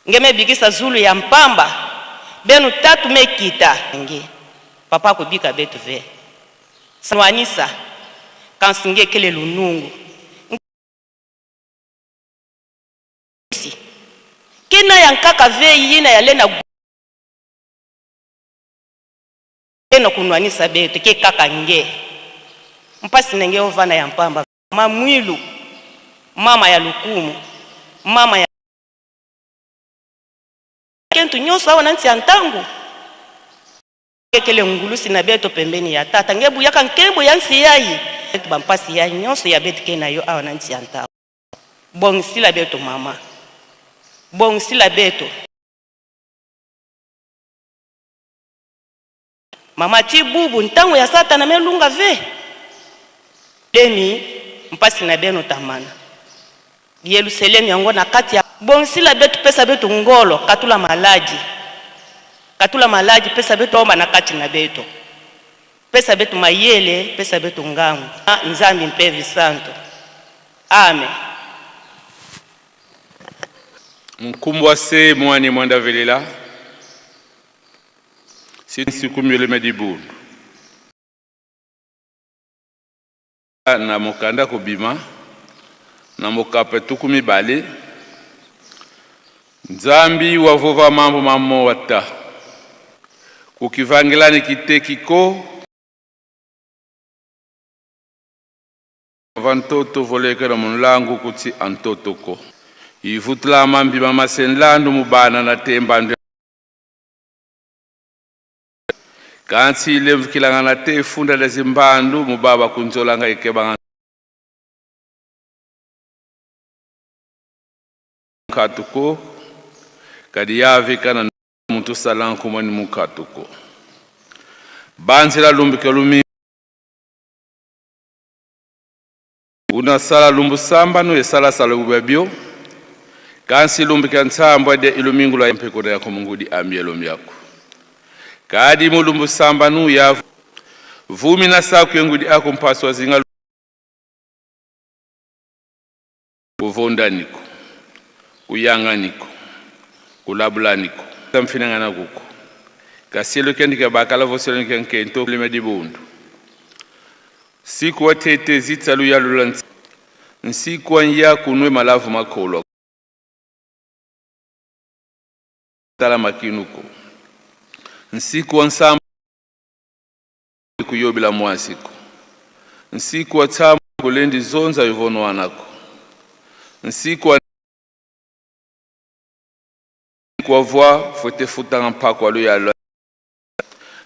Nge mebikisa zulu ya mpamba benu tatu mekita nge papa kubika betu ve sanwanisa kansi nge kele lunungu nsi kena ya nkaka ve yina ya lena na kunwanisa betu ke kaka nge mpasi na nge ovana ya mpamba ma mwilu mama ya lukumu mama ya kentu nyonso awa na nsi ya ntangu ekele ngulusi na beto pembeni ya tata nge buyaka nkembo ya nsi yayi beto bampasi ya nyonso ya beto ke na yo awa na nsi ya ntangu bongisila beto mama bongisila beto mama ti bubu ntango ya satana melunga ve lemi mpasi na beno tamana Yelusalemi yango na kati ya bongisila beto pesa beto ngolo katula maladi katula maladi pesa beto omba na kati na beto pesa beto mayele pesa beto ngangu Nzambi mpe visanto amen. Nkumbwa se mwani mwanda velela siku myoleme dibundu na mokanda kobima na mokape 20 Nzambi wavova mambo mamowata kukivangilani kitekiko vantoto volekela munlangu kuti antotoko ivutula mambi mamasenlandu mubana na tembandu kansi lemvukilanga na te funda lezimbandu mubaba kunzolanga ikebanga katuko kadi yavikana muntu salanku mwani mukatuko banzila lumbike lumi unasala lumbu samba no esala sala ubebyo kansi lumbike ntsambwa de ilumingula mpeko ya komungudi ambielo myako kadi mulumbu samba nu ya vumi na saku yengudi ako mpaswa zinga kuvondaniko kuyanganiko kulabulaniko tamfinangana kuko kasilo kendike bakala voselo nkento lime dibundu siku watete zitsalu yalula nsiku nya kunwe malavu makolo tala makinuko nsiku wa kuyobila mwasiko nsiku wa tsamu kulendi zonza yuvonwanako nsiku wa kwa fwete futanga mpako alu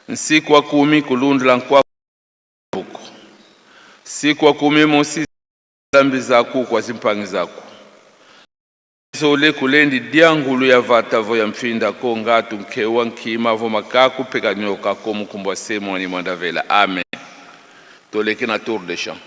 nsiku wa 10 kulundula nkwa buko siku wa 10 mosi zambi zaku kwa zimpangi zaku zole kulendi diangulu ya vatavo ya mfinda ko ngatu nkewa nkima vo makaku peka nyoka ko mukumbwa semo ni mwandavela amen. Toleke na tour de chant.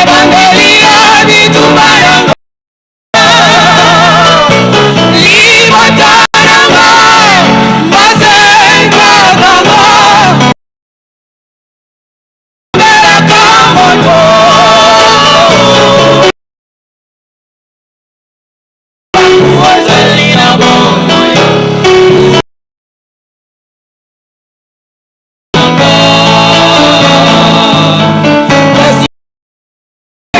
Ebandeli ya bitumba na libota na nga basekaka nga mbelaka moto. Ozali na bomoi. Kasi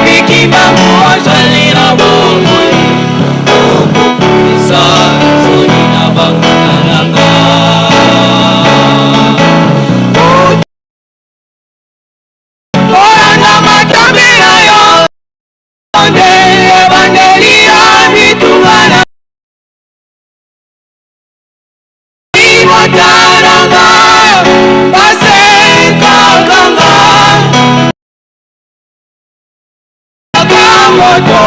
bikimbangu ozali na bomoi, okokufisa soni na banguna na nga. Kolanda matambe na yo nde ebandeli ya bitumba na libota na nga basekaka nga moto.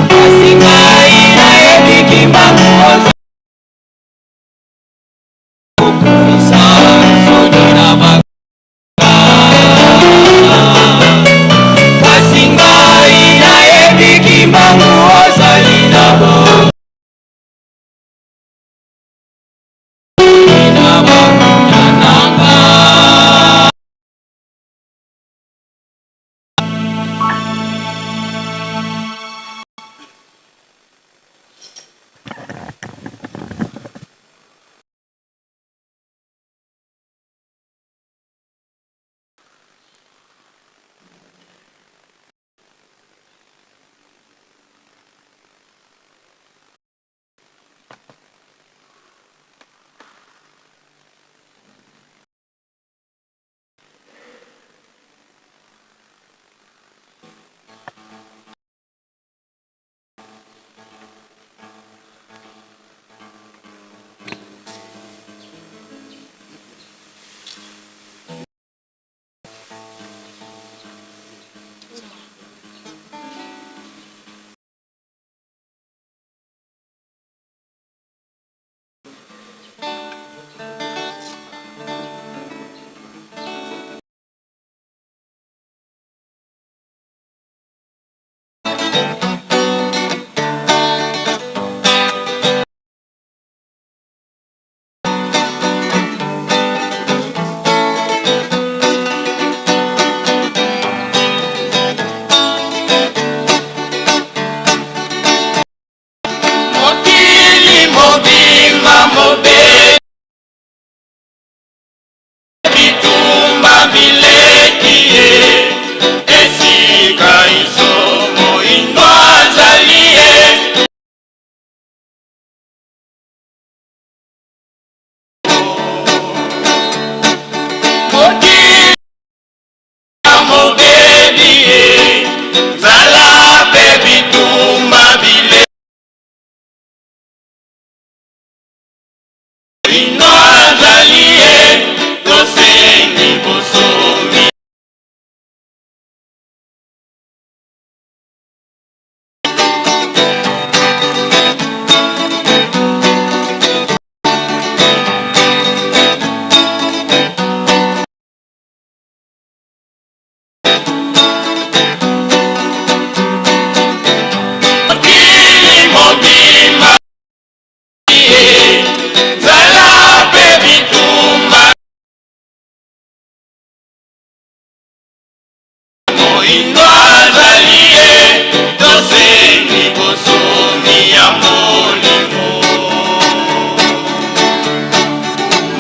Kasi ngai nayebi kimbangu okufisa soni na banga. Kasi ngai nayebi kimbangu ozali na bo na banguna na nga. Mokili mobimba mobe bitumba bileki ye esika iso moindo azali ye. Mokili mobebi ye nzala mpe bitumba bile moindo azali ye tosengi bosomi. Mokili mobimba ye nzala mpe bitumba moindo azali ye tosengi bosomi ya molimo.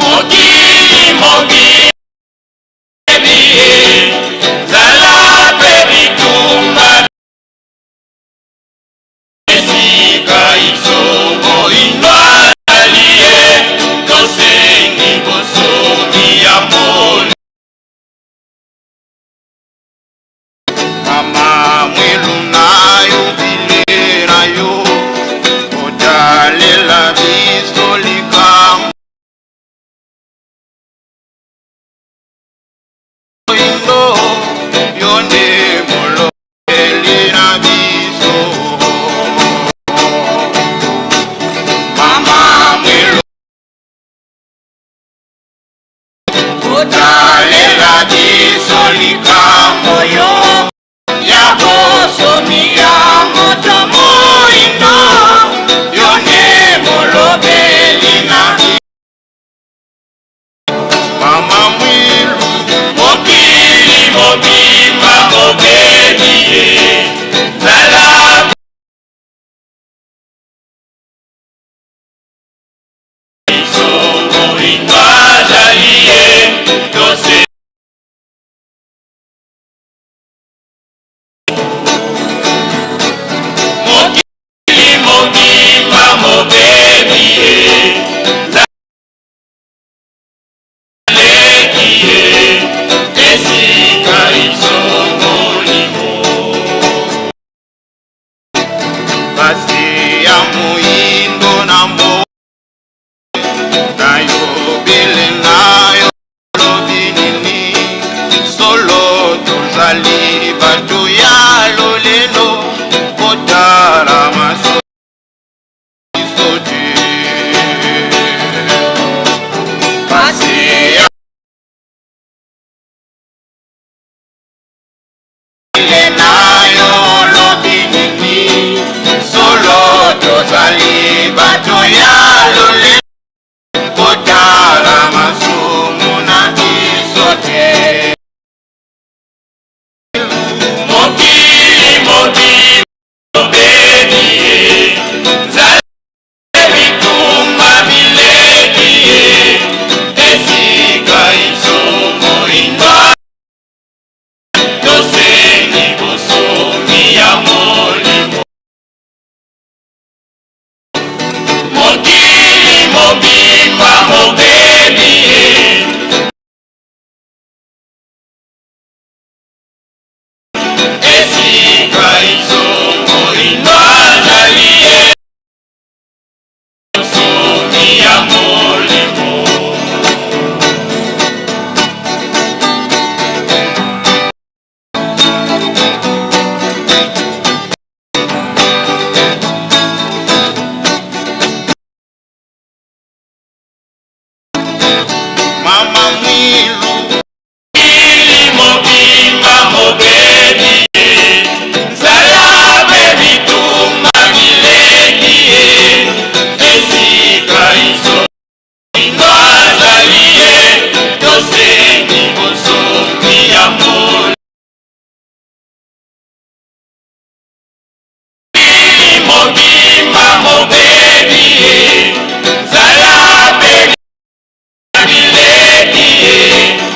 Mokili mobebi ye nzala mpe bitumba esika iso moindo azali ye tosengi bosomi ya molimo. Mama mwilu na yo bile na yo otalela biso likambo indo yo nde molobeli na biso. Mama mwilu otalela biso likambo. Bonsomi ya moto moindo, yo nde molobeli na Mama Mwilu. Mokili mobimba mobebi ye, zala biso moindo azali ye tose. Mokili mobimba mobebi ye, zaleki ye esika iso molimo. Pasi ya moyindo na mbo na yo bele na yo lobi nini solo tozali bato ya lolendo kotala maso biso te. Pasi ya bele na yo lobi nini solo tozali bato ya lolendo kotala masumu na biso te. Mokili mobimba mobebi ye, nzala bitumba mileki ye, esika iso moindo tosengi bosomi ya molimo. Mokili mobimba mobebi ye, esika iso moindo azali ye, bosomi ya molimo. Mama Mwilu. Mokili mobimba mobebi ye, nzala mpe bitumba mileki ye, esika iso moindo azali ye, tosengi bosomi ya molimo. Mokili mobimba mobebi ye, nzala mpe mileki ye.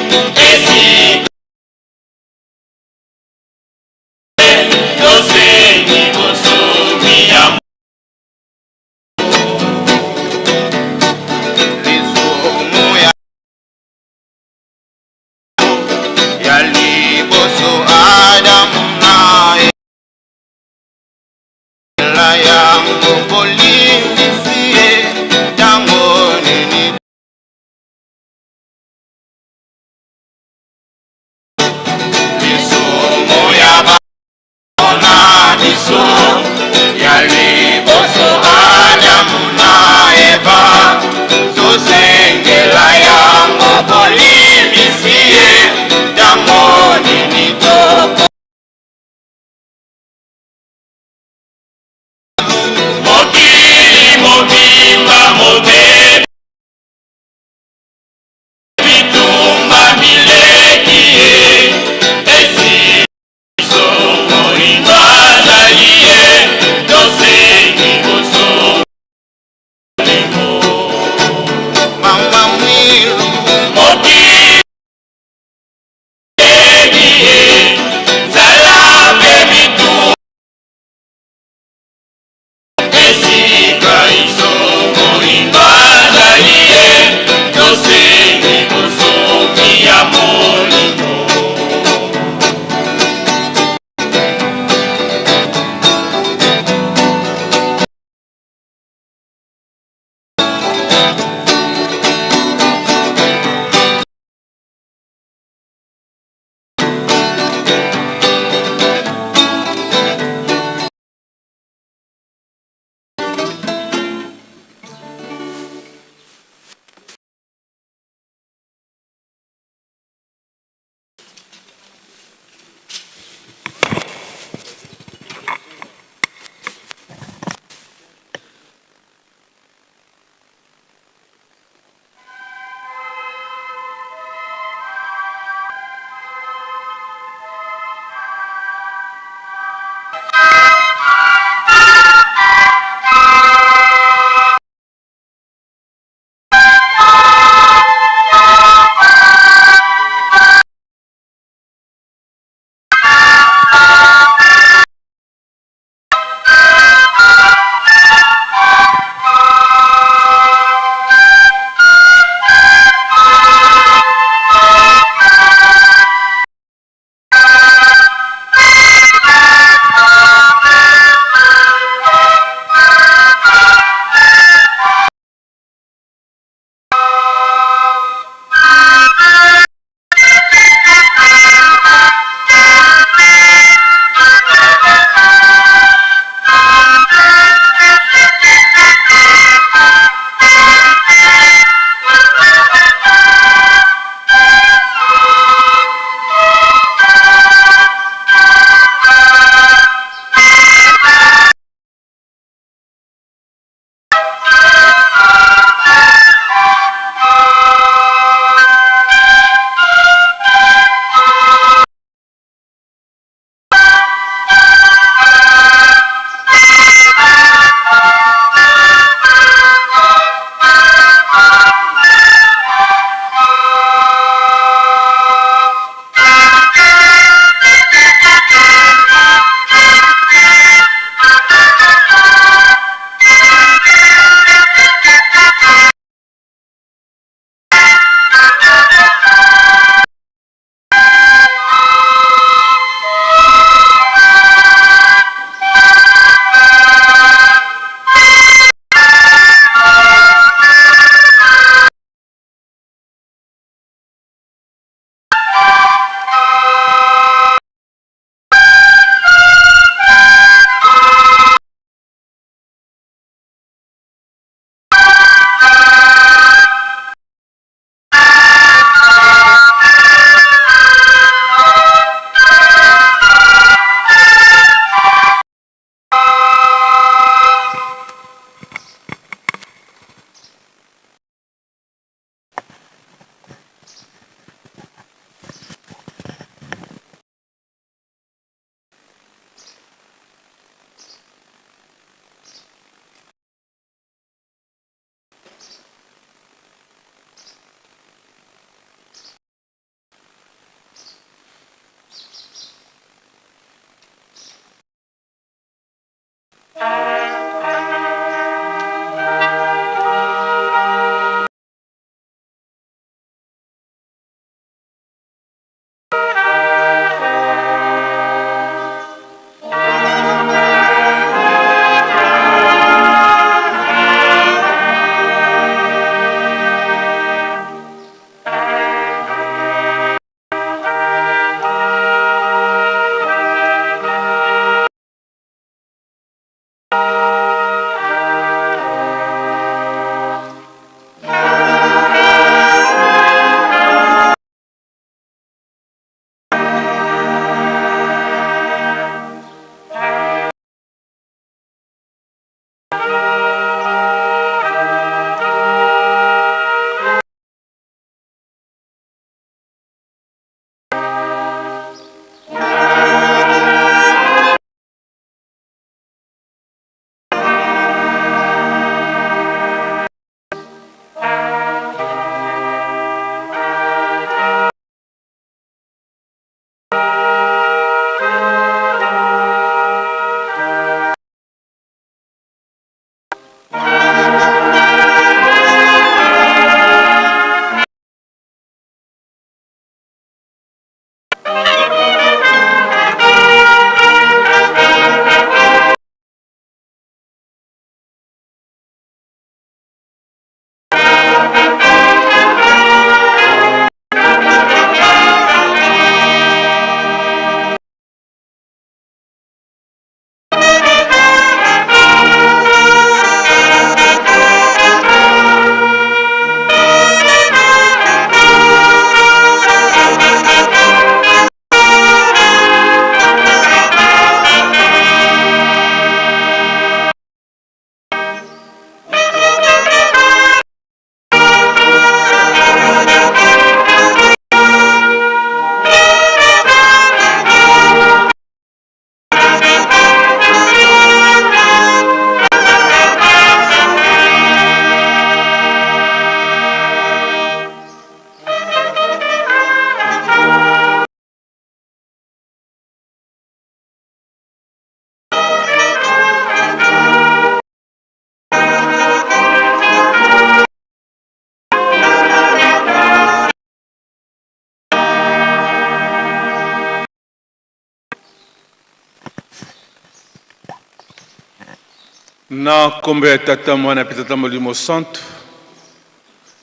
Na nkombo ya Tata, Mwana mpe Tata Molimo Santu,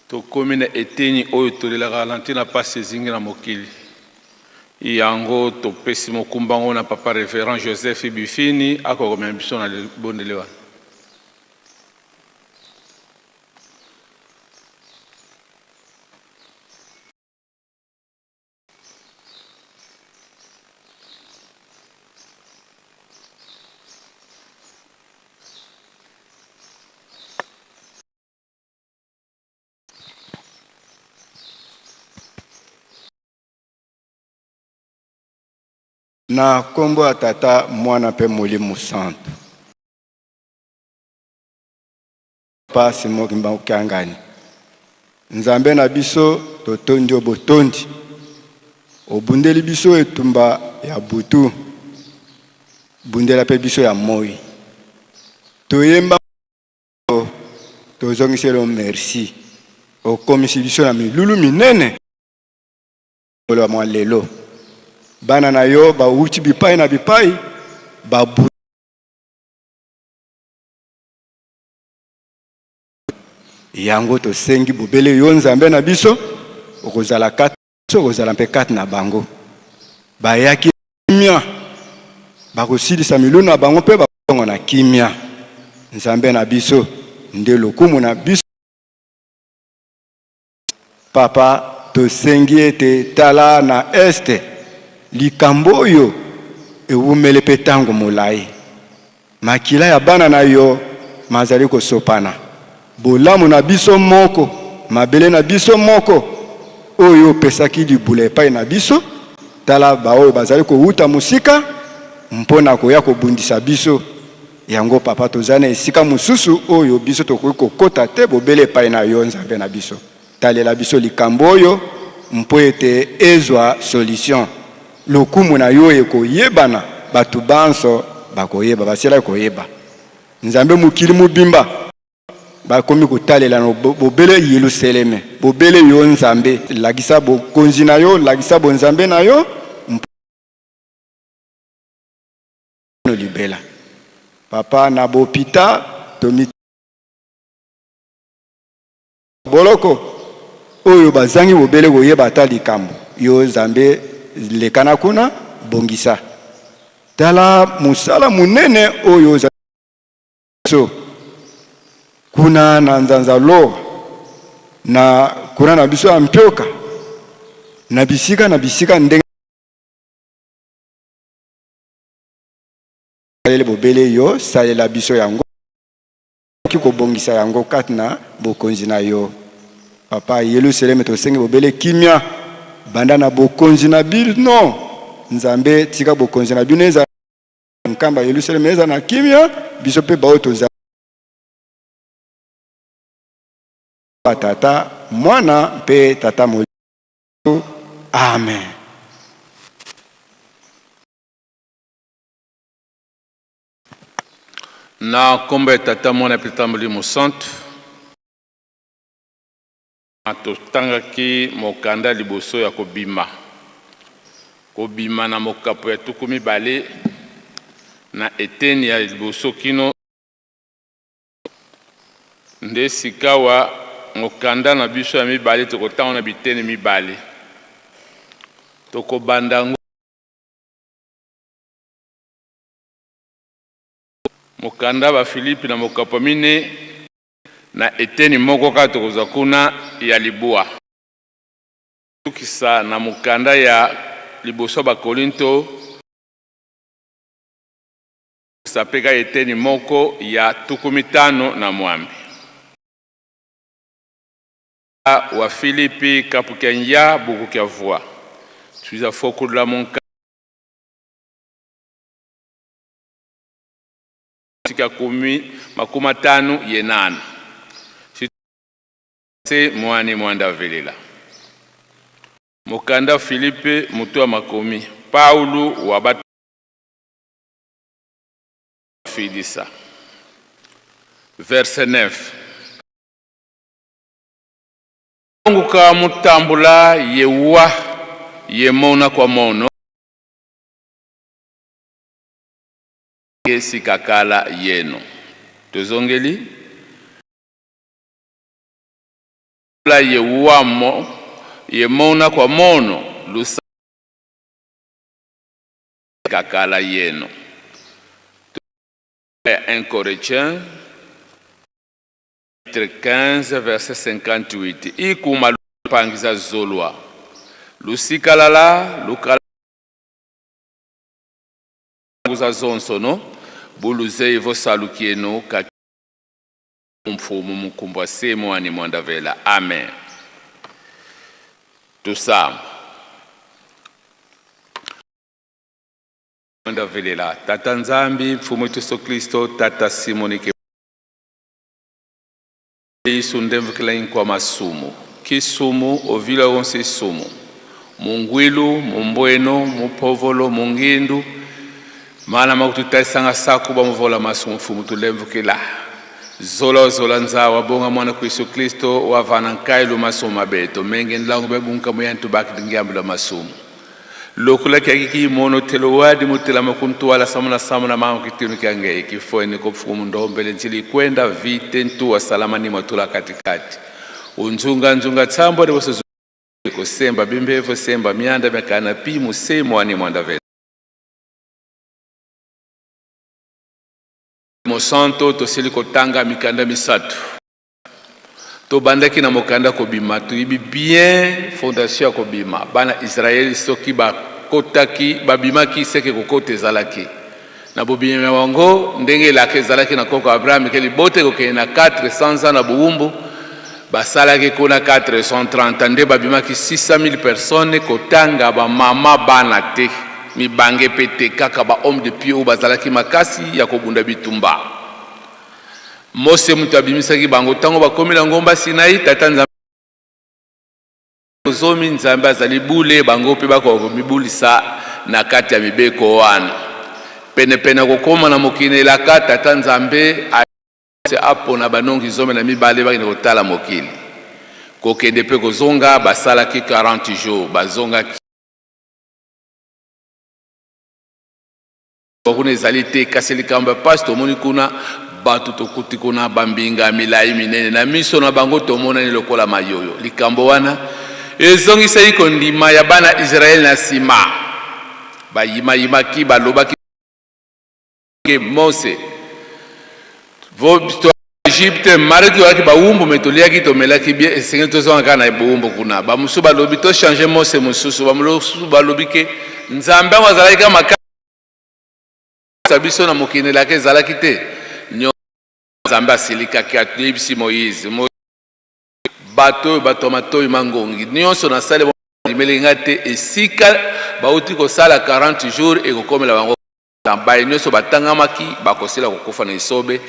tokomi na eteni oyo tolelaka na ntina mpasi ezingi na mokili. Yango topesi mokumba yango na Papa Reverend Joseph Bifini, akokomema biso na libondeli wana. Na nkombo ya Tata, Mwana mpe Molimo Santu. Papa Simon Kimbangu Kiangani, Nzambe na biso totondi yo botondi, obundeli biso etumba ya butu, bundela mpe biso ya moi. Toyemba tozongiseli yo merci, okomisi biso na milulu minene mokolo ya mwa lelo. Bana na yo bawuti bipai na bipai babu Yango tosengi bobele yo Nzambe na biso, okozala kati biso, okozala mpe kati na bango. Bayaki kimia, bakosilisa milulu na bango mpe bakozonga na kimia. Nzambe na biso nde lokumu na biso. Papa, tosengi ete tala na Est, likambo oyo ewumeli mpe tango molayi. Makila ya bana na yo mazali kosopana. Bolamu na biso moko, mabele na biso moko, oyo opesaki libula epai na biso, tala baoyo bazali kowuta mosika mpo na koya kobundisa biso. Yango Papa, tozali na esika mosusu oyo biso tokoki kokota te bobele epai na yo, Nzambe na biso. Talela biso likambo oyo mpo ete ezwa solution. Lokumu na yo ekoyebana, bato banso bakoyeba, basilaki koyeba. Nzambe, mokili mobimba bakomi kotalela na bobele Yelusaleme, bobele yo Nzambe. Lakisa bokonzi na yo, lakisa bonzambe na yo mpo libela. Papa, na bopita tomi boloko oyo bazangi bobele koyeba ata likambo. Yo Nzambe, lekana kuna, bongisa. Tala mosala monene oyo ozali biso kuna na Nzanzaloa, na kuna na biso ya Mpioka, na bisika na bisika ndenge bobele yo salela biso yango kobongisa yango kati na bokonzi na yo. Papa, Yelusaleme tosengi bobele kimia banda na bokonzi na bino. Nzambe, tika bokonzi na bino eza nkamba Yelusaleme eza na kimia, biso mpe baoyo tozali Tata, Mwana mpe Tata Molimo. Amen. Na nkombo ya Tata, Mwana mpe Tata Molimo Santu. Totangaki mokanda liboso ya kobima, kobima na mokapo ya 20 na eteni ya liboso kino nde sikawa mokanda na biso ya mibale tokotanga na biteni mibale. Tokobanda yango Mokanda Bafilipi na mokapo mine na eteni moko kaka tokozwa kuna ya libwa. Sukisa na mokanda ya liboso ya Bakolinto mpe kaka eteni moko ya 56. Wa Filipi kapu kya nya buku kya vwa tuiza fokulula munka tika kumi makumi atano yenana se mwani mwanda velela. Mokanda Filipe moto ya makomi Paulo wa bafilisa verset 9 nguka mutambula yewa yemona kwa mono sikakala yeno. Tozongeli la ye wamo ye mona kwa mono lusa kakala yeno. 1 Corinthiens chapitre 15 verset 58 ikuma lupangiza zolwa lusikalala lukala za zonsono buluze ivo salukieno ka mfumu mukumbwa semu ani mwandavela. Amen. Tusamba mwandavelela tata Nzambi mfumu Yesu Kristo tata Simoni ke Yesu ndemvukila inkwa masumu kisumu ovila wonse isumu mungwilu mumbweno mupovolo mungindu mana makututaisanga saku bamuvola masumu mfumu tulemvukila zola zola nzawa bonga mwana ku Yesu Kristo wavana nkailu masumu mabeto menge nlangu bebunka muyantu baki dingiambula masumu lokula kyaki kimono telo wadi mutela makuntuwala samuna samuna mangu kitinu kyange kifoeni kopfumu ndombele nchili kwenda vite ntuwa salama ni mwatula katikati unzunga nzunga tsambo de boso kusemba bimbevo semba mianda mekana pi musemo ani mwandavela Mosanto tosili kotanga mikanda misato tobandaki na mokanda kobima toyebi bien fondation ya kobima bana Israel soki bakotaki babimaki seke kokota ezalaki na bobimi ya bango ndenge elaka ezalaki na koko Abraham ke libota ekokende na 400 ans na bowumbu basalaki kuna 430 nde babimaki 600 000 personnes kotanga bamama bana te mibange pe te kaka ba homme de pied oyo bazalaki makasi ya kobunda bitumba. Mose moto abimisaki bango ntango bakomi na ngomba Sinai. Tata Nzambe zomi Nzambe azali bule bango mpe bakoka komibulisa na kati ya mibeko wana. Penepene kokóma na mokili elaka, tata Nzambe apona banongi 12 bakende kotala mokili. Kokende mpe kozonga basalaki 40 jours, bazongaki kuna ezali te. Kasi likambo ya pasi tomoni kuna bato tokuti kuna bambinga milai minene na miso na bango tomonani lokola mayoyo. Likambo wana ezongisaki kondima ya bana Israele na nsima. Bayimayimaki, balobaki Mose Egypte mare tozalaki bawumbu me toliaki tomelaki bien, esengeli tozonga kaka na bowumbu kuna. Bamosusu balobi tochange Mose mosusu, bamosusu balobi ke Nzambe yango azalaki kaka makasi biso na mokili elaka ezalaki te. Nzambe asilikaki, ayebisi Moïse, bato oyo bato ya matoi mangongi nyonso nasali ndimeli ngai te, esika bauti kosala 40 jours ekokomela bango baye nyonso batangamaki bakosila kokufa na esobe,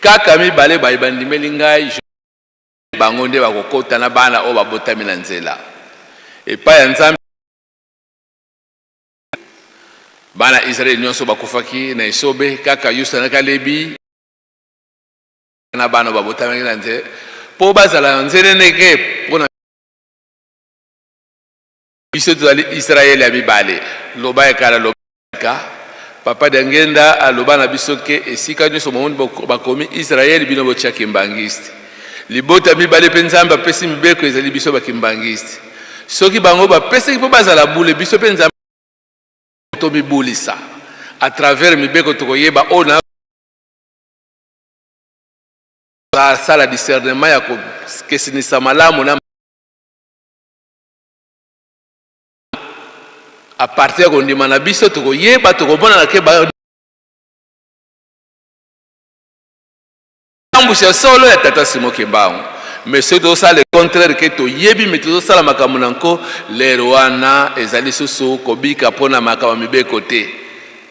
kaka mibale baye bandimeli ngai bango nde bakokota na bana oyo babotami na nzela epai ya Nzambe. Bana Israele nyonso bakufaki na esobe, kaka Yusa na Kalebi na bana babotamaki na nzela mpo bazala na nzeneneke mpona biso tozali Israele ya mibale. Loba ya kala, loba papa Dangenda aloba na biso ke esika nyonso bomoni bakomi Israele, bino botia kimbangiste. Libota mibale mpe Nzambe apesi mibeko ezali biso bakimbangiste. Soki bango bapesaki mpo bazala bule, biso mpe Nzambe tomibulisa à travers mibeko. Tokoyeba oyo na asala discernement ya kokesinisa malamu na à partir ya kondima na biso. Tokoyeba, tokomona ke tambusi ya solo ya tata Simo Kimbangu. Mais soki tozosala le contraire ke toyebi me tozosala makambo na nko, lere wana ezali susu kobika mpona makambo ya mibeko te.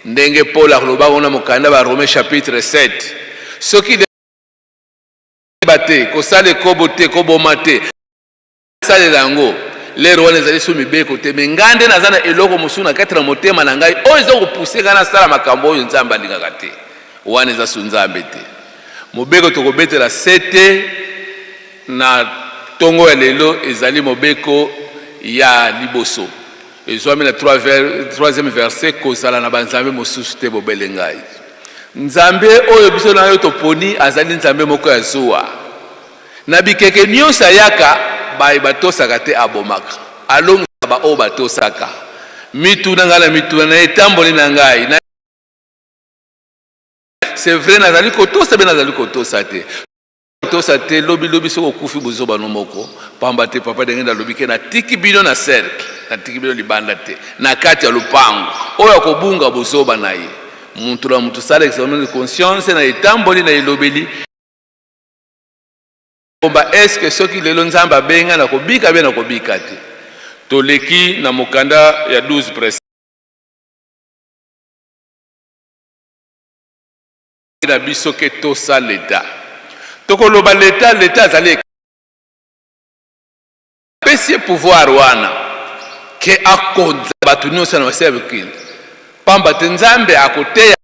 Ndenge Paul akolobaka kuna mokanda ba Romains chapitre 7, soki ba te kosala ekobo te, koboma te, salela yango, lere wana ezali so mibeko te. Me ngai nde naza na eloko mosusu na kati na motema na ngai oyo eza kopuse ngai nasala makambo oyo Nzambe alingaka te, wana eza so Nzambe te. Mobeko tokobetela sete na ntongo ya lelo ezali mobeko ya liboso, ezwami na troisième verset: kozala na banzambe mosusu te bobele ngai. Nzambe oyo biso na yo toponi azali Nzambe moko ya zuwa. Na bikeke nyonso ayaka, baye batosaka te abomaka, alongisaka ba oyo batosaka. Mituna ngai na mituna na etamboli na ngai na c'est vrai nazali kotosa be nazali kotosa te. Tosa te lobi lobi soki okufi buzoba no moko pamba te papa ndenge nalobi ke natiki bino na cercle natiki bino libanda te na kati ya lopango oyo akobunga buzoba na ye mutu na mutu sala examen de conscience na etamboli na elobeli bomba eske soki lelo nzambe abenga na kobika be na kobika te toleki na mokanda ya 12 presse na biso ke tosa leta tokoloba leta leta azali apesi ye pouvoir wana ke akonza bato nyonso na masi ya mokili pamba te nzambe akoteya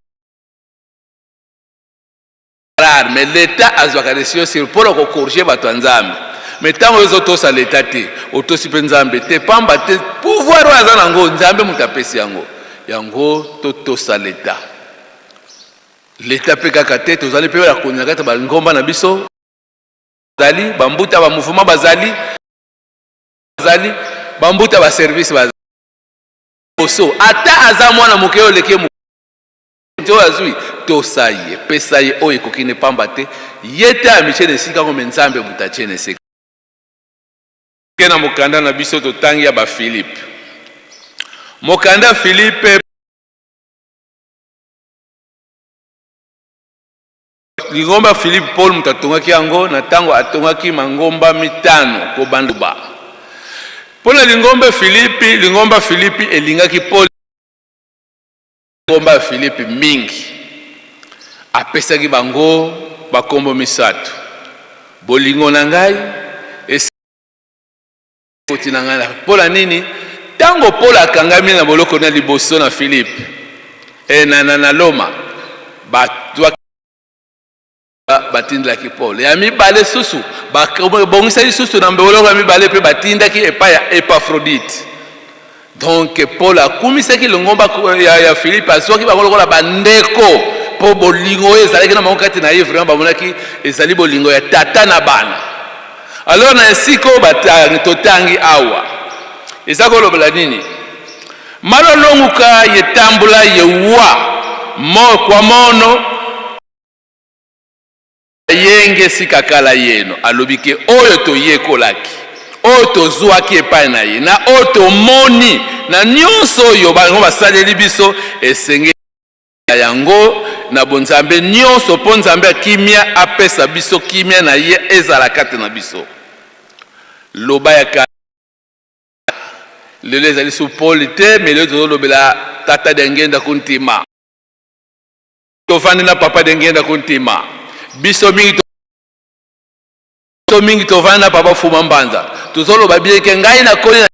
rare mais leta azwaka decision sur mpo na kokorige bato ya nzambe mais ntango oyo ozotosa leta te otosi mpe nzambe te pamba te pouvoir oyo aza nango nzambe moto apesi yango yango totosa leta Leta mpe kaka te, tozali mpe bakonzi na kati ya bangomba na biso bazali, bambuta ba mouvement bazali, bazali bambuta ba service bazali. Boso ata aza mwana moke oyo oleki ye mokonzi oyo azwi, tosa ye, pesa ye oyo ekoki ne pamba te ye te amitie na esika yango, me Nzambe moto atie na esika. Ke na mokanda na biso totangi ya ba Filipe, mokanda Filipe Lingomba Philippe Paul moto atongaki yango na ntango atongaki mangomba mitano kobanda ba mpo na lingomba Philippe. Lingomba Philippe elingaki Paul lingomba ya Philippe mingi, apesaki bango bakombo misato: bolingo na ngai ekoti na ngai. Mpo na nini? Ntango Paul akangami na boloko na liboso na Philippe e na, na, na Loma, bato batindelaki Paul ya mibale susu, babongisaki susu na boloko ya mibale mpe batindaki epai ya Epafrodite. Donc Paul akumisaki lingomba ya, ya Philippe, azwaki bango lokola bandeko mpo bolingo oyo ezalaki na bango kati na ye vraiment bamonaki ezali bolingo ya tata na bana. Alors na esika oyo totangi awa eza kolobela nini? Malolonguka yetambula yewa mo kwa mono Yenge sikakala yeno alobi ke oyo toyekolaki, oyo tozwaki epai na ye, na oyo tomoni na nyonso oyo bango basaleli biso, esengeli na yango na bonzambe nyonso, mpo Nzambe ya kimia apesa biso kimia na ye ezala kati na biso. Loba ya kala lelo ezali su Paul te, me lelo tozolobela Tata Diangienda Kuntima. Tovandi na Papa Diangienda Kuntima, biso mingi biso mingi tovandi na Papa Fuma Mbanza, tozoloba bien ke ngai nakoli na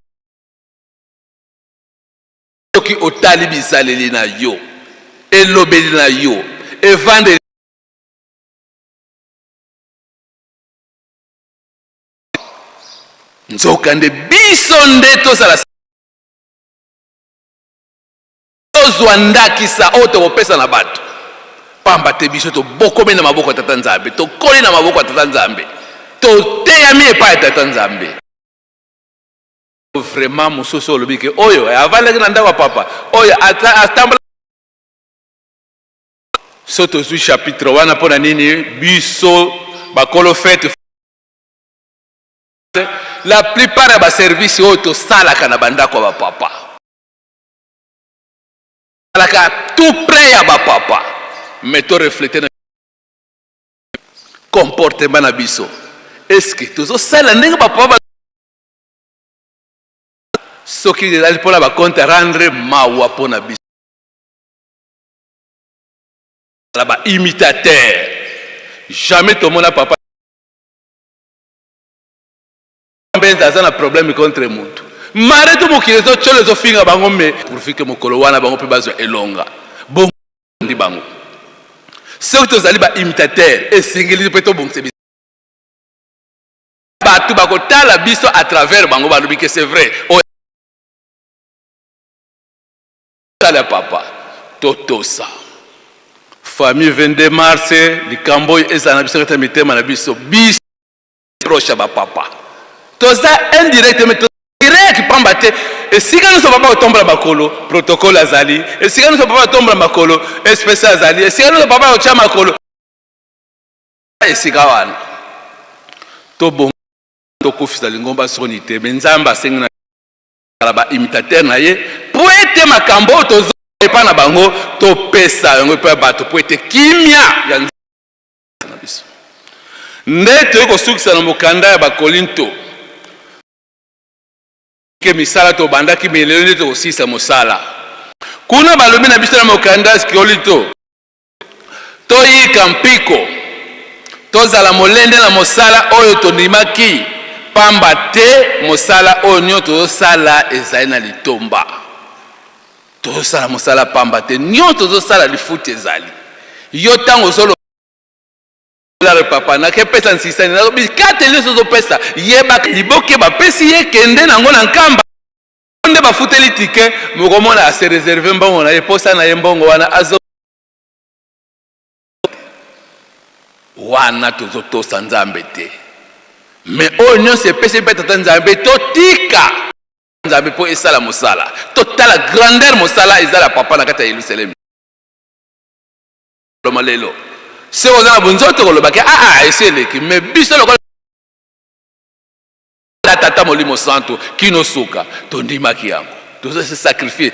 soki otali bizaleli na yo, elobeli na yo, evandeli nzoka nde biso nde tozala tozwa ndakisa oyo tokopesa na bato, pamba te biso tobokomi na maboko ya Tata Nzambe, tokoli na maboko ya Tata Nzambe, toteyami epai ya Tata Nzambe. Vraiment mosusu olobi ke oyo avandaki na ndako ya papa oyo atambola. So tozwi chapitre wana mpo na nini biso bakolo fete la plupart ya baservice oyo tosalaka na bandako ya bapapa alaka tout près ya bapapa, mais to reflete na comportement na biso, est-ce que tozosala ndenge bapapa? Soki ezali mpona bacompte rendre, mawa mpona biso la ba imitateur. Jamais tomona papa mpenza aza na problème contre mutu mare to mokili ezotyola ezofinga bango, me pourvu ke mokolo wana bango mpe bazwa elonga bongo ndi bango. Soki tozali ba imitateur, esengeli mpe tobongisa biso, bato bakotala biso à travers bango, balobi ke c'est vrai oyo tala papa. Totosa. Famille 22 mars likambo oyo ezala na biso kati ya mitema na biso biso proche ya bapapa toza indirect mais direct pamba te esika nyonso papa otombola makolo protocole azali esika nyonso papa otombola makolo spc azali esika nyonso papa otya makolo esika wana tobonga tokufisa lingomba soni te me nzambe asengi na la ba imitateur na ye mpo ete makambo oyo tozo epai na bango topesa yango epai ya bato mpo ete kimia ya na biso nde toyei kosukisa na mokanda ya bakolinto ke misala tobandaki milelo nde tokosilisa mosala kuna balobi na biso na mokanda ya kolinto Toyika mpiko, tozala molende na mosala oyo tondimaki, pamba te mosala oyo nionso tozosala ezali na litomba. Tozosala mosala pamba te, nionso tozosala lifuti ezali. Yo tango ozoloba papa nakepesa nsisani bikateli nyonso ozopesa yeba liboke bapesi ye kende nango na nkamba nde bafuteli tike mokomona ase reserve mbongo na ye posa na ye mbongo wana azo wana tozotosa nzambe te me oyo nyonso epesi mpe tata nzambe totika nzambe mpo esala mosala totala grandeur mosala ezala papa na kati ya yelusalemi loma lelo soki oza na bonzoto kolobaki aa ah, esi eleki me biso lokola tata molimo santu kino suka tondimaki yango tozo se sacrifier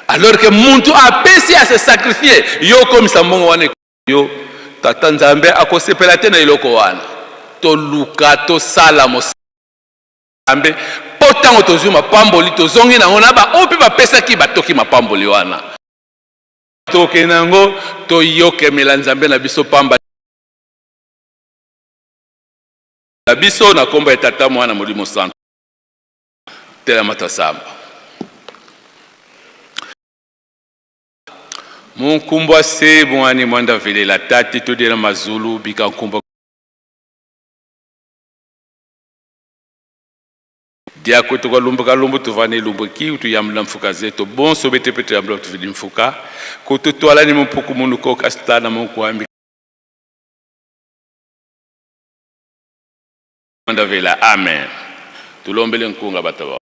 alors que muntu apesi a se sacrifier yo okomisa mbongo wana yo tata nzambe akosepela te na eloko wana toluka tosala nzambe mpo ntango tozwi mapamboli tozongi nango na baoyo mpe bapesaki batoki mapamboli wana tokende yango toyokemela nzambe na biso pamba na biso na nkombo ya tata mwana molimo santu telema tosamba munkumbwa se mwani mwanda velela tati todela mazulu bika nkumbwa diako tukalumbu kalumbu tuvane lumbu ki tuyambula mfuka zetu bonso bete pe tuyambula tuvidi mfuka kututwala ni mumpuku munuko kasitana munkuambi Ndavela amen tulombele nkunga bato ba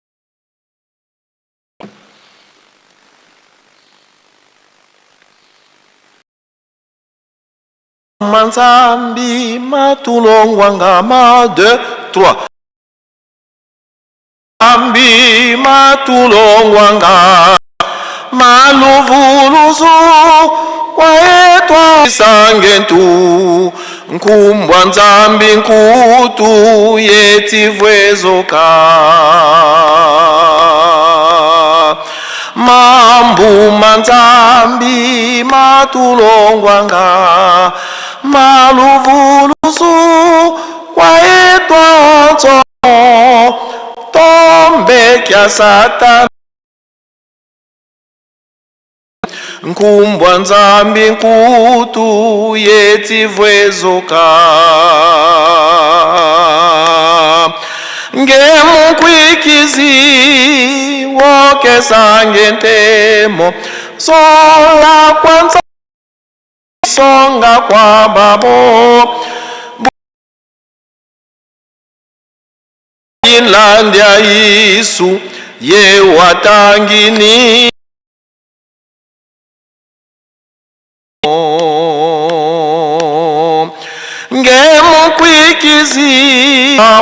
Manzambi matulongwanga ma 2 3 Zambi matulongwanga maluvuluzu kwaetwa sangentu nkumbwa nzambi nkutu yetivwezoka mambuma nzambi matulongwanga maluvuluzu kwaetwa onso tombe kya satana nkumbwa nzambi nkutu yetivwezoka ngemukwikizi wokesa ngentemo songa kwanza songa kwa babo Inlandia Yesu ye watangini ngemukwikizi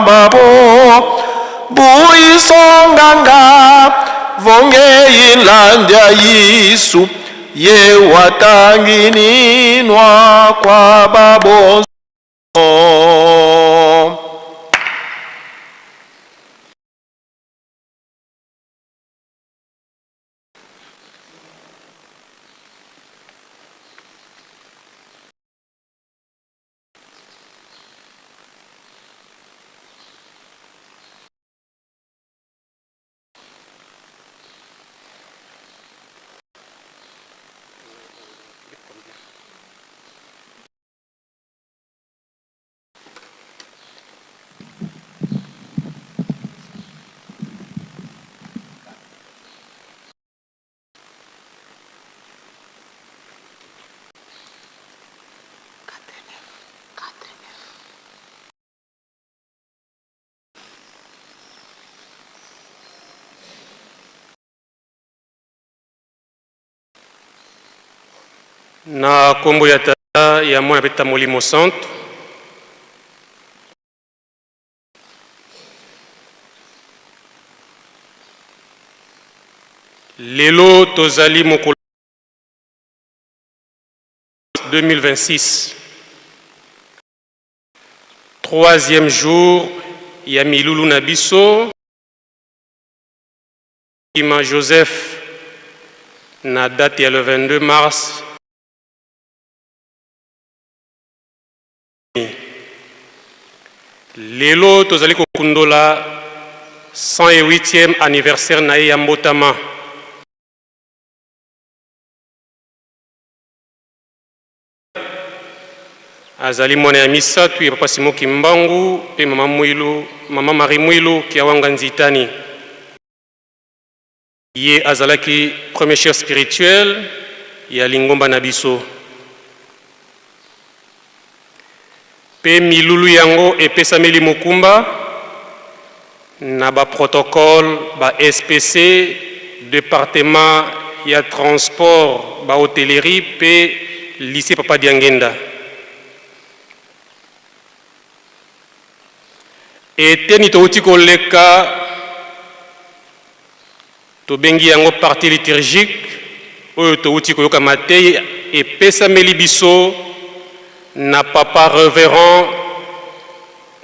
babo buyisonganga vonge inlandia Yesu ye watangininwa kwa babo Na kombo ya Tata, ya Mwana mpe ta Molimo Santu. Lelo tozali mokolo 2026, troisième jour ya milulu na biso. Kima Joseph na date ya le 22 mars. Lelo tozali kokundola 108e anniversaire na ye ya mbotama. Azali mwana ya misato ya papa Simon Kimbangu mpe mama Mwilu, mama Marie Mwilu Kiawanga Nzitani. Ye azalaki premier chef spirituel ya lingomba na biso. Mpe milulu yango epesameli mokumba na ba protocole ba SPC, departement ya transport, ba hotellerie mpe lycee Papa Diangenda. Eteni towuti koleka tobengi yango partie liturgique oyo towuti koyoka mateyi epesameli biso na Papa Reverend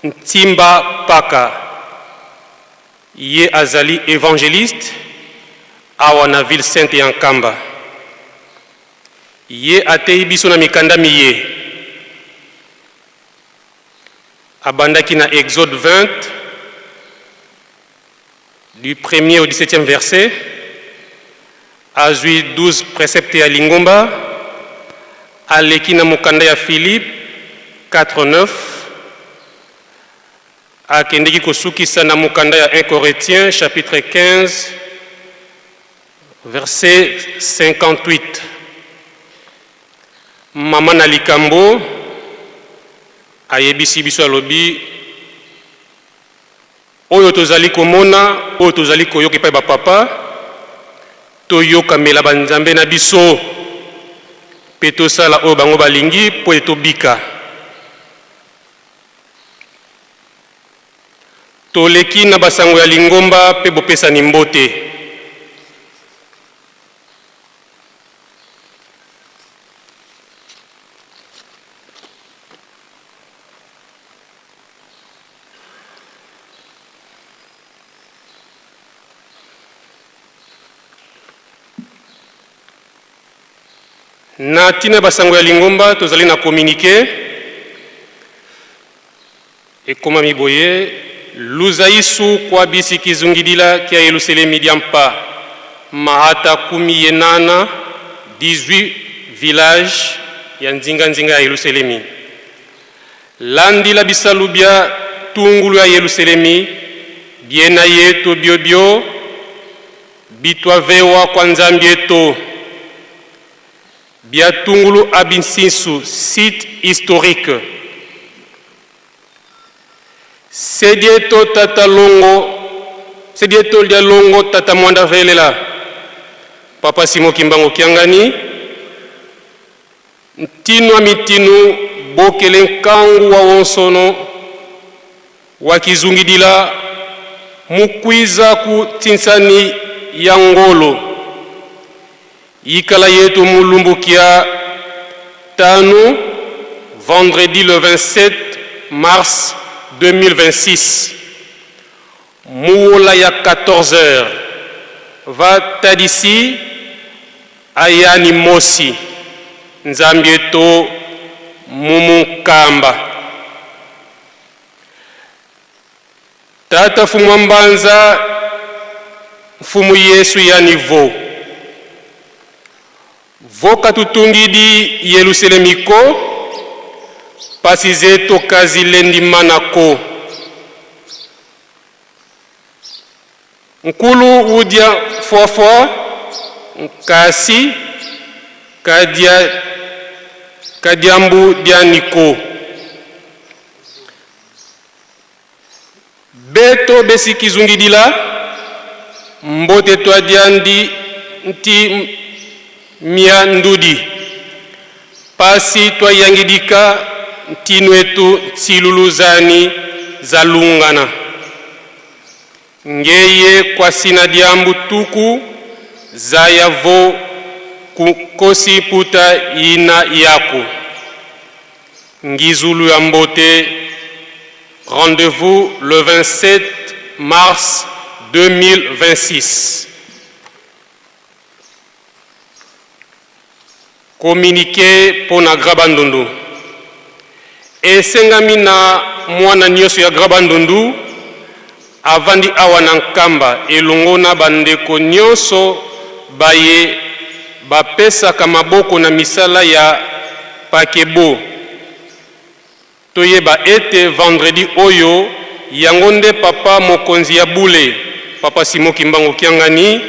Ntimba Paka. Ye azali evangeliste awa na ville sainte ya Nkamba. Ye ateyi biso na mikanda miye. Abandaki na Exode 20, du premier au 17e verset, azwi 12 preceptes ya lingomba, aleki na mokanda ya Philippe 4, 9, akendeki kosukisa na mokanda ya 1 Corinthiens chapitre 15 verset 58. Mama na likambo ayebisi biso, alobi oyo tozali komona, oyo tozali koyoka epai ba papa, toyokamela ba nzambe na biso mpe tosala oyo bango balingi mpo ete tobika. Toleki na basango ya lingomba mpe bopesani mbote. Na ntina ya basango ya lingomba, tozali na communique Ekomami boye, Luzaisu kwa bisi kizungidila kia Yeluselemi dia mpa mahata kumi yenana, 18 villages, ya nzinga-nzinga ya Yeluselemi. Landila bisalu bia tungulu ya Yeluselemi, biena yetu biobio bituavewa kua Nzambi etu, bia tungulu abi nsinsu, site historique. Sedieto tata longo Sedieto lia longo tata mwanda velela Papa Simon Kimbangu Kiangani Ntinwa mitinu bokele nkangu wa wonsono wa kizungidila mukwiza ku tsinsani ya ngolo Yikala yetu mulumbu kia tanu vendredi le 27 mars 2026 muwola ya 14 heures va tadisi ayani mosi Nzambi eto mumunkamba. Tata Fumwa Mbanza Mfumu Yesu yani vo vo katutungidi Yeluselemi ko pasi zeto kazi lendi mana ko Nkulu udia fwafwa nkasi kadia kadiambu diani ko. Beto besi kizungidila mbote twa diandi nti mia ndudi. Pasi twayangidika ntinwetu nsiluluzani zalungana. Ngeye kwasina diambu tuku zaya vo kukosi puta ina yaku. Ngizulu ya mbote, rendez-vous le 27 mars 2026. Communiqué mpo na Grand Bandundu. Esengami na mwana nyoso ya Grand Bandundu avandi awa na Nkamba elongo na bandeko nyoso baye bapesaka maboko na misala ya Pakebo. Toyeba ete vendredi oyo yango nde Papa mokonzi ya bule, Papa Simon Kimbangu Kiangani,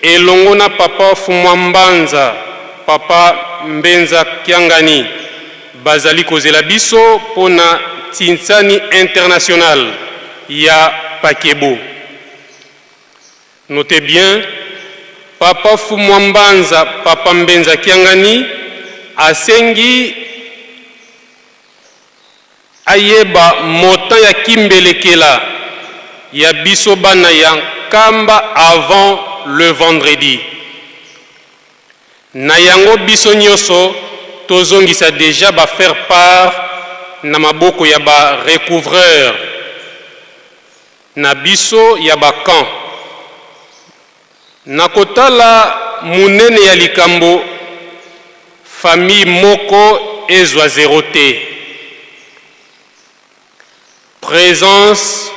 elongo na Papa Fumua Mbanza, Papa Mbenza Kiangani, bazali kozela biso mpo na Tsinsani International ya Pakebo. Notez bien, Papa Fumua Mbanza, Papa Mbenza Kiangani asengi ayeba montant ya kimbelekela ya biso bana ya Nkamba avant le vendredi. Na yango biso nyoso tozongisa dejà ba faire part na maboko ya ba recouvreurs na biso ya ba camps. Na kotala munene ya likambo, famille moko ezwa zero te. Presence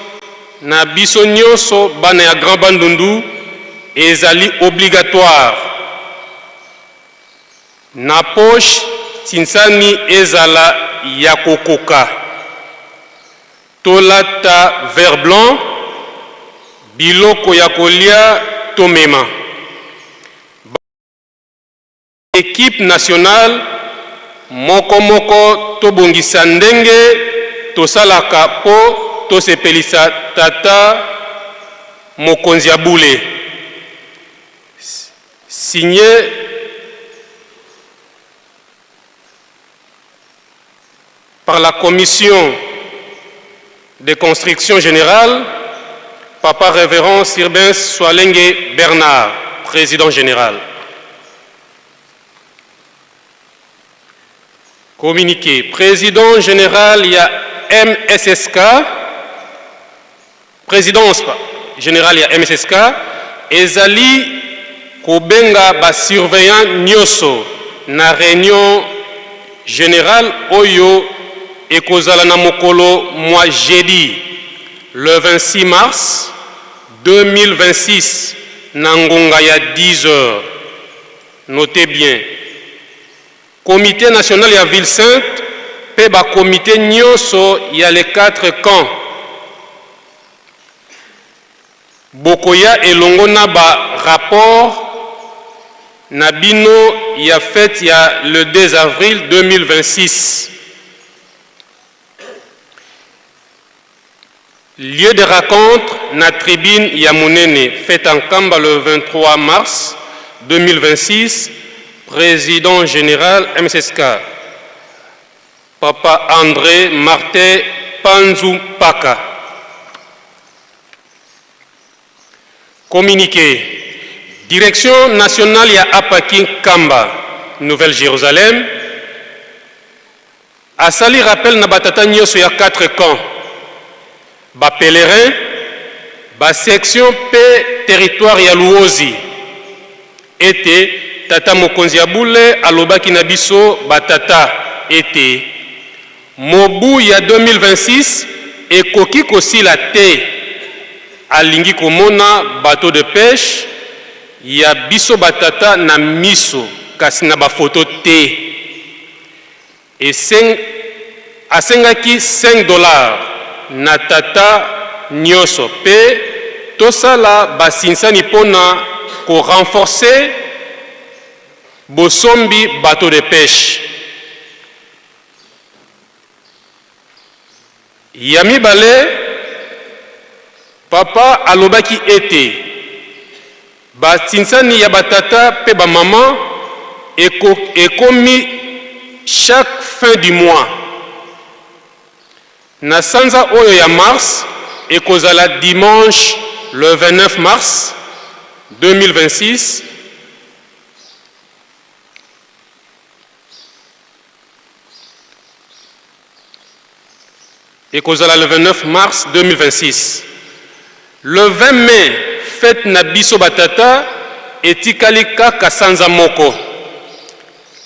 na biso nionso bana ya Grand Bandundu ezali obligatoire. Na poche tsinsani ezala ya kokoka. Tolata vert blanc, biloko ya kolia tomema. Ba equipe nationale moko moko tobongisa ndenge tosalaka po tosepelisa tata mokonzi ya bule. Signe. Par la commission de construction générale, Papa Révérend Sirbens Swalenge Bernard, président général. Communiqué. Président général, il y a MSSK, Présidence generale ya MSSK ezali kobenga ba surveillants nioso na reunion generale oyo ekozala na mokolo mwa jeudi le 26 mars 2026 na ngonga ya 10 heures. Notez bien. Comite national ya Ville Sainte mpe ba comites nionso ya les quatre camps bokoya elongo na ba rapports na bino ya fete ya le 2 avril 2026. Lieu de racontre na tribune ya munene fete à Nkamba le 23 mars 2026, president general MSSK Papa Andre Martin Panzu Mpaka. Communiqué Direction nationale ya APAKI Nkamba, Nouvelle Jerusalem, Asali rappel na ba tata nioso ya quatre camps, ba pèlerins, ba sections mpe territoire ya Luozi ete Tata Mokonzi ya Bule alobaki na biso ba tata ete mobu ya 2026 ekoki kosila te alingi komona bateau de peche ya biso ba tata na miso kasi na ba photos te. Eseng, asengaki cinq dollars na tata nioso pe tosala ba sinsani pona ko renforcer bosombi bateau de peche. Ya mibale, Papa alobaki ete ba sinsani ya ba tata pe ba mama eko, ekomi. chaque fin du mois. Na sanza oyo ya mars, ekozala dimanche le 29 mars 2026. Ekozala le 29 mars 2026. Le 20 mai, fete na biso ba tata etikali kaka sanza moko.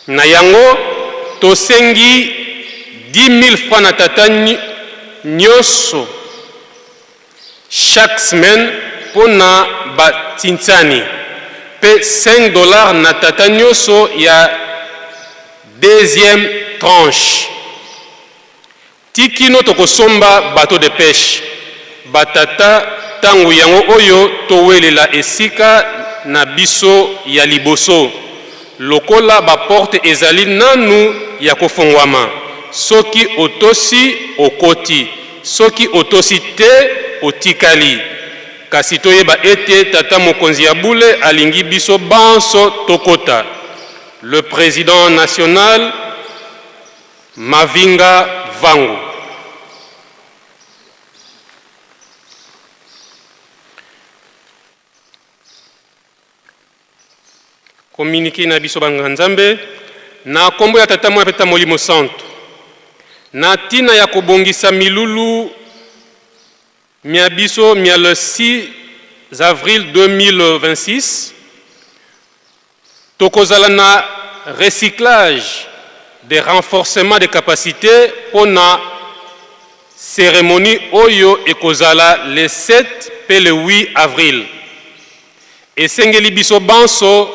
Na yango, tosengi 10.000 francs na tata nyoso chaque semaine mpo na ba tsintsani mpe 5 dollars na tata nyoso ya deuxième tranche. Ti kino tokosomba bateau de peche ba tata tango yango oyo towelela esika na biso ya liboso lokola ba porte ezali nanu ya kofongwama soki otosi okoti soki otosi te otikali kasi toyeba ete tata mokonzi ya bule alingi biso banso tokota le president national Mavinga Vangu. Communiqué na biso banga Nzambe na kombo ya Tata Mwana mpe Molimo Santu na ntina ya kobongisa milulu mia biso mia le 6 avril 2026. Tokozala na recyclage de renforcement de capacite mpo na ceremonie oyo ekozala le 7 mpe le 8 avril. Esengeli biso banso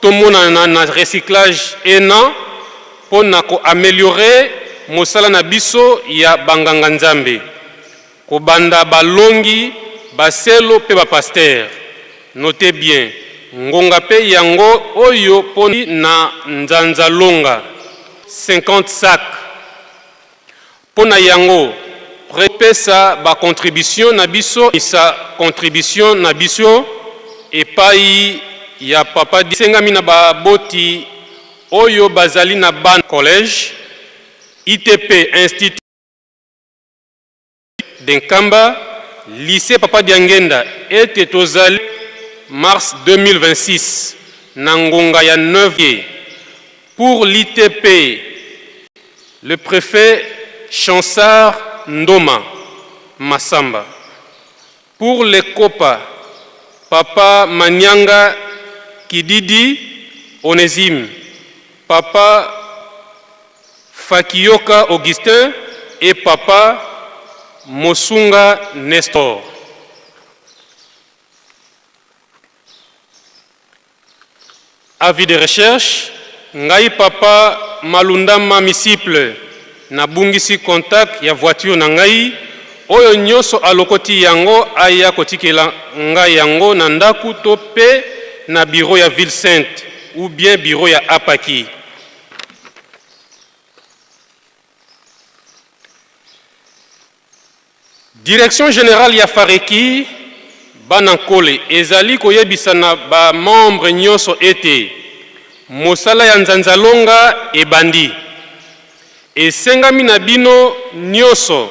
tomonana na recyclage ena mpo na ko ameliorer mosala na biso ya banganga Nzambe. Kobanda balongi, baselo pe ba pasteurs. Notez bien, ngonga pe yango oyo po na nzanza longa, 50 sacs. Po na yango, pesa ba contributions na biso sa contribution na biso epayi ya papa Esengami na baboti oyo bazali na bana collège, ITP, Institut. De Nkamba, Lycee Papa Diangenda ete tozali mars 2026 na ngonga ya 9 Pour l'ITP, le prefet Chansard Ndoma Massamba. Pour les Copa, Papa Manianga Kididi Onesime, Papa Fakiyoka Augustin et Papa Mosunga Nestor. Avis de recherche, Ngai papa Malundama Misiple nabungisi contact ya voiture na ngai, oyo nyoso alokoti yango aya kotikela nga yango na ndaku to pe na bureau ya ville sainte ou bien bureau ya Apaki. Direction generale ya Fareki Bana Nkole ezali koyebisa na ba membres nionso ete mosala ya Nzanzalonga ebandi. Esengami na bino nionso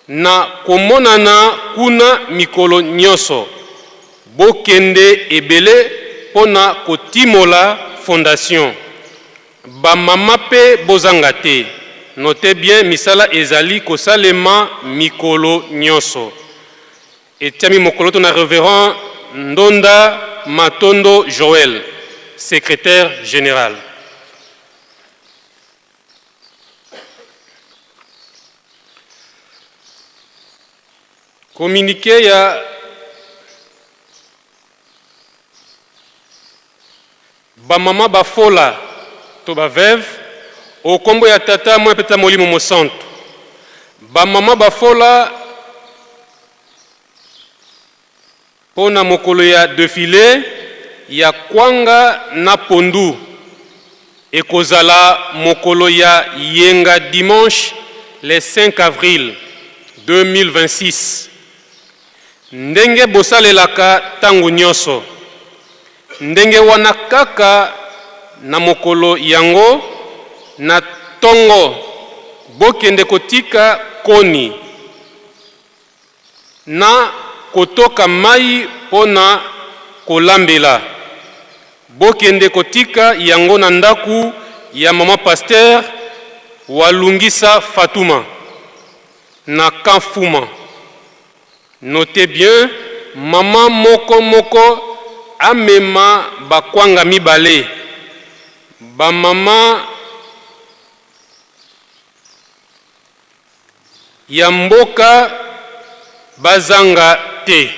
na komonana kuna mikolo nionso. Bokende ebele mpo na kotimola fondation. Ba mama pe bozanga te. Notez bien misala ezali kosalema mikolo nionso. Etiami mokoloto na Reverend Ndonda Matondo Joël, secretaire general. Communique ya Ba mama ba fola to ba veuve o kombo ya Tata, Mwana pe ta Molimo Mosantu. Ba mama ba fola po na mokolo ya defile ya kwanga na pondu ekozala mokolo ya yenga dimanche le 5 avril 2026 ndenge bosalelaka tango nionso. Ndenge wana kaka na mokolo yango, Na tongo, bokende kotika koni na kotoka mai mpo na kolambela. Bokende kotika yango na ndaku ya maman pasteur Walungisa Fatuma na camp Fuma. Notez bien, maman moko moko amema ba kwanga mibale. Ba maman ya mboka bazanga te.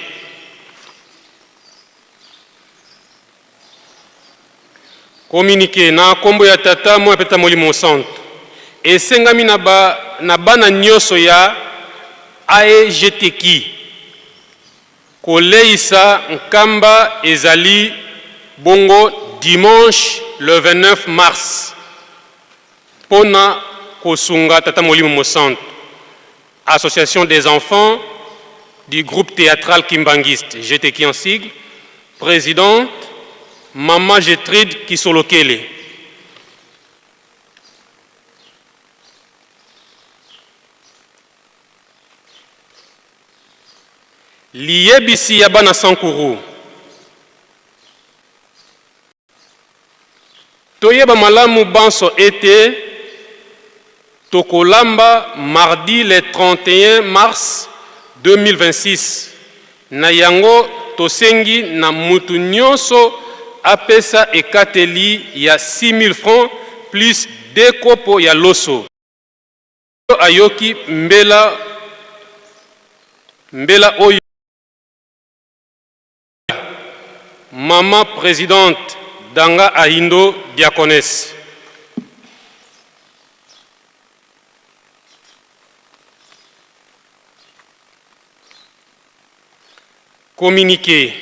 Communique na kombo ya Tata, Mwana pe Tata Molimo Santu. Esengami na ba na bana nioso ya AEGTQ koleisa nkamba ezali bongo dimanche le 29 mars pona kosunga Tata Molimo Mosantu. Association des enfants du groupe théâtral Kimbanguiste, GTQ en sigle, presidente Maman Getride Kisolokele. Liyebisi ya bana Sankuru. Toyeba malamu banso ete tokolamba mardi le 31 mars 2026, na yango tosengi na mutu nionso apesa ekateli ya 6000 francs plus deux kopo ya loso. Ayoki mbela mbela oyo. Maman presidente Danga Ahindo diaconesse. Communiqué.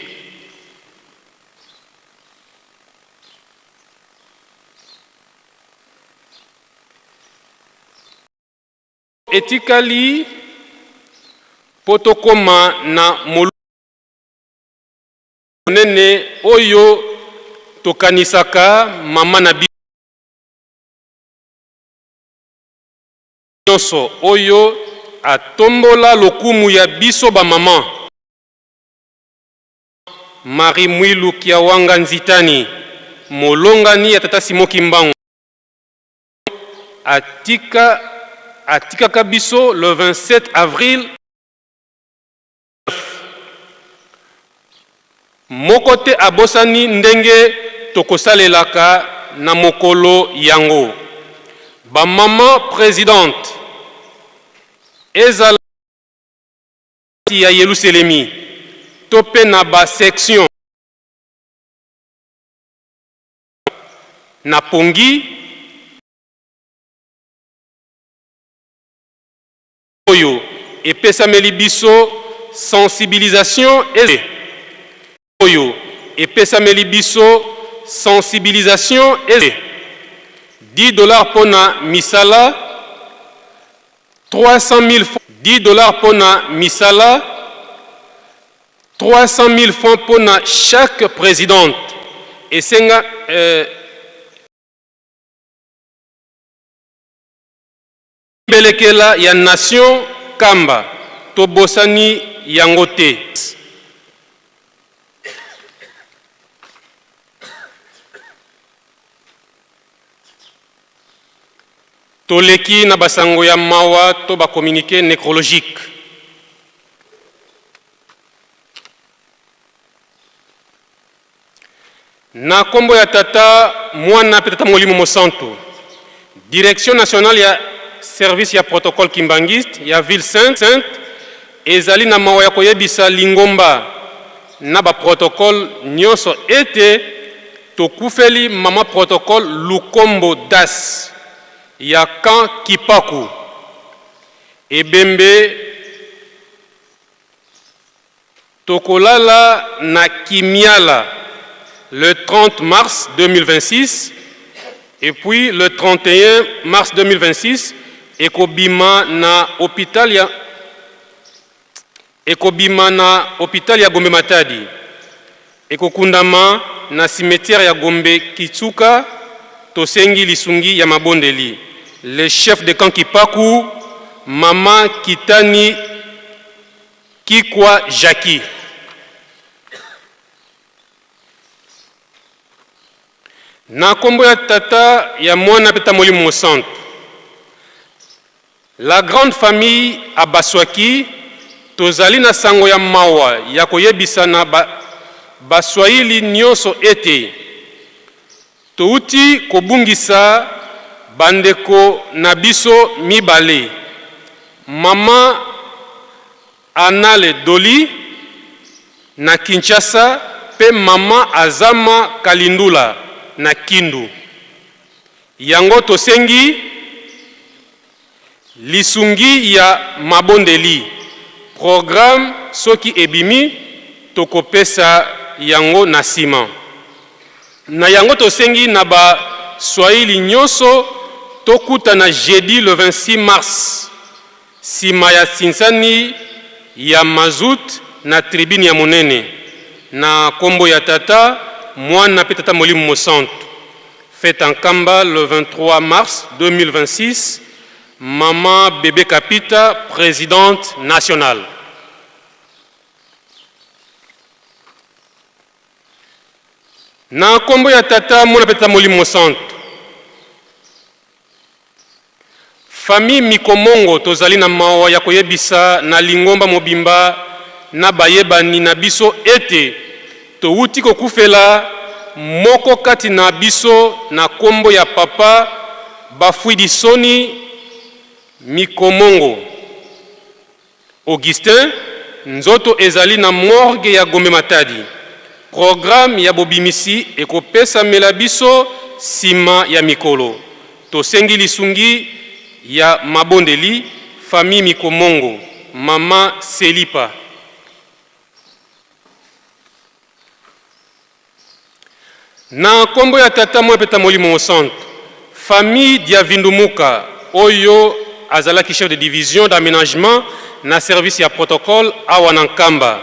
Etikali mpo tokoma na monene oyo tokanisaka mama na biso nyonso oyo atombola lokumu ya biso ba mama. Marie Mwilu Kiawanga Nzitani, molongani ya tata Simon Kimbangu, atika atikaka biso le 27 avril Moko te abosani ndenge tokosalelaka na mokolo yango. Ba mamans presidentes, ezala kati ya Yeluselemi to pe na ba sections, na pongi, Oyo epesameli biso sensibilisation e Oyo epesameli biso sensibilisation e 10 dollars mpo na misala 300.000 10 dollars mpo na misala 300.000 francs mpo na chaque presidente esenga eh, Mbelekela ya nation Kamba tobosani yango te. Toleki na basango ya mawa to ba communiques necrologiques. Na kombo ya Tata, Mwana pe Tata Molimo Mosantu, Direction nationale ya Service ya Protocole Kimbanguiste ya Ville Sainte ezali na mawa ya koyebisa lingomba na ba protocoles nionso ete tokufeli mama protocole Lukombo Das ya camp Kipaku. Ebembe Tokolala na Kimiala le 30 mars 2026 et puis le 31 mars 2026 ekobima na hopital ya ekobima na hopital ya Gombe Matadi ekokundama na cimetière ya Gombe Kitsuka. Tosengi lisungi ya mabondeli. Le chef de camp Kipaku, mama Kitani Kikwa Jackie. Na kombo ya Tata, ya Mwana mpe ta Molimo Mosantu. La grande famille Abaswaki, tozali na sango ya mawa ya koyebisa na ba Baswahili nionso ete towuti kobungisa bandeko na biso mibale, mama Anale Doli na Kinshasa mpe mama Azama Kalindula na Kindu. Yango tosengi lisungi ya mabondeli. Programme soki ebimi tokopesa yango na sima. Na yango tosengi na ba Swahili nyoso tokutana jeudi le 26 mars sima ya sinsani ya mazout na tribune ya monene na kombo ya Tata, Mwana pe Tata Molimo Mosantu. Fete en Nkamba le 23 mars 2026, Maman Bebe Kapita, presidente nationale. Na kombo ya Tata, Mwana pe Tata Molimo Mosantu. Famille Mikomongo tozali na mawa ya koyebisa na lingomba mobimba na bayebani na biso ete towuti kokufela moko kati na biso na kombo ya Papa Bafuidisoni Mikomongo. Augustin, nzoto ezali na morgue ya Gombe Matadi. Programme ya bobimisi ekopesamela biso sima ya mikolo. Tosengi lisungi ya mabondeli, famille Mikomongo, mama Selipa. Na kombo ya Tata, Mwana mpe ta Molimo Mosantu, famille Diavindumuka oyo azalaki chef de division d'aménagement na service ya protocole awa na Nkamba.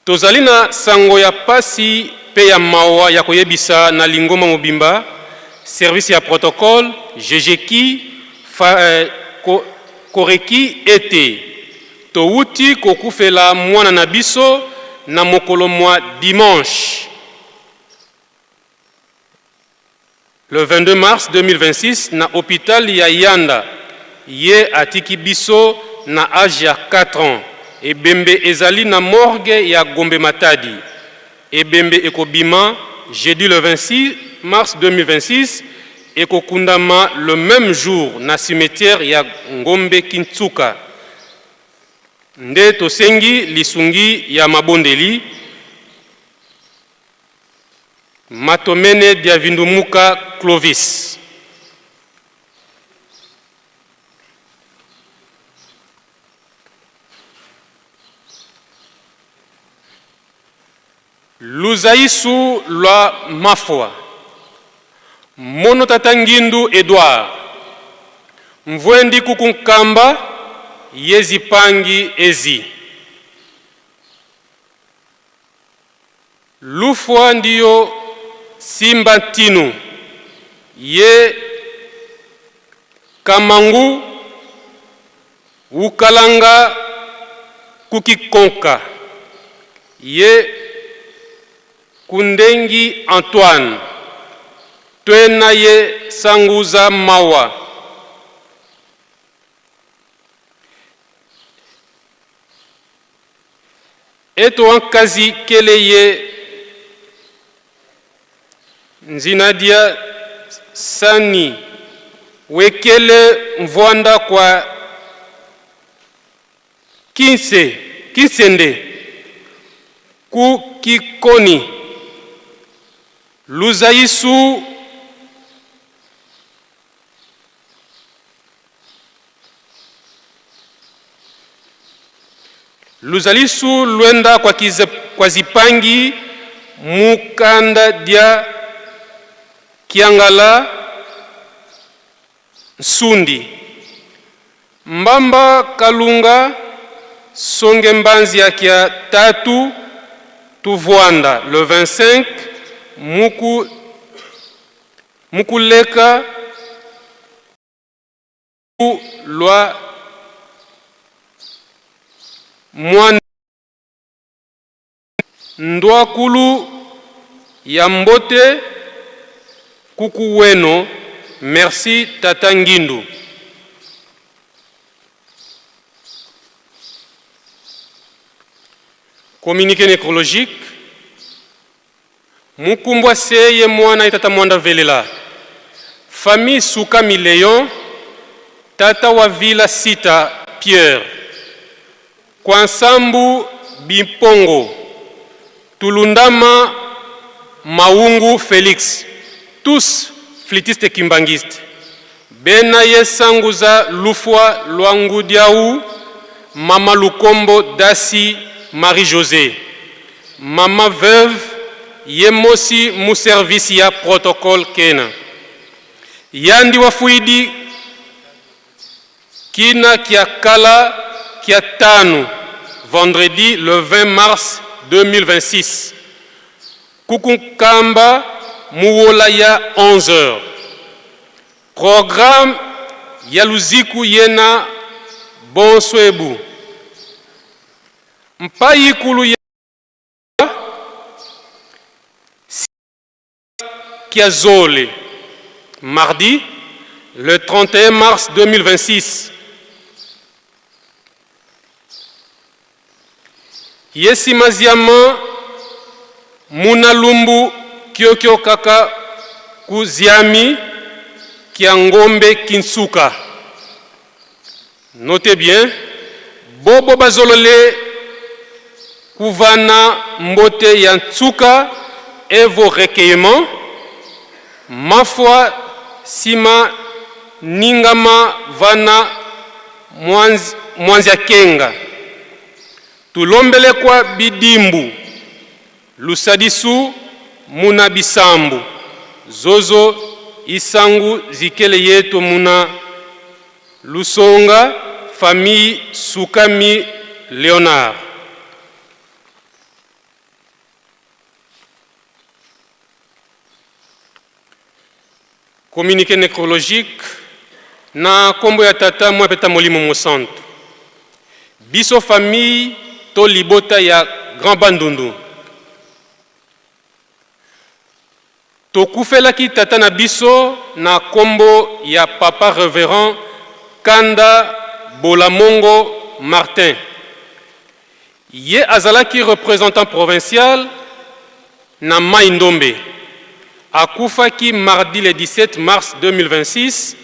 Tozali na sango ya pasi mpe ya mawa ya koyebisa na lingomba mobimba, service ya protocole, GGKI, fa, eh, ko, Koreki ete Towuti kokufela mwana na biso na mokolo mwa dimanche le 22 mars 2026 na hopital ya Yanda. Ye atiki biso na age ya 4 ans. Ebembe ezali na morgue ya Gombe Matadi. Ebembe ekobima jeudi le 26 mars 2026, ekokundama le meme jour na cimetière ya Ngombe Kintsuka. Nde tosengi lisungi ya mabondeli. Matomene Diavindumuka Clovis. Luzaisu lwa Mafwa, Mono Tata Ngindu Edouard, Mvwendi Kuku Nkamba, Yezi Pangi Ezi. Lufwa ndiyo Simba Ntinu, ye Kamangu Wukalanga Kukikonka, ye Kundengi Antoine, Twena ye Sanguza Mawa. Eto wankazi kele ye nzinadia sani wekele mvwanda kwa kinse kinsende ku kikoni luzaisu Luzalisu lwenda kwa, kize, kwa zipangi mukanda dia kiangala nsundi mbamba kalunga songe mbanzi ya kia tatu tuvuanda le 25 muku. Mukuleka lwa mwa ndwakulu ya mbote kuku weno merci tata Ngindu. Communiqué nécrologique Mukumbwa seye mwana ye tata mwanda velela famille Sukami Leon tata wa vila sita Pierre kwa nsambu Bimpongo Tulundama Maungu Felix tous flûtiste kimbanguiste bena ye sanguza lufwa lwa ngudiau mama Lukombo Dasi Marie Josee Mama veuve ye mosi mu service ya protocole kena yandi wafuidi kina kia kala kia tanu vendredi le 20 mars 2026 kukunkamba muwola ya 11 heures. Programme ya luziku yena bonswebu Mpayikulu ya Kiazole, mardi le 31 mars 2026. Yesi Maziama Munalumbu Kiokio kaka Kuziami Kia Ngombe Kinsuka. Notez bien, bobo bazolole kuvana mbote ya nsuka et vos recueillements, mafwa sima ningama vana mwanzia kenga tulombelekwa bidimbu lusadisu muna bisambu zozo isangu zikele yetu muna Lusonga famille Sukami Leonard. Communiqué nécrologique na kombo ya tata mwa peta molimo mosantu. Biso famille to libota ya Grand Bandundu. Tokufelaki tata na biso na kombo ya Papa Reverend Kanda Bolamongo Martin. Ye azalaki representant provincial na Maï-Ndombe. Akufaki mardi le 17 mars 2026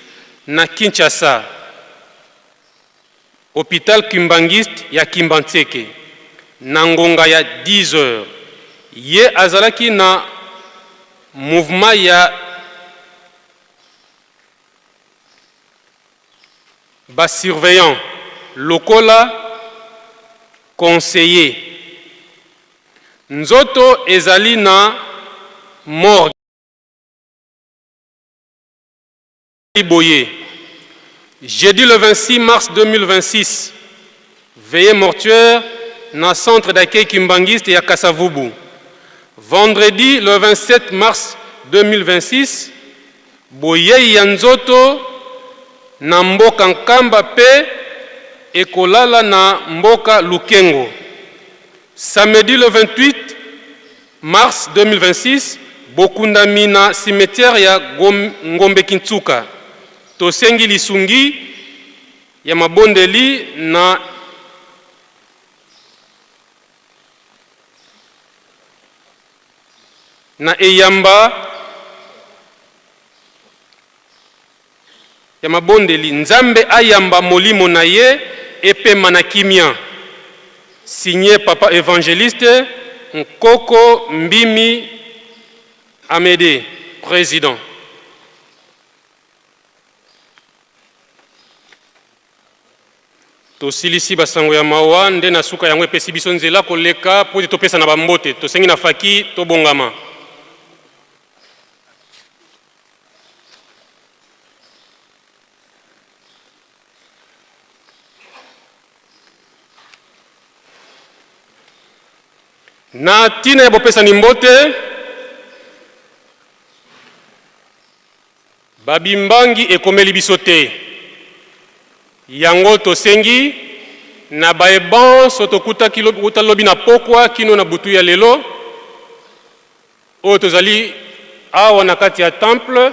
na Kinshasa, Hopital Kimbanguiste ya Kimbanseke, na ngonga ya 10 heures. Ye azalaki na mouvement ya ba surveillants lokola conseiller. Nzoto ezali na morgue. Boye, jeudi le 26 mars 2026, veillée mortuaire na centre d'accueil kimbanguiste ya Kasavubu. Vendredi le 27 mars 2026, boyei ya nzoto na mboka Nkamba pe ekolala na mboka Lukengo. Samedi le 28 Mars 2026, Bokundami na cimetière ya Ngombe Kintsuka. Tosengi lisungi ya mabondeli na na eyamba ya mabondeli. Nzambe ayamba molimo na ye epema na kimia. Signe papa evangeliste Nkoko Mbimi Amede president. Tosilisi basango ya mawa nde na suka yango epesi biso nzela koleka mpo ete topesana bambote. Tosengi na faki tobongama. Na ntina ya bopesani mbote, Babimbangi ekomeli biso te. Yango tosengi na baye banso tokutaki wuta lobi na pokwa kino na butu ya lelo oyo tozali awa na kati ya temple,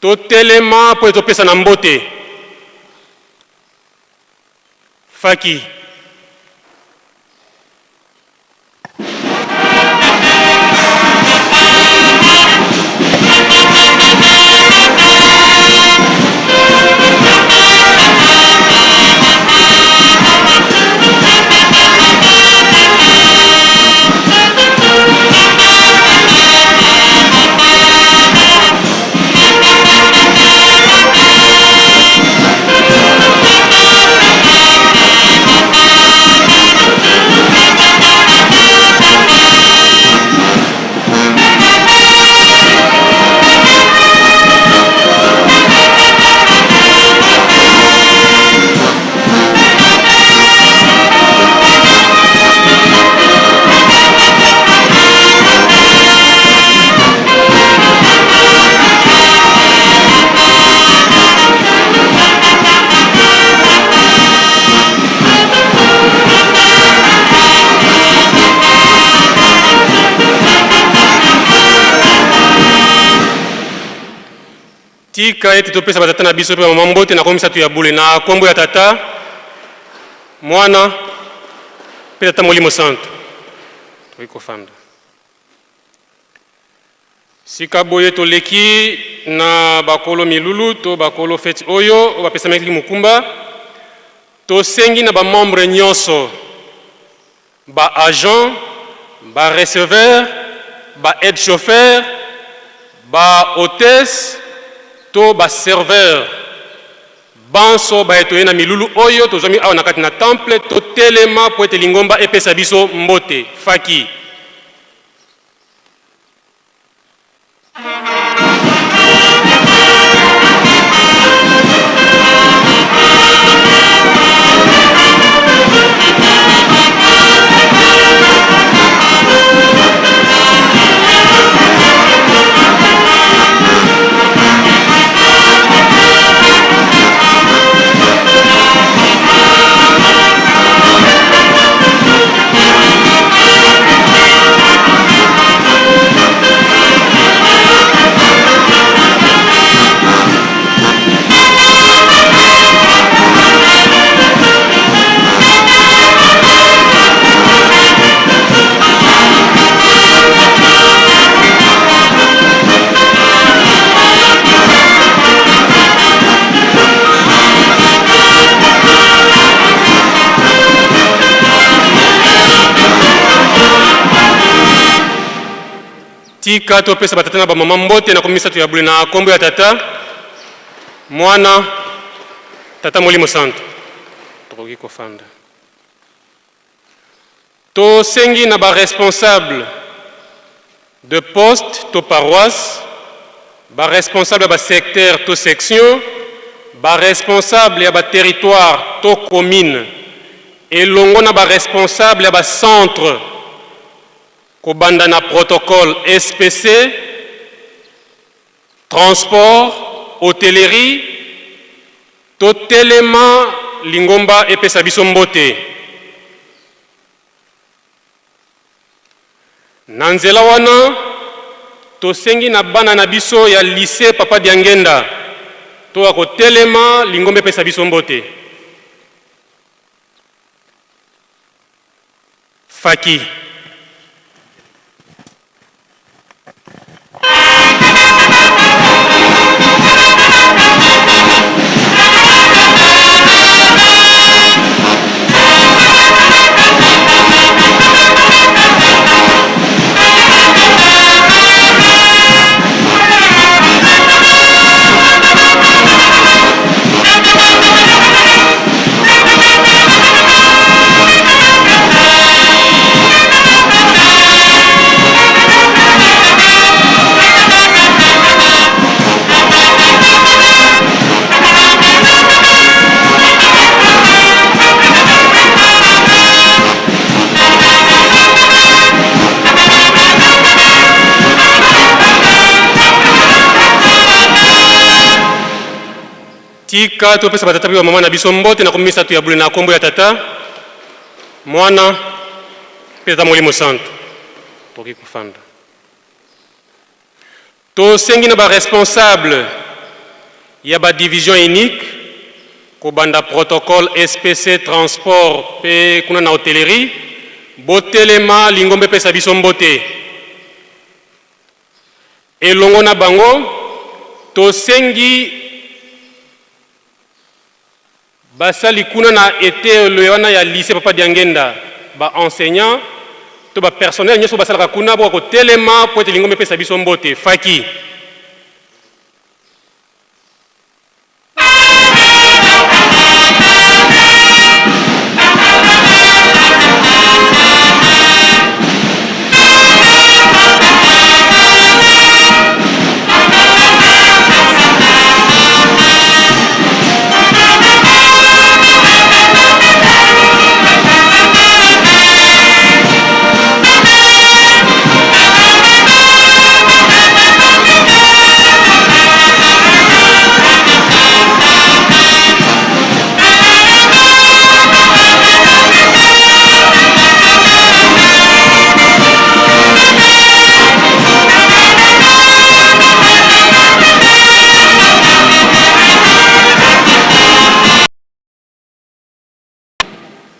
totelema mpo ete topesana mbote. Faki. Tika ete topesa batata na biso mpe bamama mbote na nkombo misato ya bule, na nkombo ya Tata, Mwana mpe Tata Molimo Santu. Tokoki kofanda. Sika boye toleki na bakolo milulu to bakolo feti oyo oyo bapesamaki mokumba. Tosengi na ba membres nyonso, ba agents, ba receveurs, ba aides chauffeurs, ba hotesses to ba serveurs banso baye toye na milulu oyo tozwami awa na kati na temple, totelema mpo ete lingomba epesa biso mbote. Faki. Tika topesa batata na bamama mbote na komisatu ya bule na nkombo ya Tata, Mwana, Tata Molimo Santu. Tokoki kofanda. Tosengi na ba responsables de poste to paroisse, ba responsables ya ba secteurs to sections, ba responsables ya ba territoires to communes elongo na ba responsables ya ba centres kobanda na protocole SPC, transport, hotellerie, totelema lingomba epesa biso mbote. Na nzela wana, tosengi na bana na biso ya lycee Papa Diangenda toya kotelema lingomba epesa biso mbote. Faki. Tika topesa batata mpe bamama na biso mbote na komisatu ya bule na nkombo ya Tata, Mwana mpe Tata Molimo Santu. Tokoki kofanda. Tosengi na ba responsable ya ba division unique kobanda protocole SPC transport mpe kuna na hotellerie botelema lingomba epesa biso mbote. Elongo na bango, tosengi basali kuna na eteyelo wana ya lycée Papa Diangenda, ba enseignants to ba personnel nyonso basalaka kuna boka kotelema mpo ete lingomba epesa biso mbote. Faki.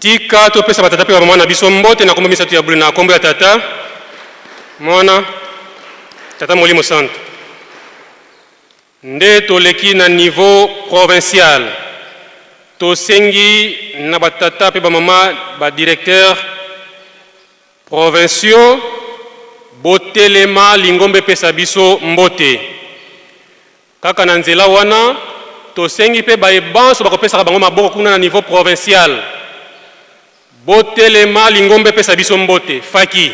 Tika topesa batata mpe bamama na biso mbote na nkombo misato ya bule, na nkombo ya Tata, Mwana, Tata Molimo Santu. Nde toleki na niveau provincial, tosengi na batata mpe bamama ba directeurs provinciaux botelema lingomba epesa biso mbote. Kaka na nzela wana, tosengi mpe baye banso bakopesaka bango maboko kuna na niveau provincial botelema lingomba epesa biso mbote. Faki.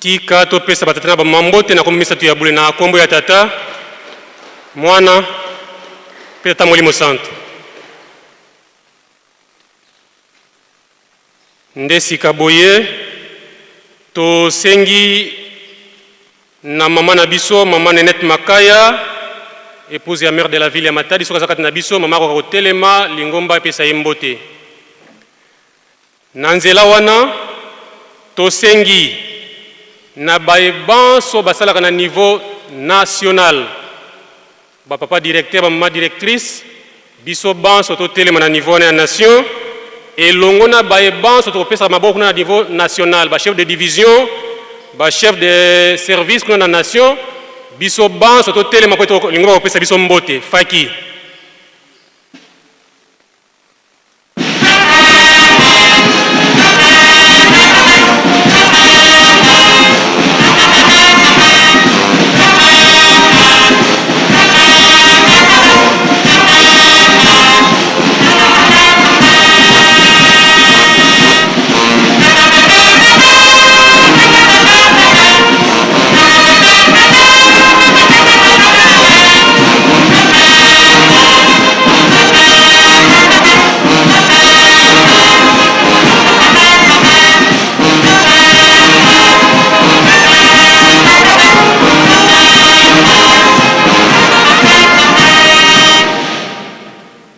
Tika topesa batata na bamama mbote na nkombo misato ya bule, na nkombo ya Tata, Mwana mpe Tata Molimo Santu. Nde sika boye tosengi na mama na biso, mama Nenette Makaya, épouse ya maire de la ville ya Matadi, soki aza kati na biso, mama akoka kotelema, lingomba epesa ye mbote. Na nzela wana, tosengi na baye banso basalaka na niveau national, ba papa directeur, ba mama directrice, biso banso totelema na niveau wana ya nation, elongo na baye banso tokopesaka maboko kuna na niveau national, ba chef de division, ba chef de service kuna na nation, biso banso totelema mpo ete lingomba kopesa biso mbote. Faki.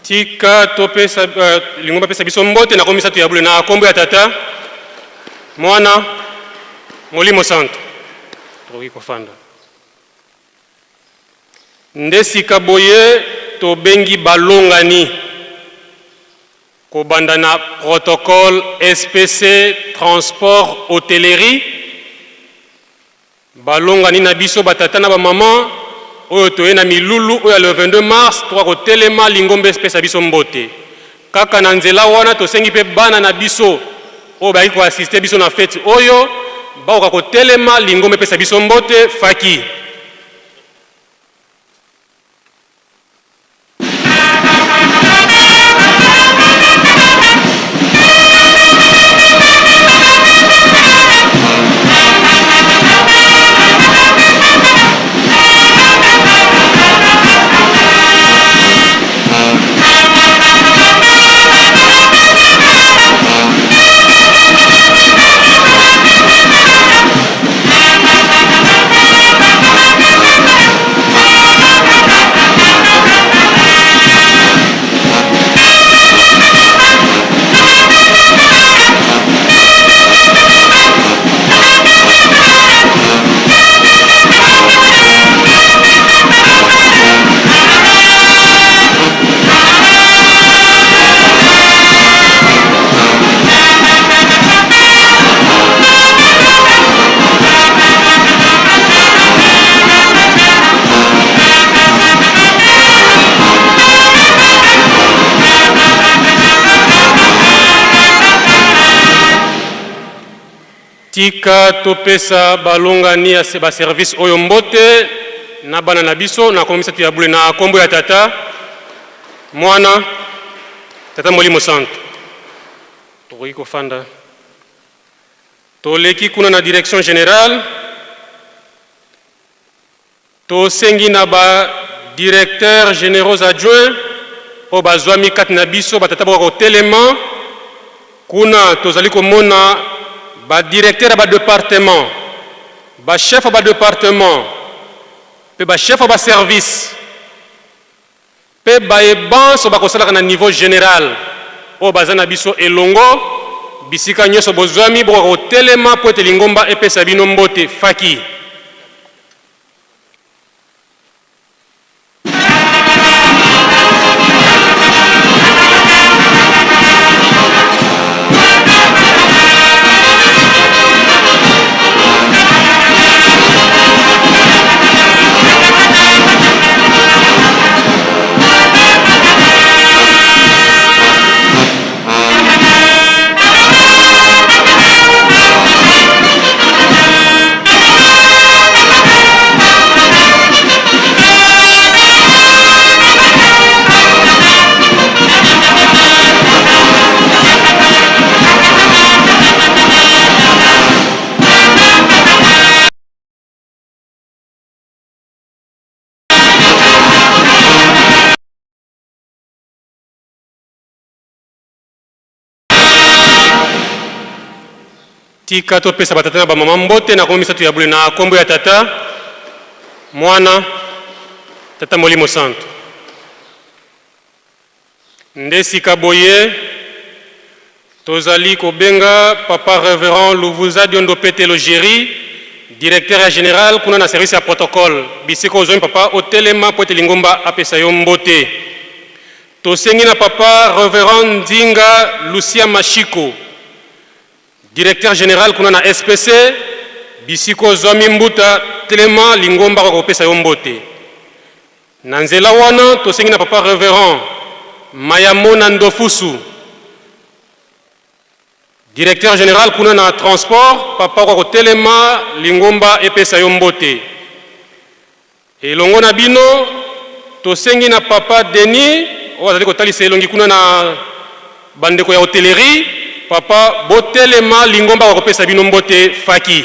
Tika topesa uh, lingomba pesa biso mbote na komisatu ya bule na kombo ya Tata, Mwana Molimo Santo. Tokoki kofanda. Nde sika boye tobengi balongani kobanda na protocole SPC transport hotellerie, balongani na biso batata na bamama oyo toye na milulu oyo ya le 22 mars, toka kotelema lingomba epesa biso mbote. Kaka na nzela wana tosengi mpe bana na biso oyo bayaki koassiste biso na feti oyo bakoka kotelema lingomba epesa biso mbote. Faki. Tika topesa balongani ya baservice oyo mbote na bana na biso na kombo misato ya bule, na kombo ya Tata, Mwana, Tata Molimo Santo. Tokoki kofanda. Toleki kuna na direction générale, tosengi na ba directeurs généraux adjoints oyo bazwami kati na biso, batata bakoka kotelema. Kuna tozali komona ba directeur ya ba departement, ba chef ya ba departement mpe ba chef ya ba service mpe baye banso bakosalaka na niveau général oyo baza na biso elongo. Bisika nyonso bozwami, bokoka kotelema mpo ete lingomba epesa bino mbote. Faki. Tika topesa batata na bamama mbote na kombo misato ya bule, na kombo ya Tata, Mwana, Tata Molimo Santo. Nde sika boye tozali kobenga papa Reverend Luvuza Diondo Petelo Jerry, directeur ya général kuna na service ya protocole. Bisika ozwami papa, otelema po ete lingomba apesa yo mbote. Tosengi na papa Reverend Nzinga Lucia Mashiko, directeur général kuna na SPC, bisika ozwami mbuta, telema lingomba akopesa yo mbote. Na nzela wana tosengi na papa Reverend Mayamona Ndofusu, directeur général kuna na transport, papa okoka kotelema lingomba epesa yo mbote. Elongo na bino tosengi na papa Denis oyo azali kotalisa elongi kuna na bandeko ya hotellerie, papa botelema lingomba akopesa bino mbote. Faki.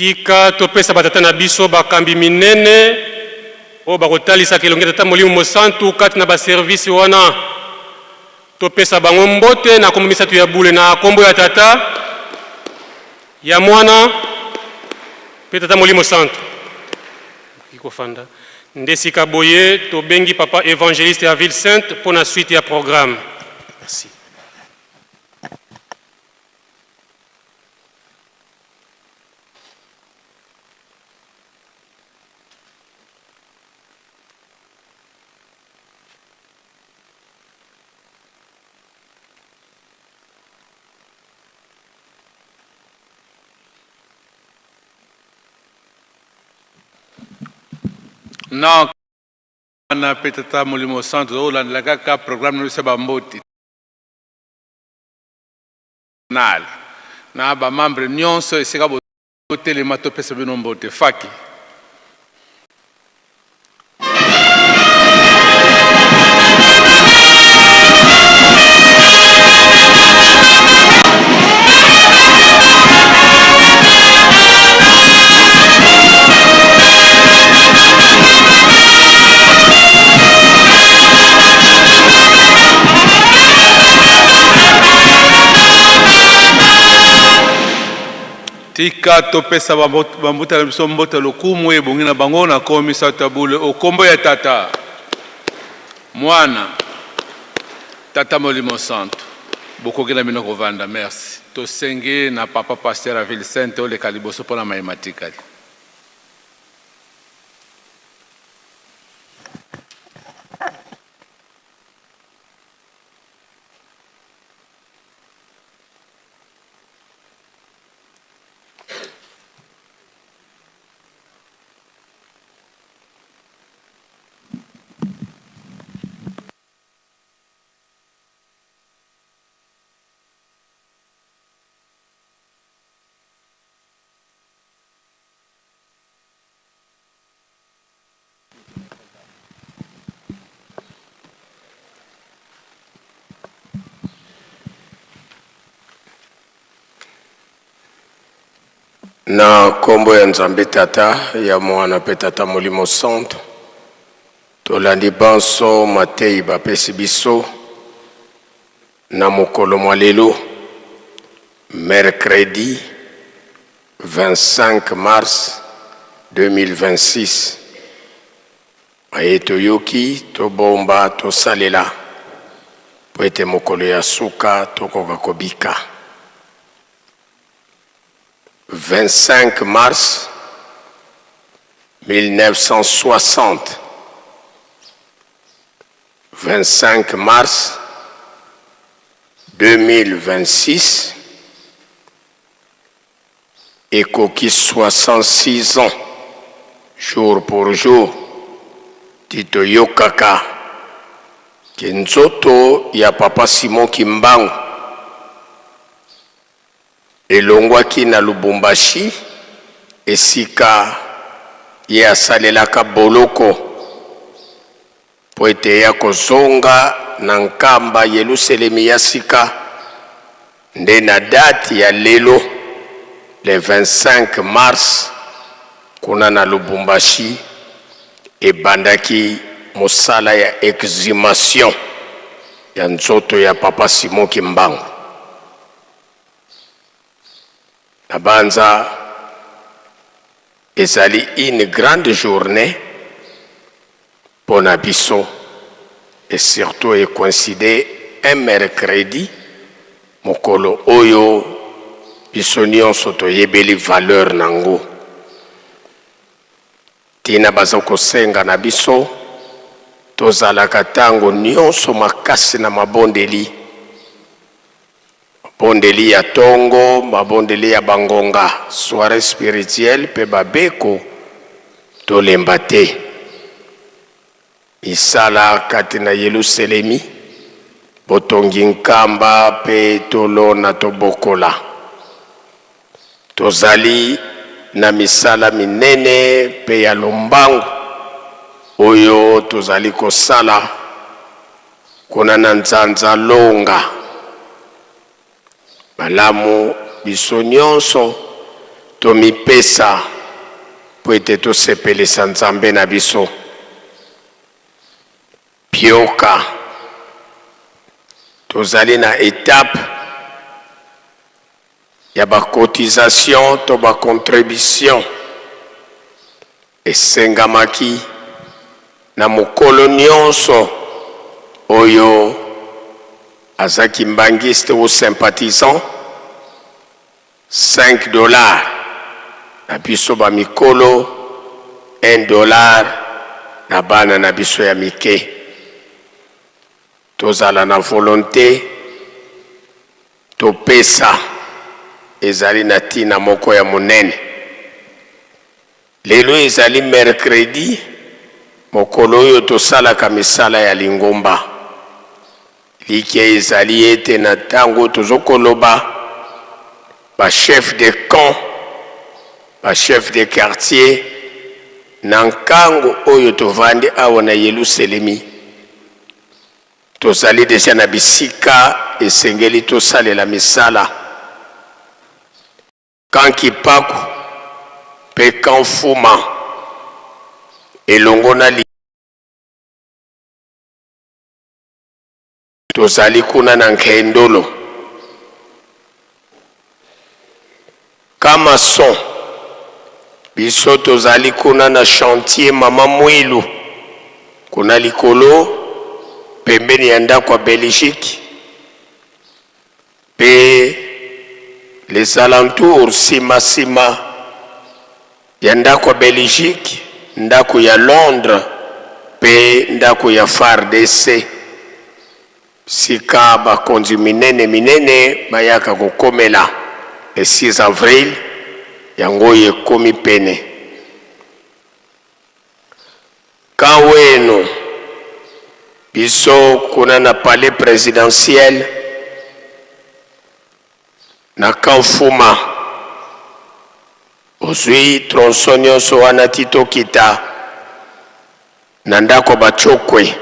Tika topesa batata na biso bakambi minene oyo bakotalisaka elongi ya Tata Molimo Mosantu kati na baservisi wana. Topesa bango mbote na kombo misatu ya bule, na kombo ya Tata, ya Mwana mpe Tata Molimo Santu. Bokoki kofanda. Nde sika boye tobengi Papa Evangeliste ya Ville Sainte mpo na suite ya programme. Merci. Na na mpe Tata Molimo Santu, tokolandela kaka programme na biso ya bambote nal na bamembre nyonso esika botelema, topesa bino mbote faki. Tika topesa bambuta na biso mbote lokumu ebongi na bango na komisa tabule okombo ya Tata, Mwana, Tata Molimo Santu. Bokoki na bino kovanda. Merci. Tosengi na papa pasteur ya Ville Sainte oleka liboso mpona mayema tikali. Na nkombo ya Nzambe Tata, ya Mwana mpe Tata Molimo Santu, tolandi banso mateyi bapesi biso na mokolo mwa lelo, mercredi 25 mars 2026. Maye toyoki, tobomba, tosalela, mpo ete mokolo ya suka tokoka kobika. 25 mars 1960, 25 mars 2026, ekoki 66 ans jour pour jour ti toyokaka ke nzoto ya papa Simon Kimbangu elongwaki na Lubumbashi esika ye asalelaka boloko mpo ete eya kozonga na Nkamba Yeluselemi ya sika nde na date ya lelo le 25 mars kuna na Lubumbashi ebandaki mosala ya exhumation ya nzoto ya papa Simon Kimbangu. Nabanza ezali une grande journée mpo na biso et surtout e coïncide un mercredi, mokolo oyo biso nionso toyebeli valeur nango. Tina baza kosenga na biso tozalaka tango nionso makasi na mabondeli. Mabondeli ya tongo, mabondeli ya bangonga, soiree spirituelle pe babeko, tolemba te. Misala kati na Yeluselemi, botongi nkamba pe tolona tobokola. Tozali na misala minene pe ya lombangu oyo tozali kosala kuna na Nzanza Longa. Malamu biso nionso Tomipesa mpo ete tosepelisa Nzambe na biso. Pioka. Tozali na etape ya ba cotisation to ba contribution esengamaki na mokolo nionso oyo aza kimbanguiste ou sympathisant 5 dollars, na biso ba mikolo 1 dollar, na bana na biso ya mike. Tozala na volonté topesa, ezali na ntina moko ya monene. Lelo ezali mercredi, mokolo oyo tosalaka misala ya lingomba. Likia ezali ete na ntango tozokoloba, bachef de camp, bachef de quartier na nkango oyo tovandi awa na Yelusalemi, tozali deja na bisika esengeli tosalela misala. Camp Kipaku mpe camp Fuma elongo na tozali kuna na Nkendolo. Kamason, biso tozali kuna na chantier Mama Mwilu, kuna likolo pembeni ya ndako ya Belgique mpe les alentours, nsima-nsima ya ndako ya Belgique, ndako ya Londres mpe ndako ya FARDC, sika bakonzi minene minene bayaka kokomela le 6 avril. Yango oyo ekomi pene. Kaweno, biso kuna na palais présidentiel na Kamfuma, ozwi tronçon nyonso wana ti tokita na ndako Bacokwe,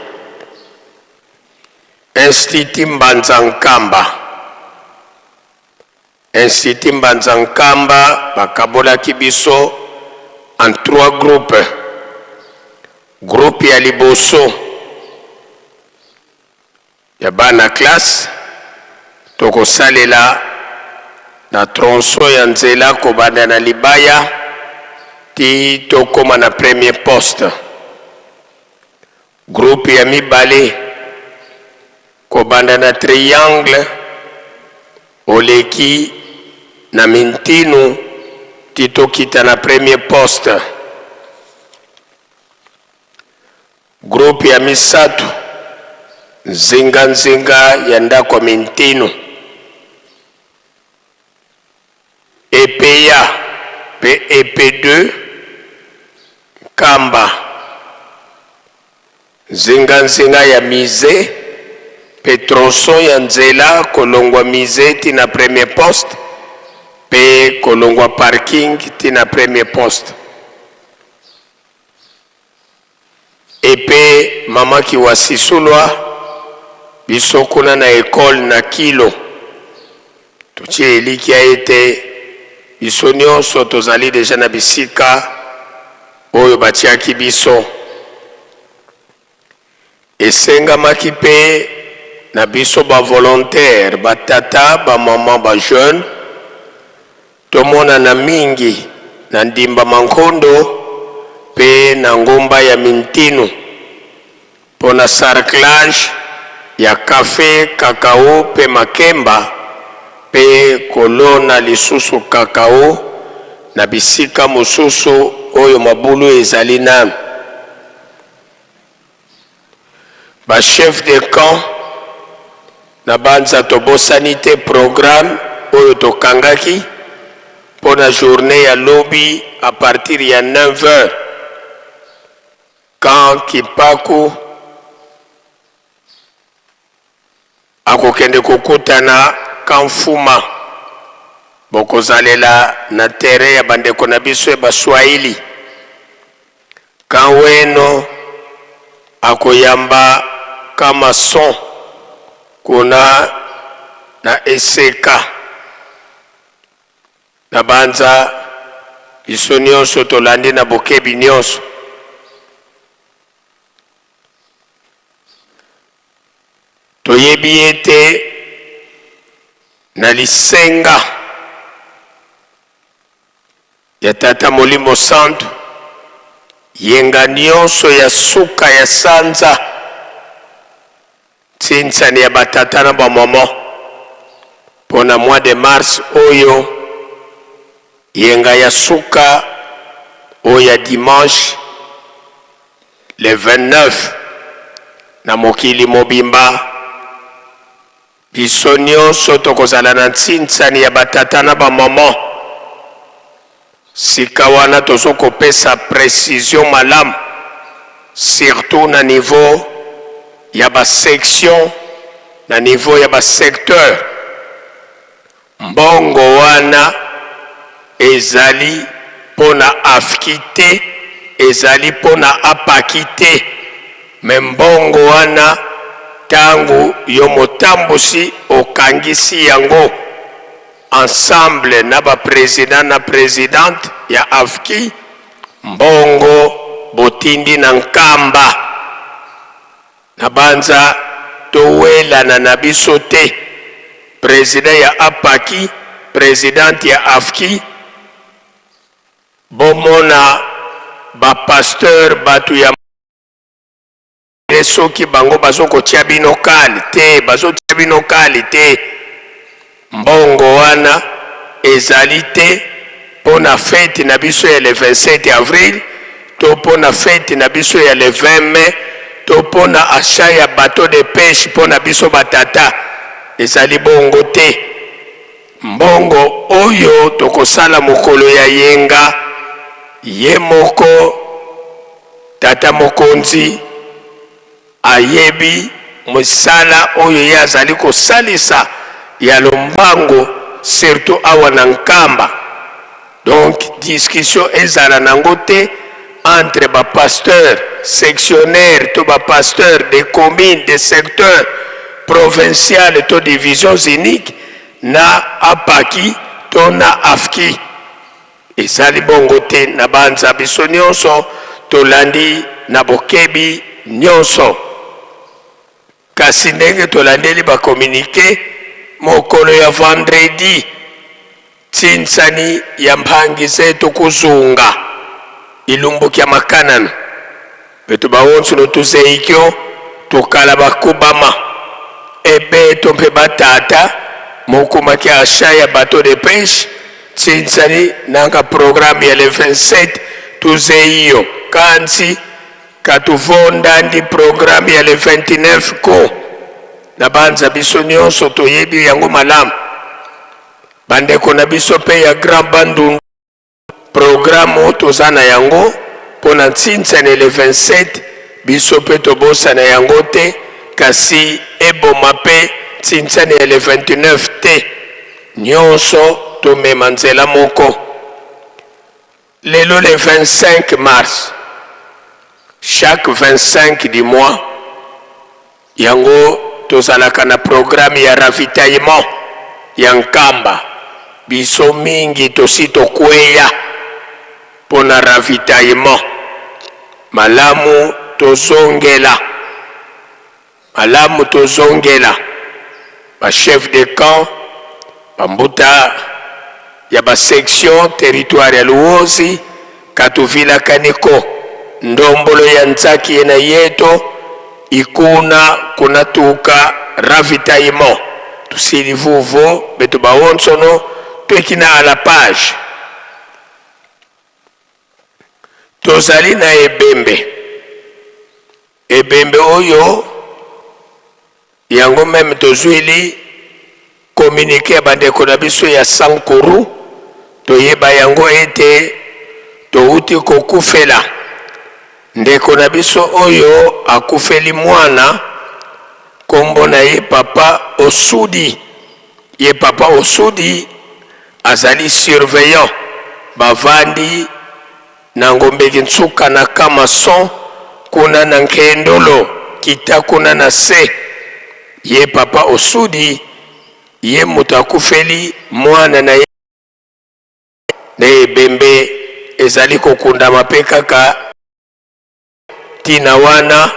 Institut Mbanza Nkamba. Institut Mbanza Nkamba, bakabolaki biso en trois groupes. Groupe ya liboso ya bana classe, tokosalela na tronçon ya nzela kobanda na libaya ti tokóma na premier poste. Groupe ya mibale, kobanda na triangle oleki na Mintinu ti tokita na premier poste. Groupe ya misato, nzinganzinga ya ndako ya Mintinu, EPA mpe EP2 Nkamba, nzinganzinga ya musée mpe tronçon ya nzela kolongwa musée ti na premier poste mpe kolongwa parking ti na premier poste. Epe Mama Kiwasisulwa, biso kuna na ekole na Kilo, totie elikya ete biso nyonso tozali deja na bisika oyo batiaki biso. Esengamaki mpe na biso bavolontaire, batata, bamama, bajeune, tomonana mingi na Ndimba Mankondo mpe na ngomba ya Mintinu mpo na sarclage ya kafe, kakao mpe makemba, mpe kolona lisusu kakao na bisika mosusu oyo mabulu ezali nanu. Bachef de camp na banza, tobosani te programme oyo tokangaki mpo na journée ya lobi à partir ya 9 heures. Camp Kipaku akokende kokutana camp Fuma, bokozalela na terrain ya bandeko na biso ya Baswahili. Camp Weno akoyamba Kamason kuna na Eseka na Banza. Biso nyonso tolandi na bokebi nyonso. Toyebi ete na lisenga ya Tata Molimo Santu, yenga nyonso ya suka ya sanza, ntsinsani ya batata na bamama mpo na mois de mars oyo, yenga ya suka oyo ya dimanche le 29 na mokili mobimba, Biso nionso tokozala na ntsinsani ya ba tata na ba maman. Sika wana tozo kopesa precision malamu surtout na niveau ya ba sections, na niveau ya ba secteurs. Mbongo wana ezali mpo na AFKI te, ezali mpo na APAKI te, mais mbongo wana tango yo motambusi okangisi yango ensemble na ba presidents na presidentes ya AFKI, mbongo botindi na Nkamba. Nabanza towelana na biso te, president ya APAKI, presidente ya AFKI, bomona ba pasteurs batu ya mayele soki bango bazo kotia bino kali te, bazo tia bino kali te, mbongo wana ezali te mpo na fete na biso ya le 27 avril to mpo na fete na biso ya le 20 mai to mpo na achat ya bateau de peche mpo na biso ba tata, ezali bongo te. Mbongo oyo tokosala mokolo ya yenga, ye moko tata mokonzi ayebi misala oyo ye azali kosalisa ya lombango surtout awa na Nkamba. Donc discussion ezala nango te entre ba pasteurs sectionnaires to ba pasteurs de communes, de secteurs provincial to divisions uniques na APAKI to na AFKI. Ezali bongo te, nabanza biso nionso tolandi na bokebi nionso. Kasi ndenge tolandeli ba communiques, mokolo ya vendredi, tsinsani ya mpangi zetu kuzunga ilumbu kya makanana, betu baonso notuzeikyo tukala bakubama ebeto mpe batata mokuma kya achat ya bateau de peche tsinsani nanga programme ya le 27 tuzeiyo kansi katuvonda ndi programme ya le 29 ko nabanza biso nionso toyebi yango malamu bandeko na biso mpe ya Grand Bandundu programme oyo toza na yango mpo na ntsinsani le 27 biso mpe tobosana yango te kasi eboma mpe ntsinsani ya le 29 te nionso tomema nzela moko. Lelo le 25 mars, chaque 25 du mois yango tozalaka na programme ya ravitaillement ya Nkamba. Biso mingi tosi tokweya pona ravitaillement. Malamu tozongela, malamu tozongela ba chefs de camp, ba mbuta ya ba sections territoire ya Luozi, Katuvila Kaniko, Ndombolo ya Nzaki ye na Yeto, Ikuna kunatuka ravitaillement tusili vuvo beto baonsono twekina à la page. Tozali na ebembe, ebembe oyo yango meme tozuili communique ya bandeko na biso ya Sankuru, toyeba yango ete touti kokufela ndeko na biso oyo akufeli mwana, kombo na ye papa Osudi. Ye papa Osudi azali surveillant, bavandi na Ngombeki Nsuka na Kamason kuna na Nkendolo kita kuna na se. Ye papa Osudi ye moto akufeli mwana na ye na ebembe. ezali kokundama mpe kaka ntina wana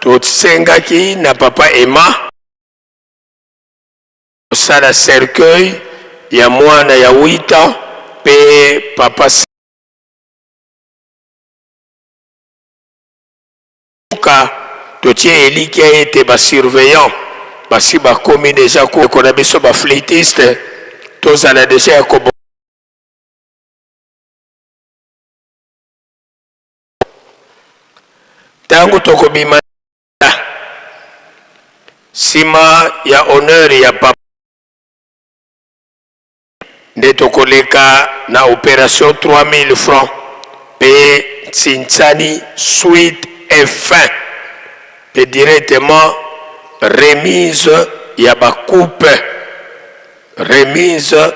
tosengaki na papa Emma kosala cercueil ya mwana ya 8 ans mpe papa Suka, totie elikya ete ba surveillants basi bakomi dejà ko na biso ba flûtistes tozala dejà ya ko Tango tokobima sima ya honneur ya papa nde tokoleka na operation 3000 francs mpe Tsinsani suite et fin mpe directement remise ya ba coupe remise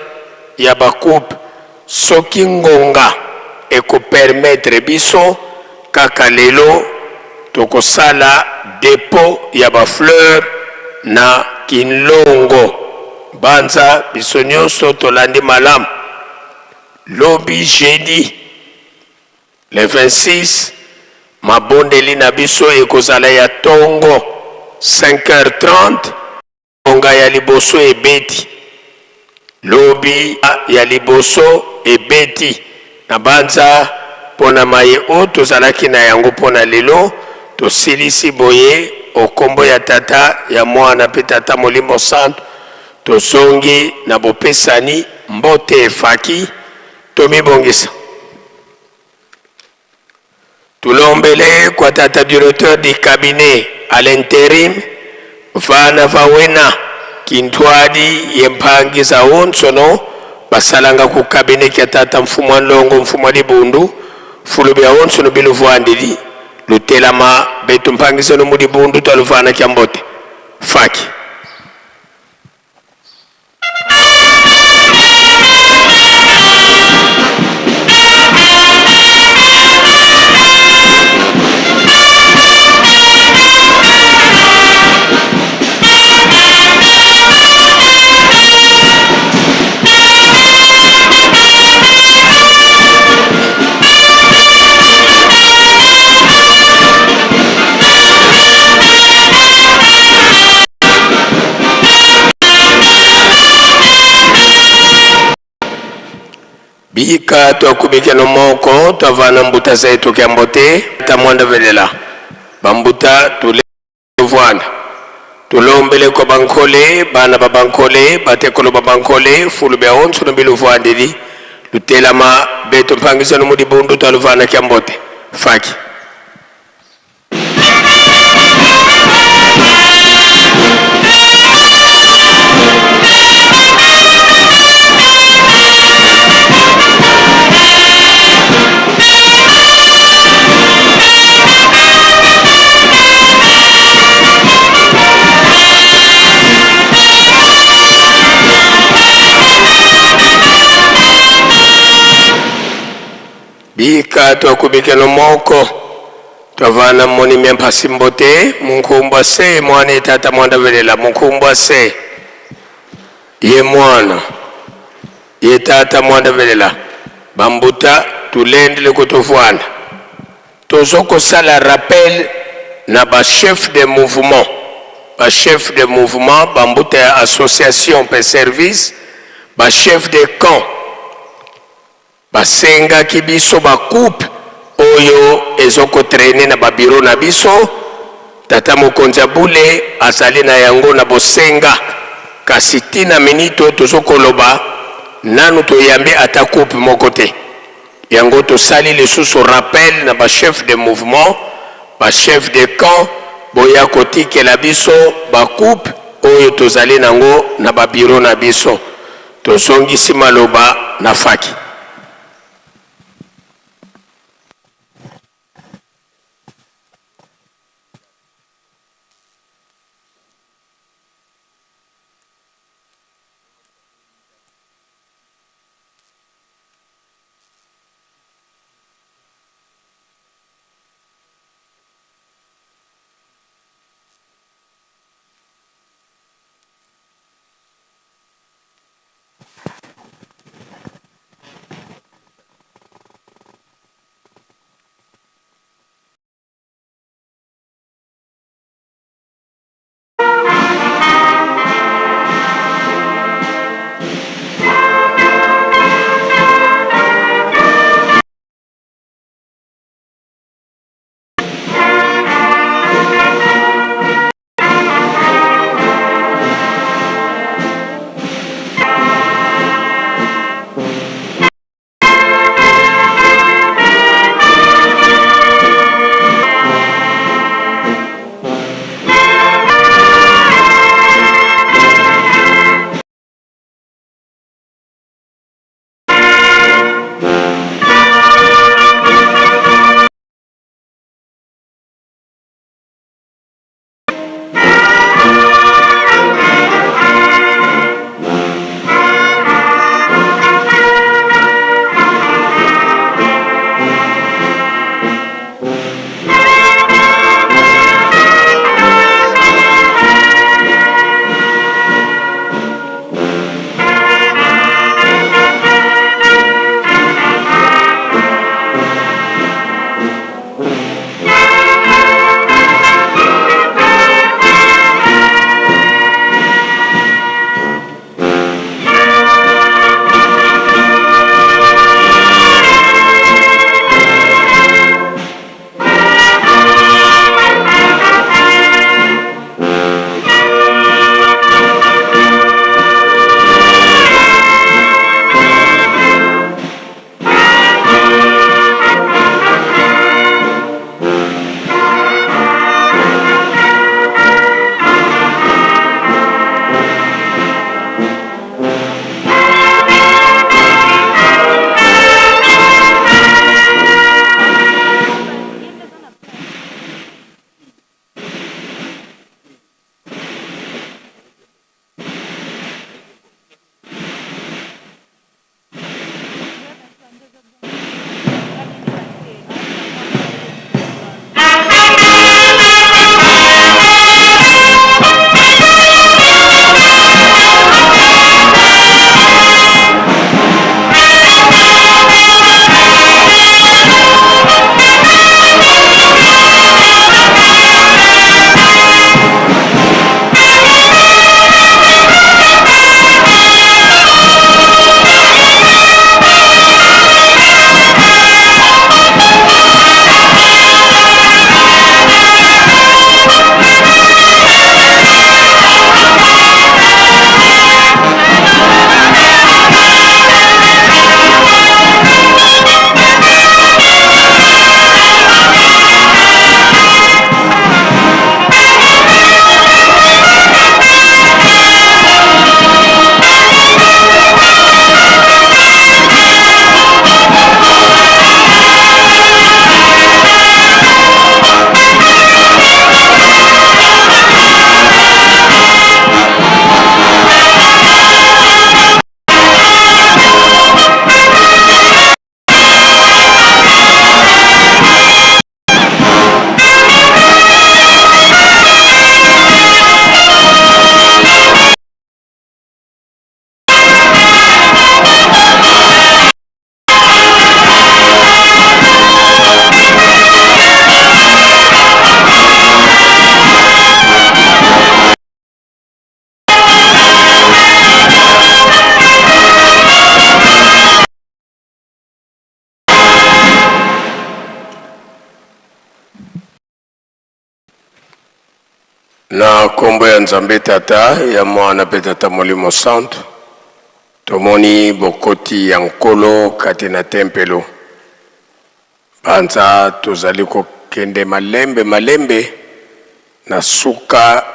ya ba coupe soki ngonga eko permettre biso kaka lelo tokosala depot ya ba fleurs na Kinlongo Banza biso nionso tolandi malamu lobi jeudi le 26 mabondeli na biso ekozala ya tongo 5h30 Ngonga ya liboso ebeti. Lobi ya liboso ebeti. Nabanza mpo na maye oyo tozalaki na yango mpo na lelo, tosilisi boye o nkombo ya Tata, ya Mwana mpe Tata Molimo Santu. Tozongi na bopesani mbote efaki. Tomibongisa. Tulombele kwa tata directeur du cabinet à l'interim vana va wena kintwadi ye mpangi za onsono basalanga ku cabinet kya tata mfumu wa nlongo mfumu wa libundu fulu bya onsono biluvuandidi lutelama betu mpangi zenu mu libundu twaluvana kya mbote faki. Bika twakubikeno moko twavana mbuta zetu kya mbote ta mwanda velela bambuta tulevwana tulombele kwa bankole bana ba bankole batekolo ba bankole fulu bya onso no biluvwandili lutelama beto mpangizano mu dibundu twaluvana kya mbote faki. Bika twakubikeno moko twavana moni mya mphasi mbote munkumbwa se mwana ye tata mwanda velela munkumbwa se ye mwana ye tata mwanda velela bambuta tulendele kutuvwana tozokosala rappel na ba chef de mouvement ba chef de mouvement bambuta ya association mpe service ba chef de camp Basengaki biso ba coupe oyo ezo ko trainer na ba bureau na biso. Tata mokonzi ya bule azali na yango na bosenga, kasi ti na minute oyo tozo koloba nanu toyambi ata coupe moko te. Yango tosali lisusu rappel na ba chefs de mouvement, ba chefs de camp boya kotikela biso ba coupe oyo tozali nango na ba bureau na biso. Tozongisi maloba na faki. Na nkombo ya Nzambe Tata, ya Mwana mpe Tata Molimo Santu, tomoni bokoti ya Nkolo kati na tempelo. Banza tozali kokende malembe malembe na suka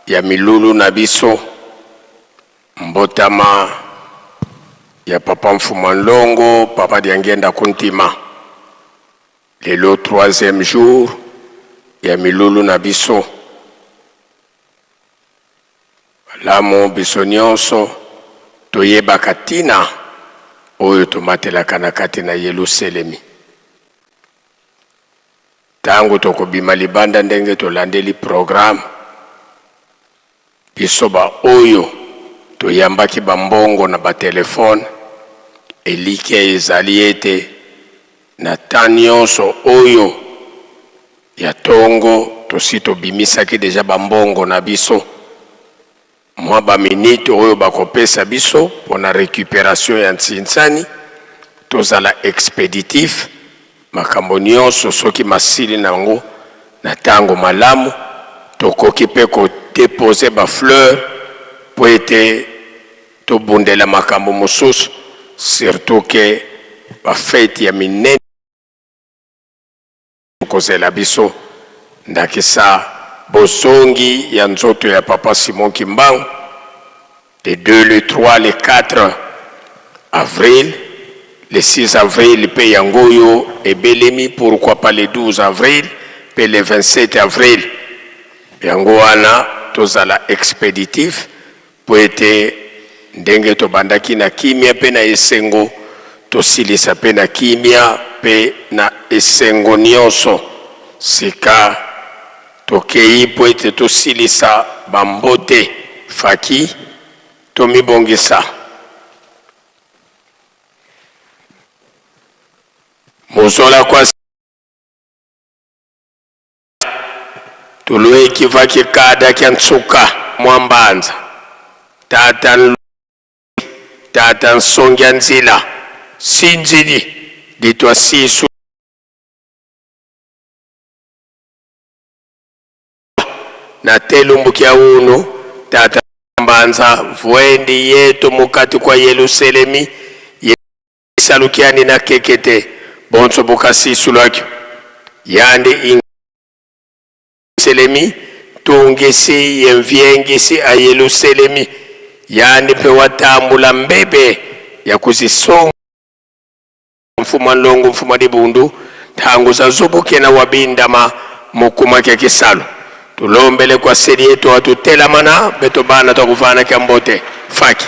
ya milulu na biso. Mbotama ya Papa Mfuma Nlongo, Papa Diangienda Kuntima. Lelo troisième jour ya milulu na biso. Malamu biso nyonso toyebaka ntina oyo tomatelaka na kati na Yeluselemi. Ntango tokobima libanda ndenge tolandeli programme, Biso ba oyo toyambaki ba mbongo na ba telephone, elikya ezali ete na temps nionso oyo ya tongo tosi tobimisaki dejà ba mbongo na biso. Mwa ba minutes oyo bakopesa biso pona recuperation ya Ntsinsani, tozala expeditif, Makambo nionso soki masili na yango na tango malamu, tokoki mpe ko deposer ba fleurs mpo ete tobundela makambo mosusu, surtout que ba fetes ya minene kozela biso, ndakisa bozongi ya nzoto ya Papa Simon Kimbangu le 2, le 3, le 4 avril, le 6 avril mpe yango oyo ebelemi, pourquoi pas le 12 avril mpe le 27 avril. Yango wana tozala expeditif mpo ete ndenge tobandaki na kimia mpe na esengo, tosilisa mpe na kimia mpe na esengo nionso. Sika Tokeyi mpo ete tosilisa ba mbote faki tomibongisa. Mozola kwa tulueki vaki kada kya nsuka mwa mbanza tata tata nsongia nzila sinzili litwa sisu Na telumbu kya unu tata mbanza vuendi yetu mukati kwa Yeluselemi yesalukiani na kekete bonso bukasisulwakyo yandi inselemi tungisi yemviengisi a Yeluselemi yandi mpe watambula mbebe ya kuzisonga Mfuma Nlongo Mfuma Dibundu ntango za zobokena wa bindama mokuma kya kisalu tulombele kwa seli yetu atutelamana beto bana twakuvana kya mbote faki.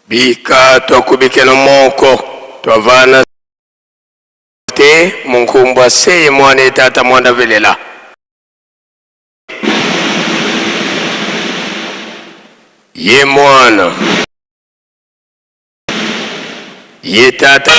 Bika twakubikela moko twavana te munkumbwa seye mwana etata mwana velela. Ye mwana ye tata.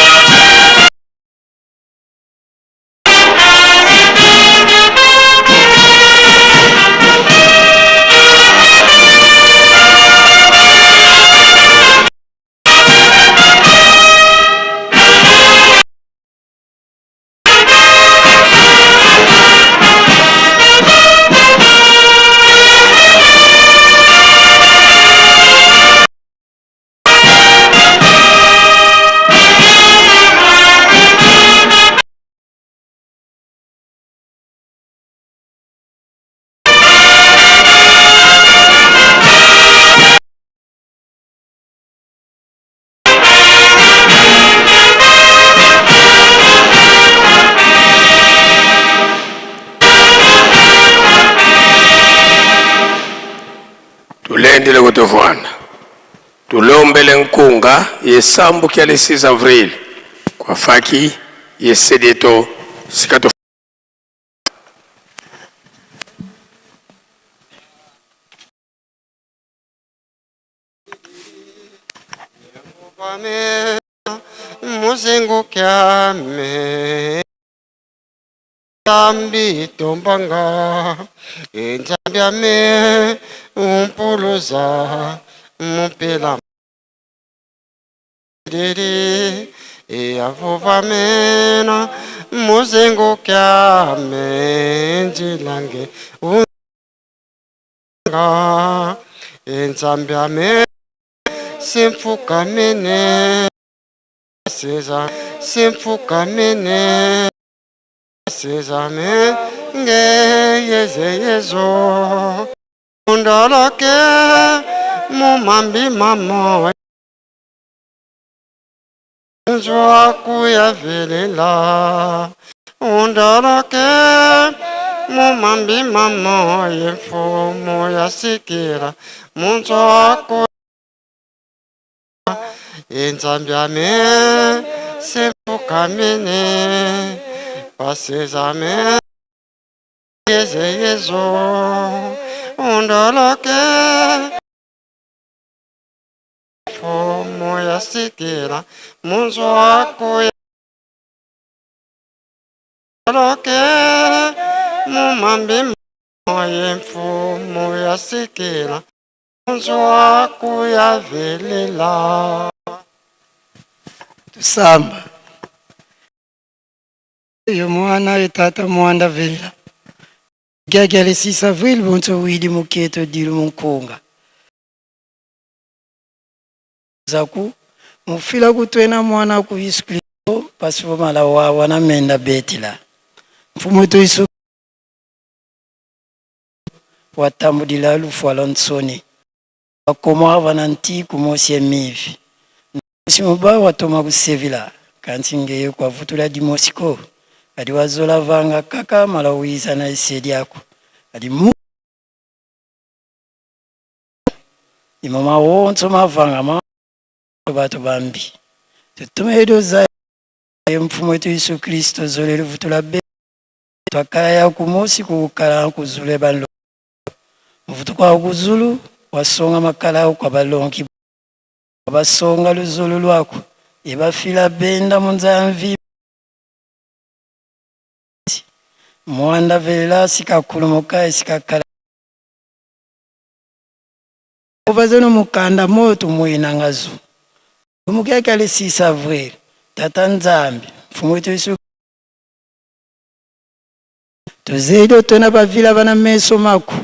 Tulendele kutuvwana tulombele nkunga yesambuki ya le 6 avril kwafaki yesedeto sika to Muzingu kyame Nzambi tombanga Nzambi ame umpuluza mupila diri Yavuvamena muzingu kyame njilange unga Nzambi ame simfukamene Seza simfukamene Sezame nge yeze yezo Undoloke mumambi mamo Nzwa kuyavelela Undoloke mumambi mamo Yemfumo yasikira Munzwa ku Inzambiame simfukamene Pasezame yeze yezo Undoloke Fumo yasikira Munzwa kuyaloke Mumambi Mfumo yasikira Munzwa kuyavelela Tusamba yo mwana ye tata mwanda vela Gaga le 6 avril bonso widi muketo dilu munkunga zaku mufila kutwena mwana ku Yesu Kristo pasipo mala wawa na menda betila mfumu wetu Yesu watambudila lufu lwa nsoni wakoma ava na nti kumosi emivi mosi muba watoma kusevila kansi ngeye kwavutula dimosiko adi wazola vanga kaka mala wiza na esedi yako adi mu imama wonso mavanga ma bato bambi tutume za mfumo wetu Yesu Kristo zole luvutula be twakala ya kumosi kukala kuzule banlo muvutu kwa kuzulu wasonga makala kwa balonki basonga luzulu lwako ebafila benda munzamvi mwanda vela sikakulumuka esikakala ovazeno mukanda moyo tumwina ngazu umukeka le 6 avril tata Nzambi mfumu wetu Yesu tuzedo tona bavila bana meso maku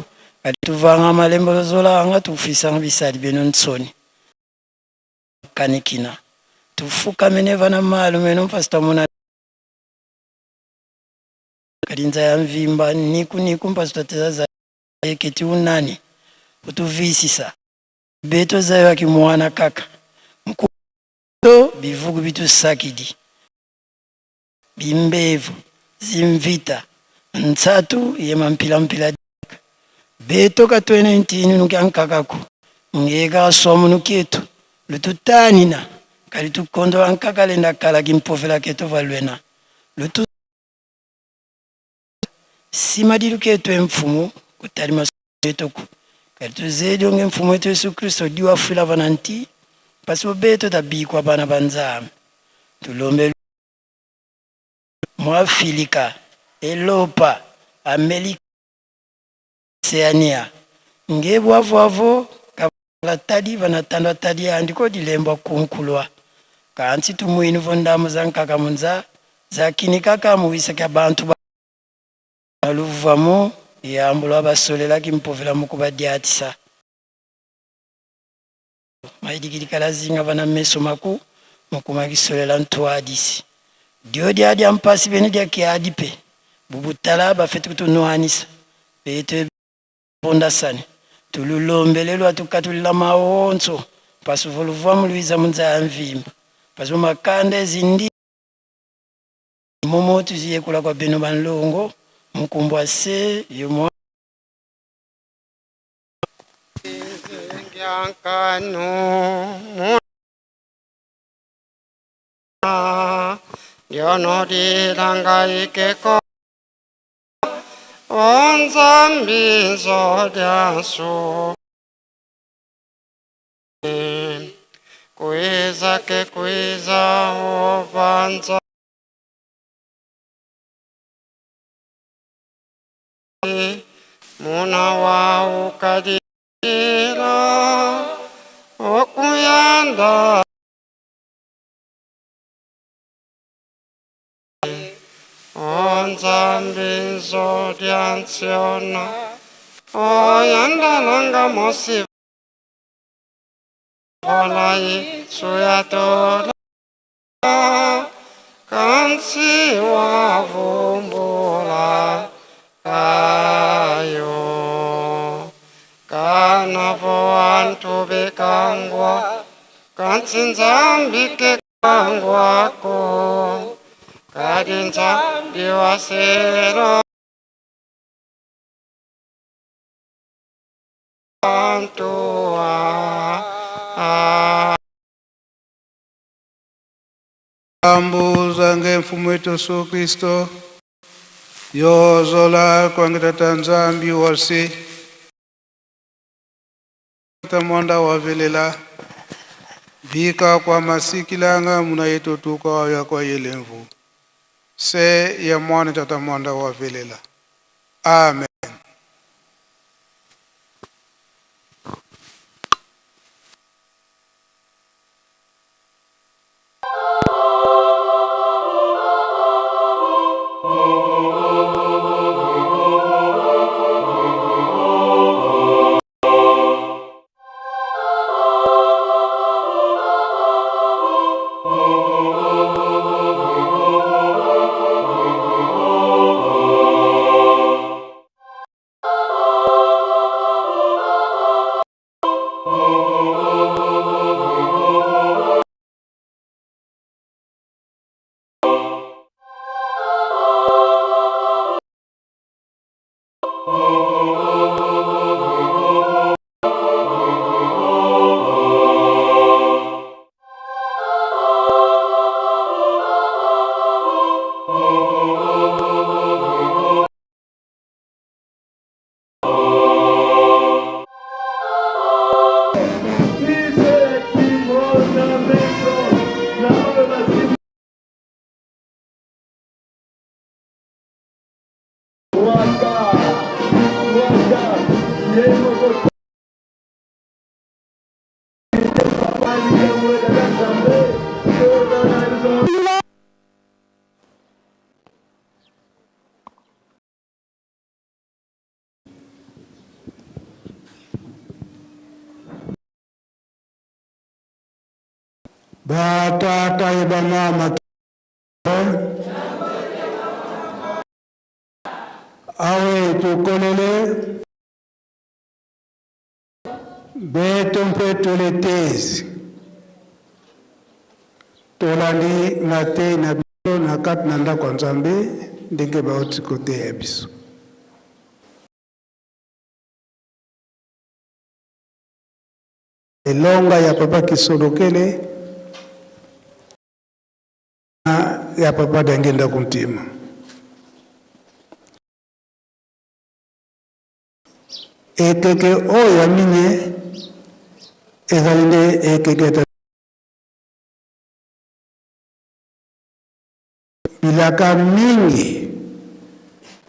kati tuvanga malembo zolanga tufisanga bisali beno nsoni kanikina tufukamene vana malu meno mpasita muna kalinza ya mvimba niku niku mpasita teza eketi unani utuvisisa beto zayo akimwana kaka mkuto bivugu bitusakidi bimbevu zimvita ntsatu yema mpila mpila beto katwene ntini nukankakaku ngeka somu nuketu lututanina kali tukondo ankakalenda kala kimpofela keto valwena lutu sima diluketu emfumu kutalima etoku kali tuzedi onge mfumu wetu Yesu Kristo diwafila vana nti pasi obeto tabikwa bana banzambe tulombe mwafilika Elopa Amerika Oceania nge bwavwavo kala tadi vanatandwa tadi andiko dilembwa kunkulwa kansi tumwinu vondamu za nkaka munza zakini kaka muwisaka bantu ba luvamu yambulwa basolela kimpovela mukubadiatisa maidikili kalazinga vana meso maku mukumakisolela ntwadisi dio diadia mpasi bene dia pe bubutala bafeti kutunwanisa beto bondasani tululombelelwa tukatulila maonso pasi voluvwa muluiza munza ya mvimba pasi makanda ezindi momo tuziyekula kwa beno banlongo mukumbwa se yo Lyankanu lyono lilanga ikeko onzambi nzo lyansu kuiza ke kuiza obanza muna wa ukadira okuyanda onzambi nzo lyansiona oyandalanga mosi olai suyatola kansi wavumbula kayo kanavo antu bekangwa kansi nzambi ke kangwako kadi nzambi wasero antu a Ambuza nge mfumu wetu Yesu Kristo yozola kwange tata Nzambi wasi tamonda wavelela bika kwa masikilanga muna yetu tuka ya kwa yelemvu se ya mwana tata mwanda wavelela. Amen. Batata ye bamama awe tukolele beto mpe toletezi tolandi matei na biso na kati na ndako ya Nzambe ndenge bauti koteya biso. Elonga ya papa Kisolokele na ya papa Diangienda Kuntima. Ekeke oyo ya minye ezali nde ekeke ya bilaka mingi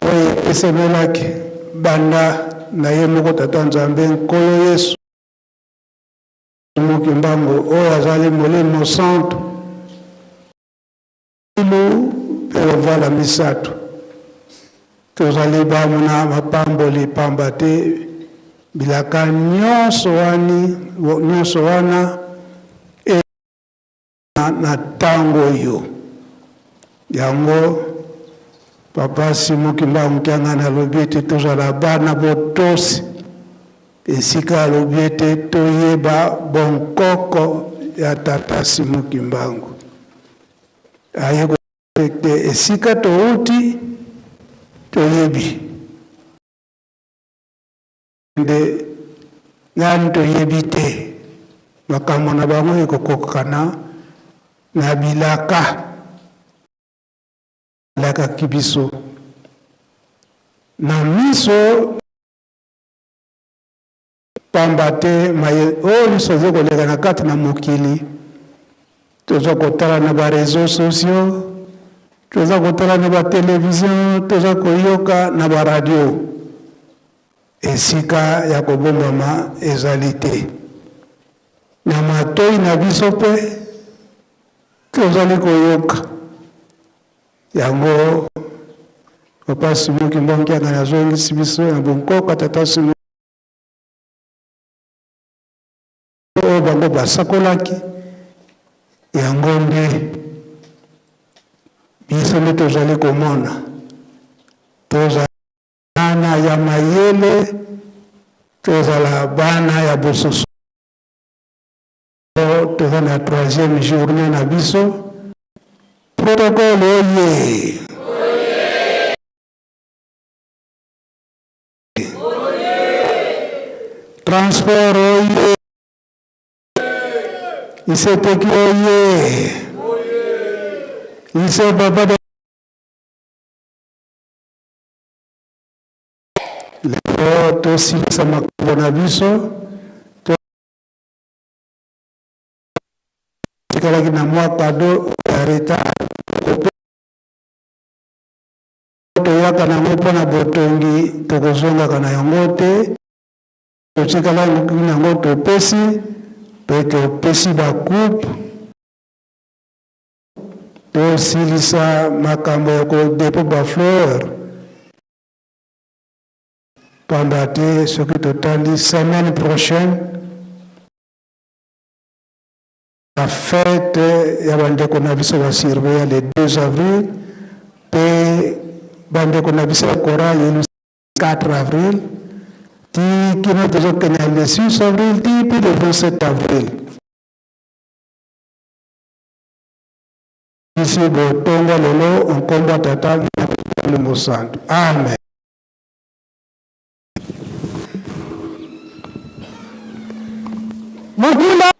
oyo epesamelaki banda na ye moko Tata Nzambe Nkolo Yesu Moki Mbangu oyo azali Molimo Santu ilu mpe bamvala misato. Tozali bamona mapamboli pamba te bilaka nyonso wani nyonso wana e na ntango oyo yango papa Simon Kimbangu Kiangani alobi ete tozala bana botosi esika alobi ete toyeba bonkoko ya tata Simon Kimbangu aye te esika touti toyebi nde Nanu toyebi te makambo na bango ekokokana na bilaka alakaki biso na miso pamba te maye oyo nyonso eza koleka na kati na mokili toza kotala na ba réseaux sociaux toza kotala na ba télévision toza koyoka na ba radio Esika ya kobombama ezali te. Na matoi na biso mpe tozali koyoka yango. Papa Simon Kimbangu Kiangani azongisi biso na bonkoko tata Simon oyo bango basakolaki yango nde biso nde tozali komona. Tozali Bana ya mayele, tozala bana ya bososo. Toza na troisième journée na biso. Protocole oye! Transport oye! Iseteki oye! Ise baba Lelo tosilisa makambo na biso, totikalaki na mwa kado ya retard toyaka na yango mpo na botongi, tokozongaka na yango te. Totikalaki na yango topesi mpe topesi bacoupe Tosilisa makambo ya ko depot ba fleurs pamba te soki totali semaine prochaine la fete ya bandeko na biso ba surveillant le 2 avril mpe bandeko na biso ya chorale le 4 avril ti kino tozokende le 6 avril ti mpe le 27 avril. Biso botonga lelo nkombo ya Tata Mwana Molimo Santu. Amen. Mukunda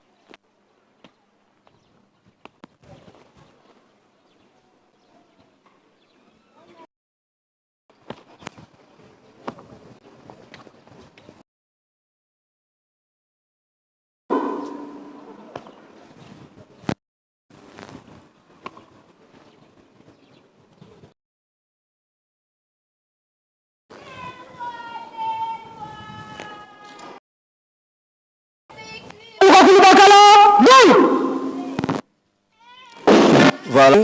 Voilà,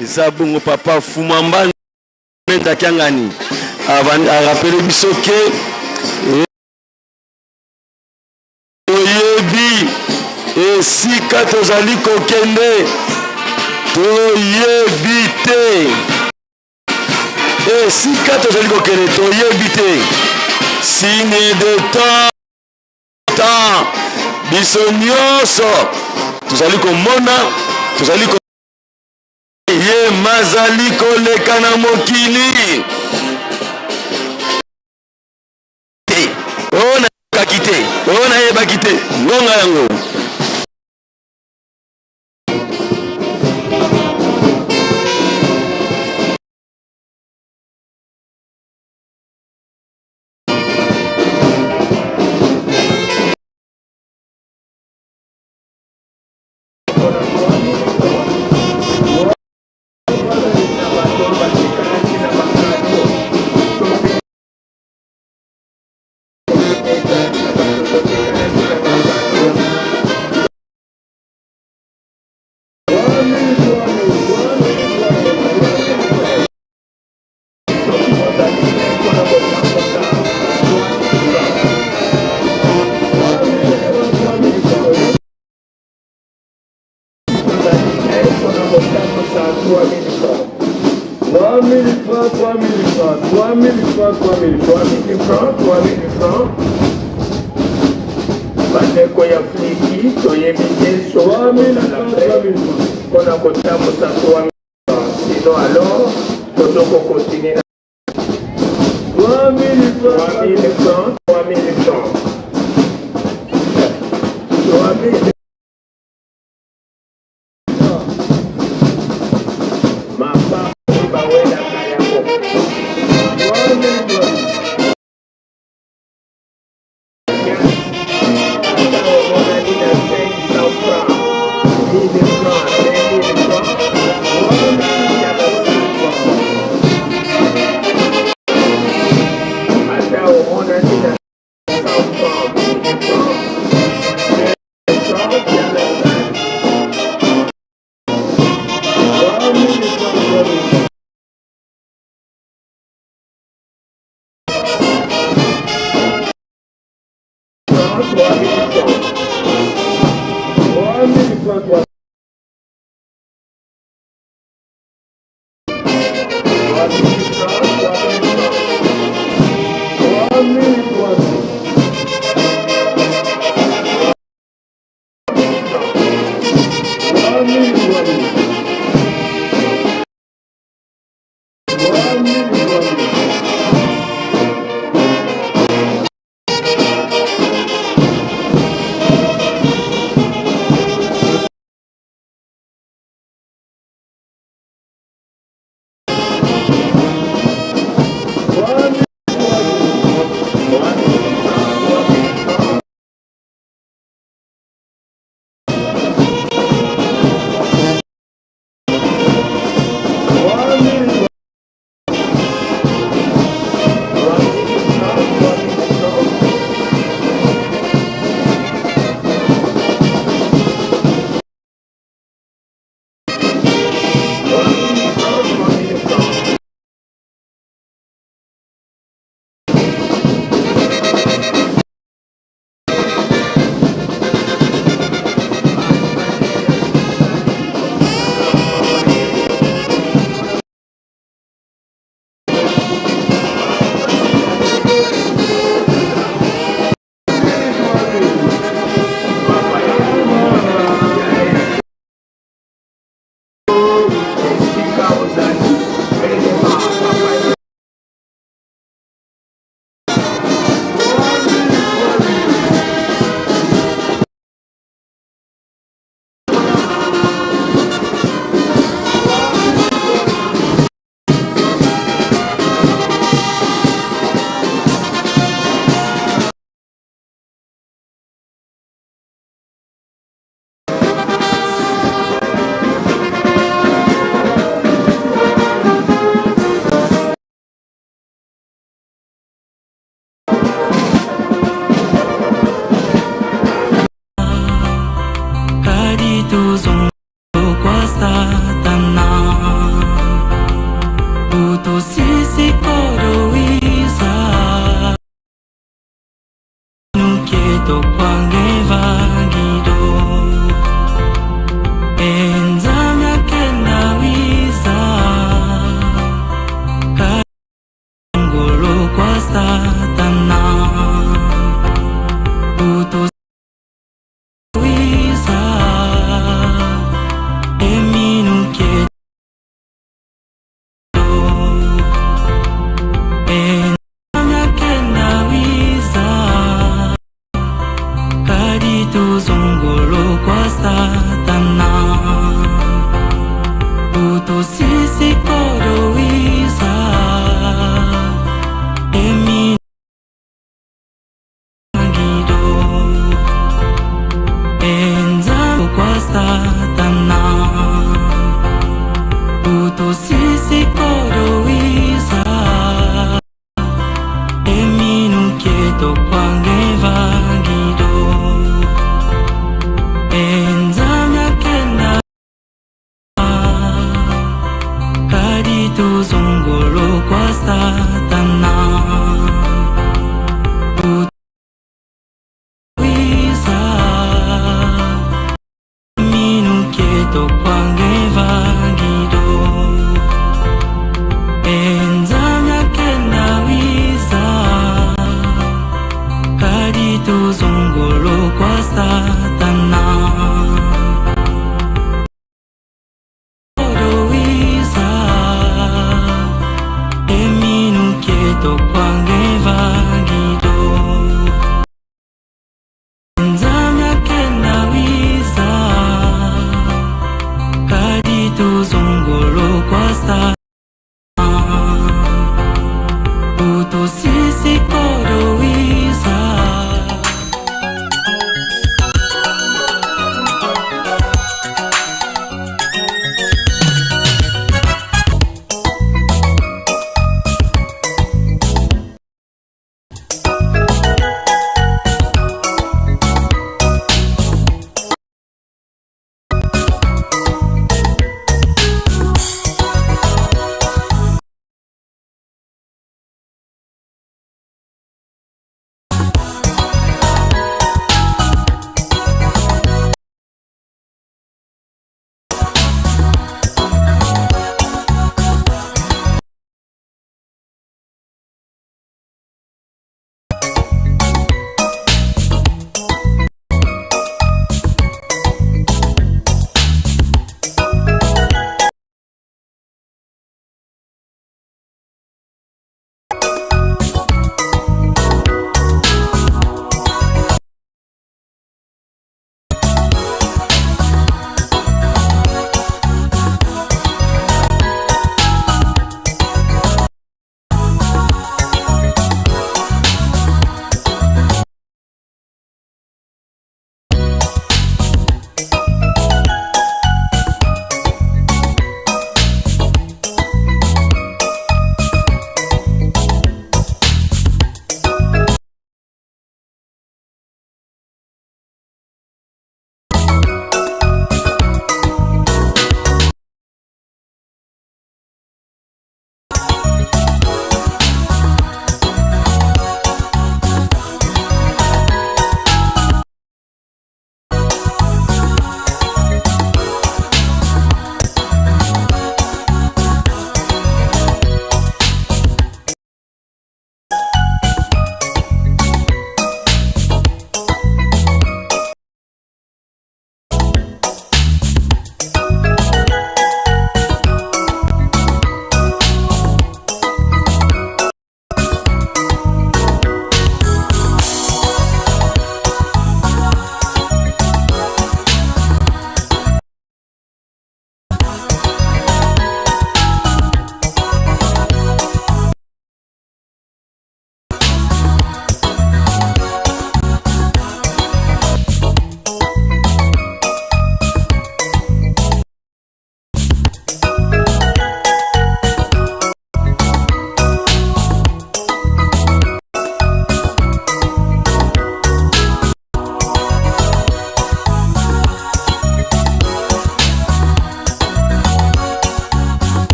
eza bongo papa Fumamba Meta Kiangani arapele biso ke Toyebi esika tozali kokende? Toyebi te. Esika tozali kokende toyebi te. Signe de temps temps biso nyonso tozali komona tozali ko ye mazali koleka na mokili. te oyo nayokaki te oyo nayebaki te ngonga yango. Bandeko ya fliki toyebi te soki mpona kotambusa 3000 sinon alors tozo ko continuer na 3000 francs 3000 francs.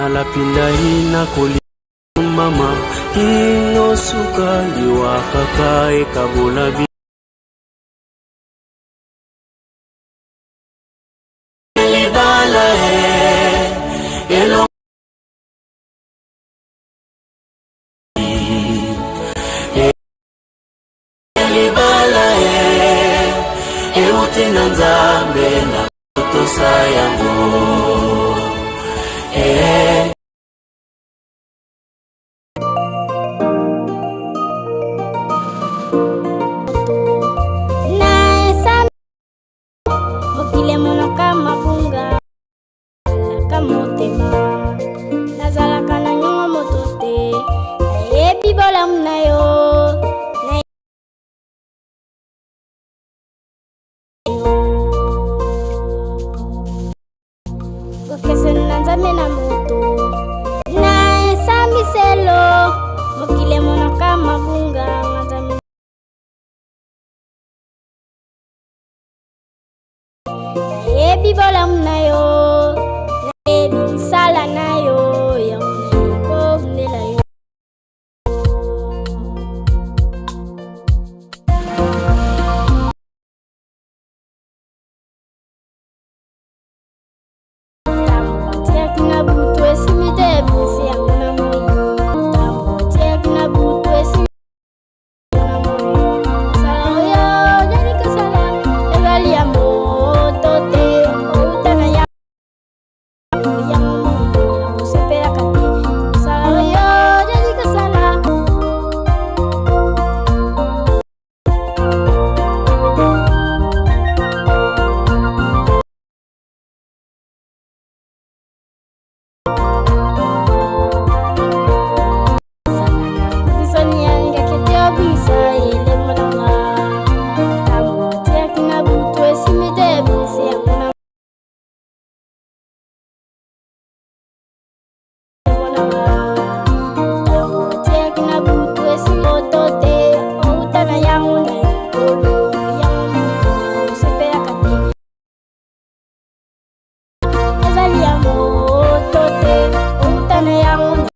Nalapi ndai nakolinga mama kino suka liwa kaka ekabola bi libala e elo libala e euti na nzambe na kotosa yango e. Na esami mokili emonaka mabunga alaka motema nazalaka na nyongo moto te nayebi bolamu na yo na bokeseni na nzambe na moto na esambiselo mokili emonaka mabunga nga nzambe nayebi bolamu na yo nayebi misala na yo yango nayebi kobundela yo Tiaki na butu esimi te ebimisi yango na moi ntango tiaki na butu esimi na moi mosala oyo ozali kosala ezali ya moto te outa na ya yango moi akosepelaka te mosala oyo ozali kosala. Ezali ya moto te outa na yango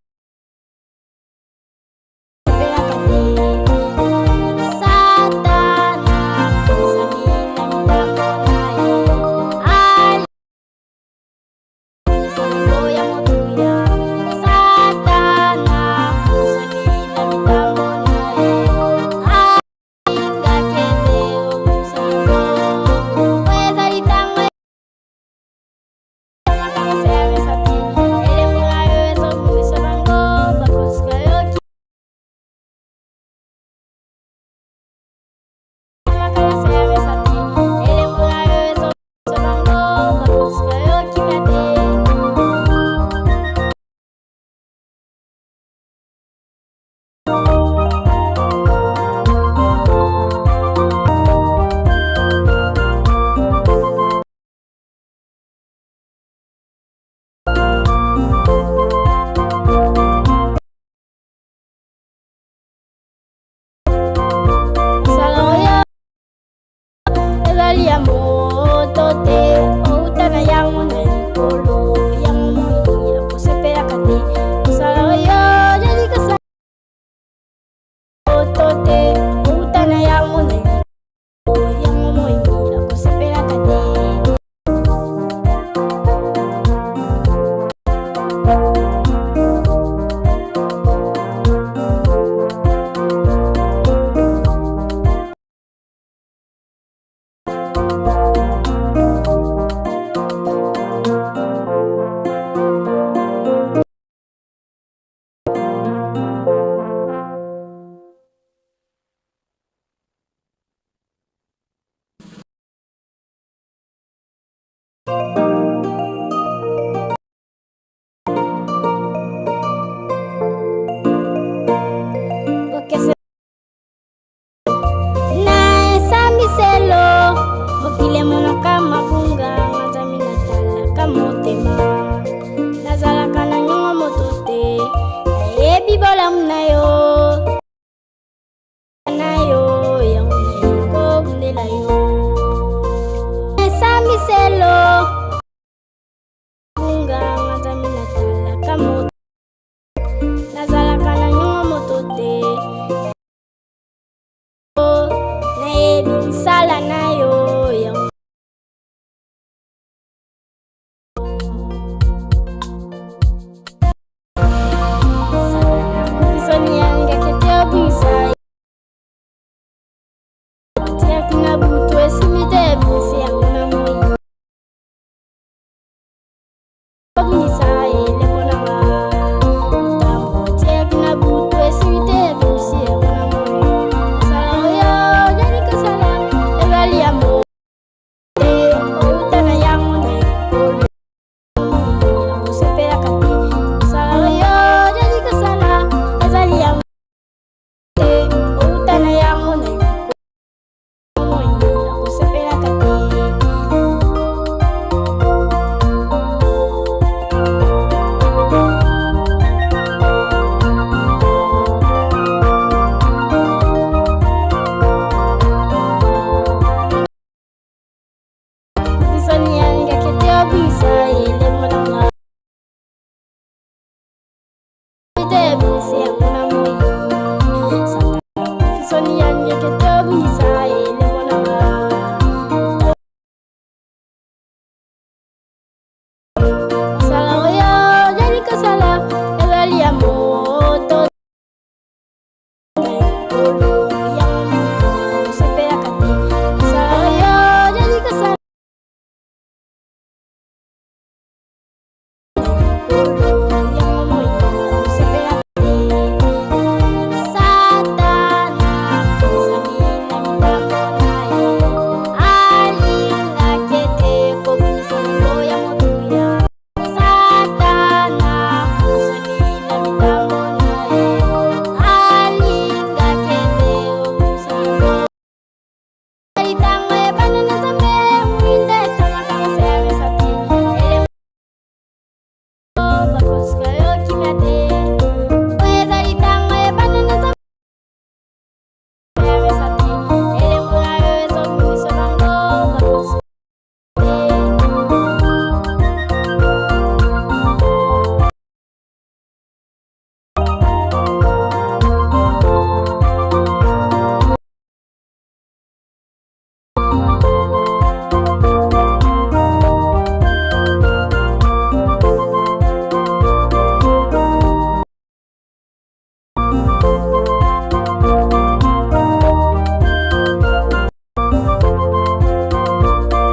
sepelaka te satana ezali na mitambo na ye alisango ya motuya satana ezali na mitambo na ye alingakete obisango ezali ntango. Mosala oyo ezali ya moto te outa na yango na likolo yango moi akosepelaka te mosala oyo ozali kosala moto te outa na yango na likolo yango moi akosepelaka te. Na esambiselo mokili emonaka mabunga nga nzambe natalaka motema nazalaka na nyongo moto te nayebi bolamu na yo na yo yango nayebi kobundela yo esambiselo bunga nga nzambe natalaka. ebimisi yango na moi. Satana akufi soni ya ngeke te obungisa elembo na nga. Mosala oyo ozali kosala ezali ya moto na likolo, yango osepelaka te. Mosala oyo ozali kosala na likolo, yango moi osepelaka te. Satana akozali na mitambo na ye, alingaki ete kobimisa yango ya motuya. Satana akozali na mitambo na ye, alingaki ete kobimisa yango. Litango ebanda na Nzambe, mwinda etamaka na se ya mesa te. Elembo bakosuka yo kimia te. Oyo eza litango ebanda na Nzambe ya mesa te. Elembo na yo ezobimisa bango bakosuka te.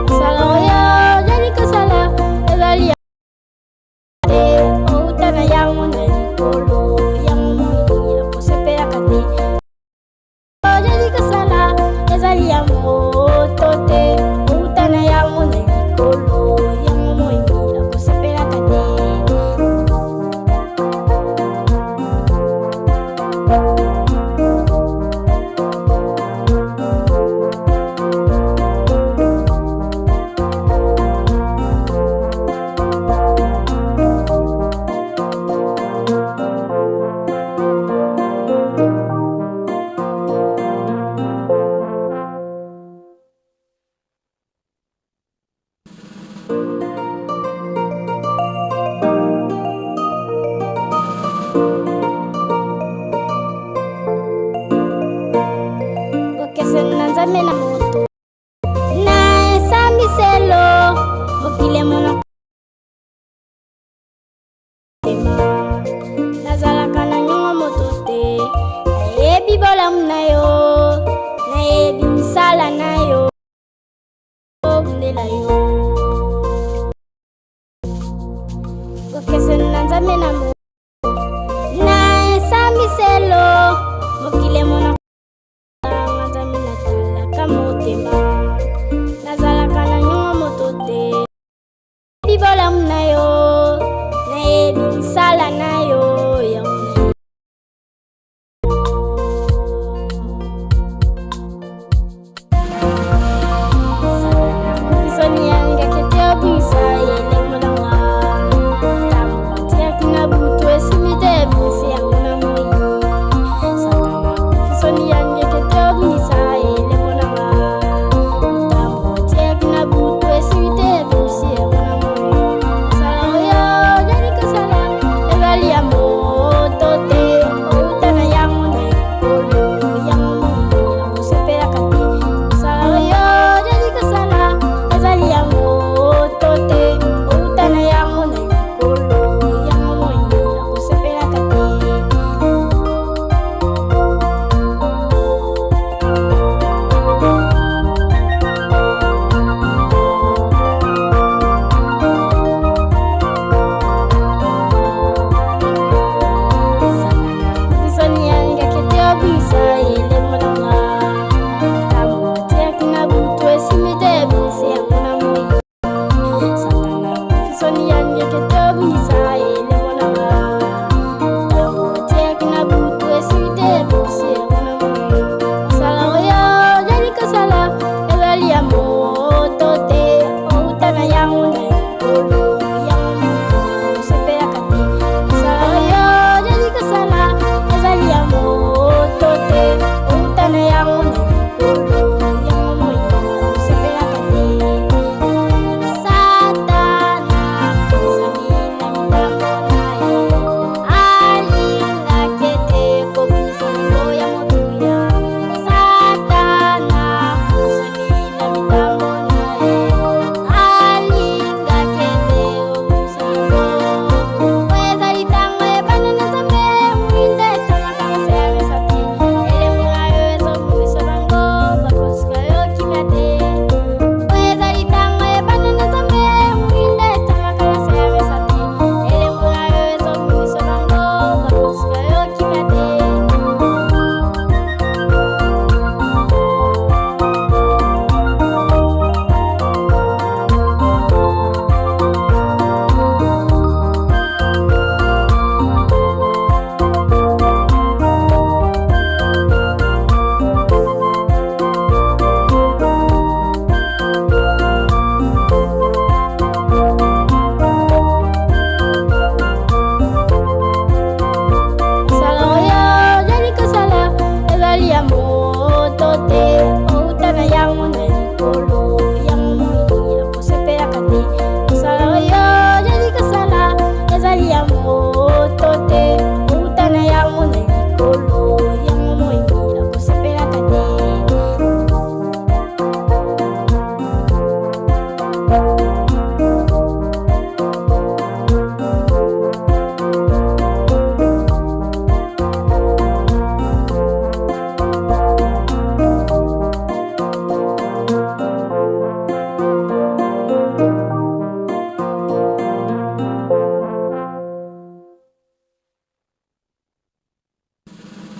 Mosala oyo ozali kosala ezali ya te, outa na yango na likolo, yango moi akosepelaka te. Ozali kosala ezali ya moto te, outa na yango na likolo, yango moi akosepelaka te. Bokeseni na Nzambe na moto na esambiselo, mokili emonaka tema. Nazalaka na nyongo moto te, nayebi bolamu na yo, nayebi misala na yo, bundela yo. Bokeseni na Nzambe na moto na esambiselo, mokili emonaka Nzambe natalaka motema. Nazalaka na nyongo moto te, nayebi bolamu na yo, nayebi misala na yo, yango na Satana akufi soni ya ngeke te obungisa elembo na nga. Ntango otiaki na butu esimbi te, ebimisi yango na moi. Satana akufi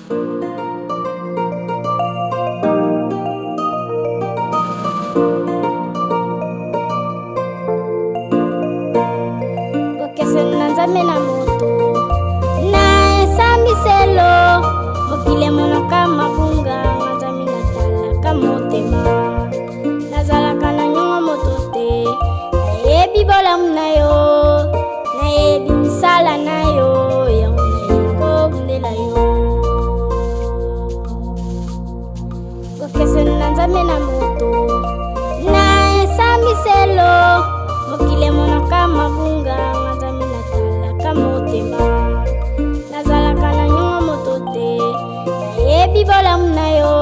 Bokeseni na Nzambe na moto na esambiselo, mokili emonaka mabunga, nga Nzambe natalaka motema. Nazalaka na nyongo moto te, nayebi bolamu na yo, nayebi misala na yo, yango nayebi kobundela yo. Bokeseni na Nzambe na moto na esambiselo, mokili emonaka mabunga, nga Nzambe natalaka motema. Nazalaka na nyongo moto te, nayebi bolamu na yo,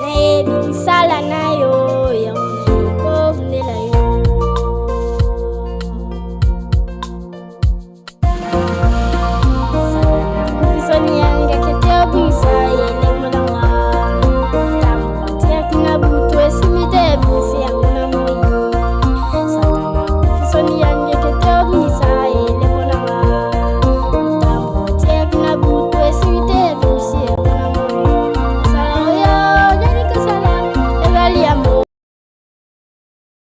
nayebi misala na yo, yango nayebi kobundela yo. Satana yangeke te obungisa elembo na nga, ntango otiaki na butu esimi te ebungisi yango na moi. Satana soni yangeke te obungisa elembo na nga, ntango otiaki na butu esimi te ebungisi yango na moi. Mosala oyo ozali kosala ezali ya mo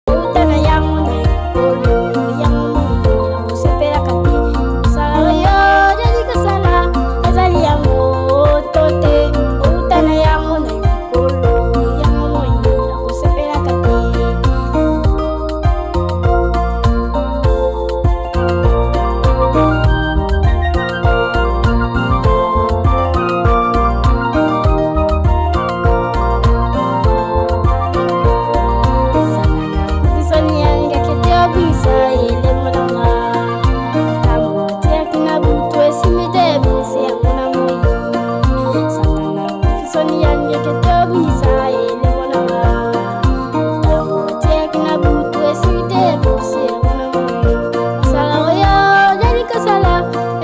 utana yango na likolo, yango moi akosepelaka te. Mosala oyo ozali kosala ezali ya moto te, outana yango na likolo, yango moi akosepelaka te. Soni yangeke te obungisa elembo na nga, ntango otiaki na butu esimi te ebungisi yango na moi. Satana soni yangeke te obungisa elembo na nga, ntango otiaki na butu esimi te ebungisi yango na moi. Mosala oyo ozali kosala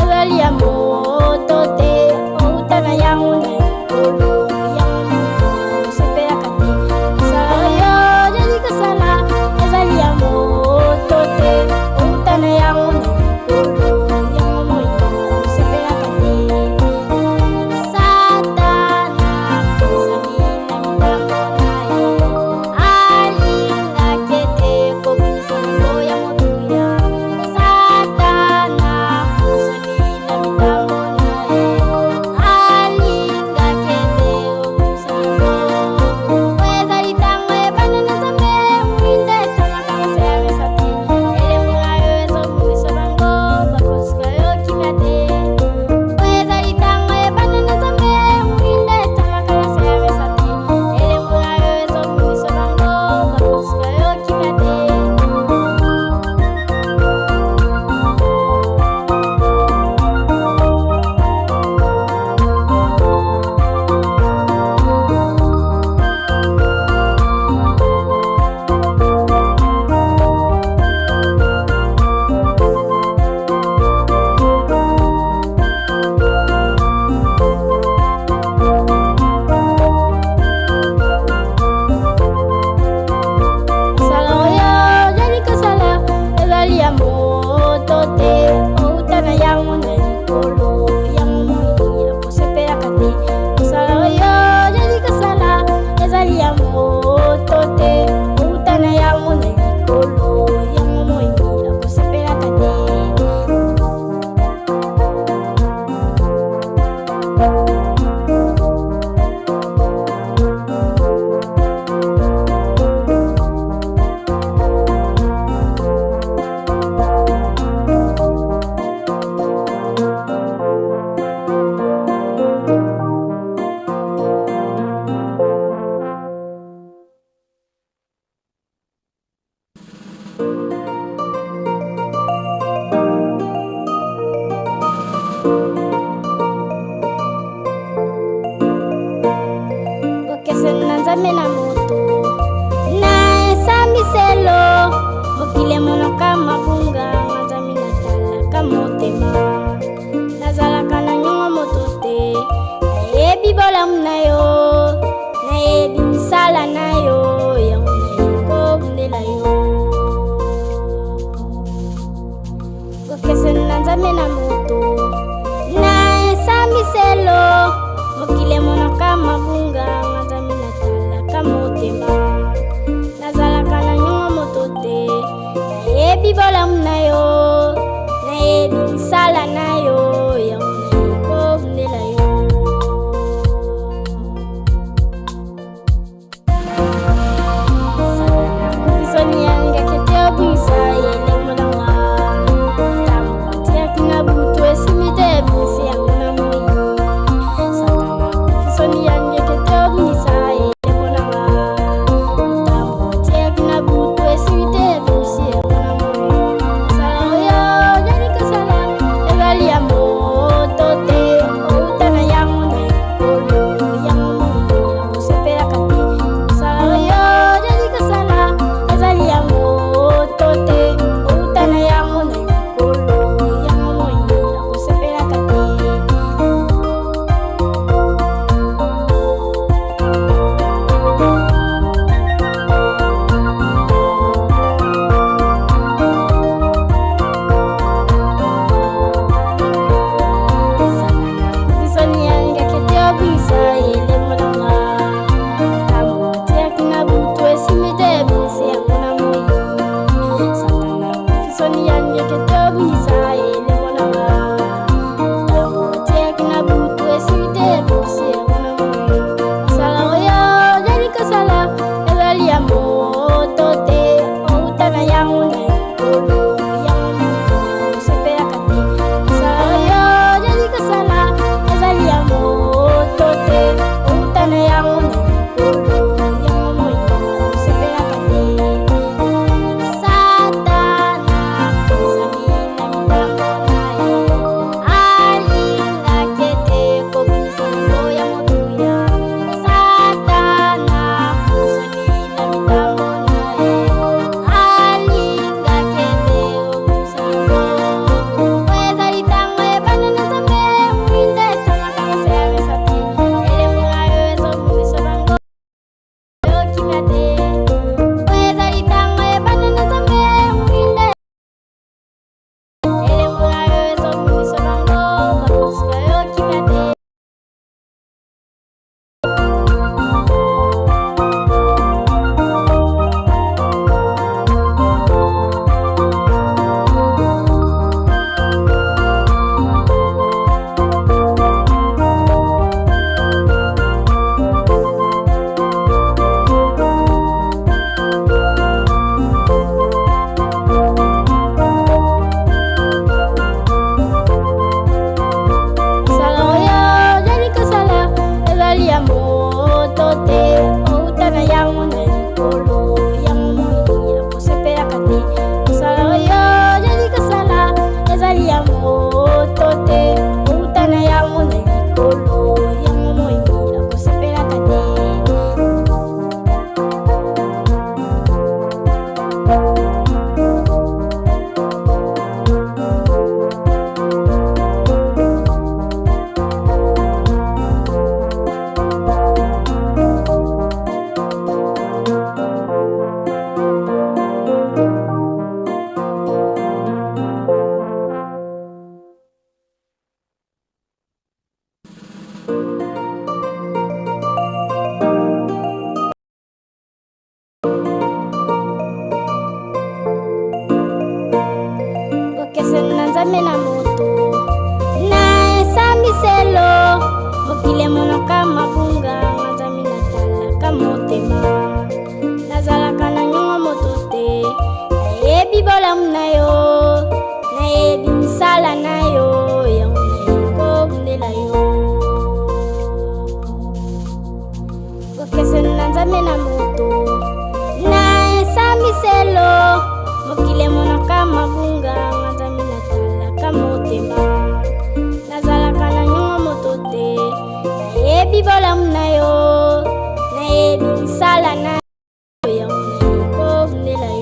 ezali ya moto te, outa na yango na likolo, yango moi osepelaka te. Mosala oyo ozali kosala ezali ya moto te, outa na yango na likolo, yango moi osepelaka te. Satana kozali na mitambo na ye, alingaki ete kobimisa yango ya motuya. Satana kozali na mitambo na ye, alingaki ete kobimisa yango. Ezali ntango ebanda na Nzambe, mwinda etamaka na se ya mesa te. Elembo na yo ezobungisa bango, bakosuka yo kimia te. Ezali ntango ebanda na Nzambe, mwinda etamaka na se ya mesa te. Elembo na yo ezobungisa bango, bakosuka yo kimia te. Mosala oyo ozali kosala ezali ya moto te, outa na yango na likolo, yango moi akosepelaka te. Mosala oyo ozali kosala ezali ya moto te, outa na yango na likolo, yango moi akosepelaka te. Bokeseni na Nzambe na moto na esambiselo, mokili emonaka mabunga, nga Nzambe natalaka motema. Nazalaka na nyongo moto te, nayebi bolamu na yo, nayebi misala na yo, yango nayebi kobundela yo. Bokeseni na Nzambe na moto na esambiselo, Bokeseni na Nzambe na moto na esambiselo, mokili emonaka mabunga, nga Nzambe natalaka motema. Nazalaka na nyongo moto te, nayebi bolamu na yo, nayebi misala na yo, yango nayebi kobundela yo. Bokeseni na Nzambe na moto na esambiselo, mokili emonaka mabunga, nga Nzambe natalaka motema. Nazalaka na nyongo moto te, nayebi bolamu na yo, nayebi misala na yo, yango nayebi kobundela yo.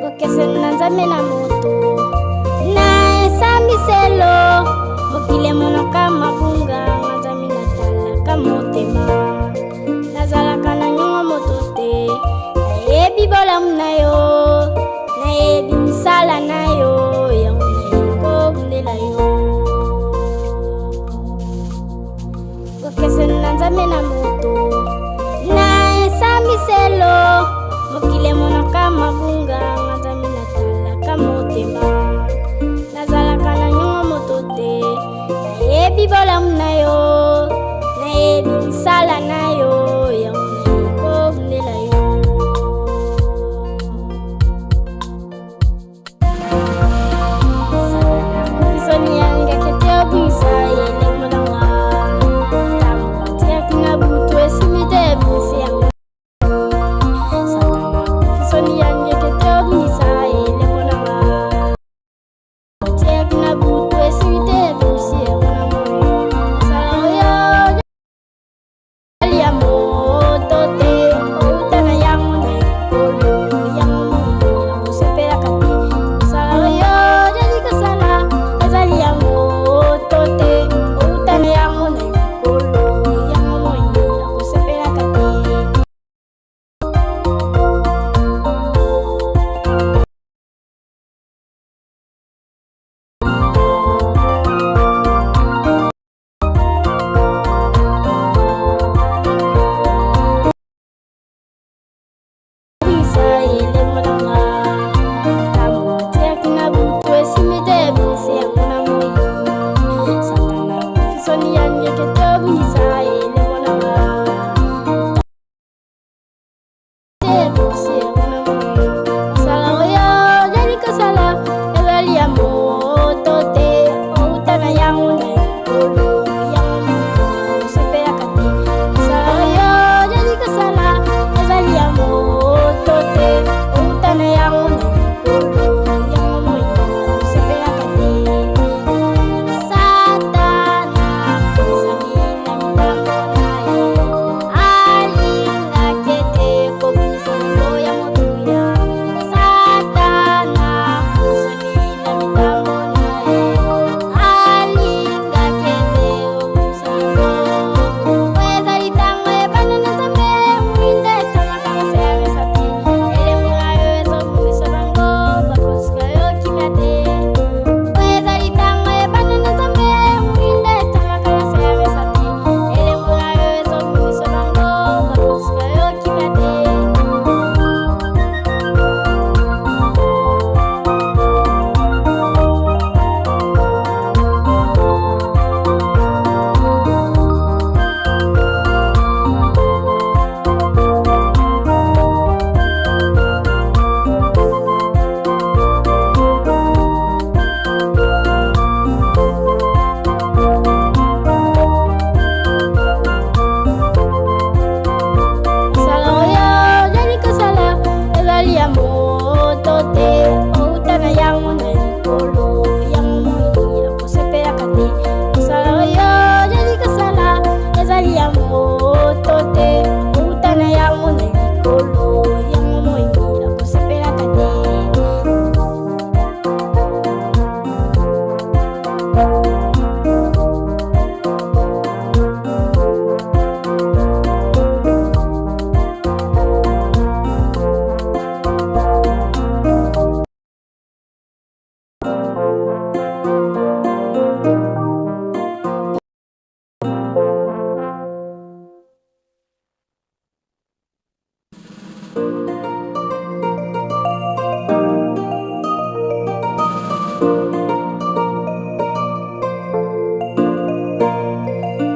Bokeseni na Nzambe na moto na esambiselo, mokili emonaka mabunga, nga Nzambe natalaka motema. Nazalaka na nyongo moto te, nayebi bolamu na yo, nayebi misala na yo, yango nayebi kobundela yo. Bokeseni na Nzambe na moto na esambiselo, Mokili emonaka mabunga, nga Nzambe natalaka motema. Nazalaka na nyongo moto te, nayebi bolamu na yo, nayebi misala na yo, yango naye kobundela yo. Soni yanga kete obungisa elembo na nga. Ntango otiaki na butu esimi te ebungisi yango. Satana soni yanga kete obungisa elembo na nga. Otiaki na butu esimi te ebungisi yango na moi. Mosala oyo ezali ya moto te, outa na yango na likolo, yango moi akosepelaka te. Mosala oyo ozali kosala ezali ya moto te, outa na yango na likolo, yango moi akosepelaka te. Bungisa elembo na nga. Ntango otiaki na butu esimi te ebungisi yango na moi. Satana akufi soni ya ngeke te obungisa elembo na nga. Te ebungisi yango na moi. Mosala oyo ozali kosala ezali ya moto te, outa na yango na likolo, yango moi osepelaka te. Mosala oyo ozali kosala ezali ya moto te, outa na yango na likolo, yango moi osepelaka te. Satana kozali na mitambo na ye, alingaki ete kobimisa yango ya motuya. Satana kozali na mitambo na ye, alingaki ete kobimisa yango. Po ezali ntango ebanda na Nzambe, mwinda etamaka na se ya mesa te. Elembo na yo ezobungisa bango, bakosuka yo kimia te. Po ezali ntango ebanda na Nzambe, mwinda etamaka na se ya mesa te. Elembo na yo ezobungisa bango, bakosuka yo kimia te. Mosala oyo ozali kosala ezali ya moto te, outa na yango na likolo, yango moi akosepelaka te. Mosala oyo ozali kosala ezali ya moto te, outa na yango na likolo, yango moi akosepelaka te.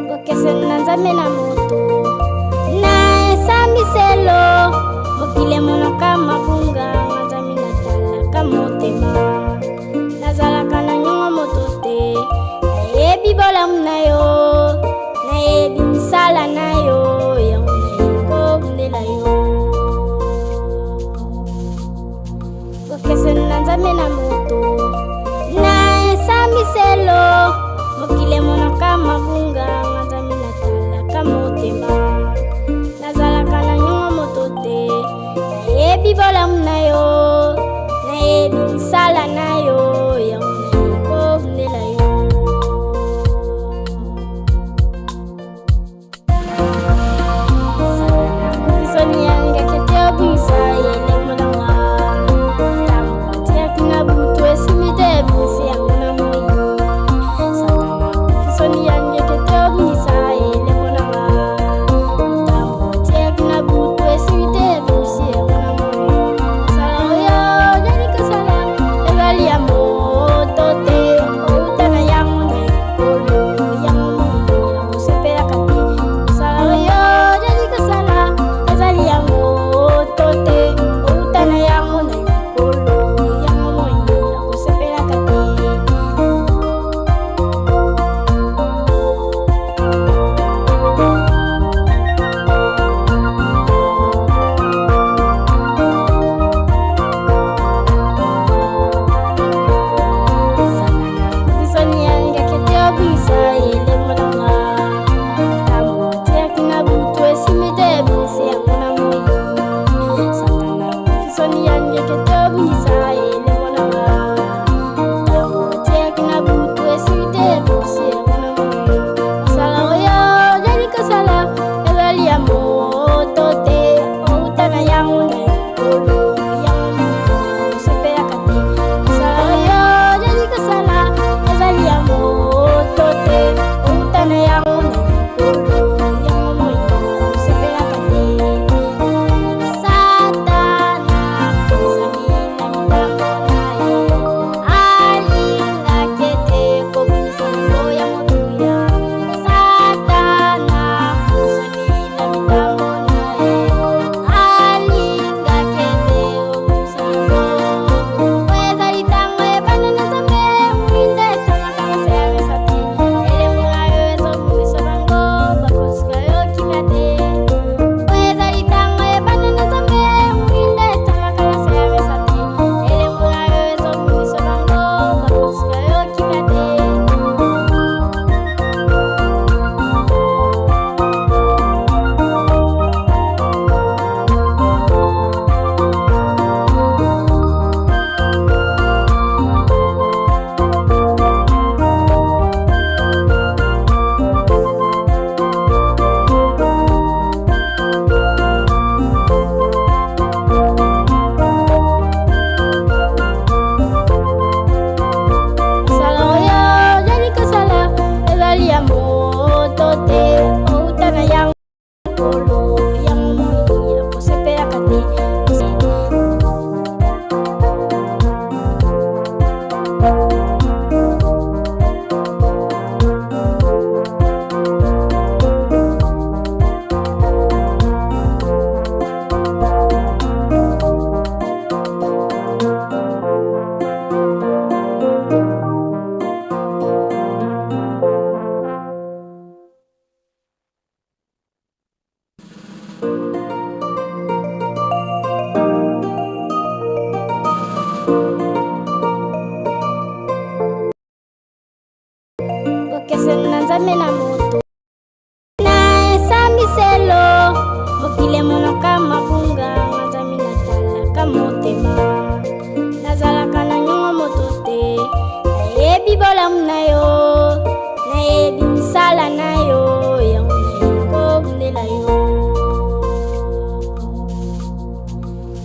Bokeseni na Nzambe na moto na esambiselo, mokili emonaka mabunga, nga Nzambe natalaka motema. Nazalaka na nyongo moto te, nayebi bolamu na yo, nayebi misala na yo, yango naye kobundela yo. Bokeseni na Nzambe na moto na esambiselo, mokili emonaka mabunga, nga Nzambe natalaka motema. Nazalaka na nyongo moto te, nayebi bolamu na yo, nayebi misala na yo, yango naye kobundela yo. Satana akufi soni yanga kete obungisa elembo na nga. Ntango otiaki na butu esimi te ebungisi yango na moi. Satana akufi soni yanga kete obungisa elembo na nga. Ntango otiaki na butu esimi te ebungisi yango na moi.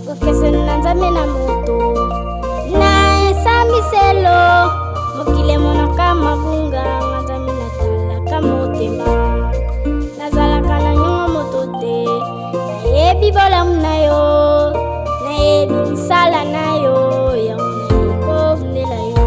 Bokeseni na Nzambe na moto na esambiselo, mokili emonaka mabunga, nga Nzambe natalaka motema. Nazalaka na nyongo moto te, nayebi bolamu na yo, nayebi misala na yo, yango nayebi kobundela yo.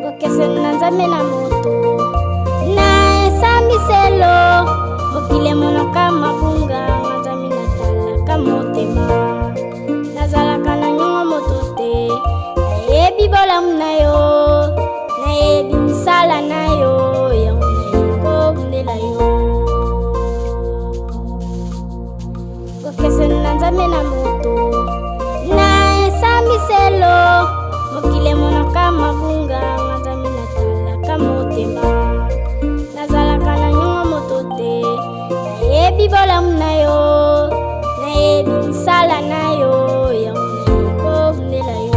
Bokeseni na Nzambe na moto na esambiselo, mokili emonaka mabunga, nga Nzambe natalaka motema. Nazalaka na nyongo moto te, nayebi bolamu na yo, nayebi misala na yo, yango nayebi kobundela yo. Bokeseni na Nzambe na moto na esambiselo, mokili emonaka mabunga, nga Nzambe natalaka motema. Nazalaka na nyongo moto te, nayebi bolamu na yo, nayebi misala na yo, yango nayebi kobundela yo.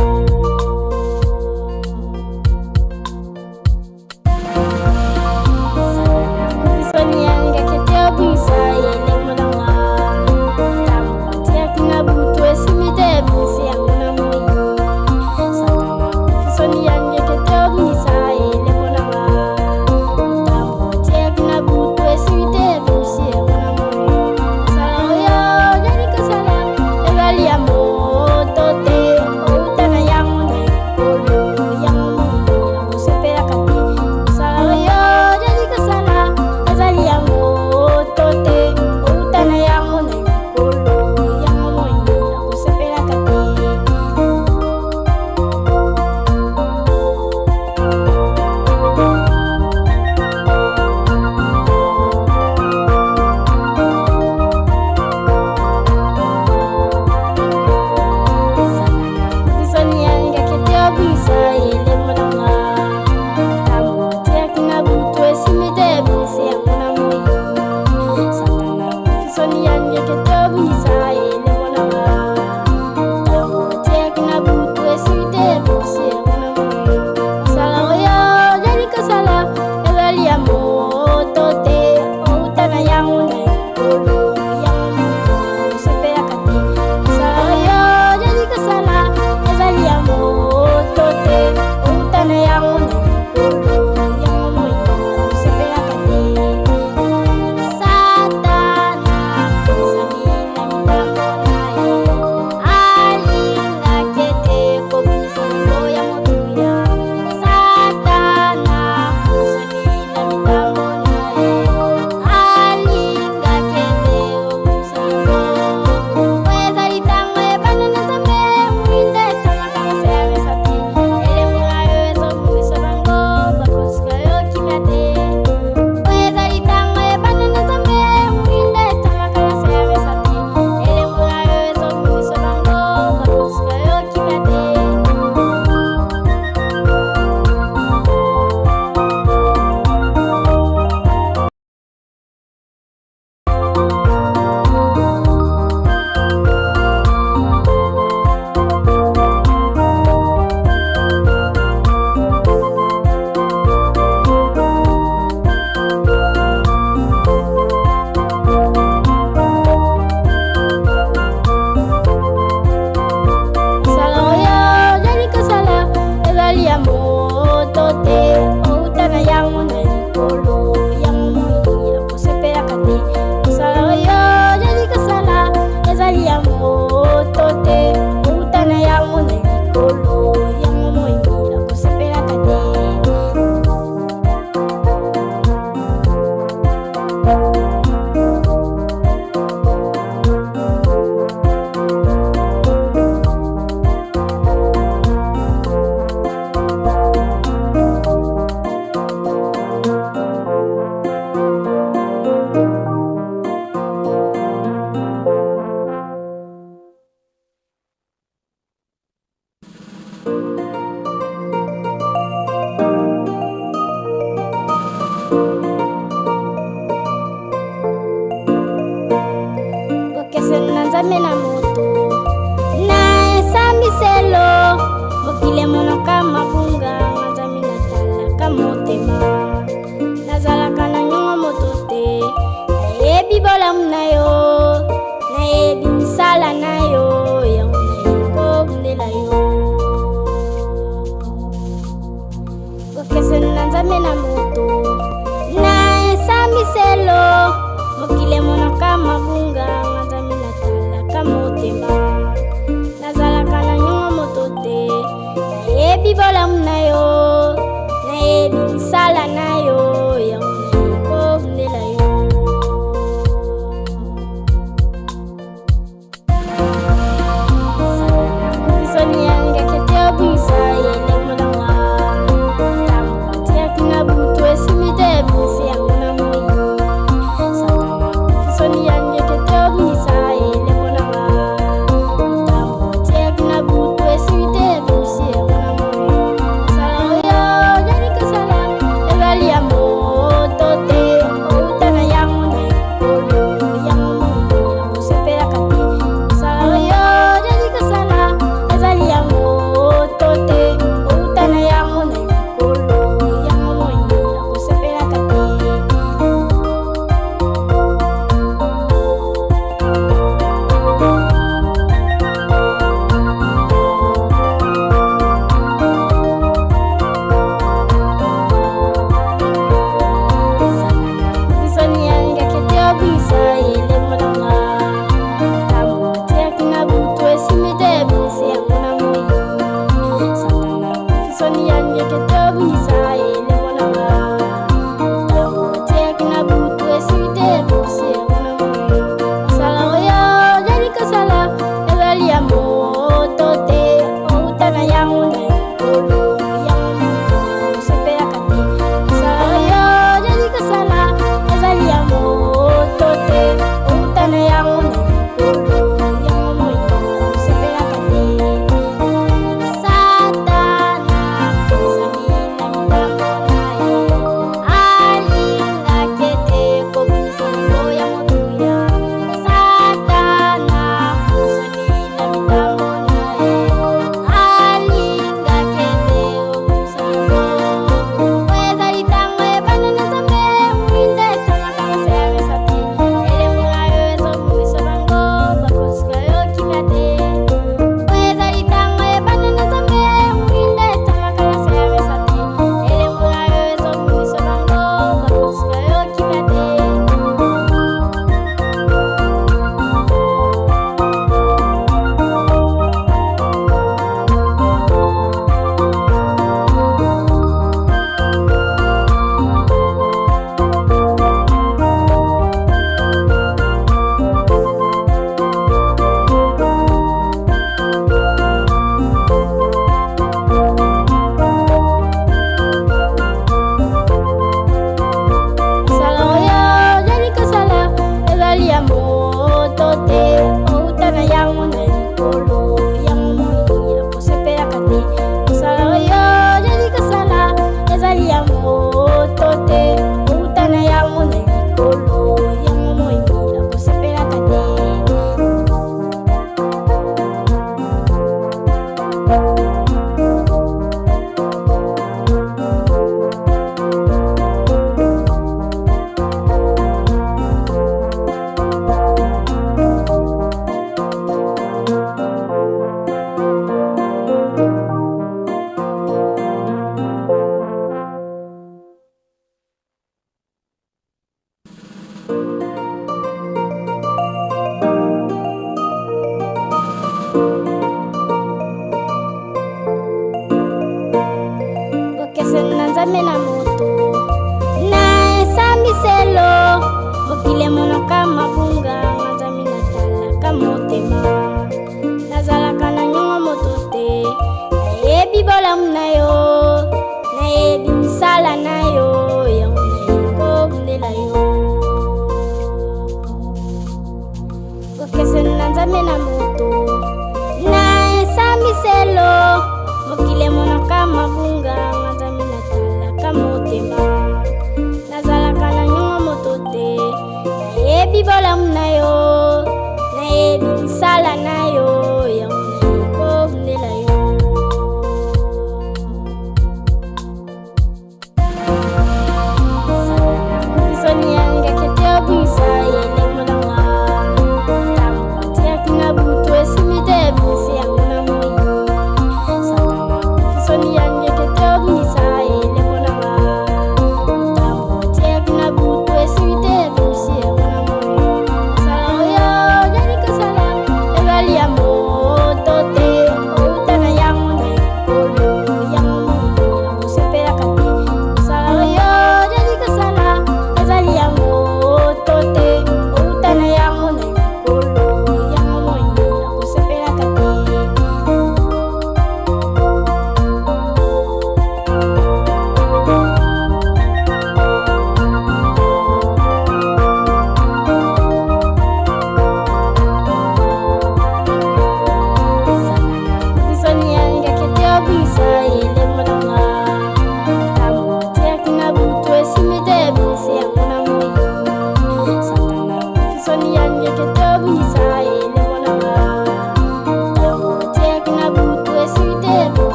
Bokeseni na Nzambe na moto na esambiselo, mokili emonaka mabunga, nga Nzambe natalaka motema. Nazalaka na nyongo moto te, nayebi bolamu na yo, nayebi misala na yo, yango nayebi kobundela yo. Bokeseni na Nzambe na moto na esambiselo, mokili emonaka mabunga, nga Nzambe natalaka motema. Nazalaka na nyongo moto te, nayebi bolamu na yo, nayebi misala na yo, yango nayebi kobundela yo. Bokeseni na Nzambe na moto na esambiselo, mokili emonaka mabunga, nga Nzambe natalaka motema. Nazalaka na nyongo moto te, nayebi bolamu na yo, nayebi misala na yo, yango nayebi kobundela yo.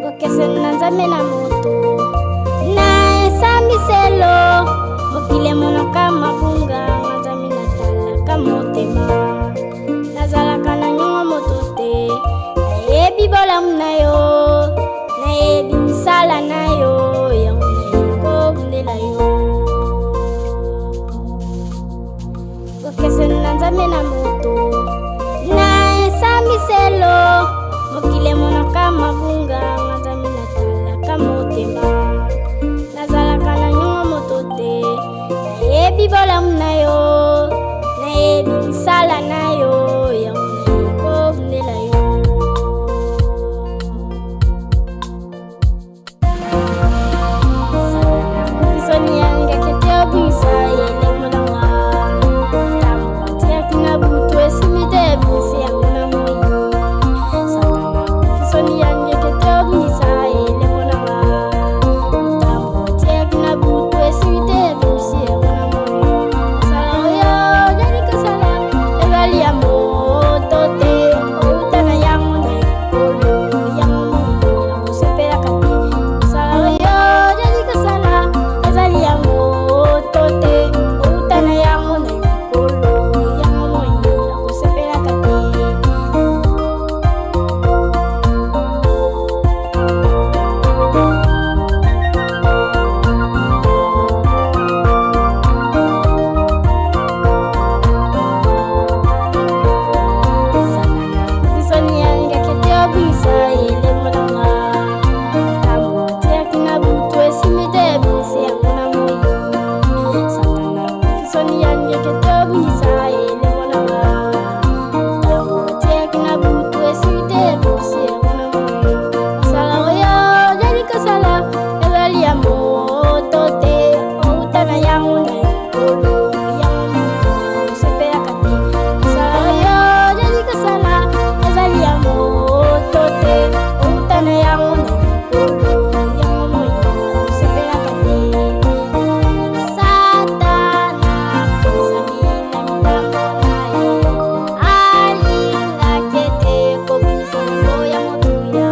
Bokeseni na Nzambe na moto na esambiselo, mokili emonaka mabunga, nga Nzambe natalaka motema. Nazalaka na nyongo moto te, nayebi bolamu na yo, nayebi misala na yo, yango nayebi kobundela yo. Bokeseni na Nzambe na moto na esambiselo, mokili emonaka mabunga, nga Nzambe natalaka motema. Nazalaka na nyongo moto te, nayebi bolamu na yo, nayebi misala na yo, yango nayebi kobundela yo. Soni yanga kete obungisa elembo na nga, ntango batiaki na butu esimi te ebimisi yango na moi. Satana soni yanga kete obungisa elembo na nga, ntango batiaki na butu esimi te ebimisi yango na moi. Mosala oyo ozali kosala ezali ya moto te, outa na yango na likolo, yango moi akosepelaka te. Mosala oyo ozali kosala ezali ya moto te, outa na yango na likolo, yango moi akosepelaka te. Soni yanga kete obungisa elembo na nga, ntango batiaki na butu esimi te ebimisi yango na moi. Satana soni yanga kete obungisa elembo na nga, ntango batiaki na butu esimi te ebimisi yango na moi. Mosala oyo ozali kosala ezali ya moto te, outa na yango na likolo, yango moi osepelaka te. Mosala oyo ozali kosala ezali ya moto te, outa na yango na likolo, yango moi osepelaka te. Satana akozali na mitambo na ye, alingaki ete kobimisa yango ya motuya.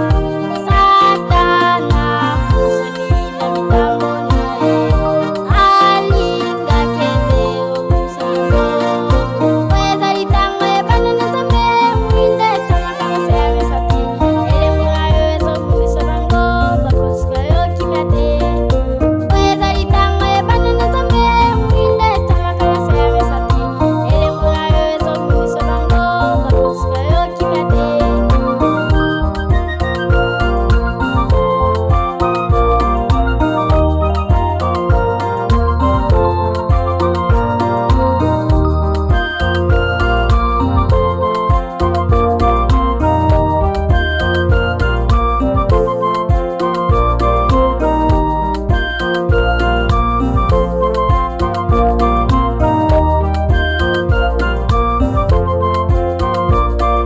Satana akozali na mitambo na ye, alingaki ete kobimisa yango. Po ezali ntango ebanda na Nzambe, mwinda etamaka na se ya mesa te. Elembo na yo ezobungisa bango, bakosuka yo kimia te. Po ezali ntango ebanda na Nzambe, mwinda etamaka na se ya mesa te. Elembo na yo ezobungisa bango, bakosuka yo kimia te.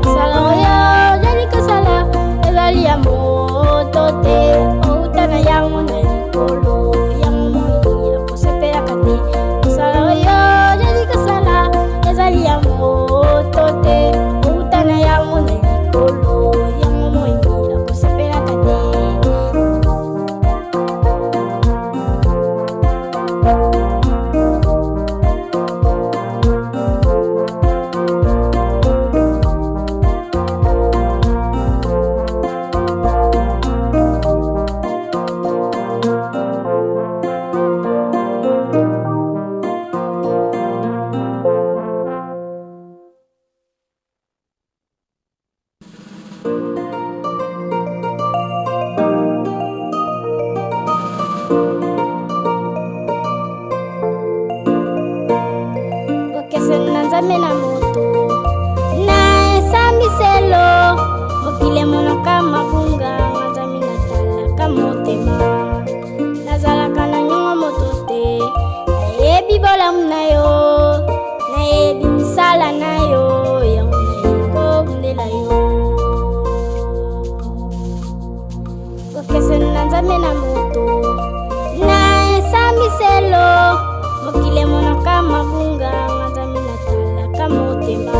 Mosala oyo ozali kosala ezali ya moto te, outa na yango na likolo, yango moi akosepelaka te. Mosala oyo ozali kosala ezali ya moto te, outa na yango na likolo, yango moi akosepelaka te. Bokeseni na Nzambe na moto na esambiselo, mokili emonaka mabunga, nga Nzambe natalaka motema. Nazalaka na nyongo moto te, nayebi bolamu na yo, nayebi misala na yo, yango nayebi kobundela yo. Bokeseni na Nzambe na moto na esambiselo, mokili emonaka mabunga, nga Nzambe natalaka motema.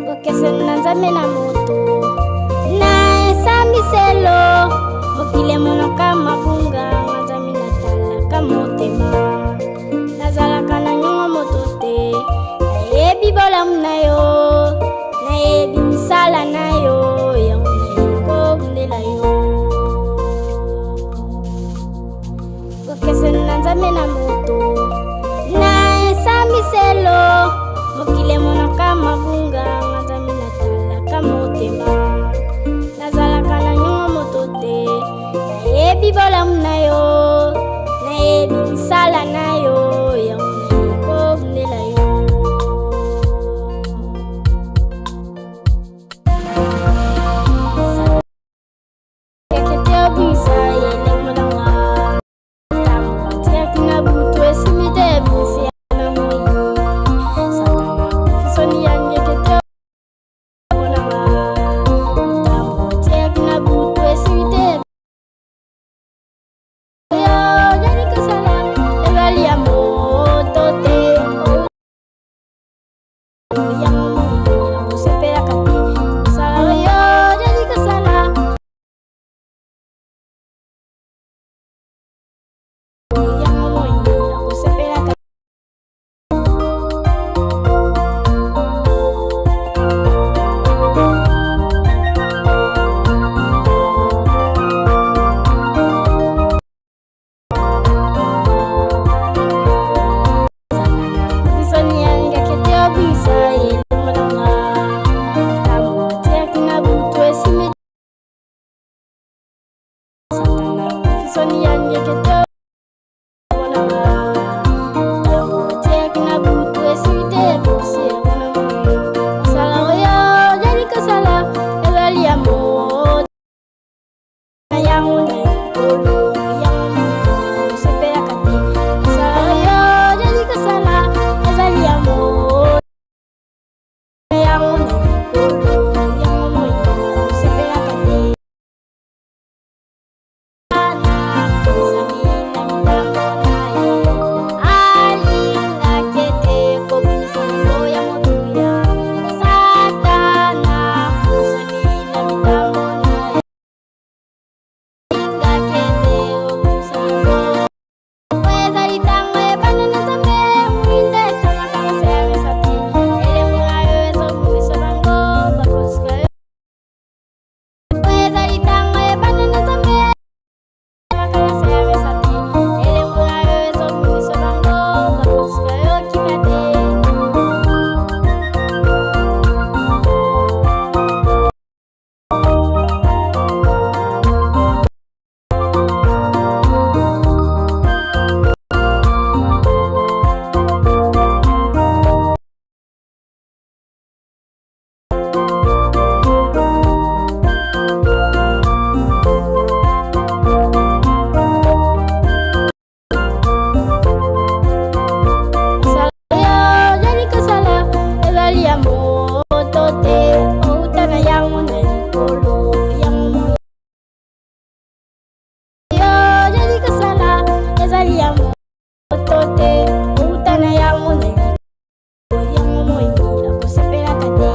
Bokeseni na Nzambe na moto na esambiselo, mokili emonaka mabunga, nga Nzambe natalaka motema, nazalaka na nyongo moto te, nayebi bolamu na yo, nayebi misala na yo, yango nayebi kobundela yo. Bokeseni na Nzambe na moto na esambiselo, mokili emonaka mabunga, nga Nzambe natalaka motema, nazalaka na nyongo moto te, nayebi bolamu na yo, nayebi misala na yo, yango nayebi kobundela yo. Ekete obungisa elembo na nga, ntango otiaki na butu esimbi te, ebungisi na moi, Satana akufi soni ya ngekete na nga, ntango otiaki na butu esimbi te, oyo ozali kosala ezali ya moto te, yango moi akosepelaka te, kosala oyo ozali kosala, yango moi akosepelaka. Soni yanga kete obungisa elembo na nga, ntango otiaki na butu esimbi, Satana akufi soni yanga kete na nga, ntango otiaki na butu esimbi te, ebungisi yango na moi, mosala oyo ozali kosala ezali ya moto yango na likolo, yango osepelaka te, mosala oyo ozali kosala ezali ya moto yango na likolo, yango moi osepelaka te. Alingaki ete kobimisa yango ya motuya, Satana kosali na mitambo na ye, alingaki ete obimisa yango, ezali ntango ebanda na Nzambe, mwinda etamaka na se ya misapi, elembo na yo ezobungisa bango, bakosuka yo, ezali ntango ebanda na Nzambe, etamaka na se ya misapi, elembo na yo ezobungisa bango, bakosuka yo kimia te. Mosala oyo ozali kosala ezali ya moto te, outa na yango na likolo, yango moi oyo ozali kosala ezali ya moto te, outa na yango na likolo, yango moi akosepelaka te.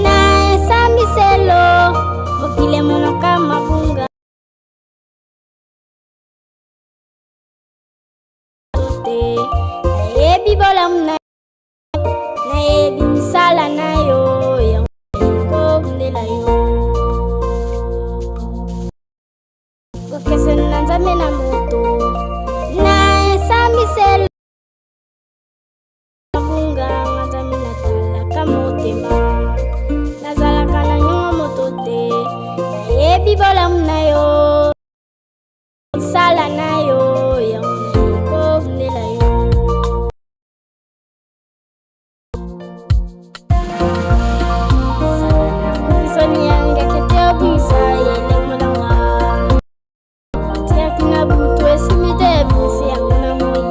Na esambiselo, mokili emonaka mabunga te, nayebi bolamu na, nayebi misala na yo, yango kobundela yo. Bokeseni na Nzambe na moto na esambiselo, mabunga, nga Nzambe natalaka motema, nazalaka bolamu na yo, misala na yo, yango naye kobundela yo. Satana akufisoni yangeke te obungisa elembo na nga. Otiaki na butu esimbi te ebimisi yango na moi.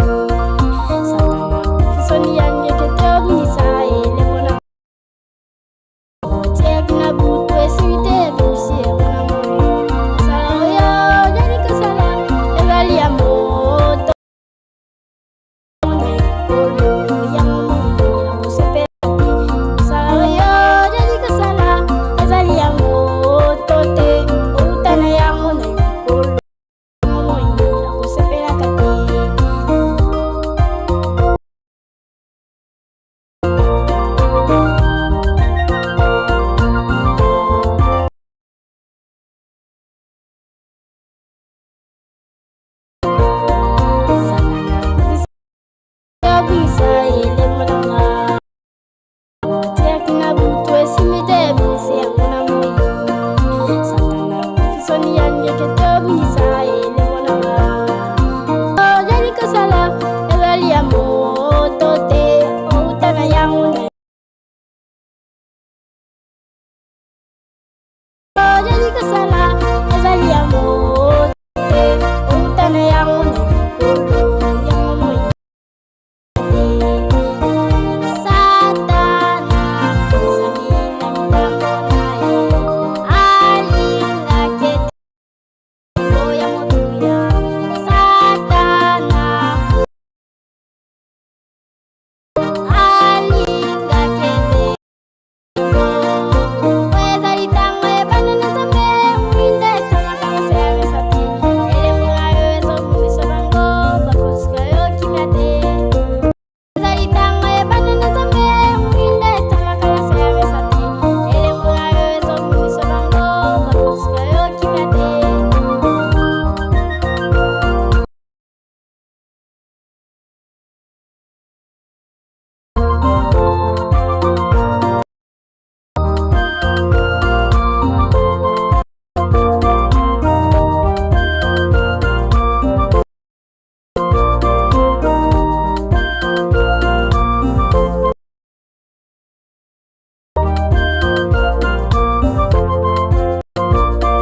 Satana akufisoni yangeke te obungisa elembo na Otiaki na butu esimbi te ebimisi yango na moi. Mosala oyo ozali kosala ezali ya moto. Na likolo yango moi akosepela te. Mosala oyo ozali kosala ezali ya moto te. Outa na yango na likolo yango moi akosepelaka te. Otiaki na butu esimbi te ebimisi yango na moi. Satana akufisoni ya ndeke te obungisa elembo na nga. Ozali kosala ezali ya moto te outa na yango na ozali kosala ezali ya moto te outa na yango na likolo yango moi te. Satana azali na mitambo na ye, alingaki ete ya motuya. Satana alingaki ete ezali ntango ebanda na Nzambe, mwinda etamaka na se ya misapi. Elembo na yo ezobundisa bango, bakosuka yo kimia te. Ezali ntango ebanda na Nzambe, mwinda etamaka na se ya misapi. Elembo na yo ezobundisa bango, bakosuka yo kimia te.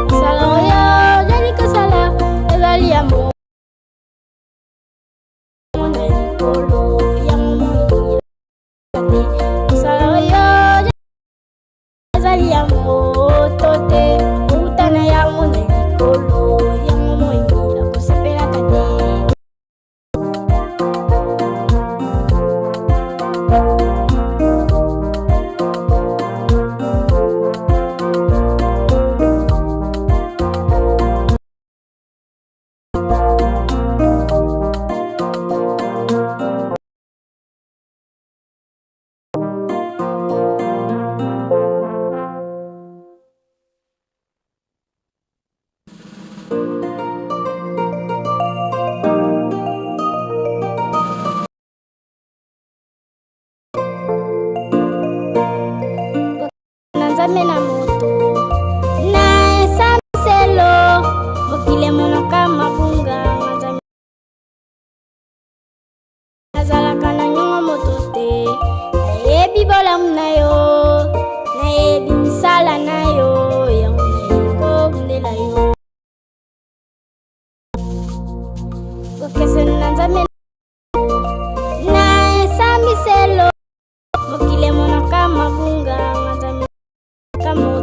Mosala oyo ozali kosala ezali ya mo na likolo yango moi te. Mosala oyo ezali ya moto te, outa na yango na likolo yango moi akosepelaka te. Na Nzambe na moto na esambiselo, mokili emonaka mabunga nga Nzambe nazalaka na nyongo moto te. Nayebi bolamu na yo, nayebi misala na yo, yango naye kobundela yo. Bokeseni na Nzambe na esambiselo, mokili emonaka mabunga nga Nzambe ka moto.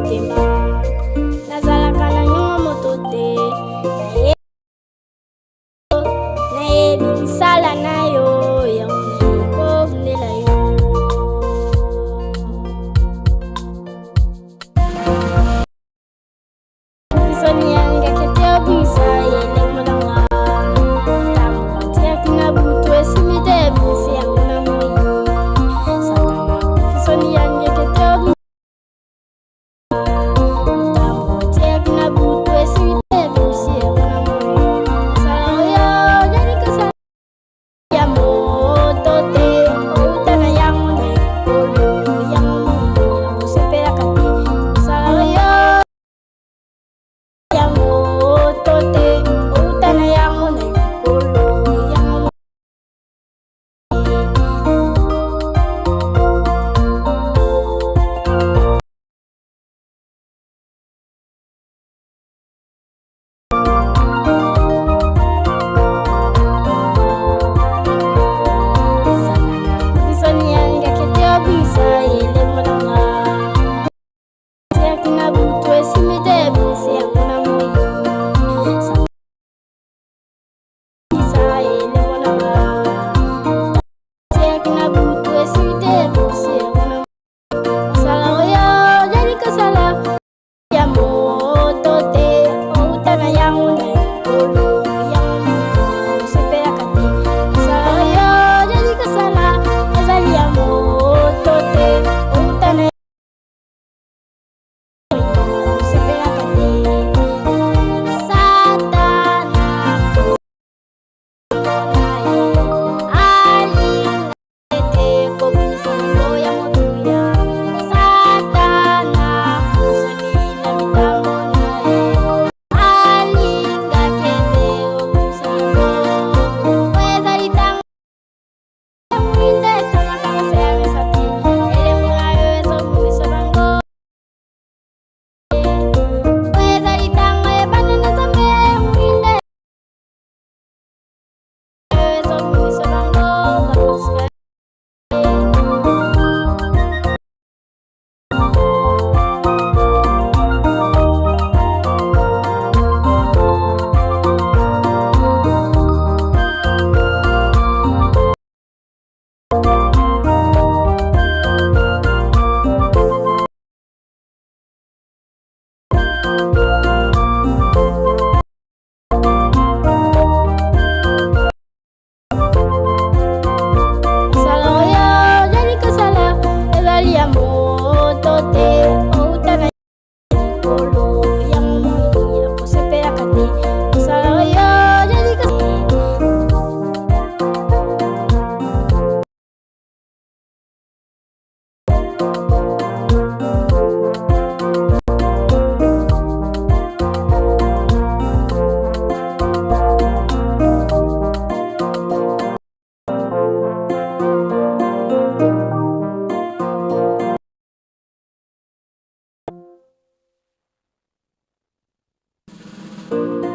Bokeseni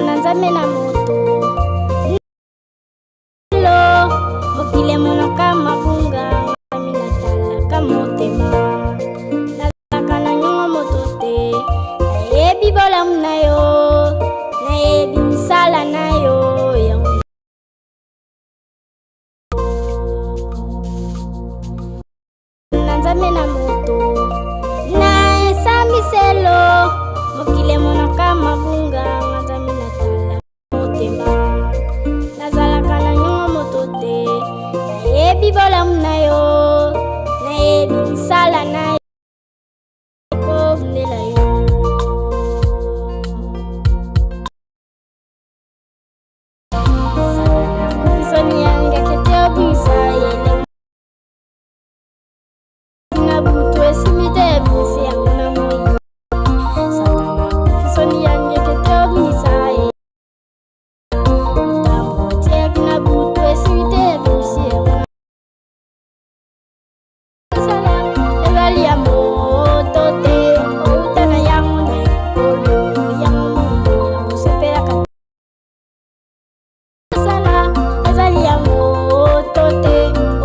na Nzambe na moto lo mokili emonaka mabunga ngami natalaka motema nazalaka na nyongo moto te nayebi bolamu na yo nayebi misala na yo yango Na Nzambe na moto na esambiselo mokili emonaka mabunga nga Nzambe natala motema nazalaka na nyongo moto te nayebi bolamu na yo nayebi misala na yo kobundela yo Satana akufisoni yanga kete obungisa yele Na butu esimbi te ebimisi yango na moi Satana akufisoni yange kete obungisa ye Motambo otiaki na butu esimbi te ebimisi yango na Sala ezali ya moto te outa na yango na likolo yango moi akosepelaka Sala ezali ya moto te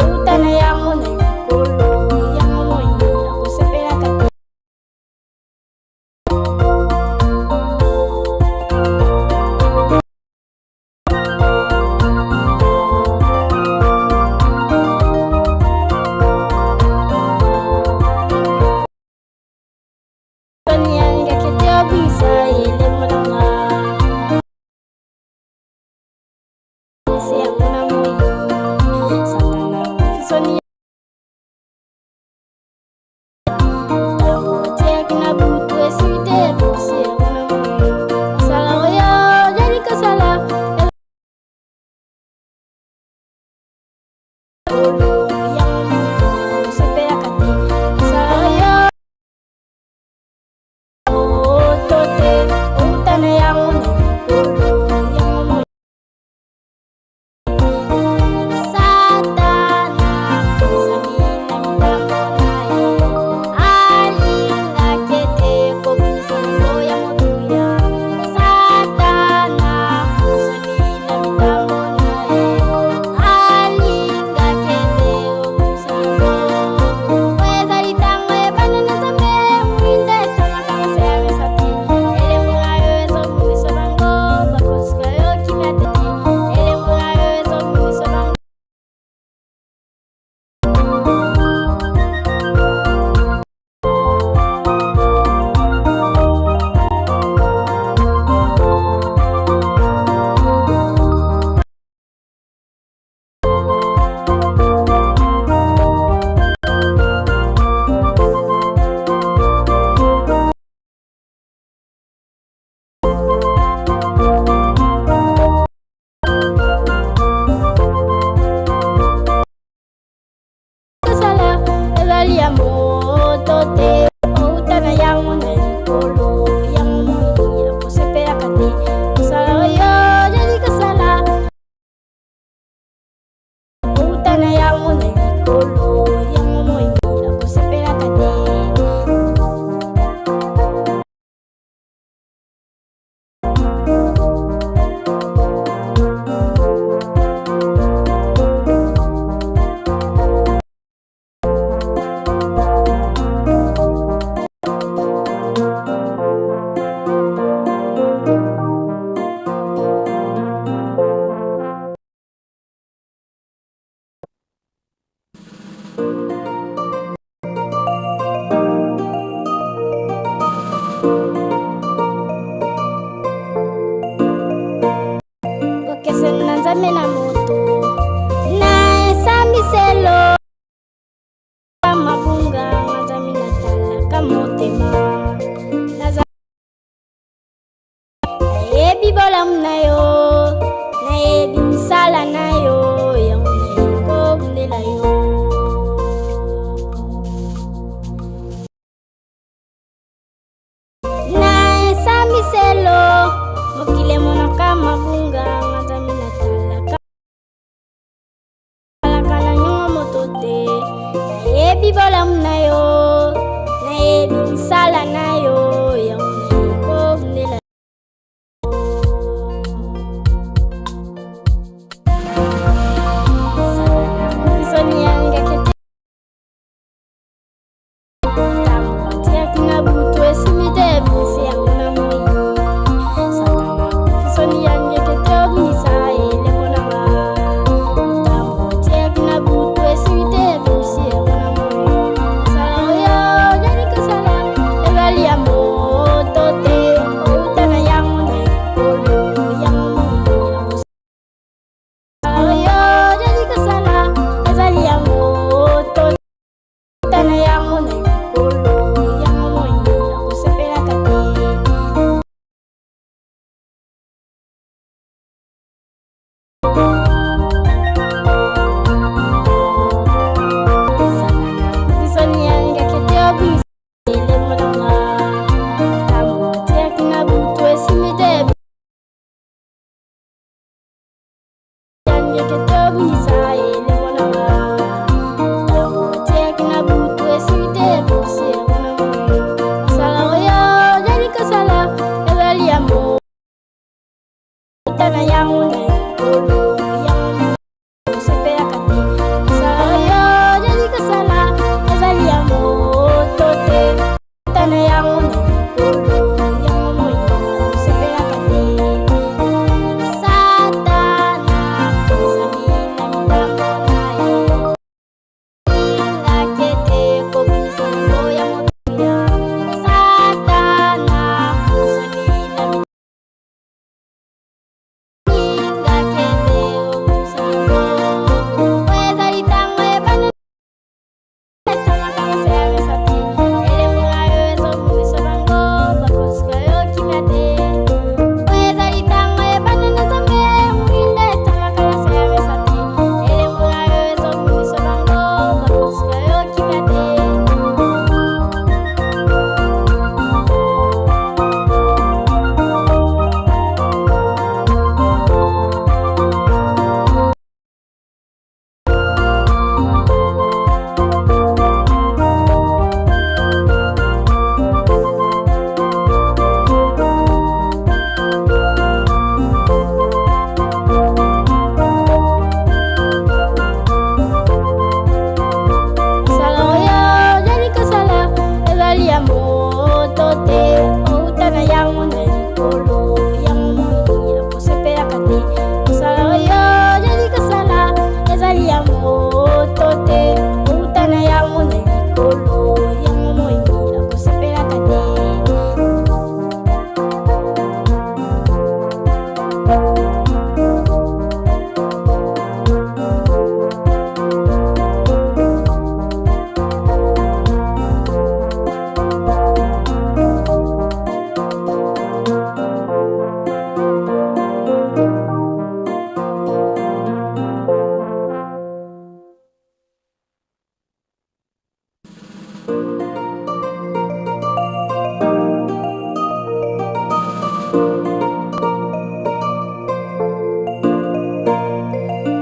outa na yango na likolo yango moi akosepelaka te. Tony alingaki te obungisa elembo na nga. Satana azali na mitambo na ye, alingaki ete kobimisa yango ya motuya. Satana azali na mitambo na ye, alingaki ete kobimisa yango. Po ezali ntango ebanda na Nzambe, mwinda etamaka na se ya misapi. Elembo na yo ezobungisa bango, bakotika yo kimia te. Elembo na yo ezobungisa bango. Kosala ezali ya moto te outa na yango na likolo yango moi akosepelaka te kosala oyo ozali kosala outa na yango na likolo yango moi akosepelaka te. Bokeseni na Nzambe na moto na esambiselo mabunga nga Nzambe natalaka motema Nayebi bolamu na yo, nayebi misala na yo, yango naye kobundela yo. Na esambiselo, mokili emonaka mabunga, nga Nzambe natalaka.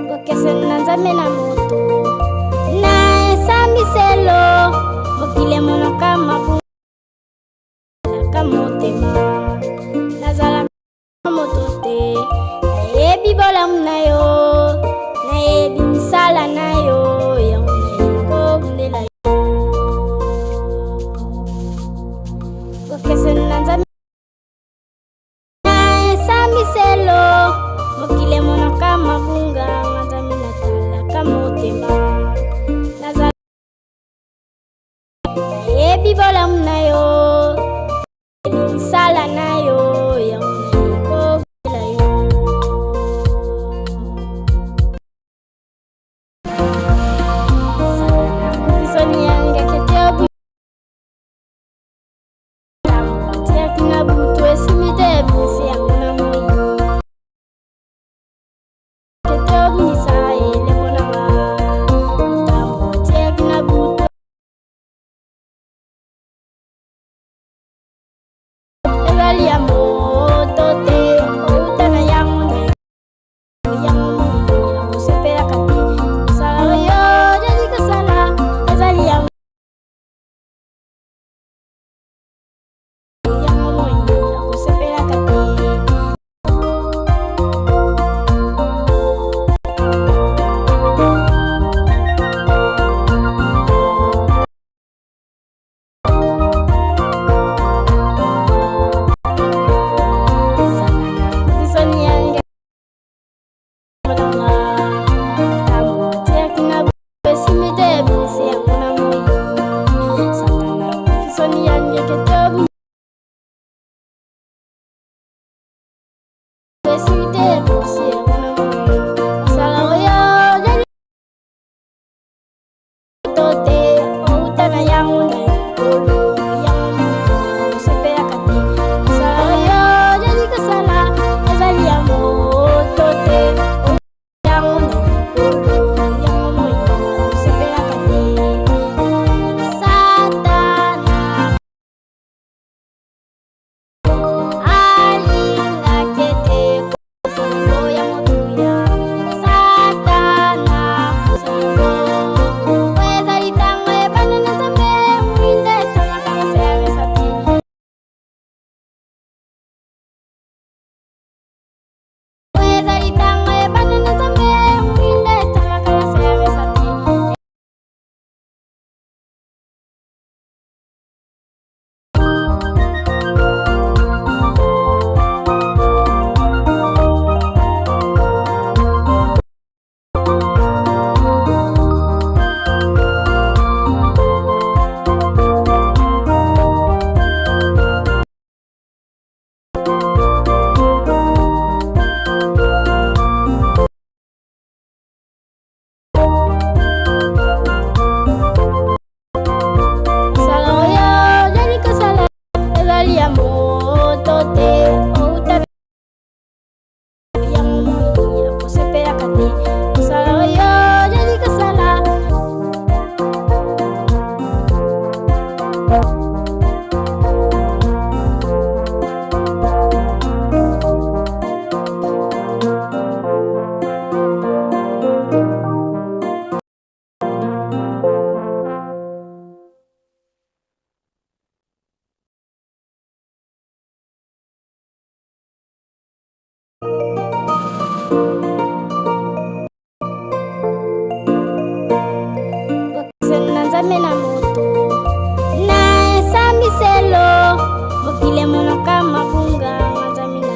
Bokeseni na Nzambe na moto na esambiselo, mokili emonaka mabunga motema. Nazalaka moto te, nayebi bolamu na yo, nayebi misala na yo, yango nayebi kobundela yo. Bokeseni na Nzambe na esambiselo, mokili emonaka mabunga, nga Nzambe natalaka motema. Nazala nayebi bolamu na yo, nayebi misala na yo, yango nayebi kobundela yo. Satana akufisoni yanga kete obu tiaki na butu esimbi te ebimisi yango na moi kete obimisa elembo na nga ntango tiaki na butu. Bokeseni na Nzambe na moto na esambiselo mokili emonaka mabunga nga Nzambe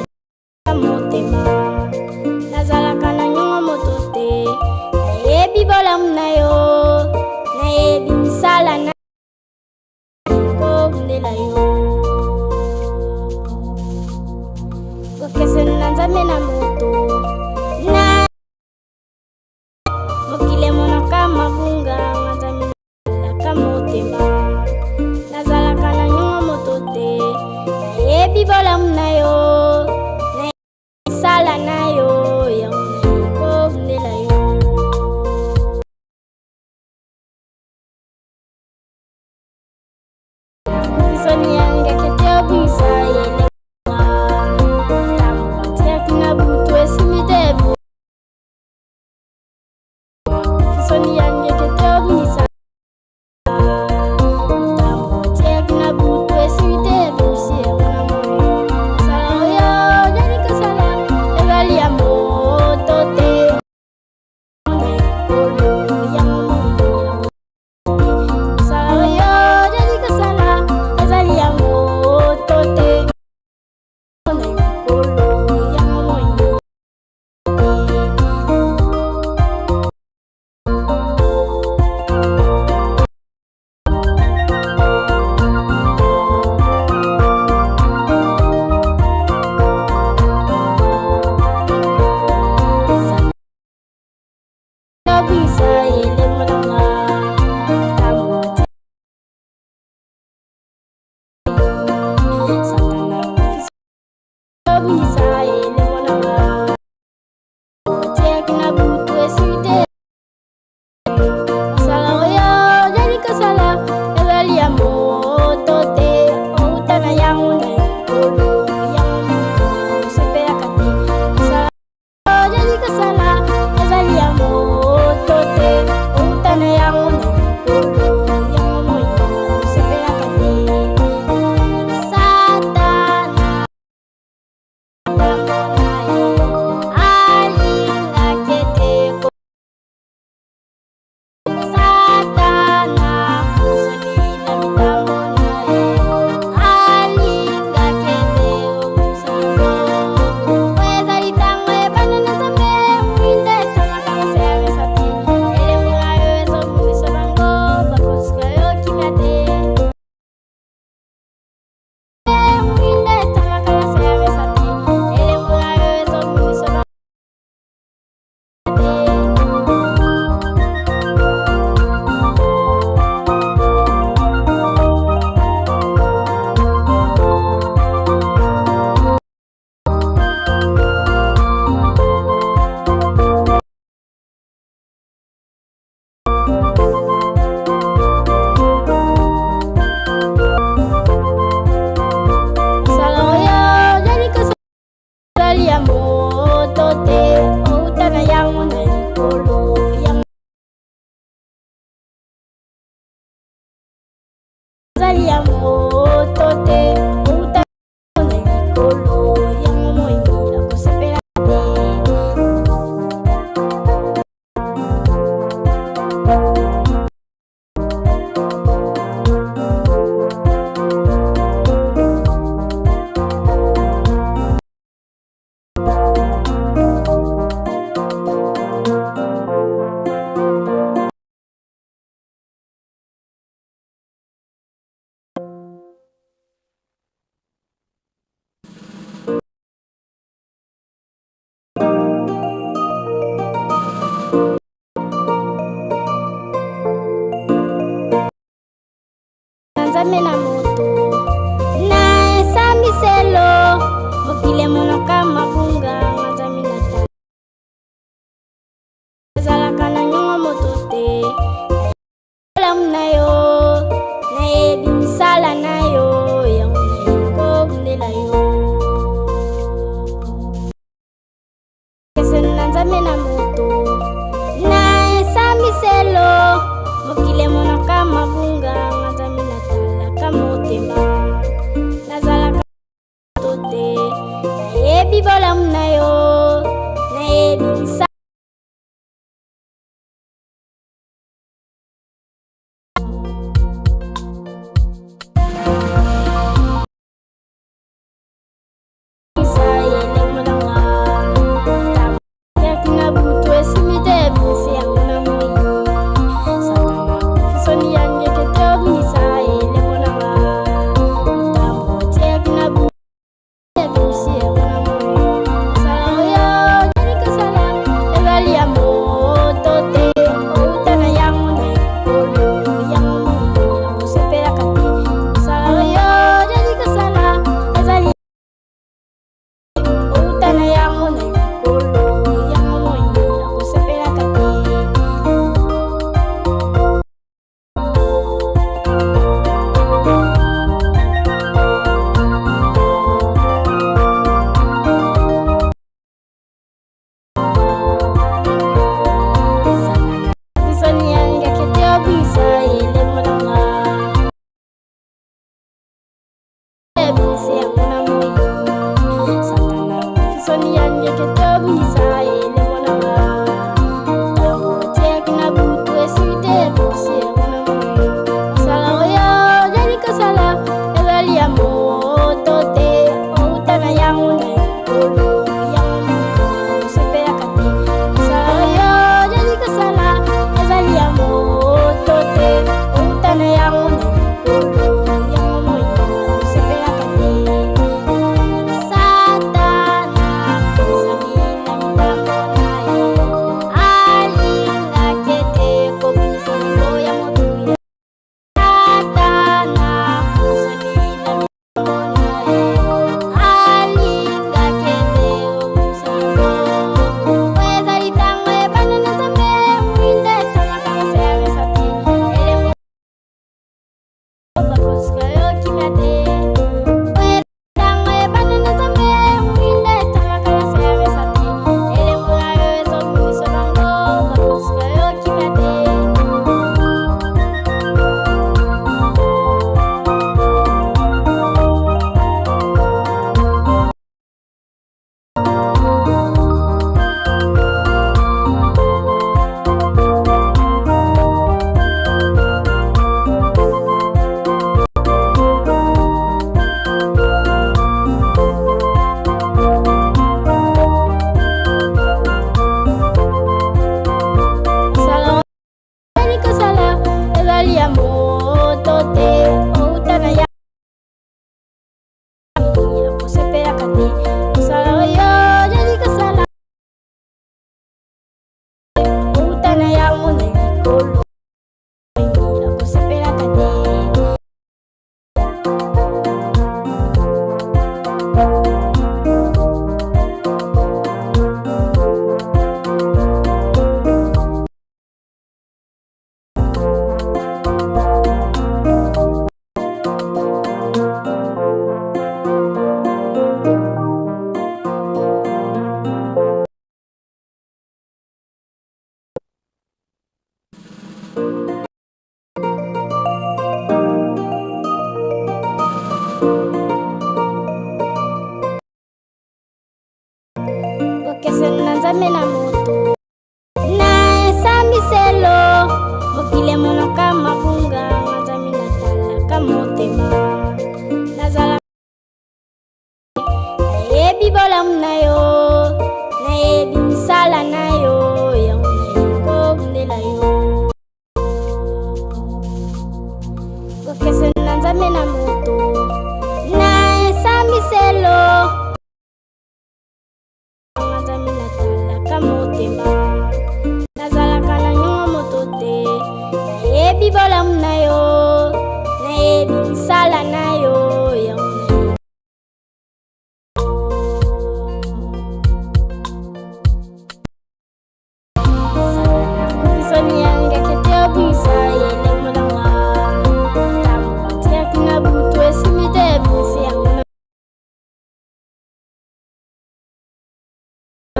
na motema nazalaka na nyongo moto te nayebi bolamu na yo nayebi misala na kobundela yo bokeseni na Nzambe na moto na mokili emonaka mabunga nga Nzambe nalaka motema nazalaka na nyongo moto te nayebi bolamu na yo nayebi misala na yo yango nayebi kobundela yo Soni yanga kete obungisa yele Tambo tiaki na butu esimi te Soni yanga kete obungisa Tambo tiaki na butu esimi te Bimisi yango na moi Sala oyo ozali kosala ezali ya moto te Likolo yango moi Mosala oyo ozali kosala ezali ya moto te na likolo yango moi Nabisa elembo na nga Tambo Satana Nabisa elembo na nga Tiaki na butu esili te Mosala oyo ozali kosala ezali ya moto te outa na yango na likolo yango osepelaka te mosala ozali kosala ezali ya moto te outa na yango na likolo yango moi osepelaka te satana alingaki ete Satana kozali na mitambo na ye alingaki ete obimisa yango po ezali ntango ebanda na Nzambe mwinda etamaka na se ya mesa te elembo na yo ezobundisa bango bakotika yo kimia te mwinda etamaka na se ya mesa te elembo na yo ezobundisa bango Mosala oyo ozali kosala ezali ya moto te outa na yango na likolo yango ezali ya moto te outa na likolo yango moi akosepela te Nzambe na moto na esambiselo mokili emonaka mabunga nga Nzambe na tala ezalaka na nyongo moto te bolamu na yo nayebi misala na yo yango nayebi kobundela yo Keseni na Nzambe na moto na esambiselo mokili emonaka mabunga nga Nzambe natalaka motema nazalaka moto te nayebi bolamu na yo nayebi Bokeseni na Nzambe na moto na esambiselo, mokili emonaka mabunga, nga Nzambe natalaka motema, nazala nayebi bolamu na yo, nayebi misala na yo, yango nayebi kobundela yo. Bokeseni na Nzambe na moto na esambiselo, nga Nzambe natalaka motema, nazalaka na nyongo moto te, nayebi bolamu na yo, nayebi misala na yo, yango nayebi. Soni yange kete obungisa elembo na nga, ntango otiaki na butu esimbi te ebungisi yango na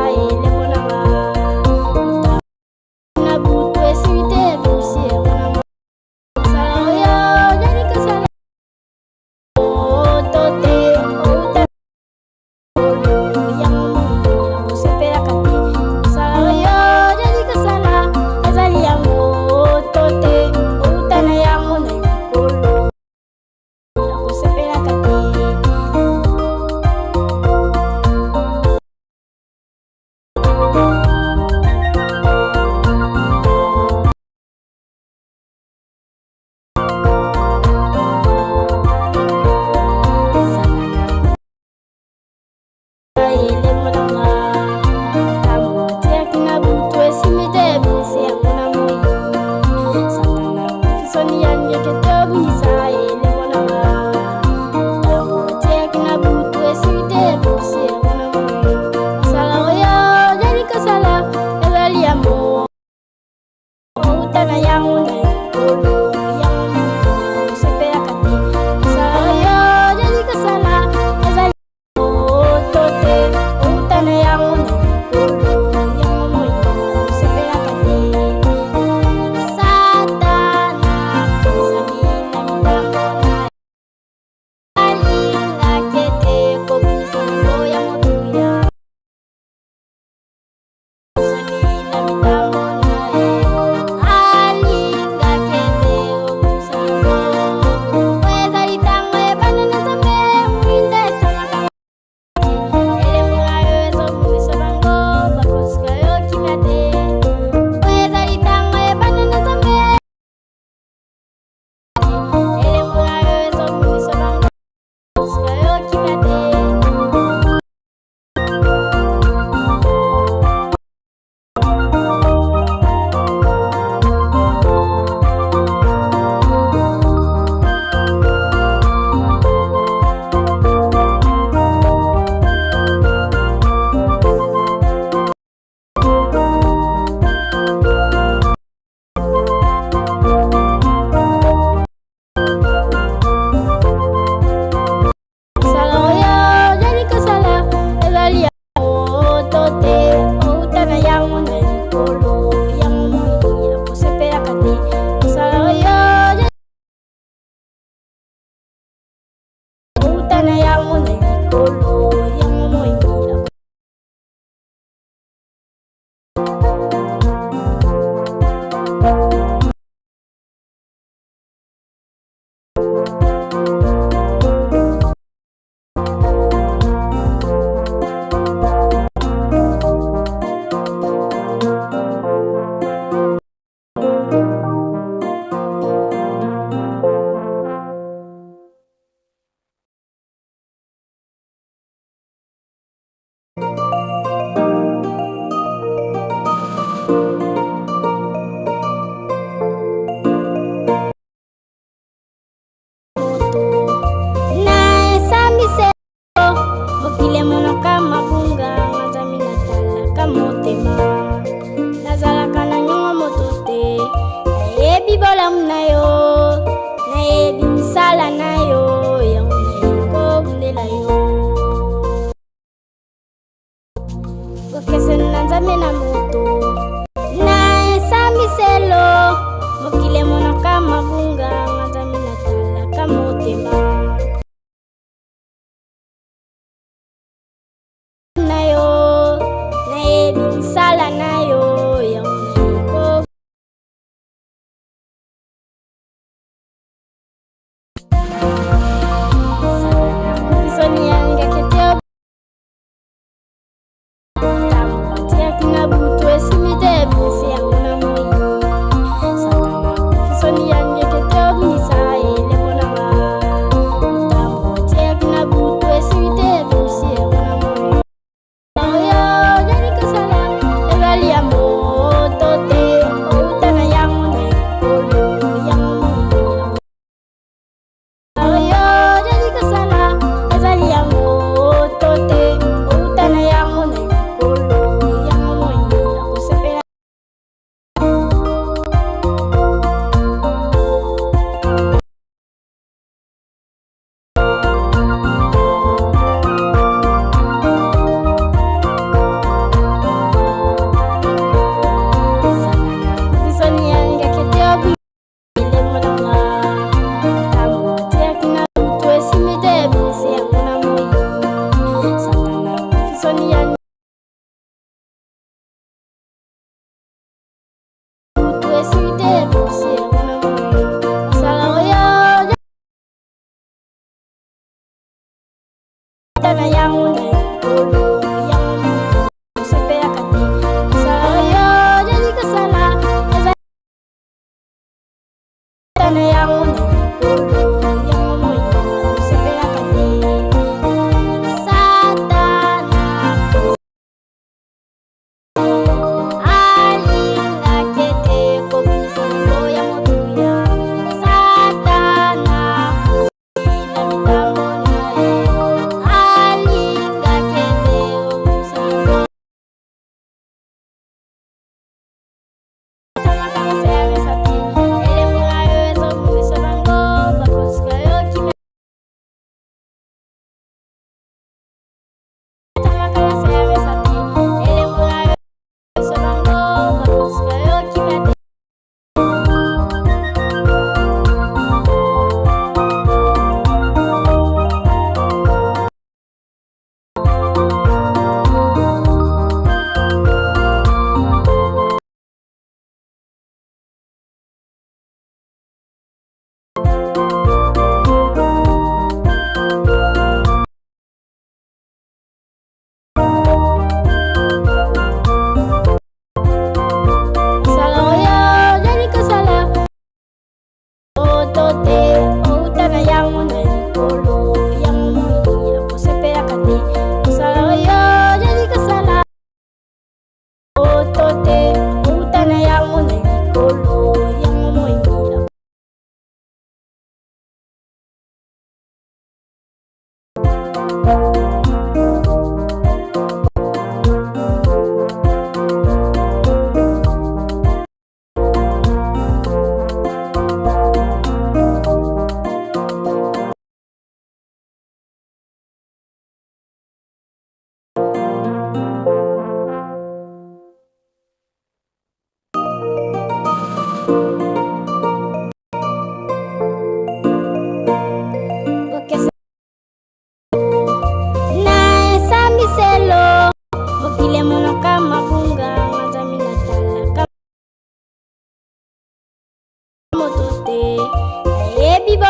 elembo na nga, na butu esimbi te ebungisi yango na nga. Mosala oyo ozali kosala moto te outa oyo yango moto akosepelaka te. Mosala oyo ozali kosala ezali ya moto te, outa na yango na likolo, akosepelaka te. Elembo na nga, ntango otiaki na butu esimbi te ebungisi yango na moi. Satana akufi soni ya ndeke te obungisa elembo na nga, ntango otiaki na butu esimbi te ebungisi yango na moi. Mosala oyo ozali kosala ezali ya mo outa na yango na likolo, yango osepelaka te. Mosala oyo ozali kosala ezali moto te, outa na yango na likolo, yango moi osepelaka te. Satana ozali na mitambo na alingaki ete kobimisa yango ya motuya, ozali na mitambo na ye alingaki ete obimisa yango. Po ezali ntango ebanda na Nzambe, mwinda etamaka elembo na yo ezobungisa bango, bakosuka yo kimia te. Po ezali ntango ebanda na Nzambe, elembo na yo ezobungisa bango, bakosuka yo kimia te. Mosala oyo ozali kosala ezali ya moto te, outa na yango na likolo, yango moi akosepelaka te. Mosala oyo outa na yango na likolo, yango moi. Na esambiselo, mokili emonaka mabunga, nga Nzambe natalaka motema, nazalaka na nyongo moto te, nayebi bolamu na yo, nayebi misala na yo, yango nayebi kobundela yo. Bokeseni na Nzambe na moto na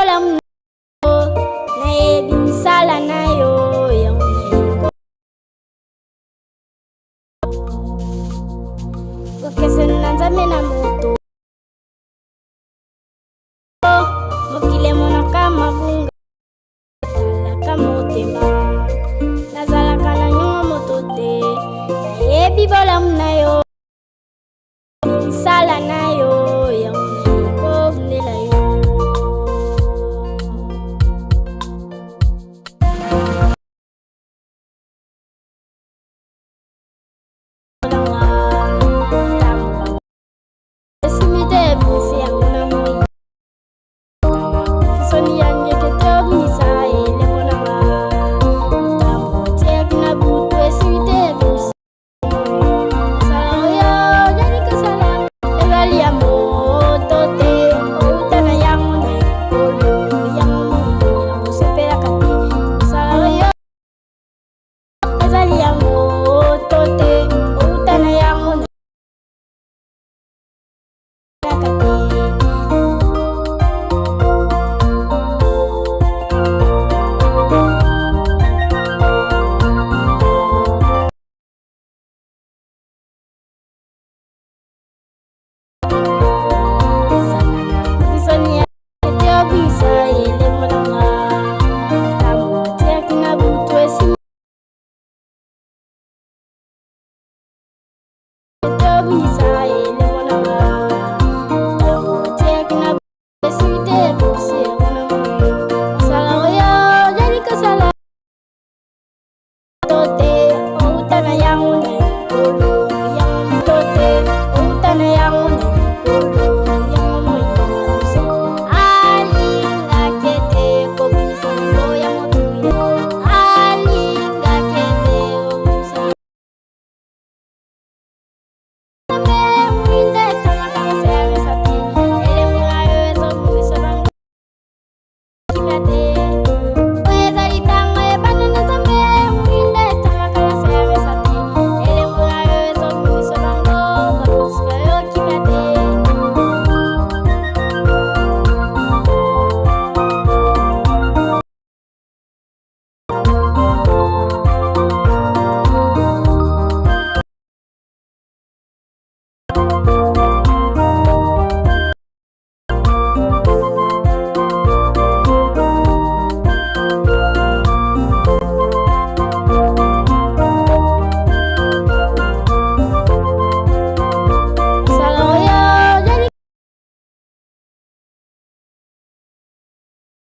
bolamu na yo, nayebi misala na yo, yango nayebi kokeseni na Nzambe na moto. Mokili emonaka mabunga, talaka motema, nazalaka na nyongo moto te, nayebi bolamu na yo, misala na yo, yango nayebi kobundela yo. Esimbi te ebimisi yango na moi. Soni ya ngeke tobimisa elembo na nga. Ntango otiaki na butu esimbi te ebimisi. Mosala oyo ozali kosala ezali ya moto te. Outa na yango na likolo, yango moi akosepelaka te. Mosala oyo ezali ya moto te. Outa na yango na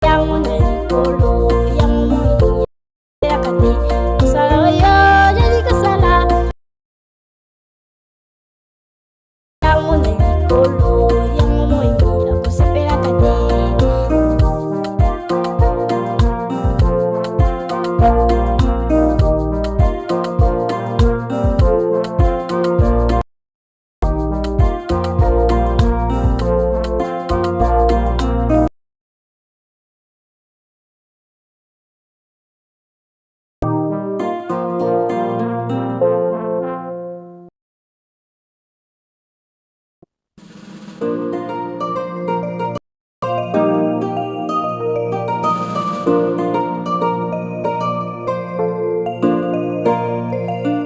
Yango na likolo, yango moi elaka te. Mosala oyo ozali kosala, yango na likolo, yango moi akosepelaka te.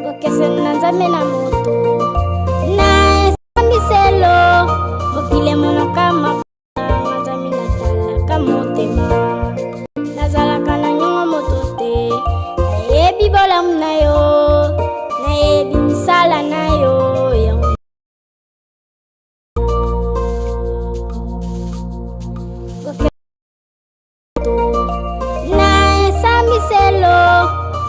Bokeseni na Nzambe na moto na esambiselo, mokili emonaka mabanga, Nzambe natalaka motema, nazalaka na nyongo moto te, nayebi bolamu na yo, nayebi misala na yo, yango na esambiselo,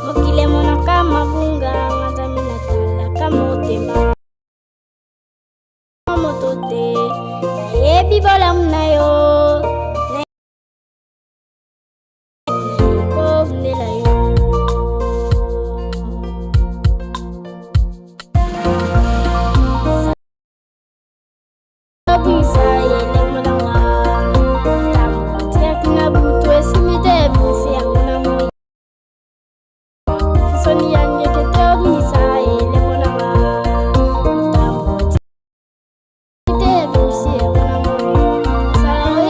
mokili emonaka mabunga, nga Nzambe natalaka motema moto te, nayebi bolamu na yo, nayebi kobundela yo. Bwisa elembo na nga, ntango otiaki na butu esimbi te ebimisi yango na moi. Soni ya ngeke te obimisa elembo na nga, ntango otiaki te ebimisi yango na moi. Mosala oyo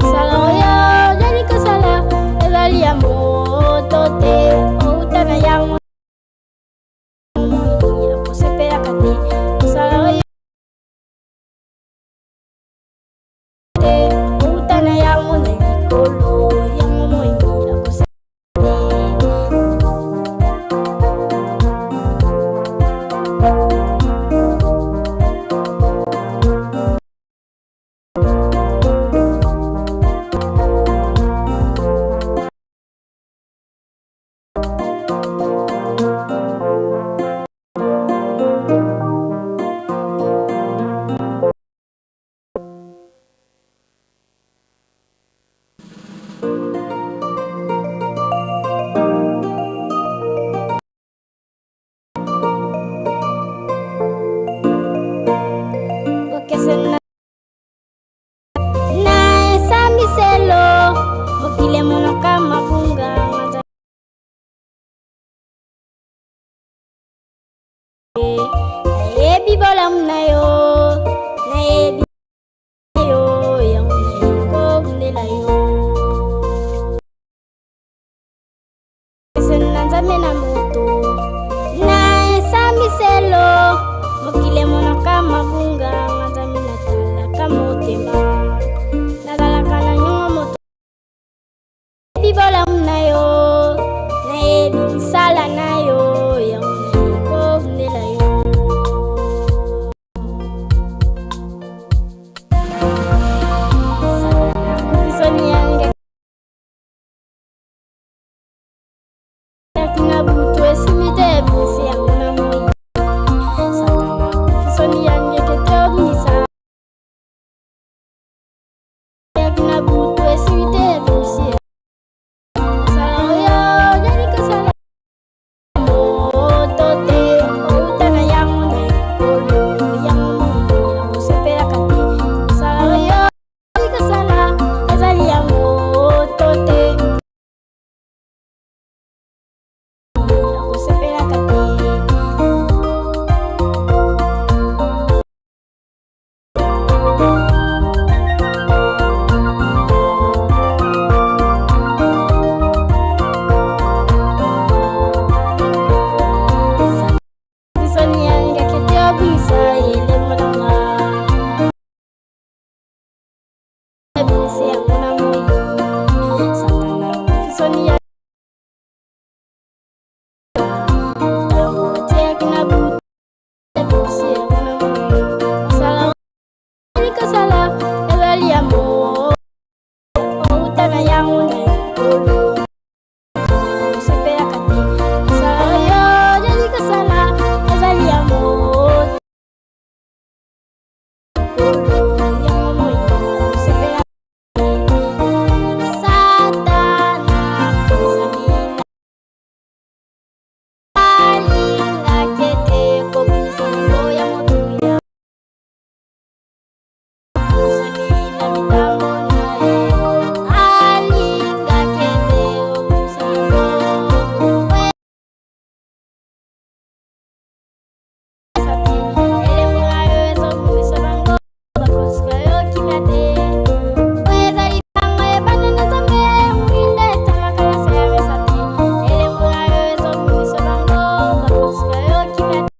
Mosala oyo ozali kosala ezali ya moto te, outa na yango moyini akosepelaka te. Mosala oyo te, outa na yango na likolo, yango moyini akosepelaka te. Bokeseni na esambiselo, mokili emonaka mabunga nga Nayebi bolamu na yo, nayebi yo, yango nayebi kobundela yo. Eseni na Nzambe na moto na esambiselo, mokili emonaka mabunga nga Nzambe natalaka motema, nazalaka na nyongo moto. Nayebi bolamu na yo, nayebi misala na yo, yango nayebi kobundela yo. Satana akufi soni yange na butu esimbi te ebimisi yango na moi. Satana akufi soni yange kete obimisa na butu esimbi te ebimisi. Mosala oyo ozali kosala moto te, outa na yango na likolo, yango moyini akosepelaka te. Mosala oyo ozali kosala ezali ya moto te, akosepelaka te. Soni yange kete obimisa elembo na nga, ebimisi yango na moi. Satana akufi soni ya ntango otiaki na butu, ebimisi yango na moi. Mosala ozali kosala ezali ya moto, outa na yango na likolo, osepelaka te. Mosala oyo ozali kosala ezali ya moto likolo, yango moi osepelaka te. Satana ezali alingaki ete kobimisa yango ya motuya soni na mitambo na ye, alingaki ete obimisa yango. Elembo na yo ezobungisa bango, bakosuka yo kimia te. Oyo ezali ntango ebanda na Nzambe, mwinda etangaka na se ya mesa te. Elembo na yo ezobungisa bango, bakosuka yo kimia te.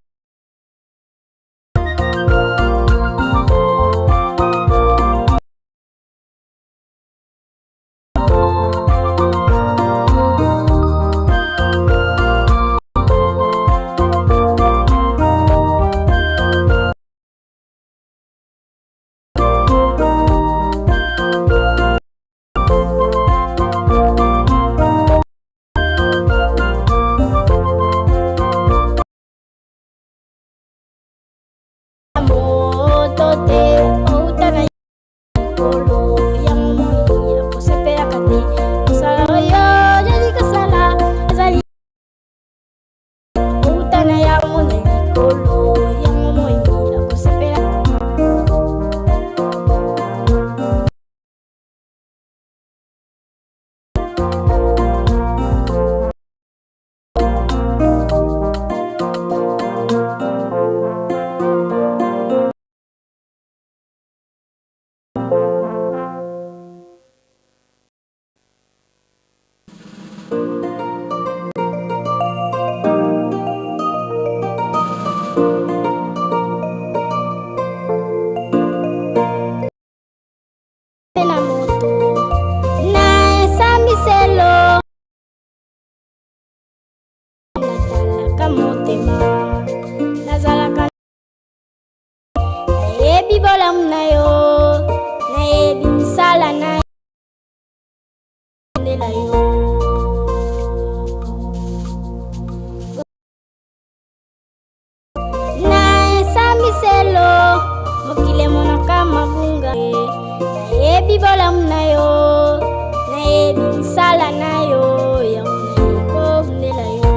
Moto te, outa na likolo, yango moyini akosepelaka te. Mosala oyo ozali kosala ezali outa na yango na likolo, yango moyini akosepelaka. bolamu na yo, nayebi misala na yo, ndela yo. Na esambiselo mokili emonaka mabunga, nayebi bolamu na yo, nayebi misala na yo, yango nayebi kobundela yo.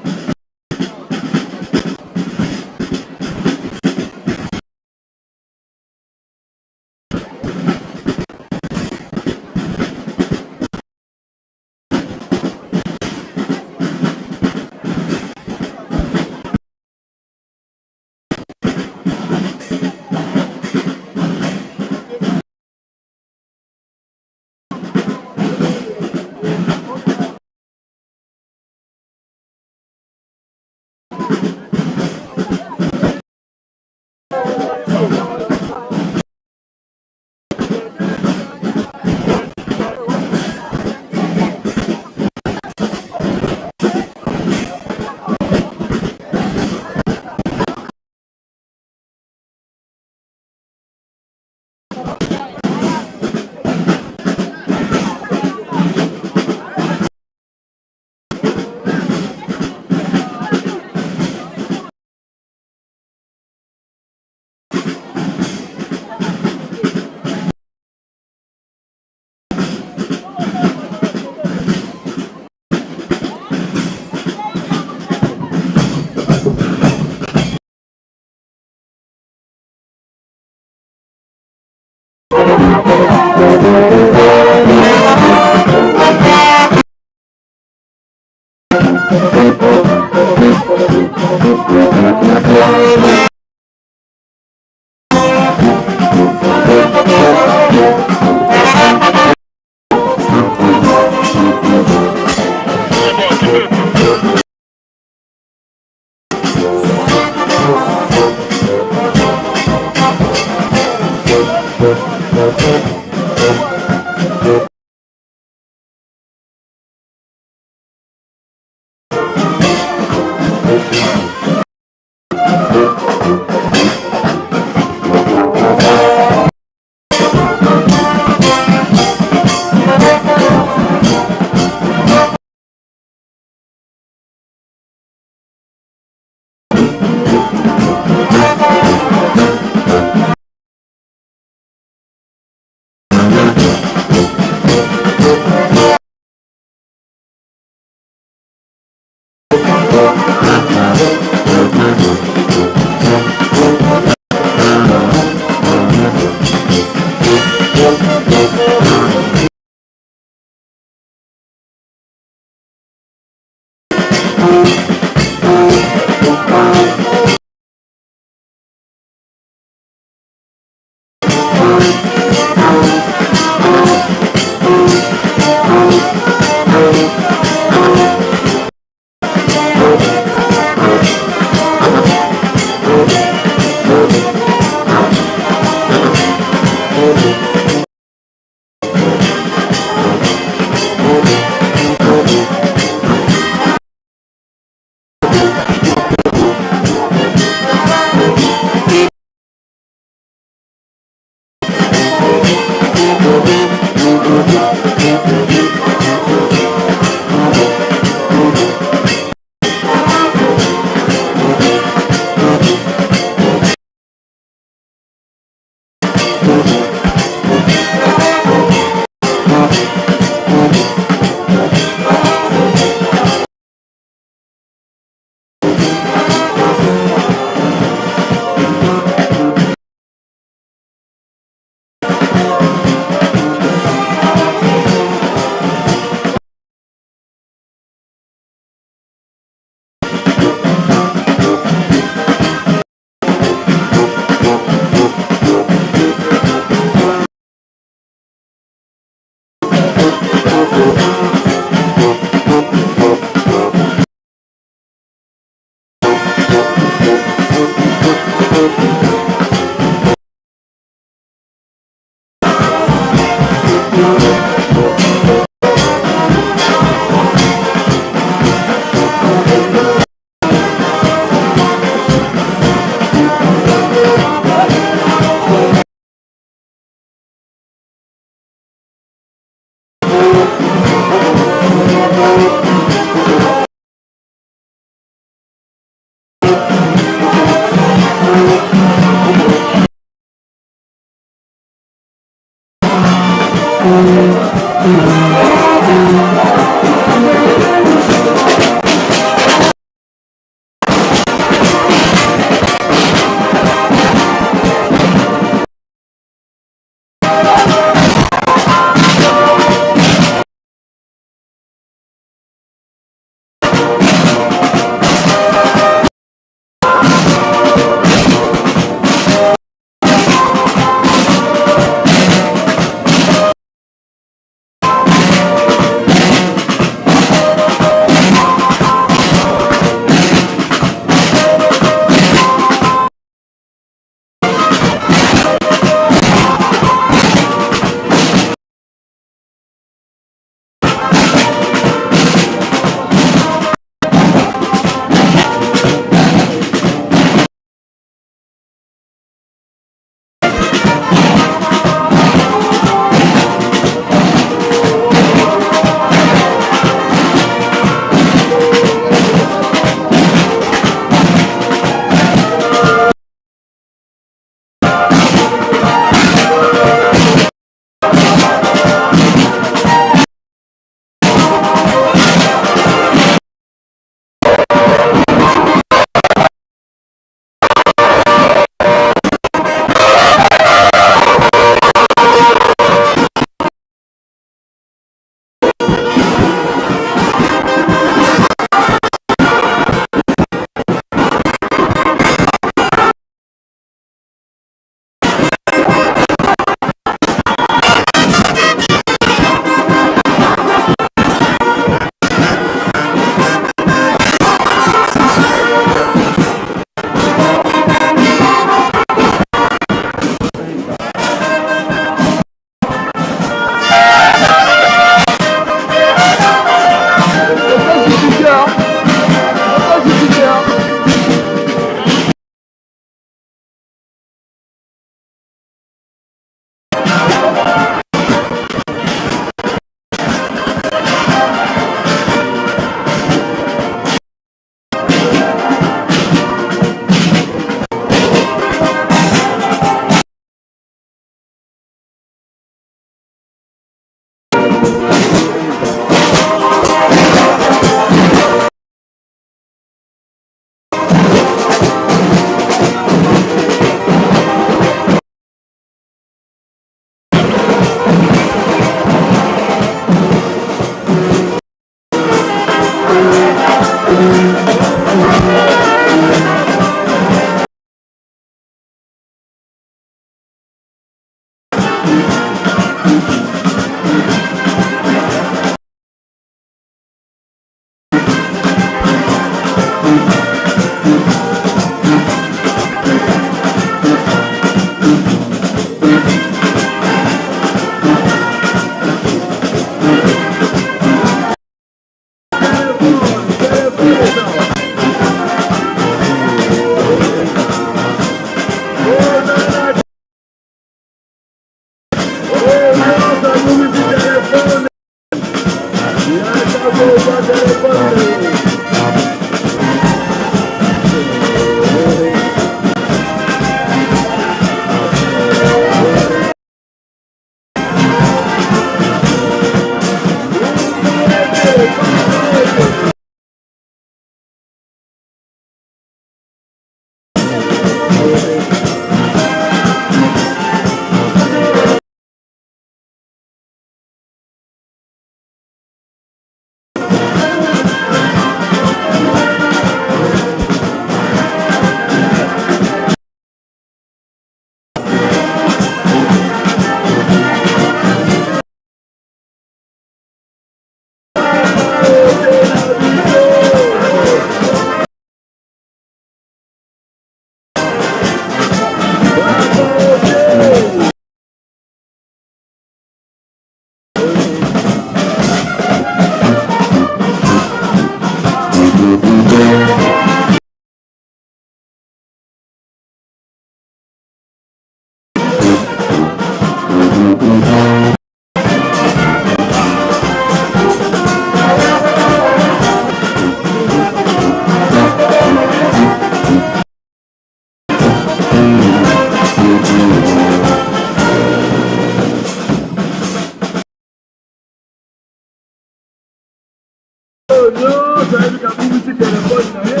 Nyonso ayebi kabungisi telefone na ye,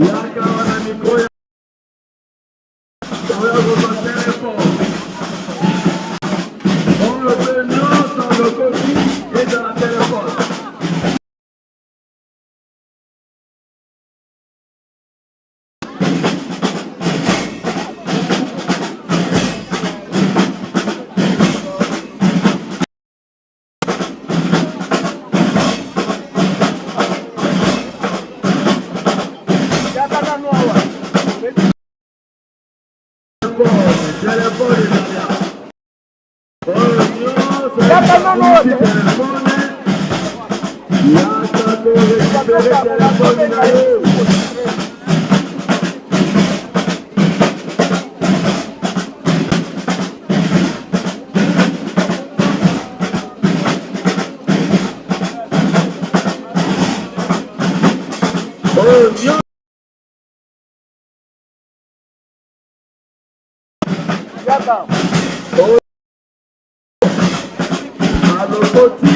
yaka wana mikro ya oyo kozwa telefone oyo mpe nyonso alokoki ezala telefone. Alokoti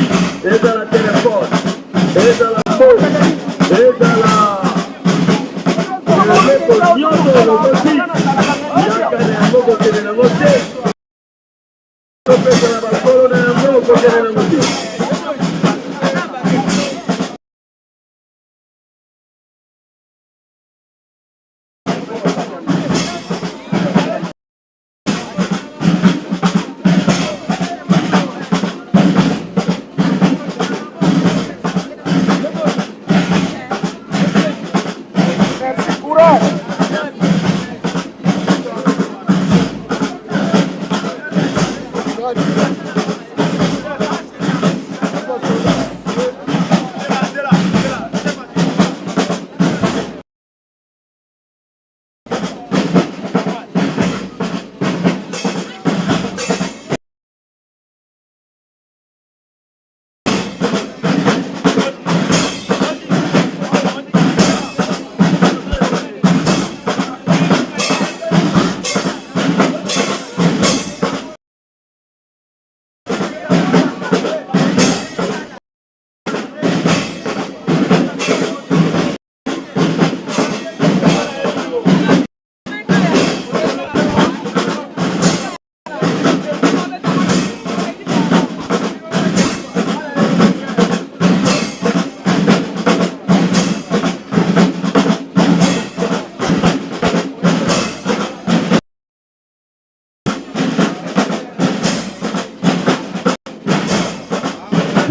ezala telefone, ezala phone, ezala eloko nyonso olokoti, yaka na yango, kokende nango te, topesa na bakolo na yango, kokende nango te.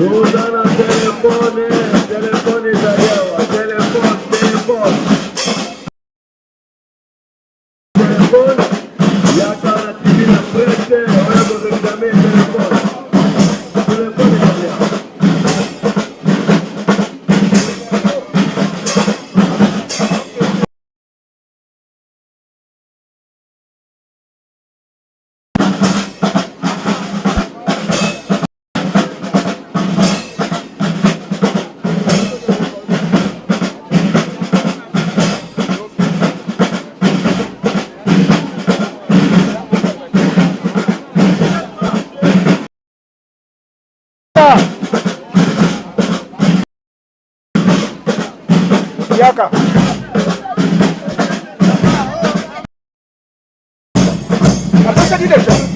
Toza na telefone, telefone ezali awa, telefone, telefone. Telefone, yaka na TV na presse, oya koreklame telefone. Telefone ezali awa. Yaka. Apesaki deja.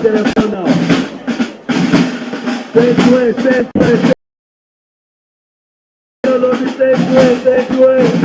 telefone awa. 5 5 5. Olobi 5 5 5.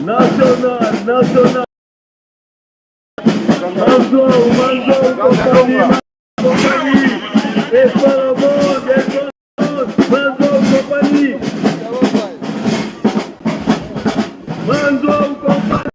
National, national. Manzo, Manzo, compagnie, compagnie. Et Salomon, Manzo, compagnie. Manzo, compagnie.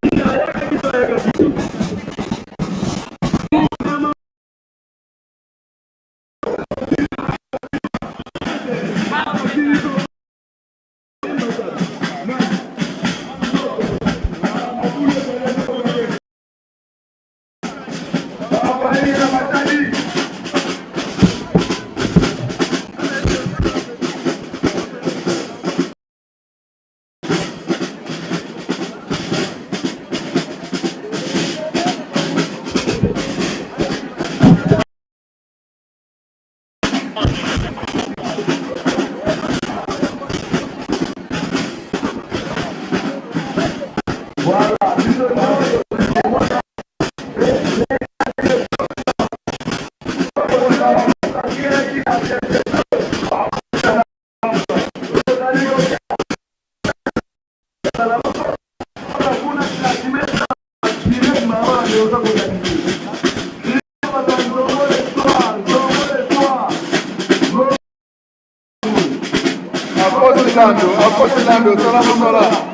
Akosilando, akosilando, sala mosala.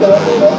Thank you.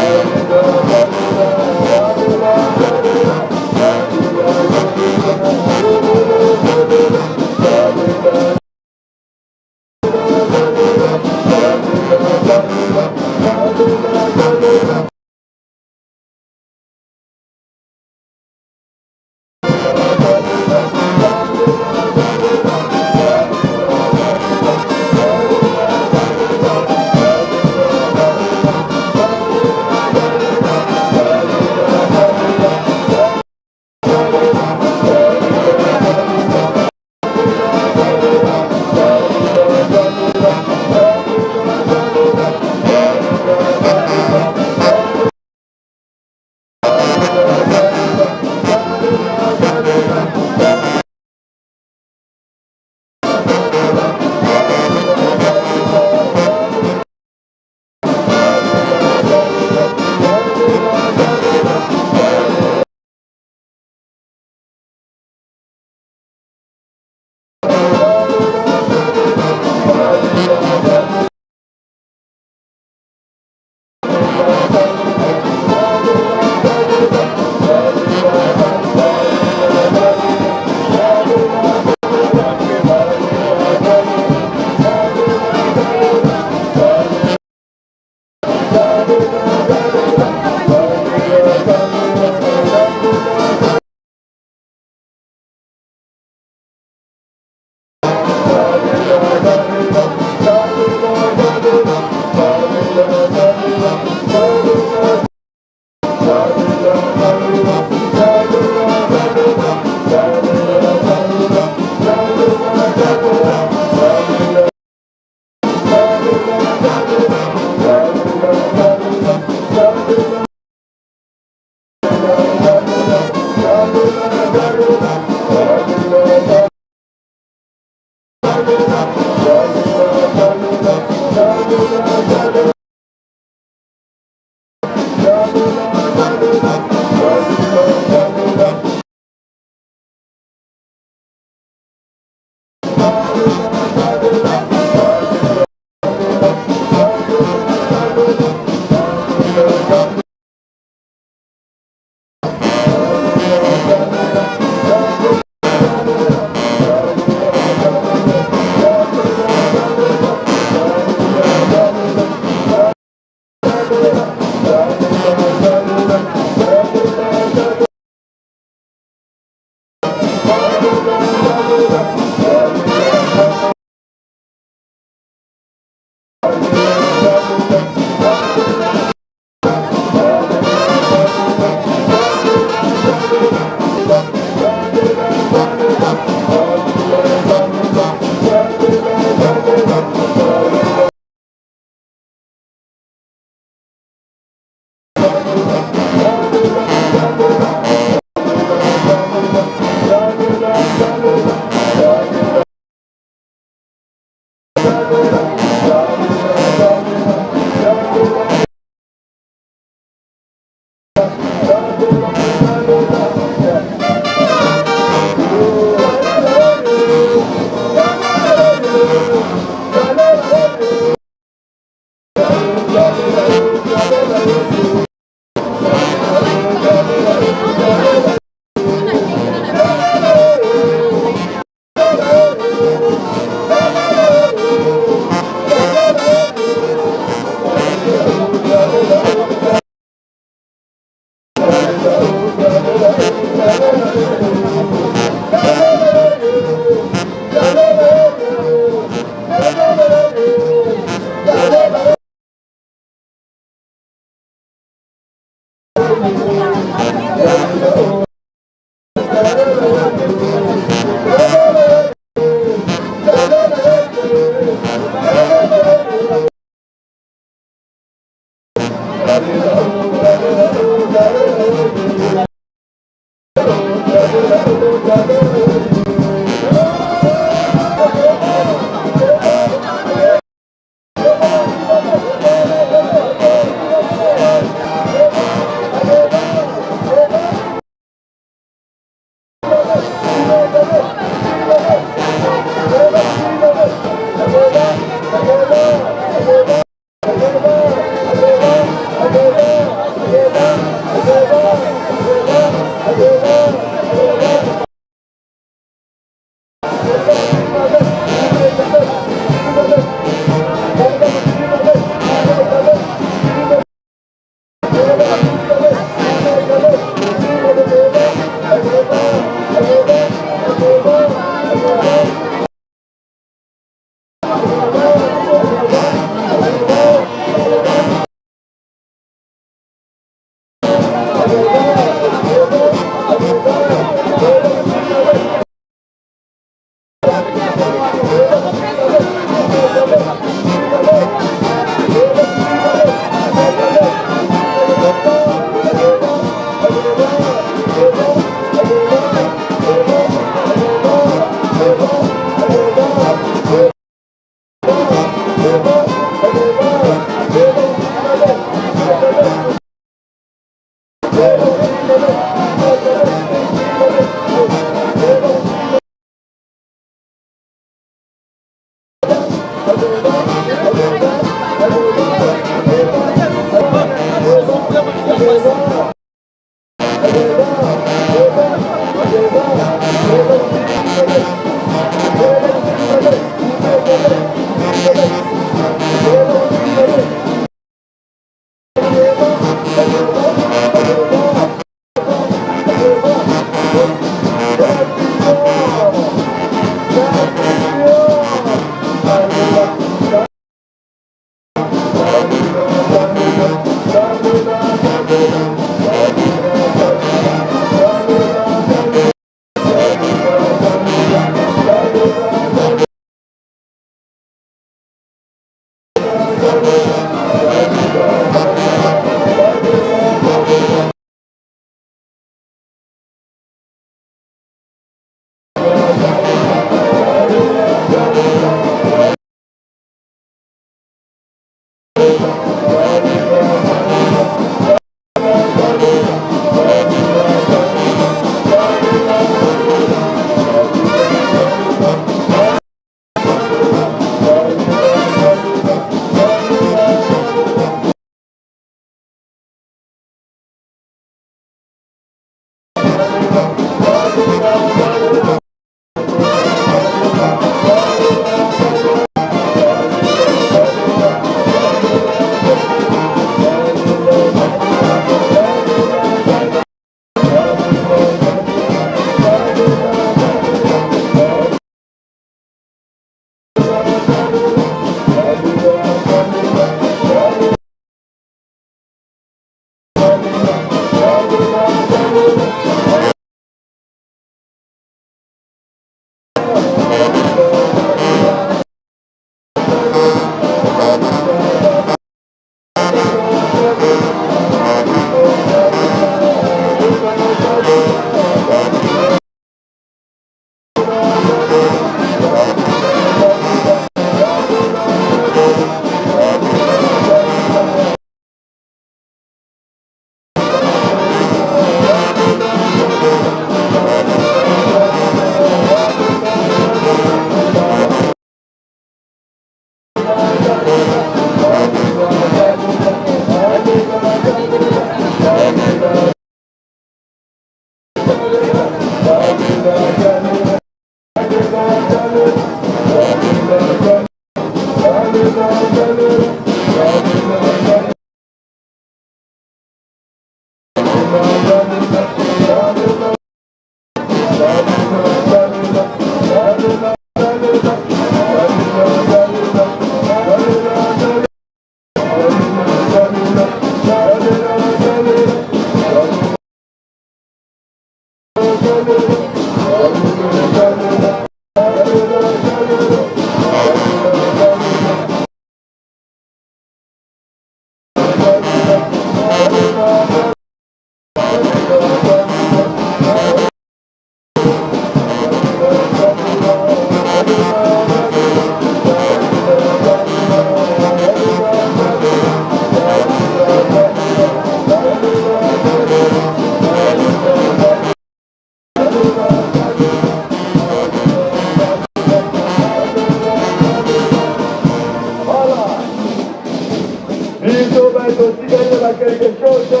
Biso bato totikali na quelque chose.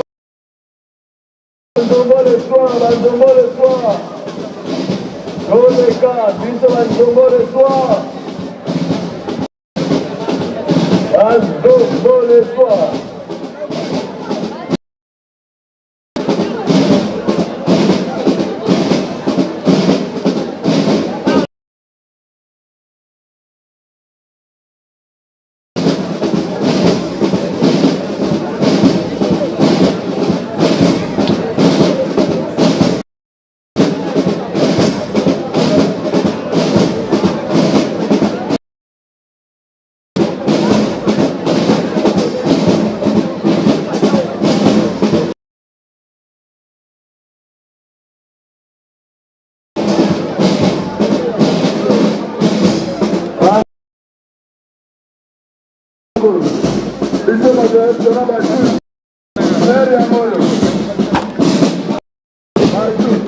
Banzombo le soir, banzombo le soir. Toleka, biso banzombo le soir. Banzombo le soir. Biso bato ya restaurant bajus mere ya moyo bajus.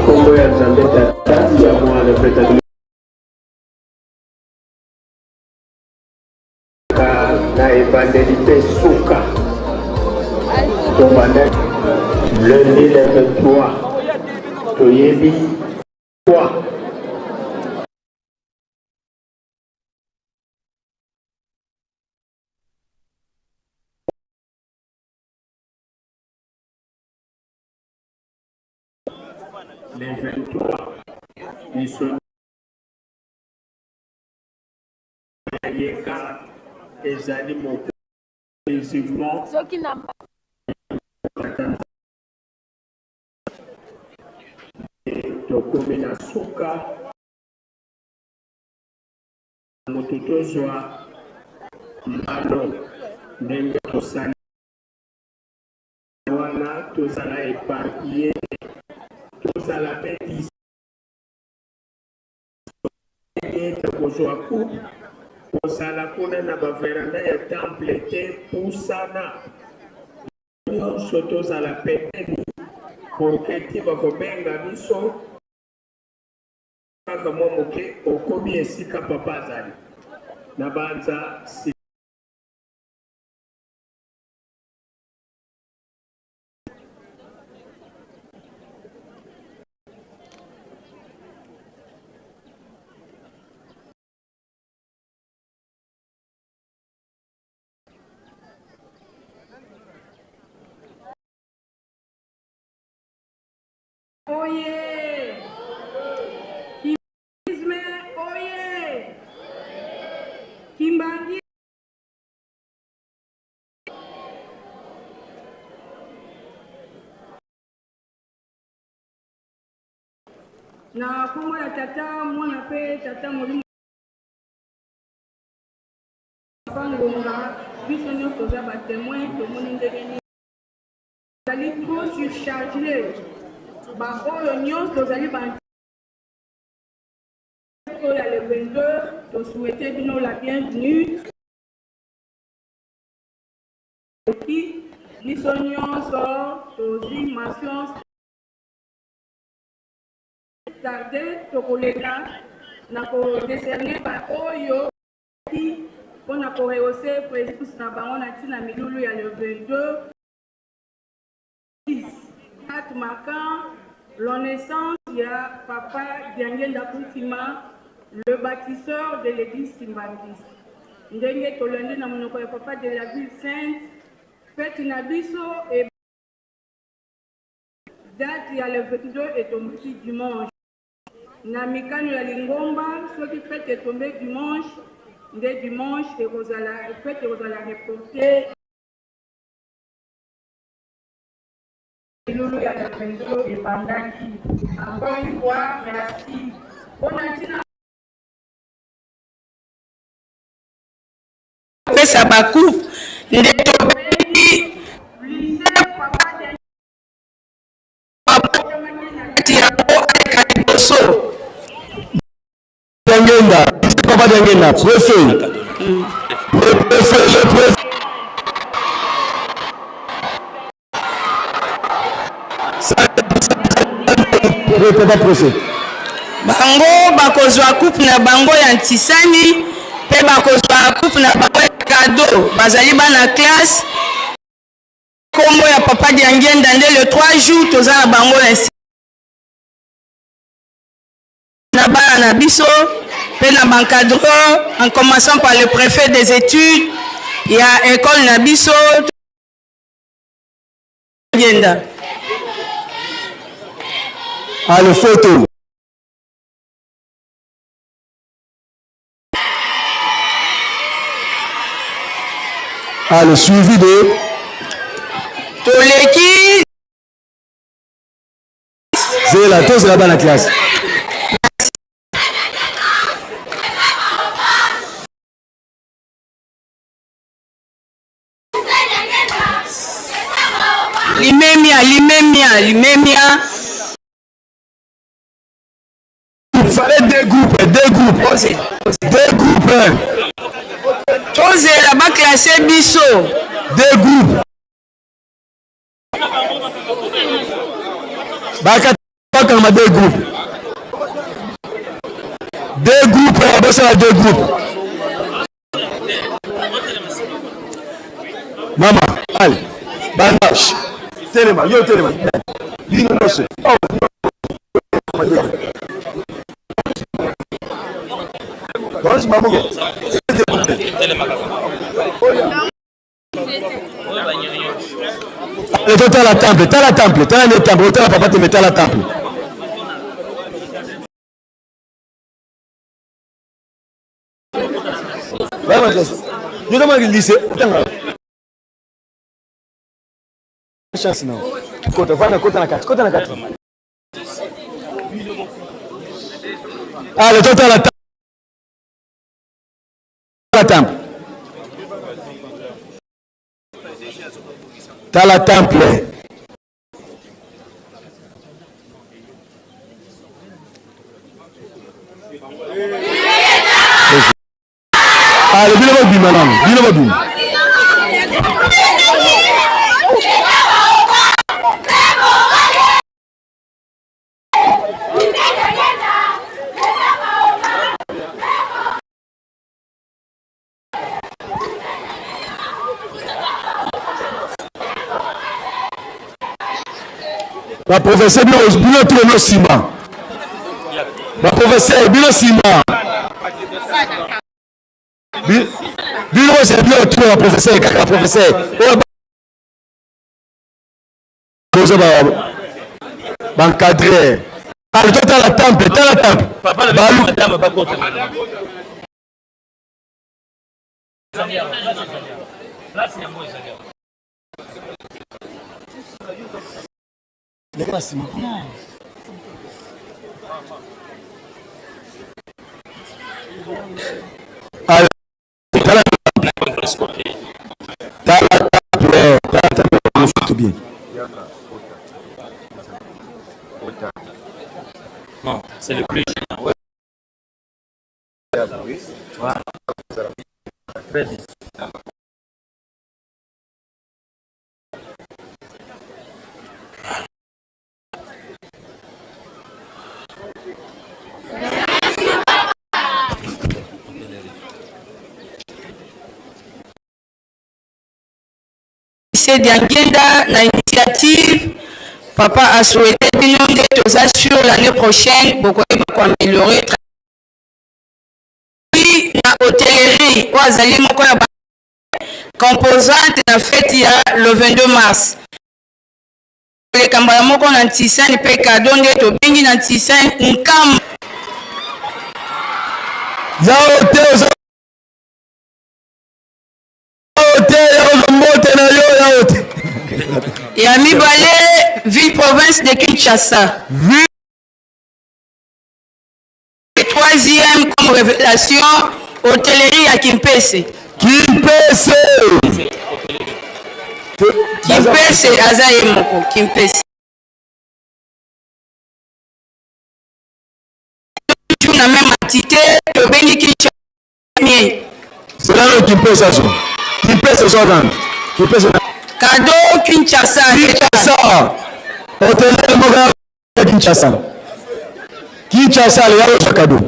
Nkombo ya Nzambe Tata, ya Mwana mpe Tata na ebandeli mpe suka. Tobanda lundi le 23, toyebi quoi? Le 23 biso yeka ezali momusulman tokomi na suka moto tozwa mbano ndenge tosali wana tozala eparpille tozala mpe ete kozwa coupe kozala kuna na baveranda ya temple te pusana nyonso tozala pembeni porke ti bakobenga biso kaka mwa moke okomi esika papa azali na banza. Oye! Kimbisme oye! Kimbangi na kombo ya tata mwana mpe tata molimo papa ngonga biso nyonso toza batemoin tomoni ndenge nini ezali trop surcharge baoyo nyonso tozali ba oyo ya le 22 tosouhaite bino la bienvenue Biso nyonso tozwi mention tarde tokoleka na ko decerner ba oyo mpo na ko rehausser presence na bango na ntina milulu ya le 22 date marquant la naissance ya papa Diangienda Kuntima, le bâtisseur de l'église kimbanguiste. Ndenge tolandi na monoko ya papa de la ville sainte, fete na biso e date ya le 22 etombaki dimanche. Na mikano ya lingomba, soki fete etombe dimanche, nde dimanche ekozala fete ekozala reporte. Milulu ya le 22 ebandaki. Encore une fois, merci. Pona ntina pesa ba coupe nde tobengi yango aleka liboso. Diangenda, papa Diangenda, préfet. Le préfet, le préfet. Papa préfet. Bango bakozwa coupe na bango ya ntisani mpe bakozwa coupe na bango ya cadeau. Bazali bana classe. Kombo ya papa Diangienda nde le 3 jours toza na bango na na bana na biso mpe na baencadreur en commençant par le préfet des études ya école na biso Diangienda. Allez, photo. Allez, suivi de Toleki Zela, tozela bana classe. Limemia, limemia, limemia. Il fallait deux groupes, deux groupes. Deux groupes. Tozela baklasse biso. Deux groupes. Baka Bakanga deux groupes. Deux groupes, eh, bosala deux groupes. Mama, allez, banda, telema, yo telema. Bino nyonso. Oh, Eto tala temple, tala temple, tala nde temple, otala papa te mais tala temple. Yo kama lycée, otanga. Chance non. Kota, vanda kota na kati, kota na kati. Allez, totala temple. Tala temple. Ale bino bobima nano, bino bobima. Ba professeur bino bino tout bino nsima. Ba professeur bino nsima. Bino bozela bino tout ba professeur kaka professeur. Oyo boza ba ba encadrer. Allez, tala temple, tala temple. Balu. Allez, tala tala temple, tala temple, photo bien. Non, c'est le plus gênant. Ouais. Voilà. Très bien. Lycée Diangienda na initiative papa a souhaité bino nde toza sur l'année prochaine bokoyeba koaméliorer na hôtellerie oyo azali moko ya ba composante na fete ya le 22 mars koleka mbala moko na ntisani mpe kado nde tobengi na ntisani nkamba Yao te oza te yao mbote na yo yao te. Ya mibale ville province de Kinshasa. Ville Troisième comme révélation, hôtellerie ya Kimpese. Kimpese. Kimpese aza ye moko Kimpese. Toujours na même entité tobengi Kinshasa. C'est là le Kimpese azo. Kimpese zo nani? Kimpese. Cadeau Kinshasa. Kinshasa. Hôtellerie moko ya Kinshasa. Kinshasa le yalo cadeau.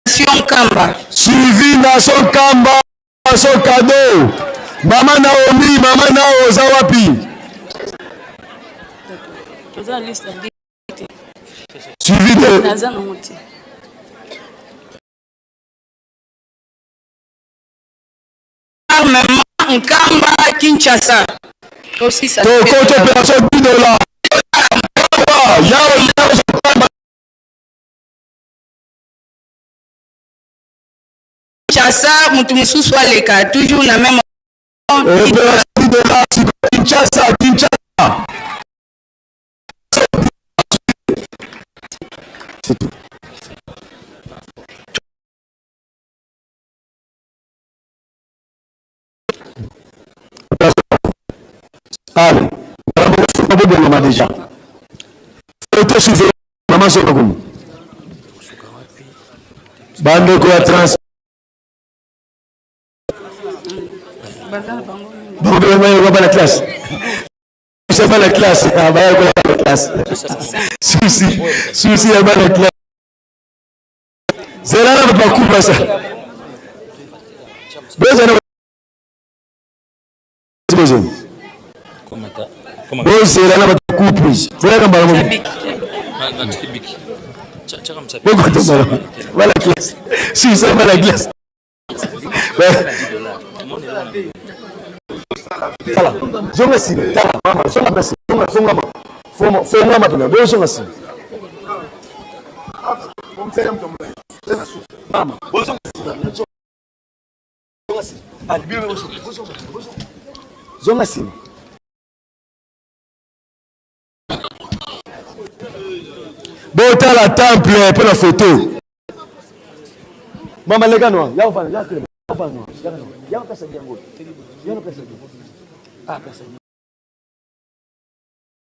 Nation Kamba. Suivi Nation Kamba son cadeau. Mama Naomi, mama Nao oza wapi? Suivi de Naza nango te. Armement Nkamba Kinshasa. Tokoti opération 10 dollars. Yao yao Kinshasa mutu mosusu aleka toujours na même opération 10 dollars Kinshasa Kinshasa. C'est tout. Allez, bobongama déjà. Photo suivez mama soka kuna. Bandeko ya trans bango bana classe. Souci ya bana classe. Ah, baya kola bana classe. Souci, souci ya bana classe. Zela na bakuba sa. Beza na bozela. Bozela na bato couple. Zela na mbala moko. Bokota mbala moko. Bana classe. Souci ya bana classe. Tala, zonga nsima, tala mama, zonga na nsima, zonga, fongama, fongama, fongama mpena, bozonga nsima. Mama, bozonga nsima, zonga nsima. Ali, bino bozonga, bozonga, bozonga. Zonga nsima. Botala temple mpo na photo. Mama leka noa, ya ofana, ya telema, ya ofana noa, ya noa, ya pesa yango. Ya pesa yango. Ah, pesa.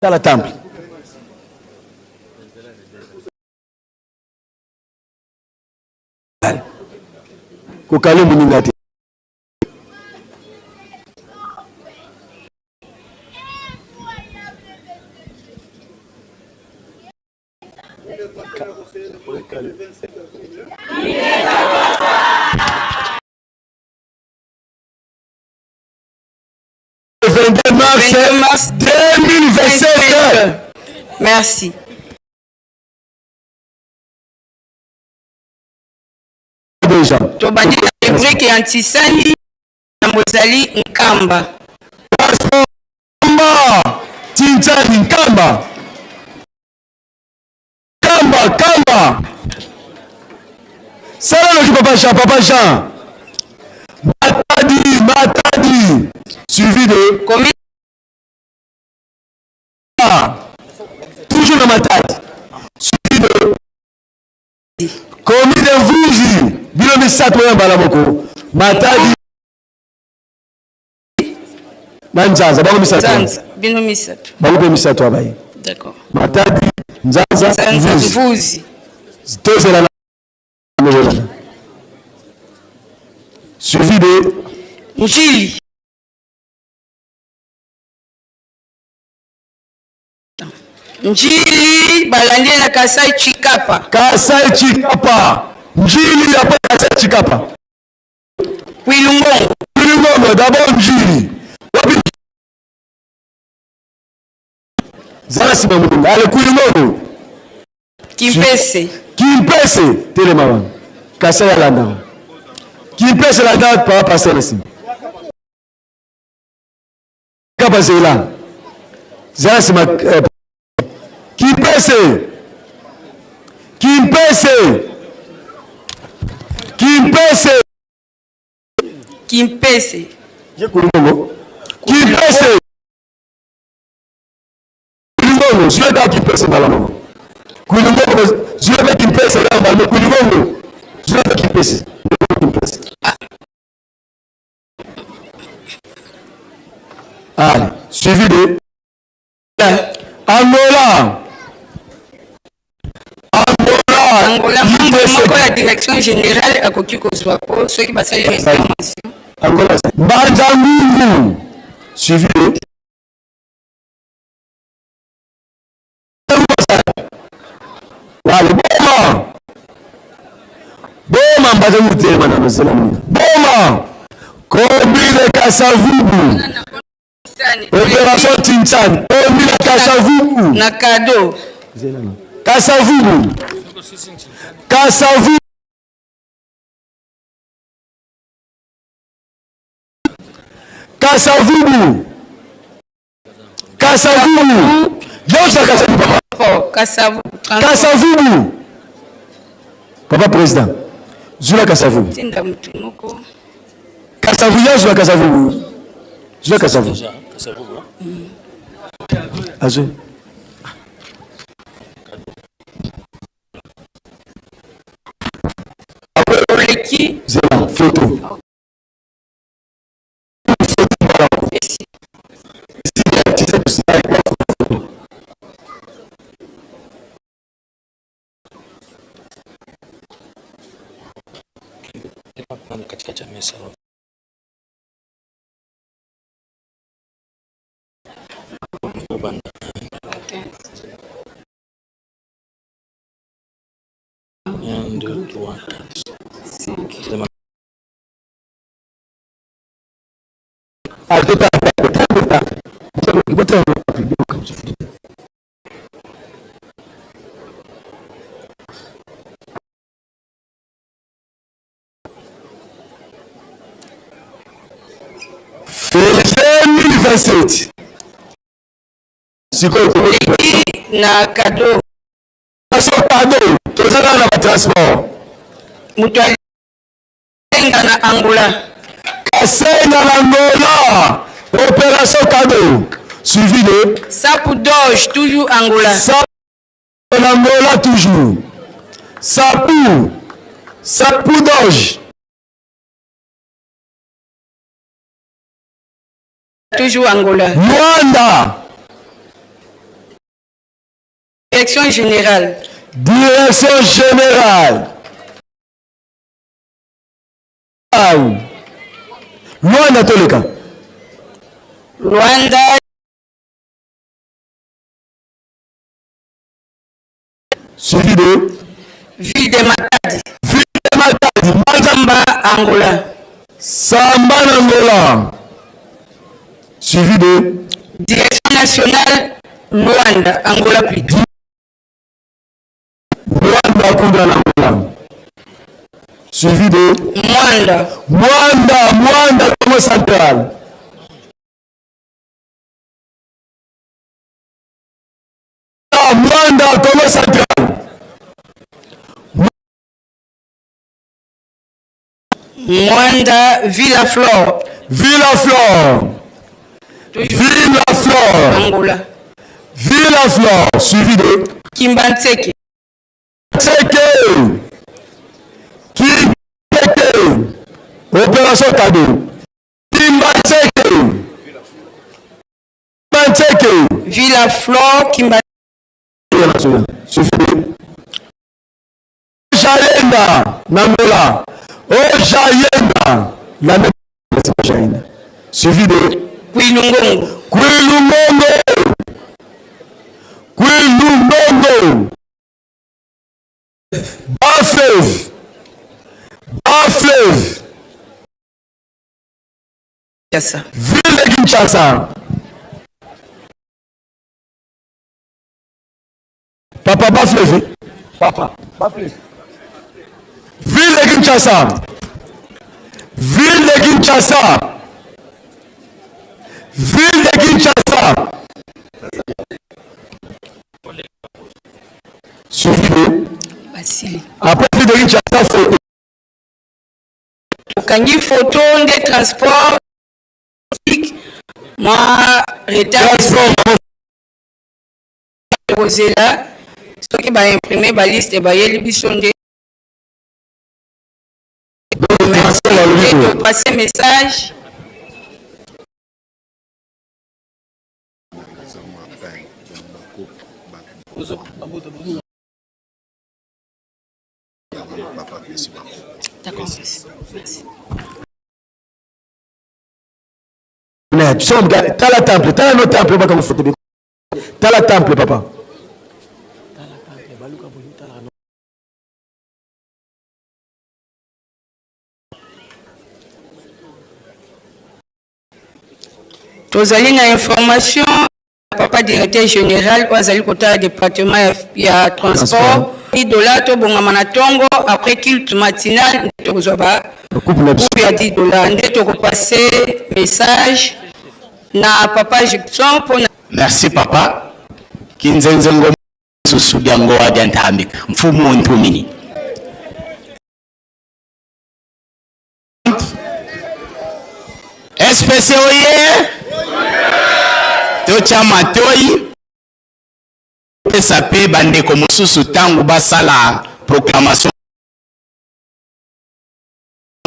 Tala temple. Kokale moninga te. Le 22 mars 2027. Merci. Déjà. Tobandi na rubrique ya Ntisani na mozali Nkamba. Nkamba, Tinchani Nkamba. Kamba, Kamba. Sala loki papa Jean, papa Jean. Matadi, Matadi. Suivi de Commune. Toujours na Matadi. Suivi de Commune de Mvuzi. Bino misato ya mbala moko. Matadi na Nzanza bango misato. Nzanza, bino misato. Bango mpe misato abaye. D'accord. Matadi, Nzanza, Nzanza, Mvuzi. Mvuzi. Tozela na Suivi de Njili. Njili balandi na Kasai Chikapa. Kasai Chikapa. Njili ya Kasai Chikapa. Kwilungongo. Kwilungongo d'abord Njili. Wapi Zala sima mulungu. Ale Kwilungongo. Kimpese. Kimpese telema wana. Kasai alanda. Kimpese landa papa pasteur na sima. Kapa zela. Zala sima eh, Kimpese. Kimpese. Kimpese. Kimpese. Ye kulungo. Kimpese. Kulungo, zwe Kimpese mbala moko. Kulungo, zwe Kimpese mbala moko. Kulungo, zwe Kimpese. Kimpese. Allez, suivi de Angola. Angola. Angola, membre moko ya direction générale akoki kozwa po soki basali réclamation. Angola. Mbanza Ngungu. Suivi de Wale boma. Boma mbanza ngungu telema na nozela mina. Boma. Commune Kasavubu. Opération Tinchan. Commune Kasavubu. Na cadeau. Kasavubu. Kasavubu. Kasavubu. Kasavubu. Yosa Kasavubu papa. Kasavubu. Kasavubu. Papa président. Zula Kasavubu. Tinda mutu moko. Kasavubu ya zula Kasavubu. Zula Kasavubu. Azul. Oleki. Zela photo. Katikati ya mesa. 1, 2, 3, 4, 5. Février 2027. Sikoyo na cadeau. Pardon, toza kaka na batransport. Moto alenga na Angola. Kasenga na Angola. Opération cadeau. Suivi de Sapu Doge, toujours Angola. Sapu na Angola toujours. Sapu. Sapu Doge. Toujours Angola. Luanda. Direction générale. Direction générale. Luanda toleka. Luanda. Suivi de Ville de Matadi. Ville de Matadi. Samba, Angola. Samba, Angola. Suivi de Direction nationale Luanda, Angola plutôt. Luanda, Kunda, Angola. Suivi de Mwanda. Mwanda, Mwanda, Congo central. Mwanda, Congo central. Mwanda, Villa Flor. Villa Flor. Villa Flor. Angola. Villa Flor. Suivi de Kimbanseke. Tseke. Kimbeke. Opération cadeau. Kimbanseke. Kimbanseke. Villa Flor, Kimba. Suivi de Ojayenda. Nangola. Ojayenda. La même Ojayenda. Suivi de Kwilungongo. Kwilungongo. Kwilungongo. Bas-fleuve. Bas-fleuve. Kinshasa. Ville de Kinshasa. Papa Bas-fleuve. Papa Bas-fleuve. Ville de Kinshasa. Ville de Kinshasa. Ville de Kinshasa. Suivi de Basili. Après ville de Kinshasa, photo. Tokangi photo nde transport mwa retard kozela soki baimprime baliste bayeli biso nde topase message. D'accord, merci. Tala temple, tala no temple, baka mofoto. Tala temple, papa. Tozali na information papa directeur général oyo azali kotala département ya transport. 10 dollars tobongama na ntongo après culte matinal nde tokozwa ba coupe ya 10 dollars nde tokopase message na papa Jackson mpona. Merci papa. Kinzenze ngo susu bya ngowa bya ntambika mfumu ntumini. SPC oye totya matoi pesa pe bandeko mosusu ntango basala proclamation.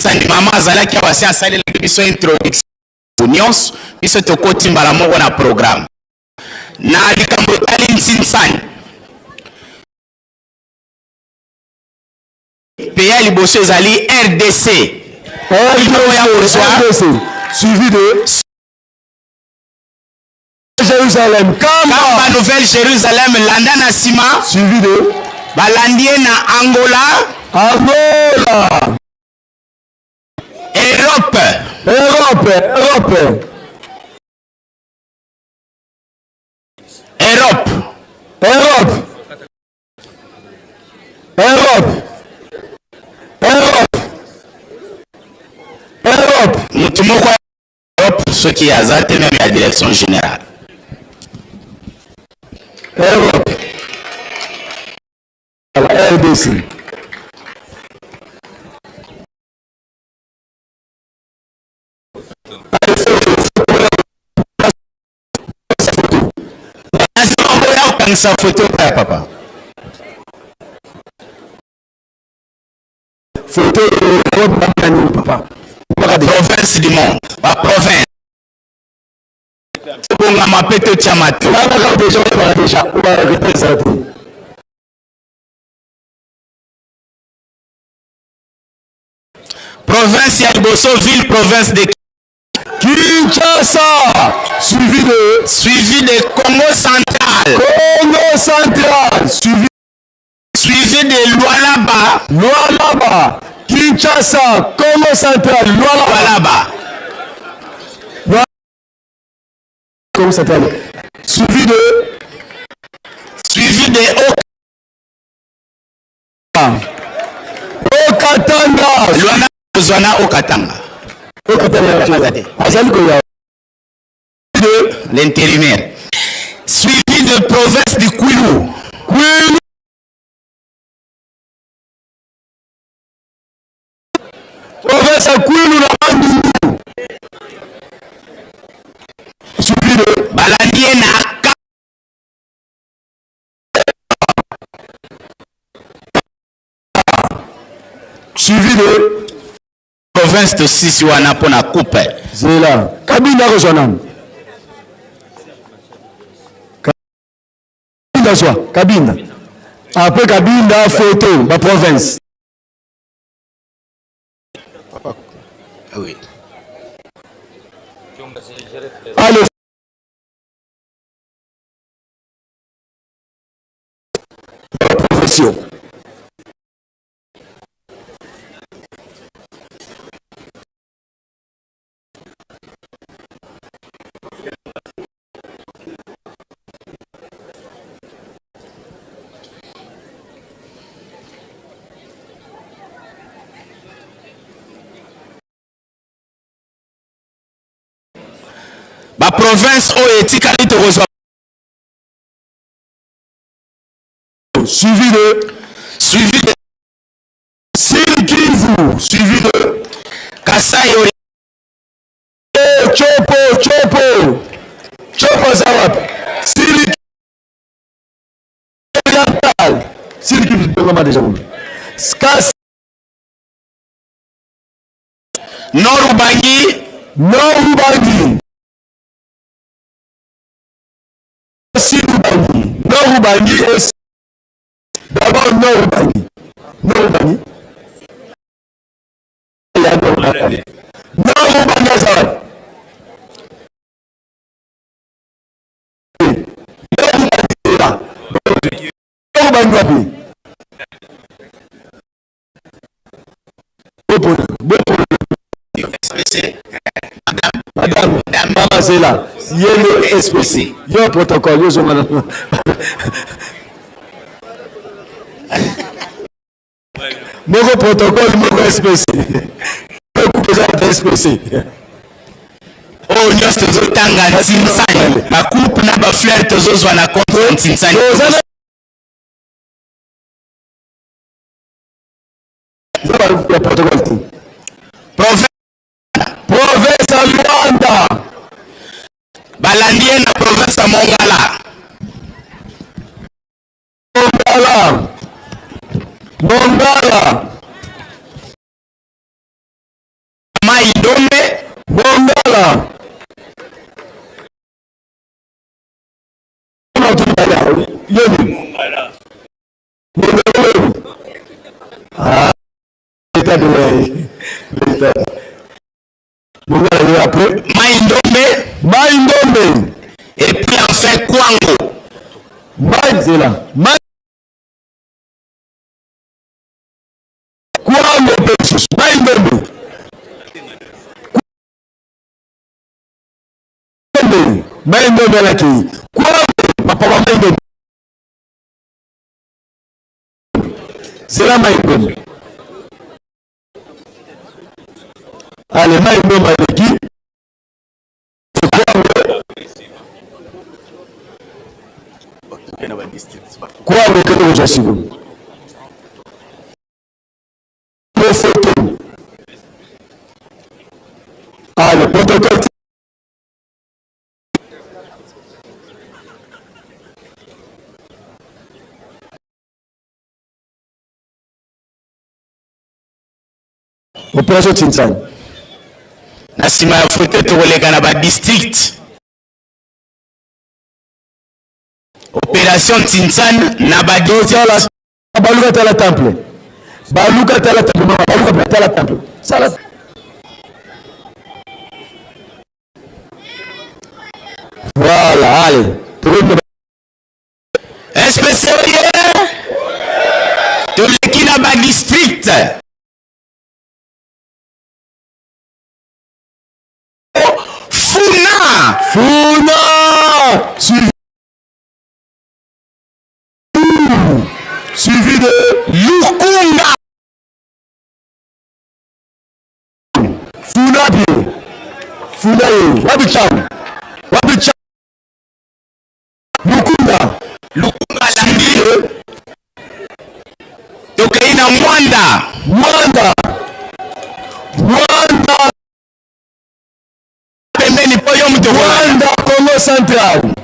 Sani mama azalaki awa se asalelaki biso introduction nyonso, biso tokoti mbala moko na programme na likambo etali nsinsani. Pays ya liboso ezali RDC. RDC suivi de Jérusalem. Kamba. Kamba Nouvelle Jérusalem landa na nsima. Suivi de balandi ye na Angola. Angola. Europe. Europe, Europe. Europe. Europe. Europe. Europe. Europe. Moto moko ya Europe soki aza te meme ya direction générale. Europe. La RDC. Oya kokangisa foto ya papa. Photo papa. Province du monde. Ba province. Tobongama mpe totya mato. Déjà, déjà, déjà. Province ya liboso ville province de Kinshasa suivi de suivi de Congo central. Congo central suivi suivi de Lualaba. Lualaba Kinshasa Congo central Lualaba. Lualaba. Congo central suivi de suivi de Okatanga. Luana kozwa na Okatanga. Okatanga. Azali koya. De l'intérimaire. Suivi de province du Kwilu. Kwilu. Province ya Kwilu na Bandundu. Suivi de balandi ye na Suivi de province tosisi wana mpo na coupe. Zela Kabinda akozwa nani? Kabinda zwa Kabinda. Après Kabinda photo ba province. Oui. Allez. Profession. Ba province oyo etikali tokozwa Suivi de suivi de Sud Kivu, suivi de Kasai Oriental. Chopo, Chopo, Chopo aza wapi? Sud Oriental, Sud Kivu tongama déjà kuna. Kas Nord Ubangi, Nord Ubangi. Sud Ubangi, Nord Ubangi et d'abord Nord Ubangi. Nord Ubangi. Ya Nord Ubangi. Nord Ubangi aza wapi? Nord Ubangi eza. Nord Ubangi wapi? Bopona, bopona. Madame, mama zela, ye nde SPC, yo protocole, yo zonga na. Moko protocole, moko SPC. Coupe eza ya SPC. Oyo nyonso tozotanga ntinsani, ba coupe na ba fleur tozozwa na compte ya ntinsani. Ya protocole te. Province Province ya Luanda. Balandi ye na province ya Mongala. Mongala. Mongala. Mai Ndombe. Mongala. Yeni. Mongala. Ah, l'état de l'état. Mongala après. Mai Ndombe. Mai Ndombe. Et puis enfin. Kwango. Mai nzela. Mai Kwango mpe lisusu. Mai ndombe. Ndombe. Mai ndombe alaki. Kwango papa ba mai ndombe. Zela mai ndombe. Ale mai ndombe aleki. Kwango kende kozwa sikoyo. Photo. Ale protocole. Operation Tsintsani. Na nsima ya foto tokoleka na ba district. Operation Tsintsani na ba district. Baluka tala temple. Baluka tala temple. Mama, baluka tala temple. Sala. Voilà, allez. SPC oye! Toleki na ba district. Funa! Funa! Suivi. Suivi de Lukunga. Funa bien. Funa ye. Wapi cham? Wapi cham? Lukunga. Lukunga alandi. Tokei na Mwanda. Mwanda. Mwanda. Pembeni po yo moto. Mwanda Congo Central.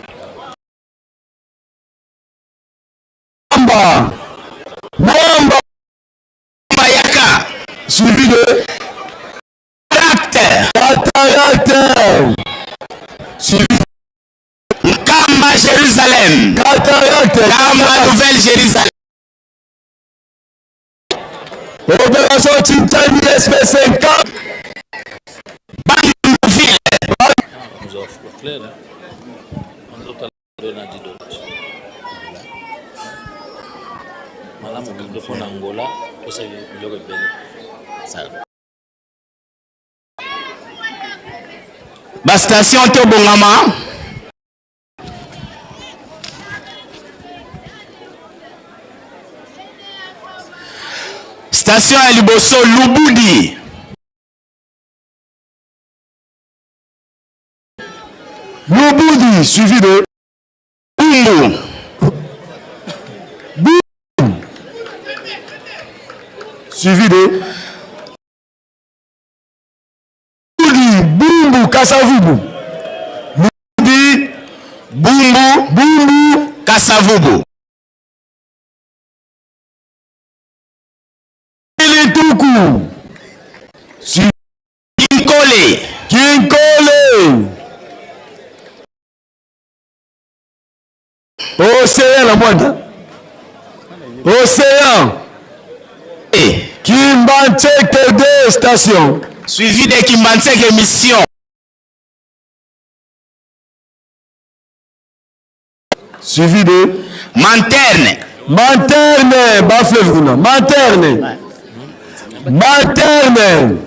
Mwamba. Mwamba. Mayaka. Suivi de Caractère. Cataracte. Suivi Nkamba Jérusalem. Cataracte. Nkamba Nouvelle Jérusalem. Opération Titani SP5. Bandundu-Ville. Malamu mpo na Angola pesa biloko ebele. Ba station tobongama. Station ya liboso Lubudi. Lubudi suivi de Bumbu. Bumbu suivi de Lubudi, Bumbu, Kasavubu. Lubudi, Bumbu, Bumbu, Kasavubu. Lituku. Suivi Kinkole. Kinkole. Océan na Mwanda. Océan. Kimbanseke 2 station. Suivi de Kimbanseke mission. Suivi de Manterne. Manterne, ba fleuve kuna. Manterne. Manterne.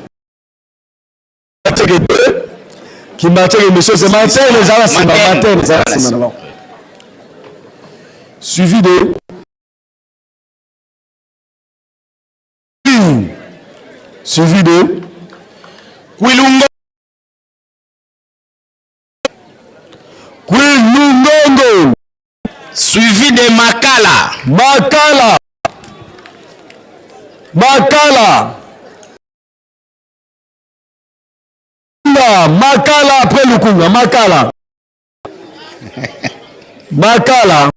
Kimbanseke 2. Kimbanseke mission c'est Manterne ezala nsima. Manterne ezala nsima na bango. Suivi de Suivi de Kwilungo. Kwilungongo. Suivi de Makala. Makala. Makala. Makala après Lukunga. Makala. Makala.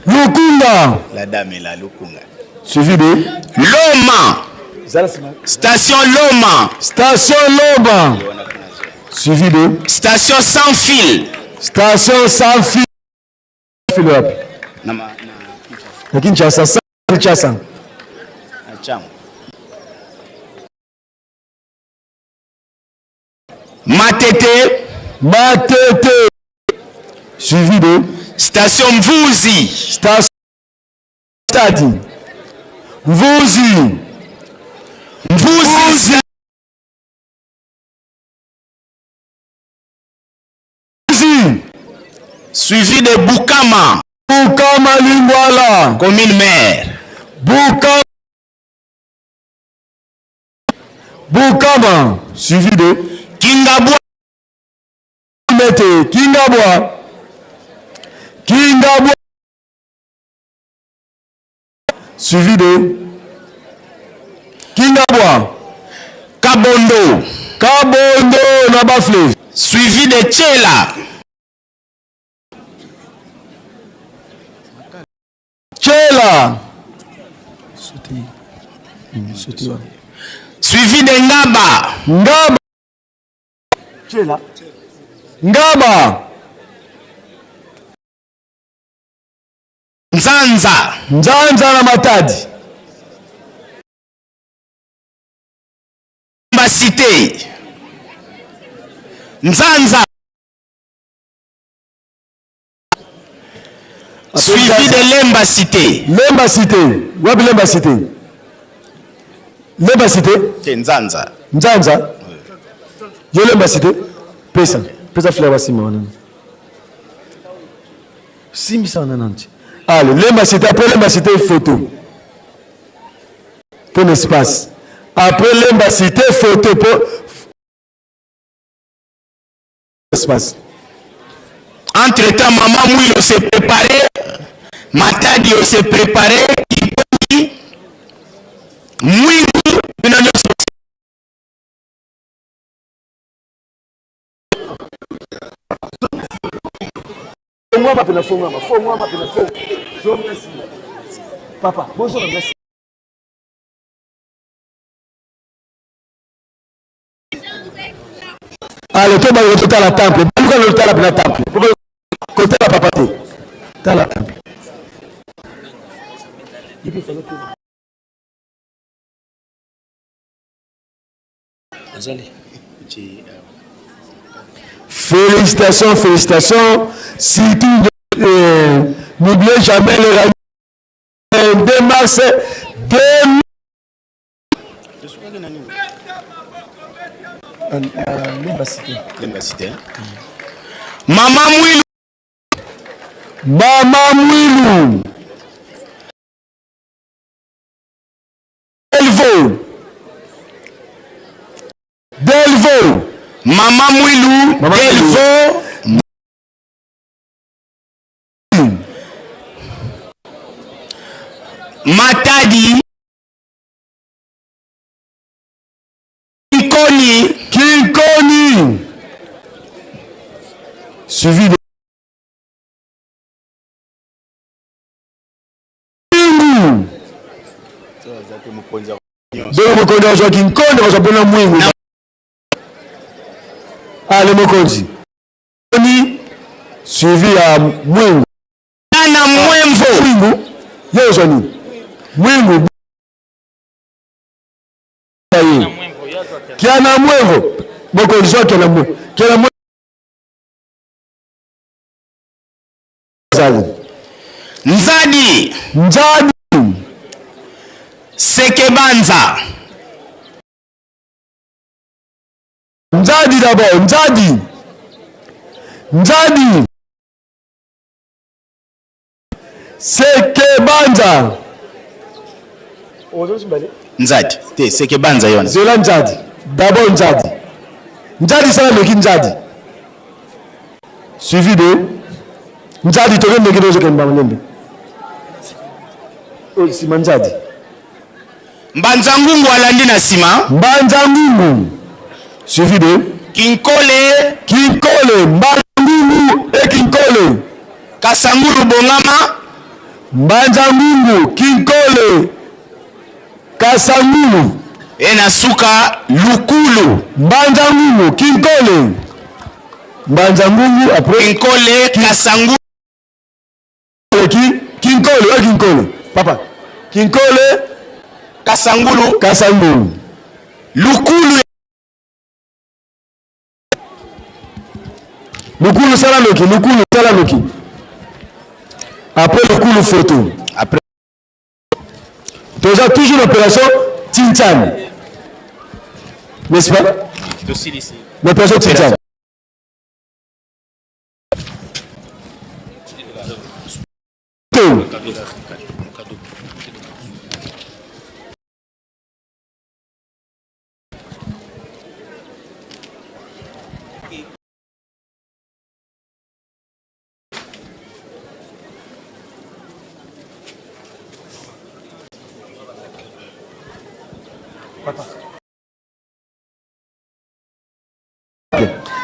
Lukunga. La dame est là, Lukunga. Suivi de Loma. Station Loma. Station Loma. Suivi de Station sans fil. Station sans fil. Fil wapi? Na Kinshasa. Kinshasa. Matete. Matete. Suivi de Station Mvuzi. Station Stadi. Mvuzi. Mvuzi. Mvuzi. Suivi de Bukama. Bukama Lingwala. Commune maire. Bukama. Bukama. Suivi de Kingabwa. Mete. Kingabwa. Kingabwa. Suivi de Kingabwa. Kabondo. Kabondo na Bafleuve. Suivi de Tchela. Tchela. Suivi de Ngaba. Ngaba. Tchela. Ngaba. Nzanza. Nzanza na Matadi. Cité. Nzanza. Suivi de Lemba Cité. Lemba Cité. Wapi Lemba Cité? Lemba Cité? Te Nzanza. Nzanza. Yo Lemba Cité? Pesa. Pesa fleur basima wana. Simbisa wana nanti. Allez, Lemba Cité, après Lemba Cité photo. Pour l'espace. Après Lemba Cité photo pour espace. Entre-temps, Maman Mouilo s'est préparé, Matadi s'est préparé, Kiponi, Mwingu, bino nyonso. Fongwama pena fongwama, fongwama pena fongwama. Zonga nsima. Papa, bozonga na Ale to baluka totala temple, baluka na totala pena temple. Kotala papa te. Tala temple. Félicitations, félicitations. Surtout, n'oubliez jamais le 2 mars 2000. Lemba Cité. Mama Mwilu. Mama Mwilu. Delvaux. Delvaux. Mama Mwilu. Mama Delvaux. Matadi. Kinkoni. Kinkoni. Suivi de Mwingu. Bongo mokonzi azwa Kinkoni azwa mpona Mwingu. Ale mokonzi. Kinkoni suivi ya Mwingu. Na Mwemvo. Mwingu. Ye ozwa nini? Mwingu. Kiana Mwevo. Mokonzi zwa Kiana Mwevo. Kiana Mwevo. Nzadi. Nzadi. Sekebanza. Nzadi d'abord, Nzadi. Nzadi. Sekebanza. Nzadi. Te Sekebanza yona. Zela Nzadi. D'abord Nzadi. Nzadi sala leki Nzadi. Suivi de Nzadi tokende ndenge tozokende bango ndembe. Oyo nsima Nzadi. Mbanza Ngungu alandi na nsima. Mbanza Ngungu. Suivi de Kinkole. Kinkole, Mbanza Ngungu et Kinkole. Kasangulu Bongama. Mbanza Ngungu, Kinkole, Kasangulu. E na suka Lukulu. Mbanza Ngungu, Kinkole. Mbanza Ngungu après Kinkole, Kasangulu. Ki, Kinkole, oyo Kinkole. Papa. Kinkole, Kasangulu. Kasangulu. Lukulu. Lukulu sala noki, lukulu sala noki. Après lukulu photo. Après toza toujours na opération Tinchan. N'est-ce pas? L'opération Tinchan.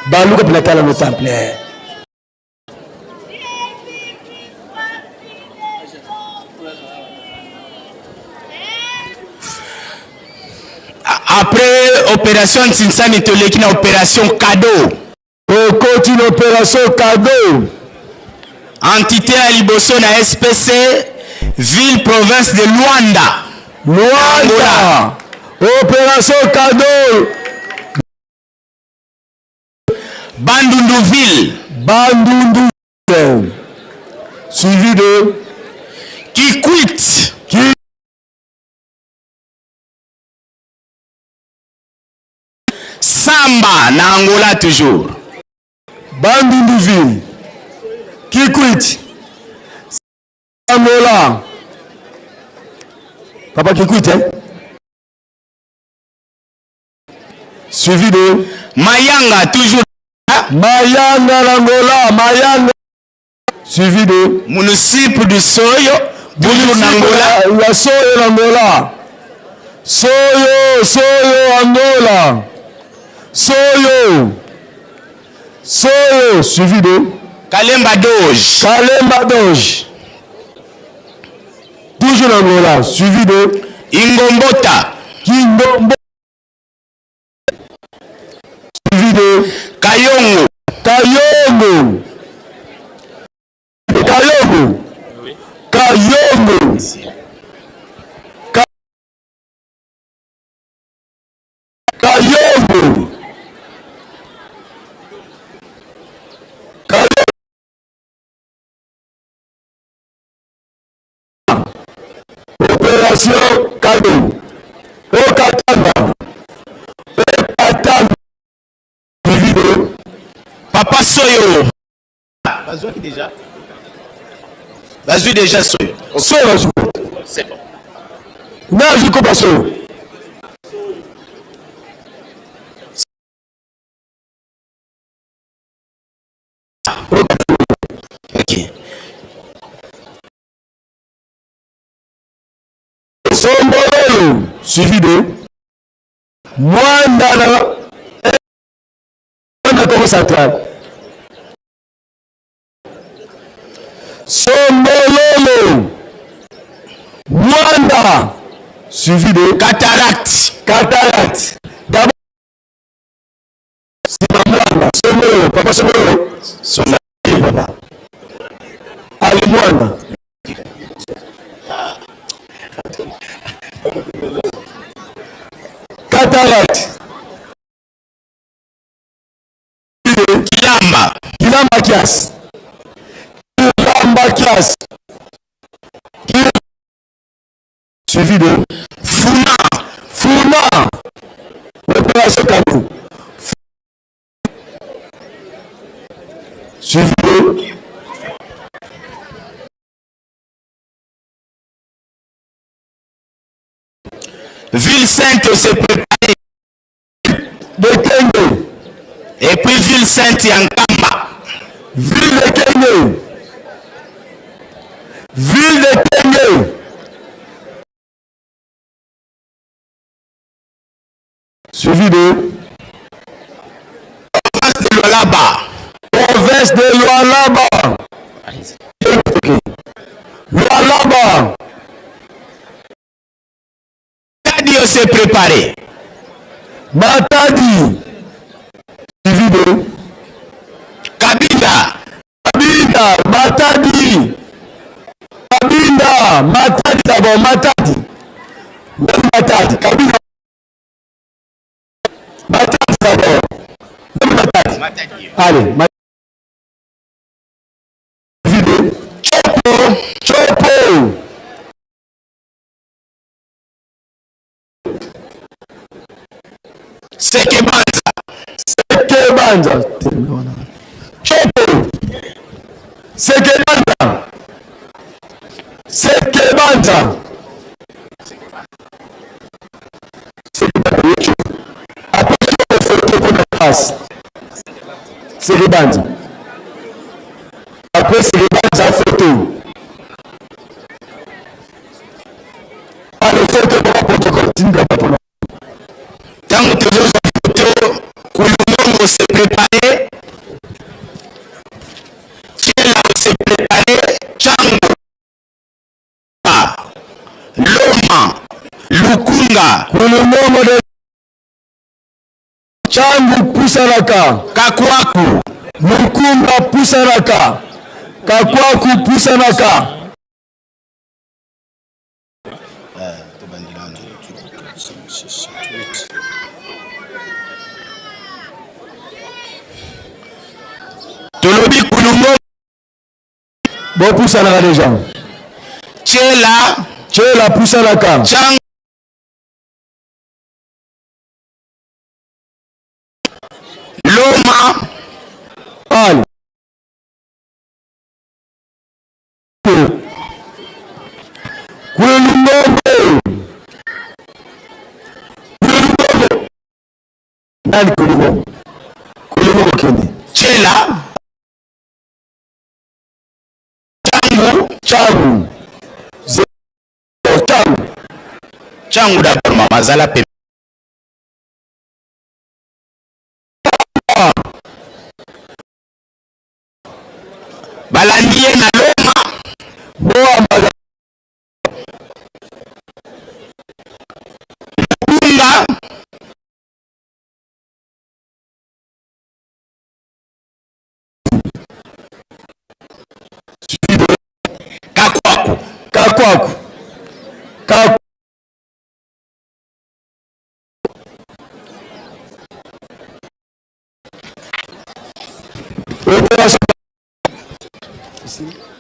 Baluka mpena tala no temple. Après opération Ntsinsani toleki na opération cadeau. Okoti na opération cadeau. Entité ya liboso na SPC, ville province de Luanda. Luanda. Opération cadeau. Bandundu ville. Bandundu. Suivi de Kikwit. Ki Samba na Angola toujours. Bandundu ville. Kikwit. Angola. Papa Kikwit hein? Suivi de Mayanga toujours. Mayanga l'Angola, Mayanga. Suivi de Municipe du Soyo, toujours n'Angola. Ya Soyo l'Angola. Soyo, Soyo Angola. Soyo. Soyo, suivi de Kalemba Doge. Kalemba Doge. Toujours l'Angola, suivi de Ingombota. Kingombo. Suivi de Kayongo. Kayongo. Kayongo. Kayongo. Kayongo. Kayongo. Opération Cadeau. Okatanga. Okatanga. Suivi de Papa Soyo. Bazwaki déjà. Bazwi déjà Soyo. Soyo bazwi. C'est bon. Nazwi kopa Soyo. Ok. Sombololo suivi de Mwanda na Mwanda Congo central. Sombololo Mwanda suivi de Cataracte. Cataracte. D'abord sima Mwanda Sombololo papa Sombololo Sombololo papa Ali Mwanda. Cataracte. Kilamba. Kilamba Kias. Kilamba Kias. Suivi de Funa. Funa. Opération Kanou. Suivi de Ville Sainte s'est préparée. De Kenge. Et puis Ville Sainte ya Nkamba. Ville de Kenge. Ville de Kenge. Suivi de Province de Lualaba. Province de Lualaba. Lualaba. Matadi s'est préparé. Matadi. Suivi de Kabinda. Kabinda, Matadi. Kabinda, Matadi d'abord, Matadi. Matadi, Kabinda. Matadi d'abord. Matadi. Allez, Matadi. Sekebanza. Chopo. Sekebanza. Sekebanza. Sekebanza. Après Sekebanza photo. Allez photo pour protocole tinga pona. Tango tozozwa photo Kulumongo se prepare. Tshela se prepare. Chango. Loma. Lukunga. Kulumongo de Changu pusanaka. Kakwaku. Lukunga pusanaka. Kakwaku pusanaka. Tolobi Kulungo. Bopusanaka deja. Tshela. Tshela pusanaka. Changu. Loma. Al. Kulungongo. Kulungongo. Nani Kulungongo? Kulungongo kende. Tshela. Changu. Changu. Changu. Changu d'abord mama zala pe. Balandi ye na Loma. Boamba. Lukunga. Kakwaku. Kakwaku. Kakwaku. Opération.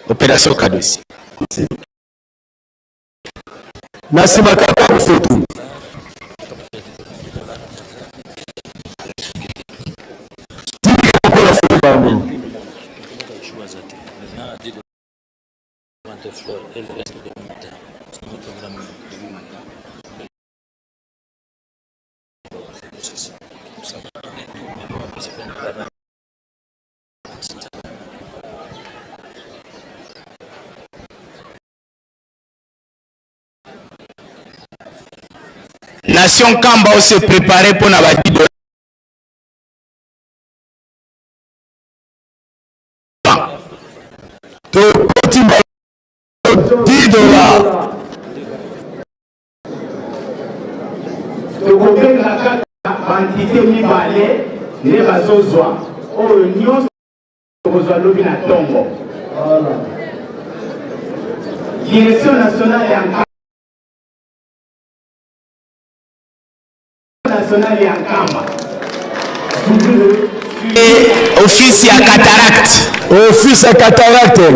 Opération Kadosi. Na nsima kaka photo. Nation Kamba o se préparer mpo na ba 10 dollars. Tokoti 10 dollars. Tokobenga kaka baentité mibale nde bazozwa oyo nyonso tokozwa lobi na ntongo. Direction nationale ya nationale ya Nkamba. Office ya cataracte. Office ya cataracte.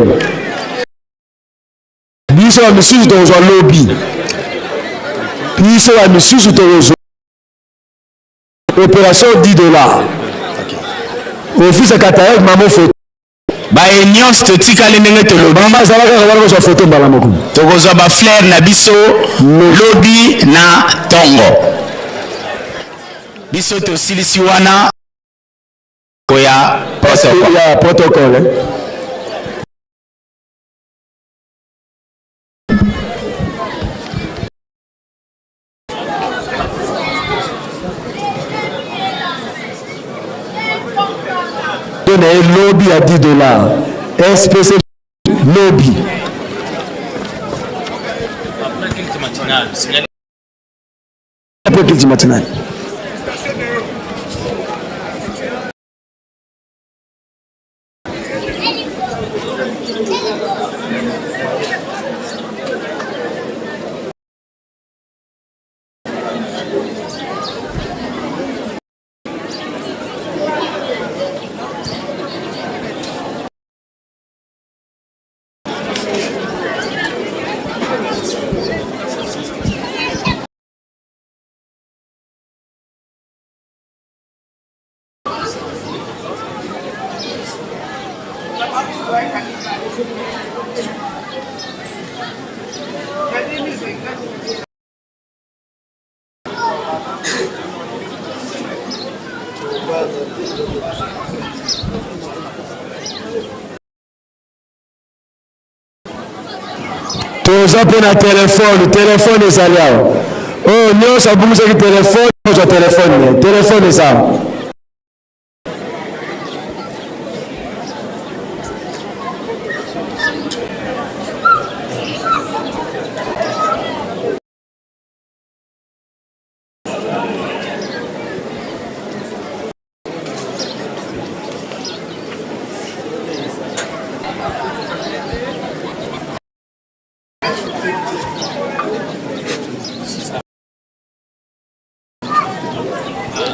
Biso ba misusu tokozwa lobi. Biso ba misusu tokozwa opération 10 dollars. Office ya cataracte mamo photo. Baye nyonso totikali ndenge tolobi. Mama azala kaka wana kozwa photo mbala moko. Tokozwa ba fleurs na biso lobi na tongo. Biso tosilisi wana koya protocole. Ya protocole. Na ye lobi ya 10 dollars SPC lobi. Après culte matinal. Toza mpe na telefone, telefone ezali awa. Oyo nyonso abungisaki telefone, ozwa telefone ne. Telefone eza awa.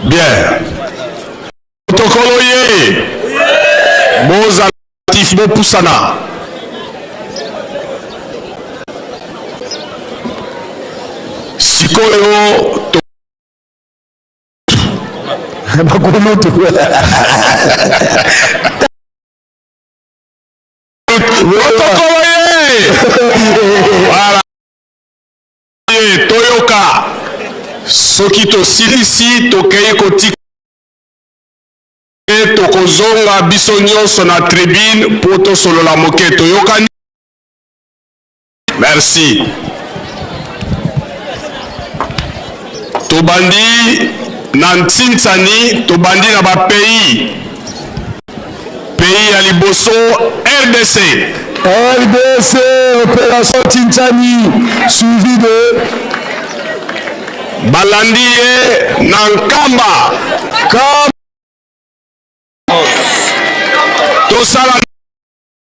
Bien. Protocole ye. Bozala actif bopusana. Sikoyo to bakulutu Protocole ye. Voilà. Ye toyoka soki tosilisi tokei kotika tokozonga biso nyonso na tribune mpo tosolola moke toyokani merci tobandi na ntintsani tobandi na bapays pays ya liboso rdc RDC opération Tintani suivi de balandi ye na nkamba Kam tosala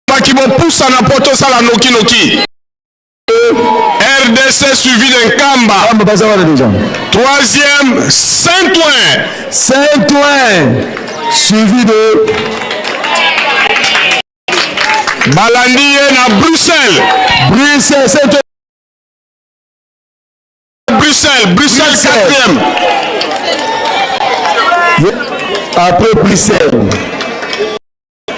baki bopusana mpo tosala nokinoki rdc suivi de nkamba Nkamba baza wana déjà troisième saint-ouen Saint-Ouen suivi de balandi ye na bruxelles Bruxelles Saint-Ouen bruxelles bruxelles quatrième après Bruxelles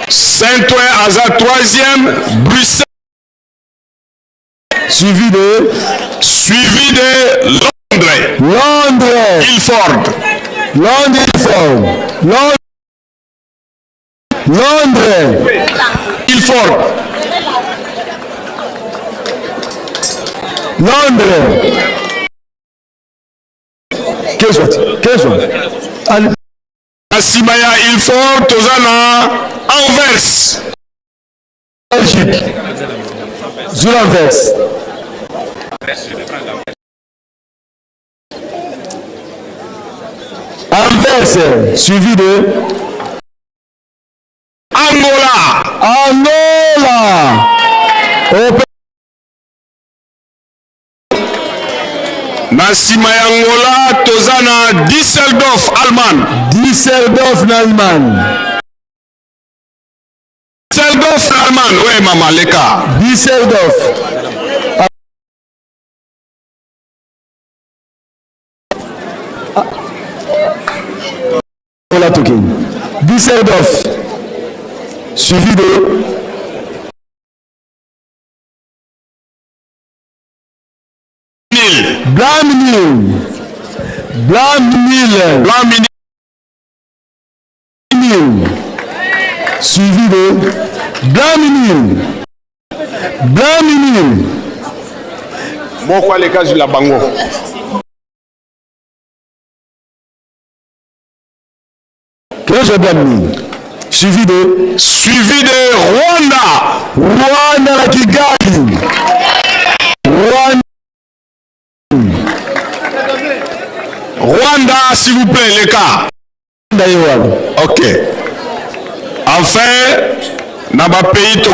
saint-ouen aza troisième bruxelles suivi de suivi de londres Londres Ilford Londres Ilford Londres Londres Ilford Londres Kezwa kezwa na nsima ya Ilford toza na Anvers Belgique Zula Anvers Anvers suivi de Angola Angola Ope na nsima ya Angola toza na Düsseldorf Allemagne Düsseldorf na Allemagne Düsseldorf na Allemagne we mama leka Düsseldorf Angola tokei Düsseldorf suivi de Blamnil Blamnil Blamnil suivi de Blamnil Blamnil moko aleka zula bango Roger Blamnil suivi de suivi de Rwanda Rwanda na Kigali Rwanda Rwanda s'il vous plaît leka Rwanda ye wana ok enfin na bapays to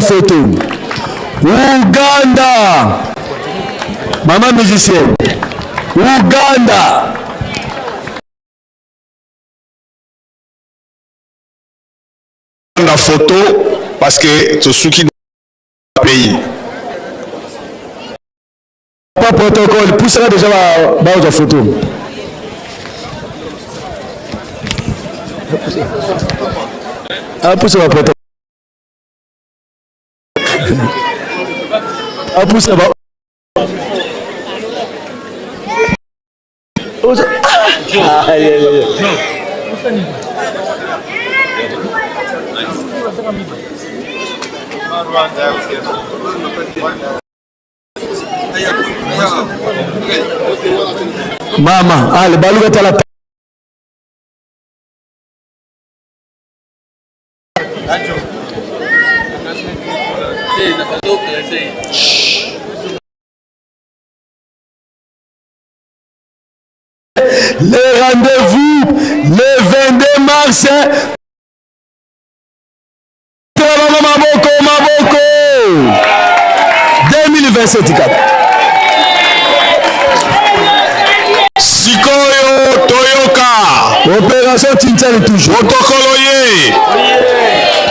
photo Ouganda mama musicienne Ouganda na photo parce que tosuki pays pas protocole pusaka déjà bazwa photo. Apusa ba protocole. Apusa ba Ah, yeah, yeah, yeah. Mama, ale baluka tala. Le rendez-vous le 22 mars. Maboko, maboko. 2027 kaka. Sikoyo toyoka. Opération Tintani toujours. Protocole ye.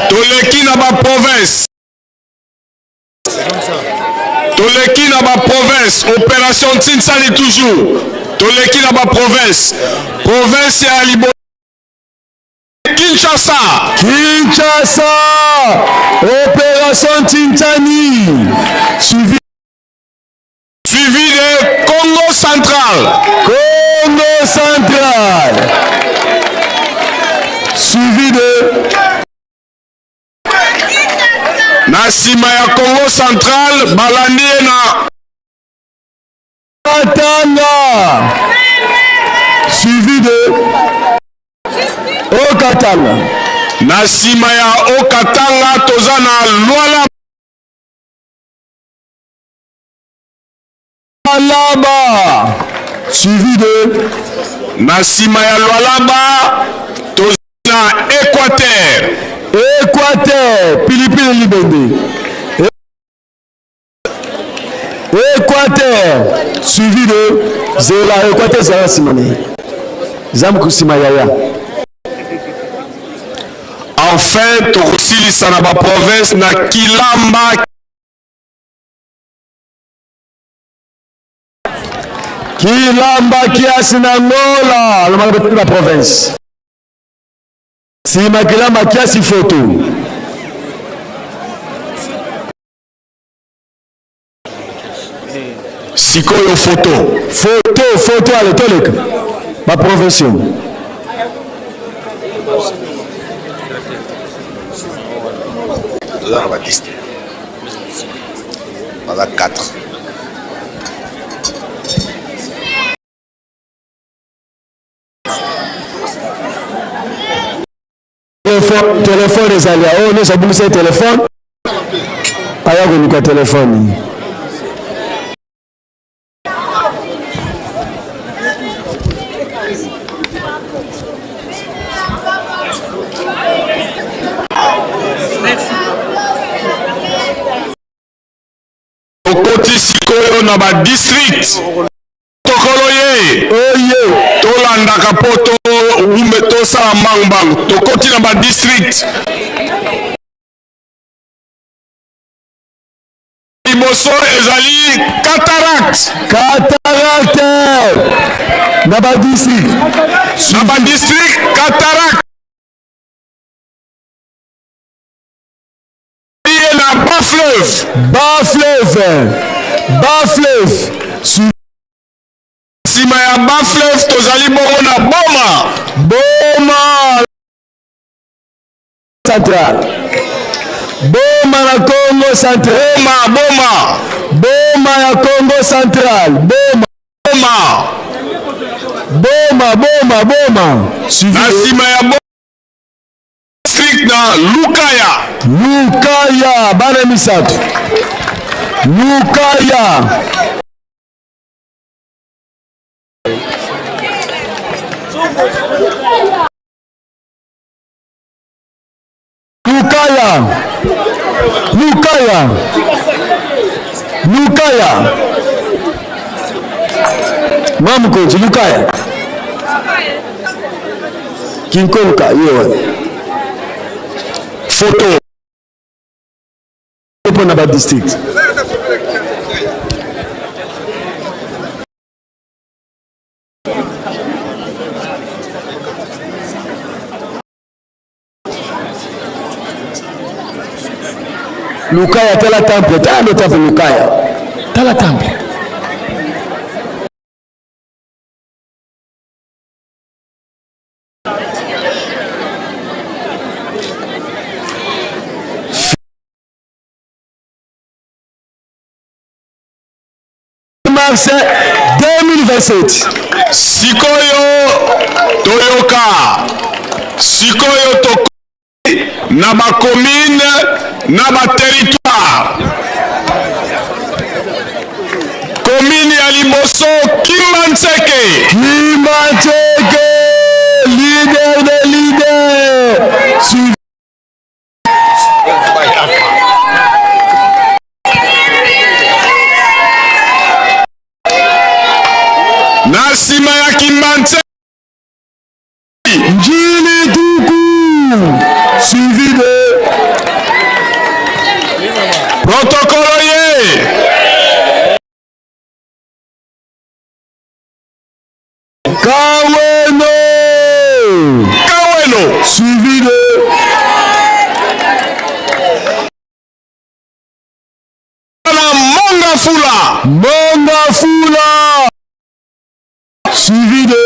Toleki na ba province. Toleki na ba province. Opération Tintani toujours. Toleki na ba province. Province ya libo Kinshasa. Kinshasa. Opération Tintani. Suivi. Suivi de Congo Central. Congo Central. Suivi de na nsima ya Congo Central balandi ye na Katanga. Suivi de Okatanga. Na nsima ya Okatanga toza na Lualaba. Lualaba. Suivi de na nsima ya Lualaba toza na Équateur. Équateur. Pilipili Libende. Équateur. Suivi de Zela. Équateur zala nsima na ye. Zambu nsima yaya. Enfin tokosilisa na ba province na Kilamba. Kilamba kiasi na Angola alobaka pe ba province. Sima Kilamba kiasi photo. Sikoyo photo. Photo, photo ale toleka. Ba province yo. Toza na ba district. Baza 4. Telefone, telefone ezali oyo nyonso abungisa ye telefone aya koluka telefone. Tokoti sikoyo na ba district. Tokolo ye. Oye. Tolandaka po to wume tosala mbangu mbangu. Tokoti na ba district. Liboso ezali cataracte. Cataracte. Na ba district. Na ba district cataracte. Ye na bas fleuve. Bas fleuve. Bas fleuve. Sima ya bas fleuve tozali bongo na Boma. Boma. Central. Boma na Congo Central. Boma, Boma. Boma ya Congo Central. Boma. Boma. Boma, Boma, Boma. Na sima ya Boma. District na Lukaya. Lukaya bana misato. Lukaya. Lukaya. Lukaya. Lukaya. Mamukonzi Lukaya. Kinkonka ye wana. Photo. Mpo na ba district. Lukaya tala temple, tala ndo temple Lukaya. Tala temple. Mars 2027. Sikoyo toyoka, sikoyo tokomi na ba commune na ba territoire. Commune ya liboso Kimbanseke. Kimbanseke, leader de leader. Suivi Na nsima ya Kimbanseke. Njili Tuku, suivi de Protocole ye. Kaweno. Kaweno. Suivi de Na Monga Fula. Monga Fula. Suivi de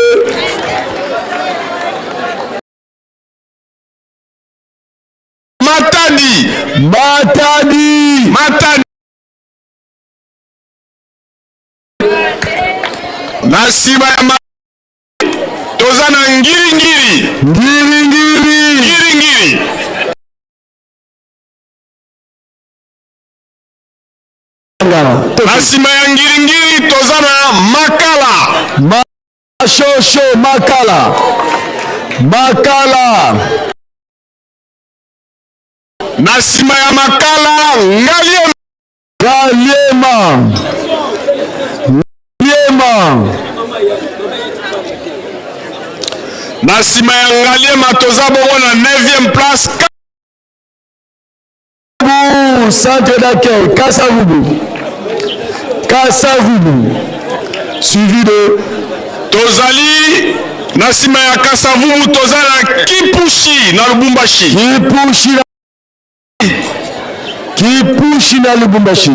Matadi. Matadi. Matadi. Na nsima ya ma toza na ngiringiri. Ngiringiri. Ngiringiri. Na nsima ya ngiringiri toza na Makala. Mashosho Makala. Makala. Na nsima ya Makala Ngaliema. Ngaliema. Ngaliema. Na nsima ya Ngaliema toza bongo na 9e place. Centre d'accueil Kasavubu. Kasavubu. Suivi de Tozali na nsima ya Kasavubu toza na Kipushi na Lubumbashi. Kipushi na Kipushi na Lubumbashi.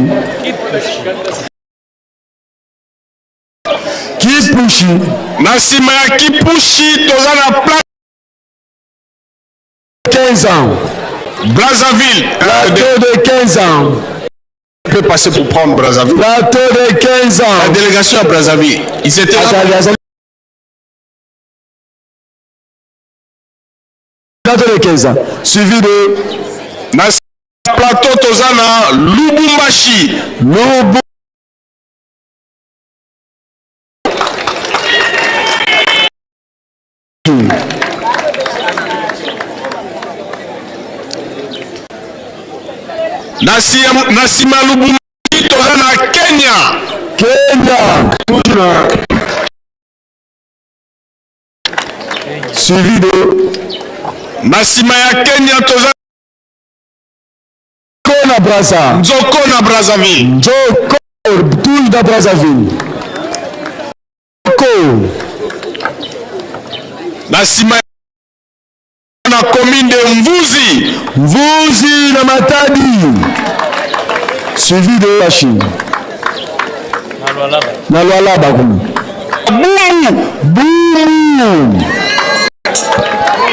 Kipushi. Na nsima ya Kipushi toza na place 15 ans. Brazzaville. Plateau de 15 ans. Peut passer pour prendre Brazzaville. Plateau de 15 ans. La délégation à Brazzaville. Ils étaient là. Plateau de 15 ans. Suivi de Na plateau toza na Lubumbashi. Lubu. Na nsima ya Lubumbashi toza na Kenya. Kenya. Suivi de Na nsima ya Kenya toza Kona Brazza. Nzoko na Brazzaville. Nzoko toujours na Brazzaville. Ko. Na nsima na commune de Mvuzi. Mvuzi na Matadi. Suivi de la Chine. Na Lualaba kuna. Bumbu. Bumbu.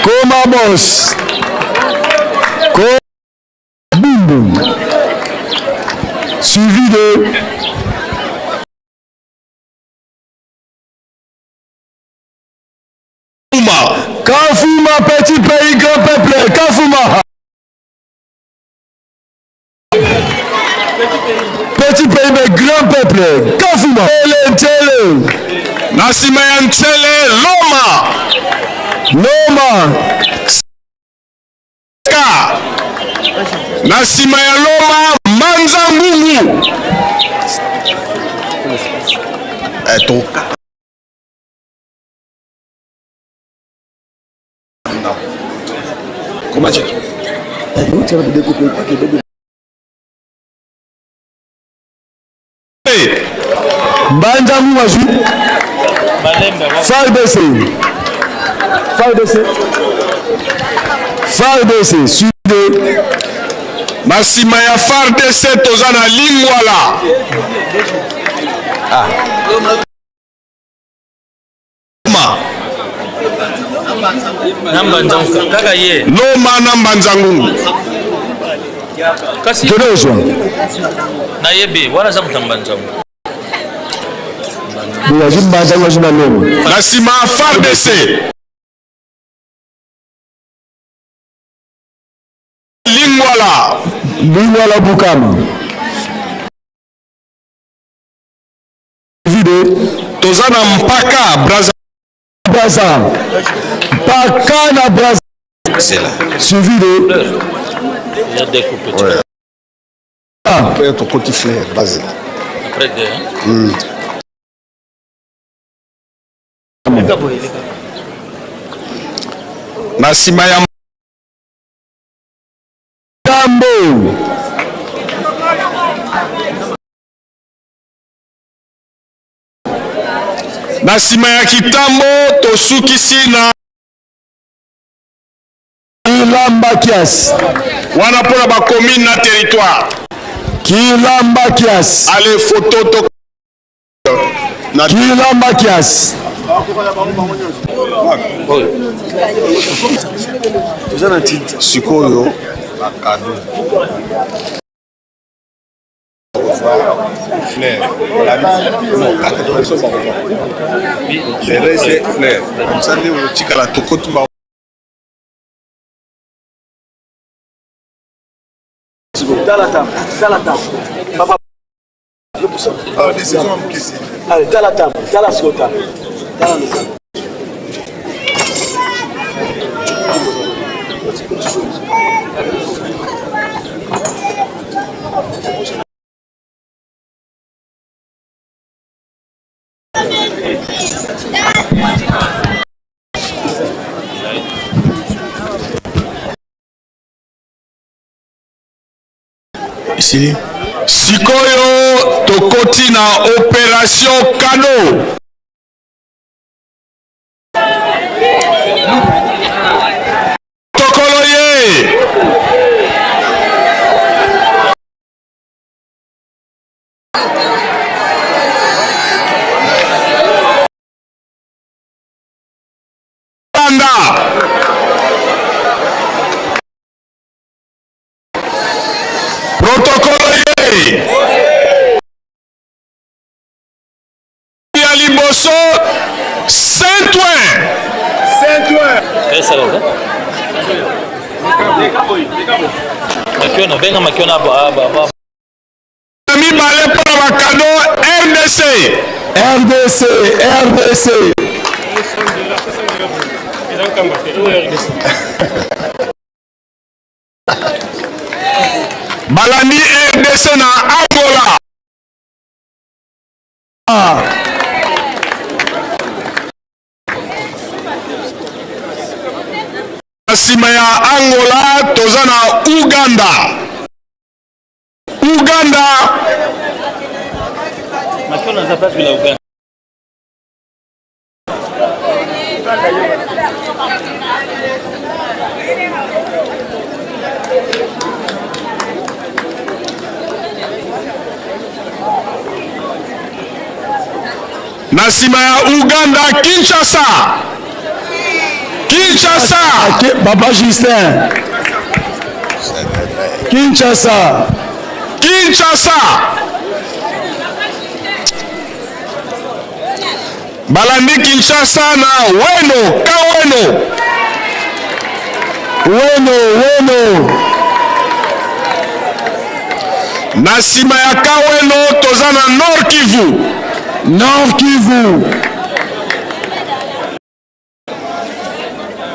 Koma boss. Ko Bumbu. Suivi de Kafuma, petit pays, grand peuple. Kafuma. Petit pays, mais grand peuple. Kafuma. Tele, tele. Na nsima ya Nsele Loma. Loma. Ka. Na nsima ya Loma Mbanza Ngungu. Mbanza Ngungu azwi. FARDC. FARDC. FARDC. Suivi de. Na nsima ya FARDC toza na Lingwala. Ah. Loma na Mbanza Ngungu. Kasi Kende ozwa. Nayebi wana aza moto ya Mbanza Ngungu. Azwi Mbanza Ngungu azwi na Loma. Na nsima ya FARDC. Lingwala. Lingwala Bukama. Vide. Toza na mpaka Brazza. Brazza. Mpaka na Brazza. C'est là. Suivi de. Il y a des coupes. Ouais. Ah. Après, tokoti fleur base. Après deux. Hein? Na nsima ya Tambo. Na nsima ya Kitambo tosukisi na Kilamba Kias. Wana mpona ba commune na territoire. Kilamba Kias. Allez photo to Kilamba Kias. Toza na tinta sikoyo bakado fleur le fleur comme ça nde otikala tokoti Tala table, tala table. Papa. Allez, tala table, tala siko table. Tala le table. Esili. Sikoyo tokoti na operation cadeau. Tokolo ye. Banda. Protocole ye. Ya liboso Saint-Ouen. Saint-Ouen. Makiona, benga Makiona ba ba ba. Mibale mpo na bakado RDC. RDC, RDC. Balandi RDC na Angola. Na nsima ya Angola toza na Uganda. Uganda. Makiona aza place la Uganda. Na nsima ya Uganda Kinshasa. Kinshasa. Papa Justin. Kinshasa. Kinshasa. Balandi Kinshasa na Weno, Kaweno. Weno, Weno. Na nsima ya Kaweno toza na Nord Kivu. Nord Kivu.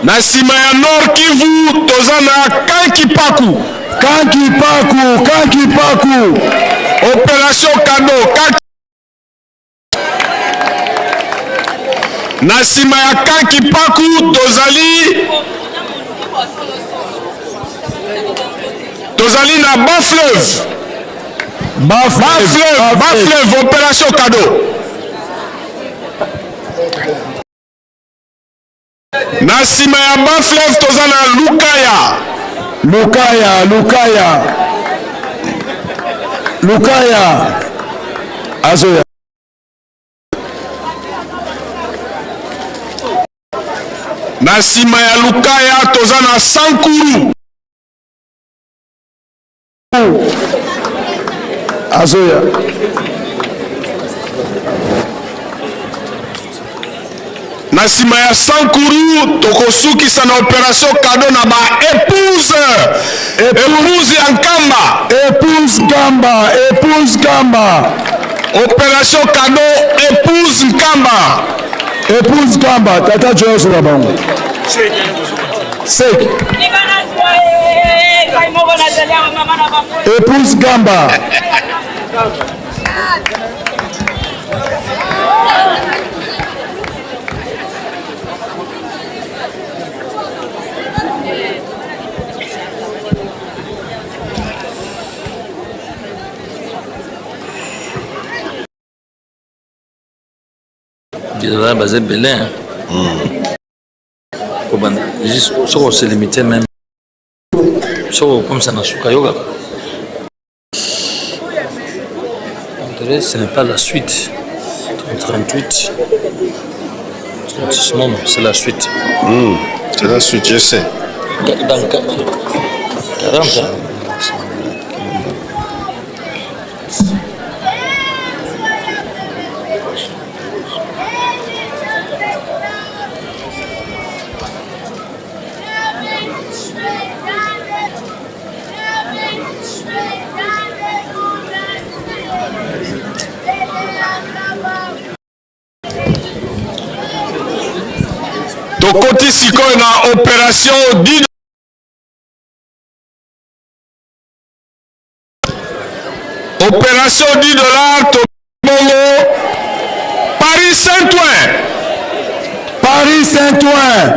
Na nsima ya Nord Kivu toza na Kankipaku. Kankipaku, Kankipaku. Operation Cadeau Kanki Na nsima ya Kankipaku tozali tozali na Bas Fleuve. Bas Fleuve, Bas Fleuve, Operation Cadeau. Na nsima ya Bas Fleuve toza na Lukaya. Lukaya, Lukaya. Lukaya azoya. Na nsima ya Lukaya toza na Sankuru. Azoya. Na nsima ya Sankuru tokosukisa na operation cadeau na ba épouse. Épouse ya Nkamba. Épouse Nkamba, épouse Nkamba. Operation cadeau épouse Nkamba. Épouse Nkamba, tata Joyce na bango. Sek. Épouse Nkamba. Eza baza ebele kobanda soki oselimite meme soki okomisa na suka yokaka André, ce n'est pas la suite. 38, 36, non, non, c'est la suite. Mmh, c'est la suite, je sais. Dans 40, hein? Tokoti sikoyo na opération 10 opération 10 dollars tobongo Paris Saint-Ouen. Paris Saint-Ouen.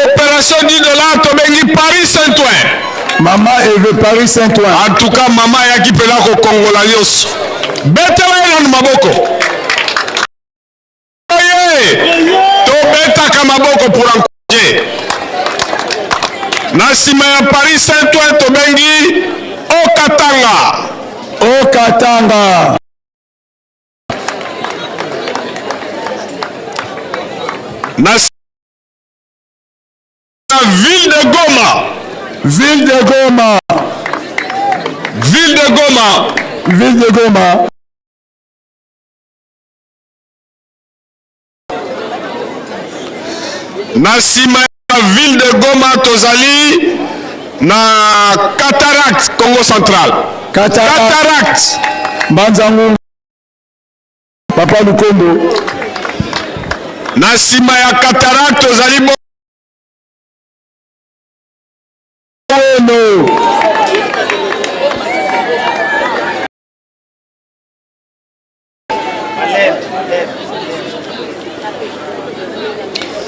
Opération 10 dollars tobengi Paris Saint-Ouen. Mama Eve Paris Saint-Ouen. En tout cas mama ayaki mpena kokongola nyonso. Betela ye nanu maboko. Oye! Tobetaka maboko pour encourager. Na nsima ya Paris Saint-Ouen tobengi Okatanga. Okatanga. Na ville de Goma. Ville de Goma. Ville de Goma. Ville de Goma. Na nsima ya ville de Goma tozali na Cataracte, Congo central. Cataracte. Mbanza Ngungu. Papa Lukombo. Na nsima ya Cataracte tozali bo Ono.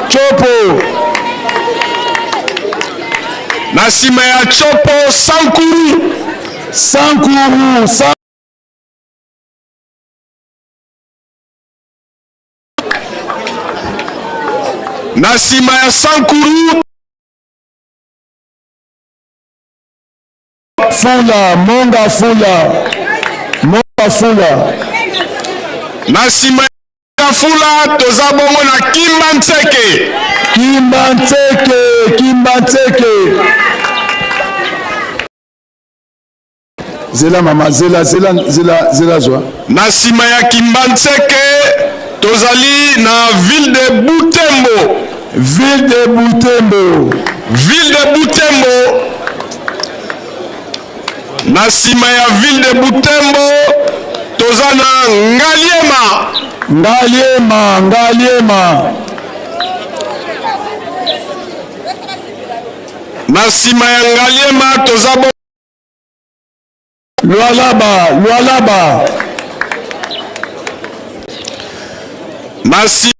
Chopo. Na nsima ya Chopo Sankuru. Sankuru. Sa Na nsima ya Sankuru Fula, Monga Fula. Monga Fula. Na nsima ya Fula toza bongo na Kimba Ntseke. Kimba Ntseke, Kimba Ntseke. Zela mama, zela, zela, zela, zela zwa. Na nsima ya Kimba Ntseke tozali na ville de Butembo. Ville de Butembo. Ville de Butembo. Na nsima ya ville de Butembo toza na Ngaliema. Ngaliema, Ngaliema. Na nsima ya Ngaliema toza bo Lualaba, Lualaba. Na nsima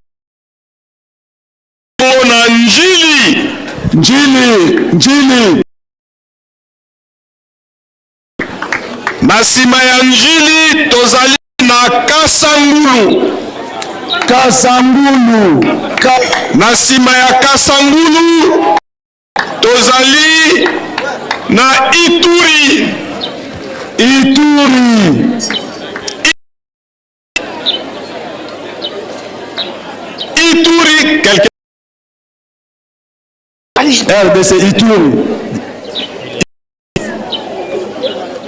na Njili. Njili, Njili. Na nsima ya Njili tozali na Kasangulu. Kasangulu. Ka Na nsima ya Kasangulu tozali na Ituri. Ituri. Ituri quelque RDC Ituri.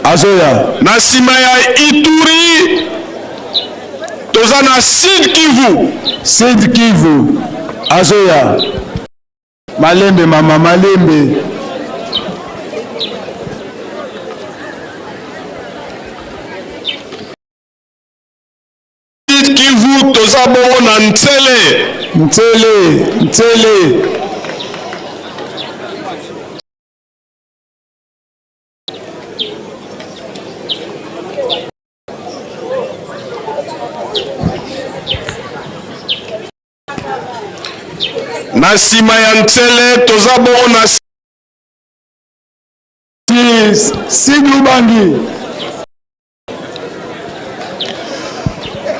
Azoya. Na nsima ya Ituri toza na Sud Kivu. Sud Kivu. Azoya. Malembe mama malembe. Sud Kivu toza bongo na Nsele. Nsele, Nsele. Na nsima ya Nsele toza bongo na Sud Ubangi.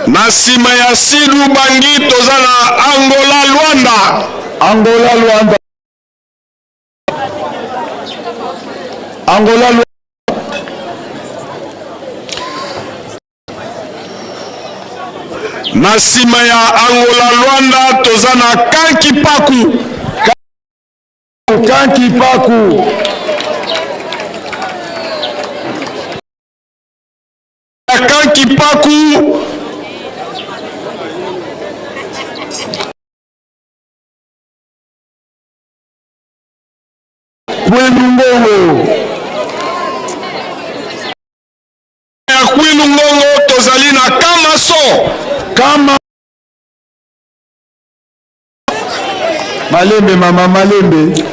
Na nsima ya Sud Ubangi toza na Angola Luanda. Angola Luanda. Angola Luanda. Na nsima ya Angola Luanda toza na Kankipaku. Kankipaku. Kankipaku. Kwilu Ngongo. Ya Kwilu Ngongo tozali na Kamaso. Kama Malembe mama malembe.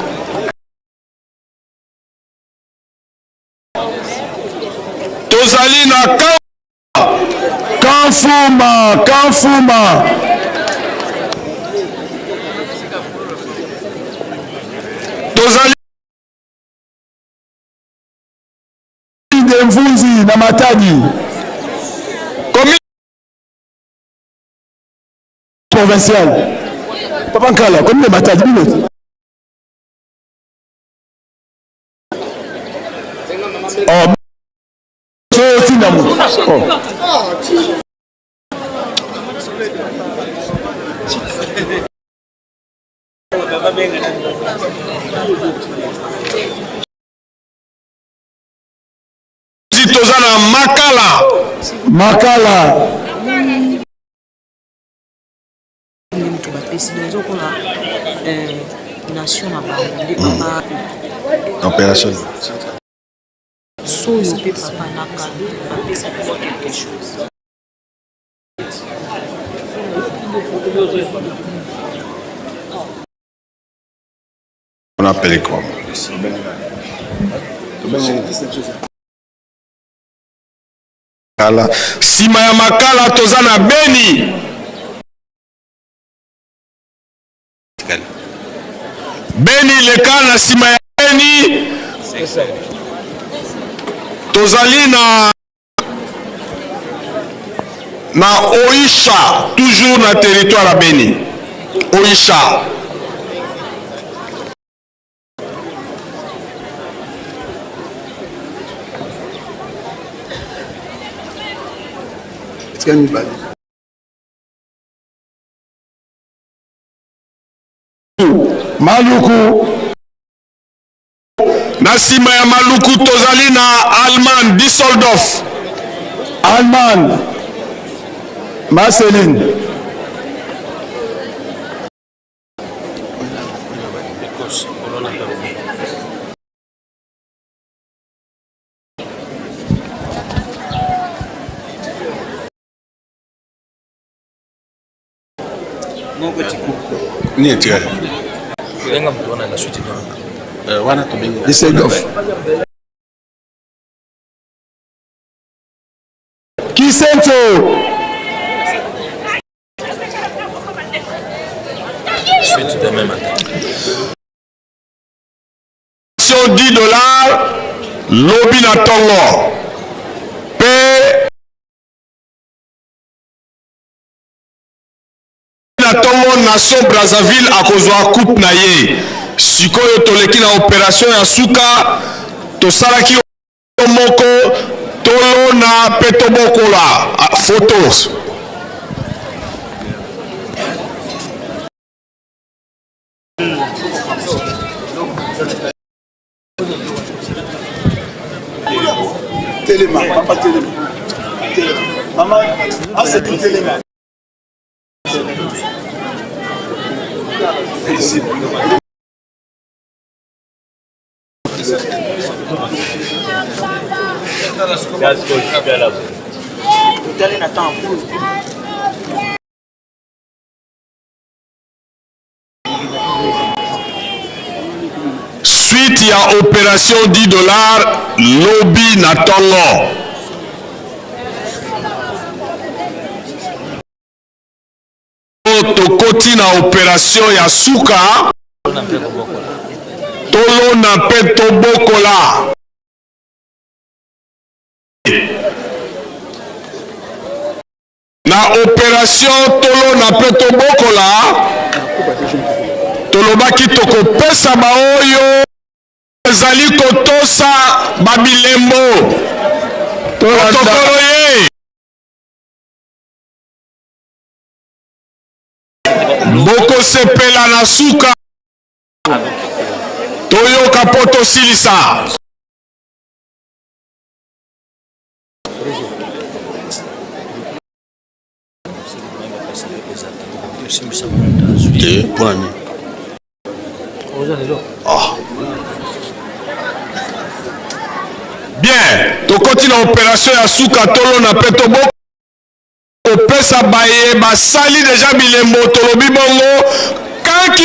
Tozali na Ka Kamfuma, Kamfuma. Tozali de Mvunzi na Matadi. Commune provinciale. Papa Nkala, commune de Matadi bino. Oh, otinda moto. Oh. Toza na Makala. Makala. Nde moto bapesi donc eza lokola nation na bango nde papa. Opération. Soyo pe papa na cadeau apesaki mwa quelque chose. On appelle comment? Makala. Sima ya Makala toza na Beni. Beni leka na sima ya Beni tozali na na Oisha toujours na territoire ya Beni. Oisha. Maluku. Na nsima ya Maluku tozali na Allemagne, Düsseldorf. Allemagne. Marceline. Nini etikali? Wana tobengi Düsseldorf. Kisenso. Suite demain matin. 10 dollars lobi na tongo pe na tongo nation Brazzaville akozwa coupe na ye. Sikoyo toleki na operation ya suka tosalaki moko. Tolona mpe tobokola. Ah, photos. Telema, papa telema. Telema. Mama, asetu telema. Suite ya operation 10 dollars lobi na tongo. Tokoti na operation ya suka, tolona mpe tobokola. Na operation tolona mpe tobokola, tolobaki tokopesa baoyo bazali kotosa babilembo. Protokolo ye. Bokosepela na suka. Toyoka mpo tosilisa. Te, mpo na nini? Ah. Bien, tokoti na operation ya suka tolona mpe toboko kopesa baye basali deja bilembo tolobi bongo kanki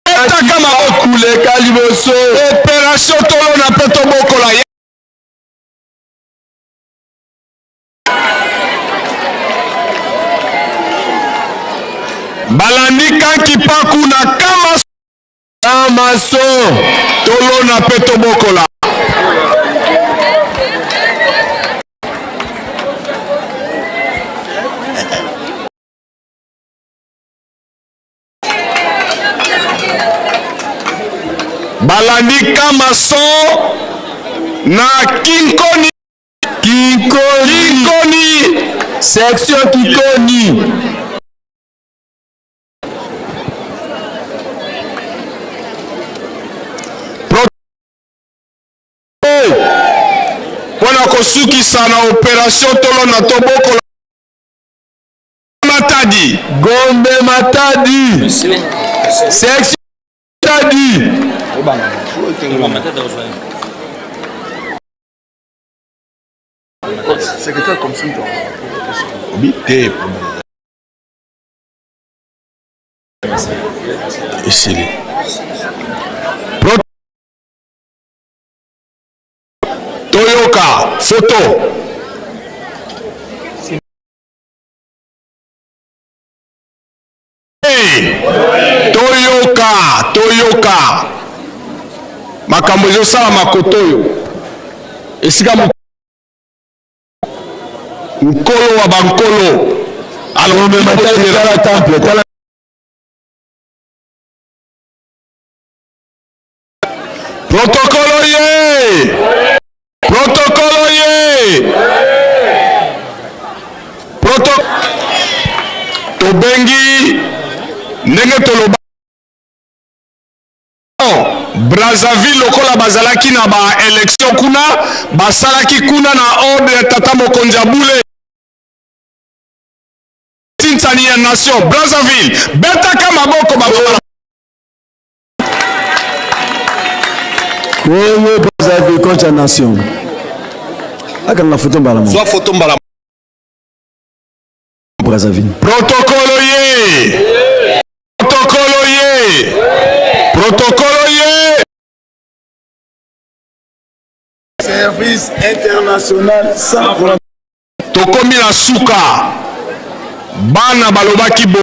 etaka maboko kuleka liboso operation tolona mpe tobokola. Balandi kanki paku na kama Kamaso. Tolona mpe tobokola. Balandi kamaso na kinkoni. Kinkoni. Kinkoni. Section Kikoni. Mpo na kosukisa na operation tolona tobokola Matadi. Gombe Matadi. Section Matadi. Secrétaire comme ça. Obi te. Esili. Toyoka photo. Toyoka, toyoka makambo ezosalama koto oyo esika nkolo wa bankolo alomema temple tala protokolo ye protokolo ye proto tobengi ndenge toloba Brazzaville lokola bazalaki na ba election kuna basalaki kuna na ordre ya tata mokonzi ya bule tinsani ya nation Brazzaville betaka maboko ba Congo Brazzaville contre nation. Akanga photo mbala moko. Zwa photo mbala Brazzaville. Protocole ye. Protocole ye. Protocole ye. Service international sans frontières. Tokomi na suka. Bana balobaki bo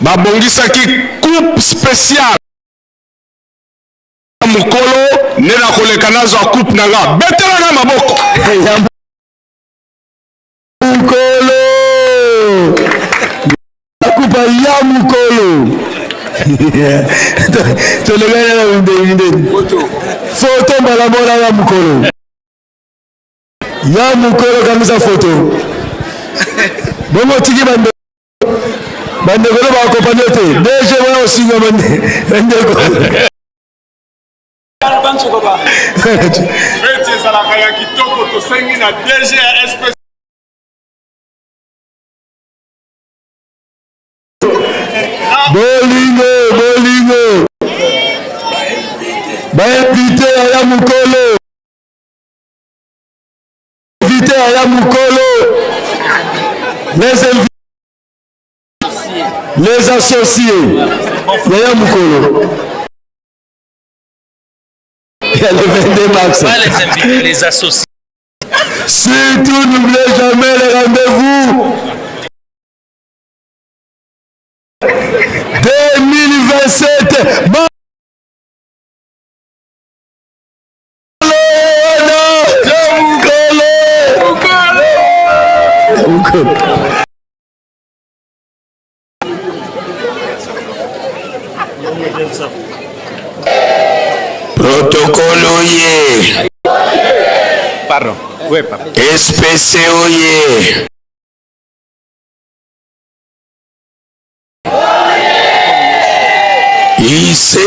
babongisaki coupe spéciale mokolo nde nakoleka nazwa coupe na nga betela nga maboko mokolo kupa ya mokolo. Tolekani na mindeni. Photo mbala mona ya mokolo. Ya mokolo kangisa photo. Bongo otiki bande bandeko no bakompanye te. DG wana osinga bandeko. Feti ezalaka ya kitoko tosengi na DG ya SPC Bolingo, bolingo. Ba invité ya mukolo. Invité ya mukolo. Les invités. Les associés. Yaya mukolo. Il y a le 22 mars. Pas les invités, les associés. Surtout, n'oubliez jamais les rendez-vous. 2027. Protocole oye. Pardon. Oui, papa. SPC oye. IC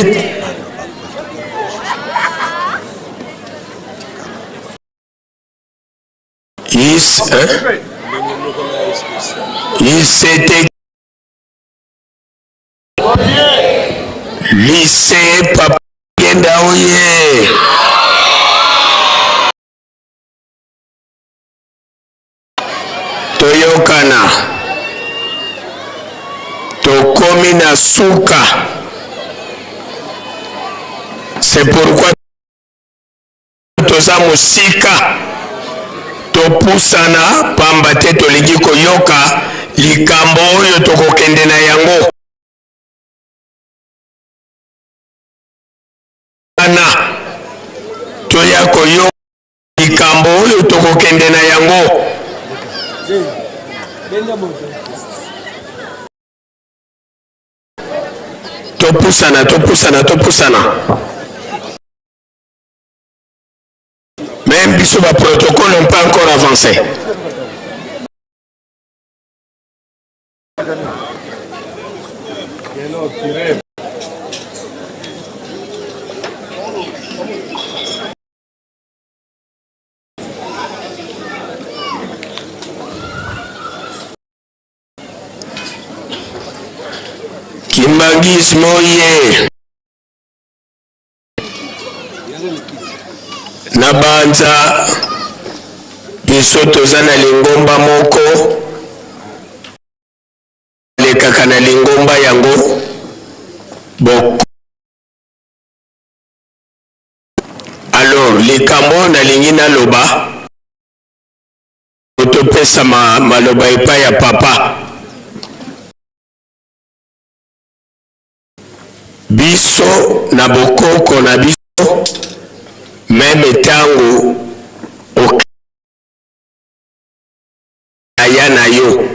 Is, hein? ICT Lycée Papa Kenda oye. Toyokana. Tokomi na suka. C'est pourquoi toza mosika topusana pamba te tolingi koyoka likambo oyo tokokende na yango wana toya koyoka likambo oyo tokokende na yango topusana topusana topusana Même biso ba protocole on peut encore avancer. Kimbanguisme oye. Na banza biso toza na lingomba moko lekaka na lingomba yango boko alors likambo oyo nalingi naloba topesa maloba epai ya papa Biso na bokoko na biso meme tango ok yaya na yo.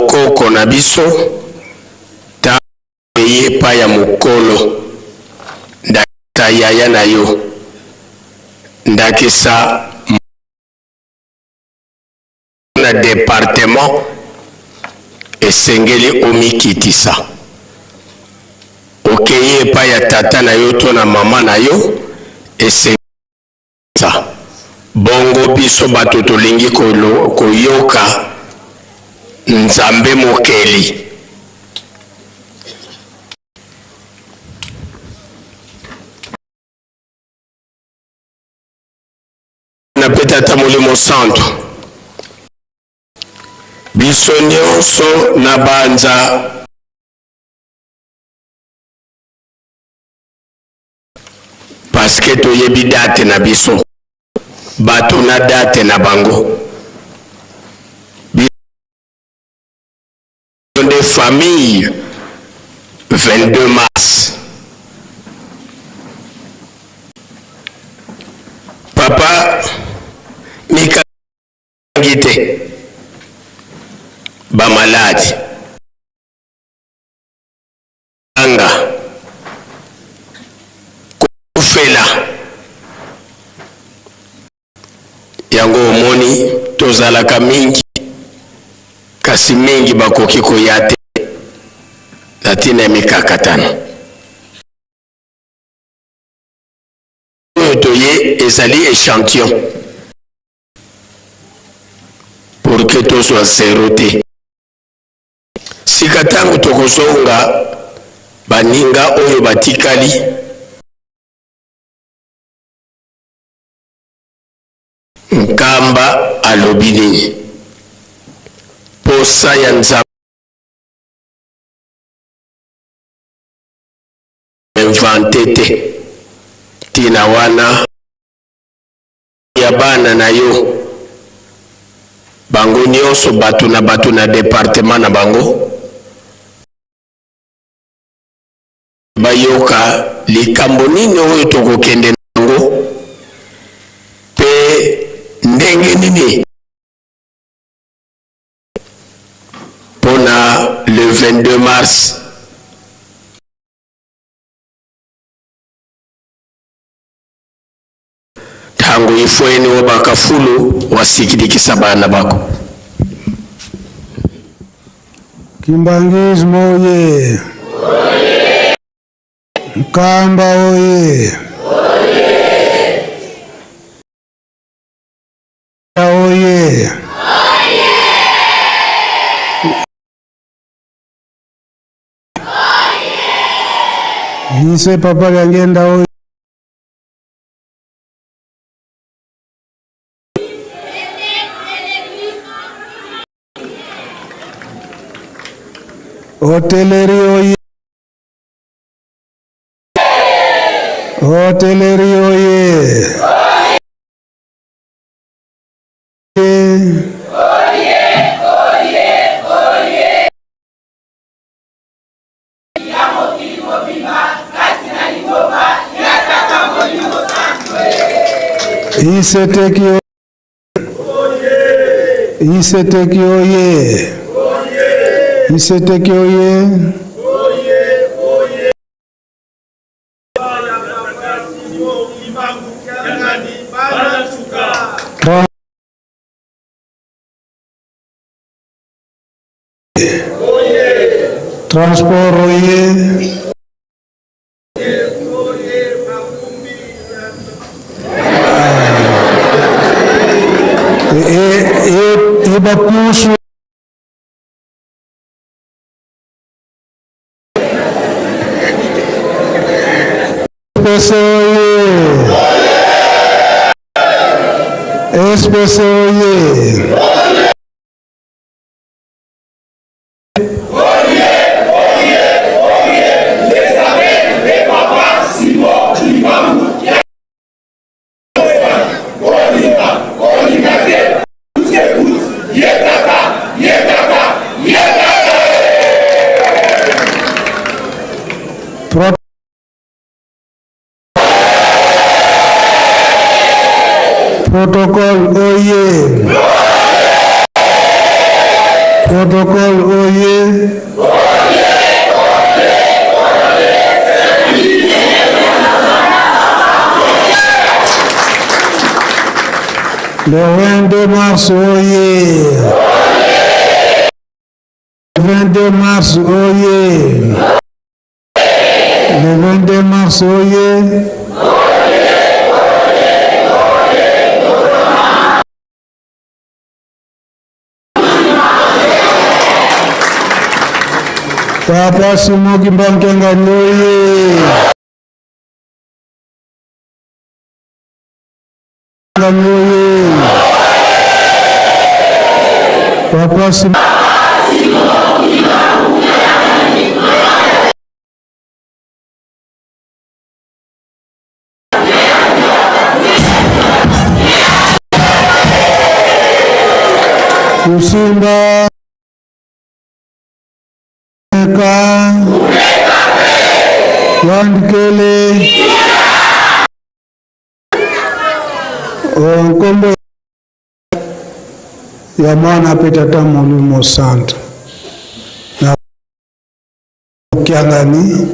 Koko na biso tango eye epai ya mokolo. Yaya na yo, ndakisa na departement, esengeli omikitisa. Okeyi epai ya tata na yo to na mama na yo, esengeli bongo. Biso bato tolingi koyoka Nzambe mokeli. Na mpe Tata Molimo Santu, biso nyonso na banza parce que toyebi date na biso, bato na date na bango. Biso nde famille 22 mars. Papa mikangi te bamaladi anga kofela yango. Omoni, tozalaka mingi, kasi mingi bakoki koya te na ntina ya mikakatano. Oyo toye ezali échantillon pour que tozwa zero te. Sika ntango tokozonga, baninga oyo batikali, Nkamba alobi nini? Posa ya Nzambe invente te. Ntina wana ya bana na yo, bango nyonso bato na bato na departement na bango, bayoka likambo nini oyo tokokende nango mpe ndenge nini mpona le 22 mars. Ntango ifweni wa bakafulu wasikilikisa bana bako. Kimbanguisme oye! Nkamba oye! Oye! Lycée Papa Diangienda oye! Hotellerie oye! Hotellerie oye! Iseteki oye! Iseteki oye! Iseteki oye! Transport oye! E bapusu SPC oye! SPC oye! Protocole oye! Protocole oye! Le 22 mars oye! Le 22 mars oye! Le 22 mars oye! Papa Simon Kimbangu Kiangani oye! Kiangani oye! Papa Simon Kusimba ka Wandikele nkombo ya mwana mpe tata molimo santu na Kiangani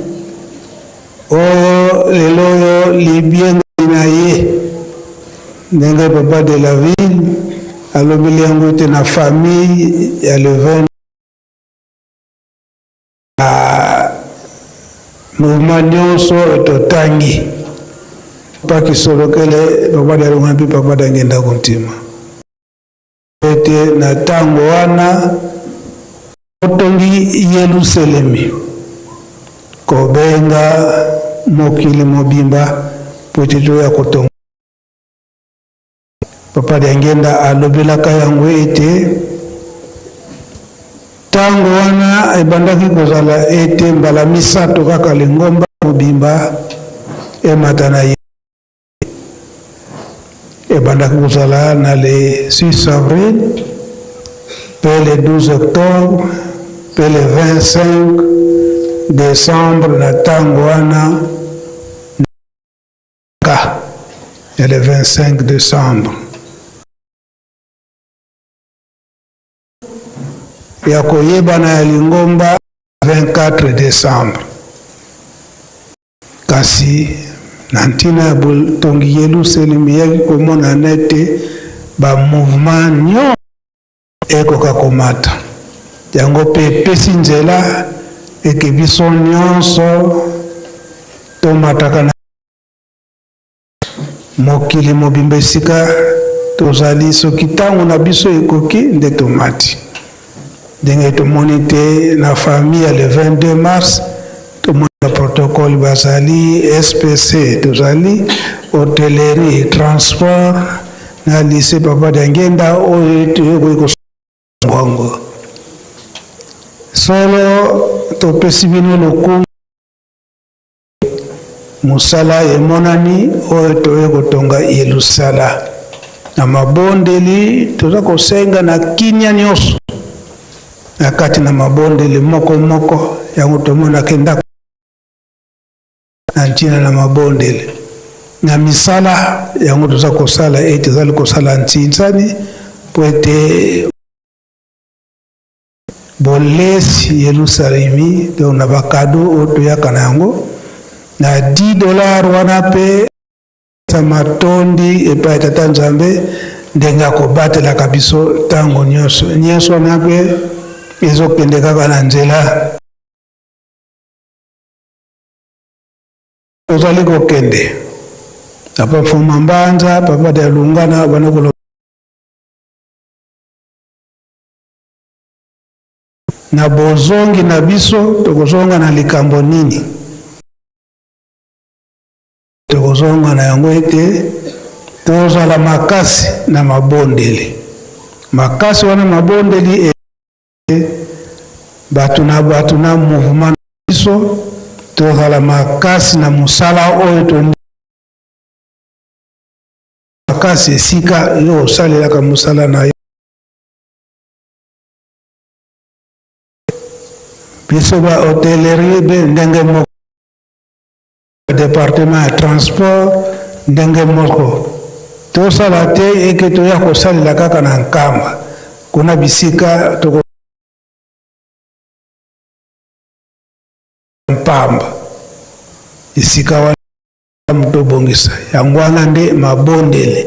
oyo lelo oyo libiengami na ye ndenge papa de la ville alobeli yango ete na famille ya le 20 na mouvement nyonso totangi papa Kisolokele, papa Dialungana mpe papa Diangienda Kuntima ete na ntango wana otongi Yelusalemi kobenga mokili mobimba mpo ete toya kotonga. Papa Diangienda alobelaka yango ete ntango wana ebandaki kozala ete mbala misato kaka lingomba mobimba emata na ye. Ebandaki kozala na le 6 avril mpe le 12 octobre mpe le 25 décembre na ntango wana ka ya le 25 décembre ya koyebana ya lingomba 24 décembre. Kasi na ntina ya botongi Yelusalemi eyaki komonana ete ba mouvement nyonso ekoka komata. Yango mpe epesi nzela eke biso nyonso tomataka na mokili mobimba esika tozali. Soki ntango na biso ekoki nde tomati. Ndenge tomoni te na famille ya le 22 mars, tomoni ba protocole bazali, SPC tozali, hotellerie, transport na lycée Papa Diangienda oyo toyokoki kosonga yango. Solo topesi bino lokumu, mosala emonani oyo toye kotonga Yelusala. Na mabondeli toza kosenga na kimia nyonso na kati na mabondeli moko moko, yango tomonaka ndako na ntina na mabondeli na misala yango toza kosala ete ezali kosala ntinsani mpo ete bolesi Yelusalemi. Donc na bakado oyo toyaka na yango na 10 dollar wana mpe matondi epai ya Tata Nzambe ndenge akobatelaka biso ntango nyonso nyonso wana mpe ezokende kaka na nzela tozali kokende. Papa Mfuma Mbanza, Papa Dialungana bana koloba na bozongi na biso, tokozonga na likambo nini? Tokozonga na yango ete tozala makasi na mabondeli, makasi wana mabondeli e bato na bato na mouvement na biso, tozala makasi na mosala oyo to makasi esika yo osalelaka mosala na yo. Biso ba hotellerie be ndenge moko, departement ya transport ndenge moko, tosala te eke toya kosalela kaka na Nkamba kuna bisika toko mpamba esika wana tobongisa yango wana nde mabondeli.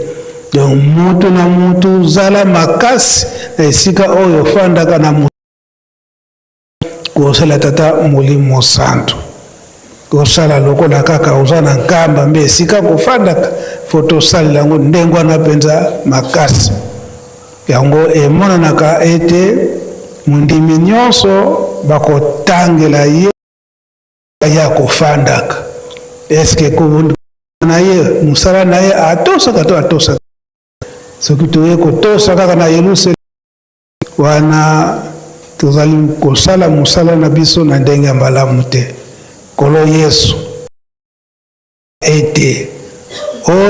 Donc mutu na mutu zala makasi na esika oyo ofandaka na kosala Tata Molimo Santu. Kosala lokola kaka oza na nkamba mbe esika kofandaka, fo tosalela yango ndenge wana mpenza makasi. Yango emonanaka ete mondimi nyonso bakotangela ye ya kofandaka. Eske na ye mosala na ye atosaka to atosaka? Soki toye kotosa kaka na Yelusalemi wana, tozali kosala mosala na biso na ndenge ya malamu te. Nkolo Yesu ete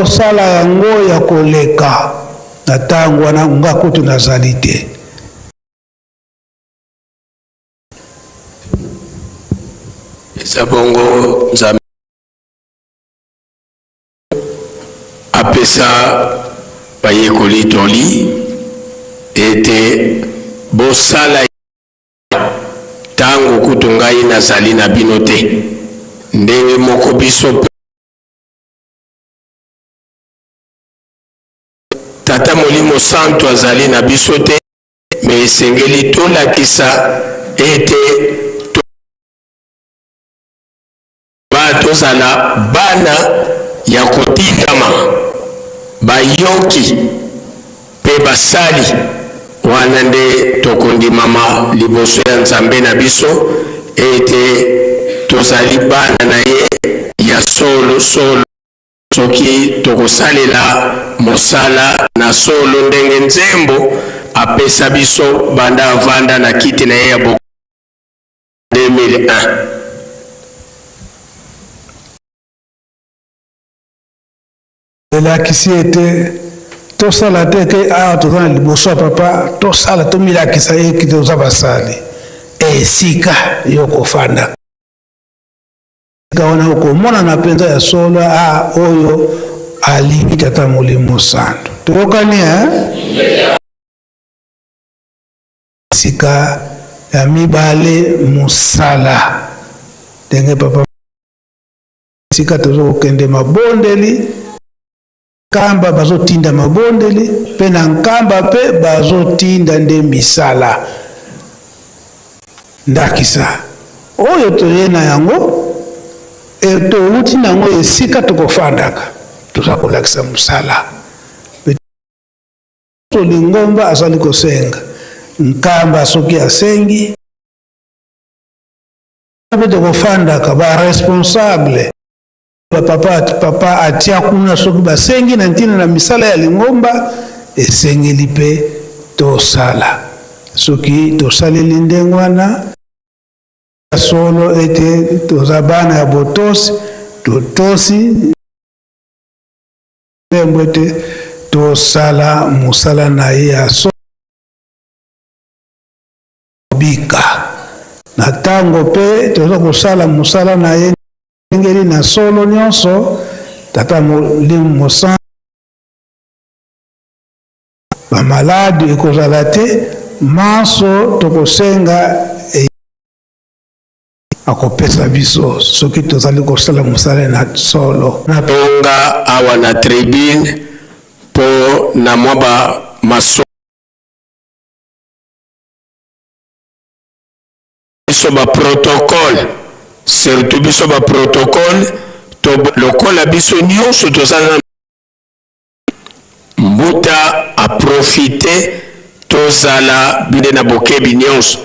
osala yango ya koleka na ntango wana nga kutu nazali te. Eza bongo Nzambe apesa bayekoli toli ete bosala ntango kutu ngai nazali na bino te, ndenge moko biso mpe Tata Molimo Santu azali na biso te, me esengeli tolakisa ete to ba tozala bana ya kotindama, bayoki mpe basali. Wana nde tokondimama liboso ya Nzambe na biso ete tozali bana na ye ya solo solo, soki tokosalela mosala na solo ndenge Nzembo apesa biso banda avanda na kiti na ye ya bokonzi 2001. Elakisi ete tosala te ke awa toza na liboso ya papa, tosala tomilakisa ye ke toza basali. Esika yo kofanda esika wana okomonana mpenza ya solo a oyo alingi Tata Molimo Santu. Toyokani eh? Esika ya mibale mosala ndenge papa esika tozo kokende mabondeli nkamba bazotinda mabondeli mpe na nkamba mpe bazotinda nde misala. Ndakisa oyo toye na yango e, towuti na yango esika tokofandaka toza kolakisa mosala to lingomba azali kosenga nkamba soki asengi mpe tokofandaka ba responsable ba papa, papa atia kuna soki basengi na ntina na misala ya lingomba esengeli mpe tosala. Soki tosaleli ndenge wana solo ete toza bana ya botosi, totosi nzembo ete tosala mosala na ye ya solo bika na ntango mpe toza kosala mosala na ye ndengeli na solo nyonso. Tata Molimo Mosantu, bamaladi ekozala te, manso tokosenga akopesa biso soki tozali kosala mosala na solo. Na tonga awa na tribune mpo na mwa ba maso biso ba protocole, surtout biso ba protocole to lokola biso nyonso toza na mbuta a profite tozala binde na bokebi nyonso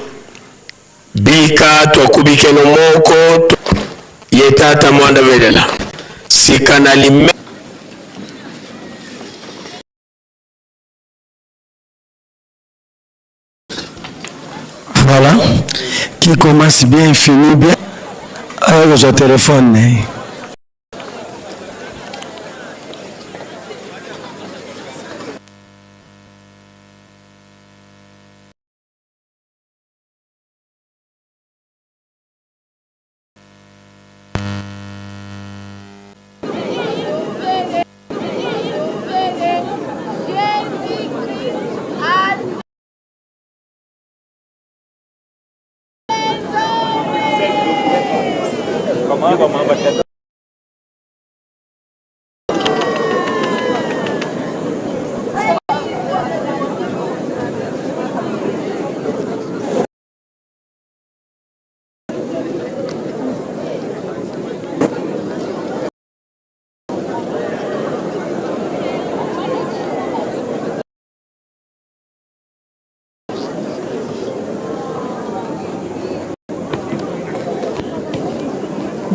bika twakubikeno moko to, ye tata mwanda velela sika na lime. Voilà. Qui commence bien finit bien. Aya kozwa telefone na ye.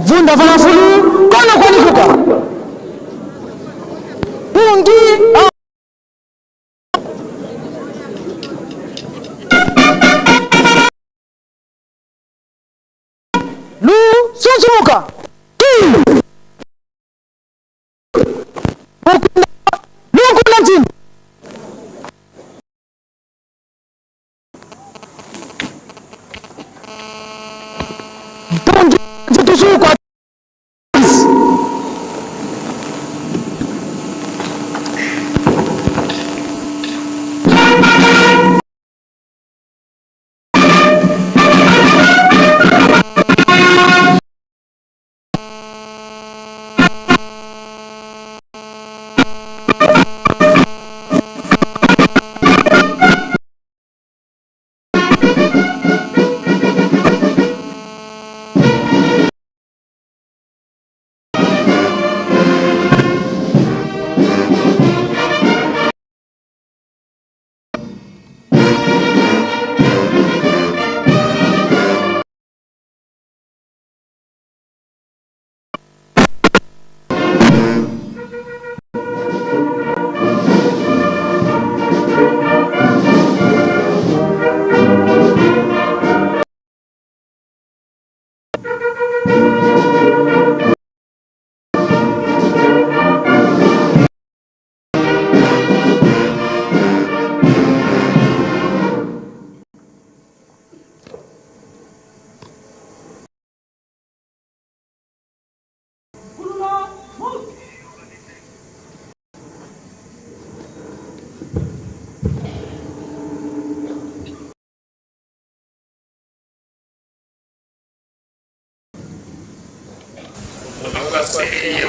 Vunda vala fulu kono kwani kuka. Pungi ah. Lu sunsumuka. Tu. Mukunda Lukunda ntimba. Mpungi tusuka.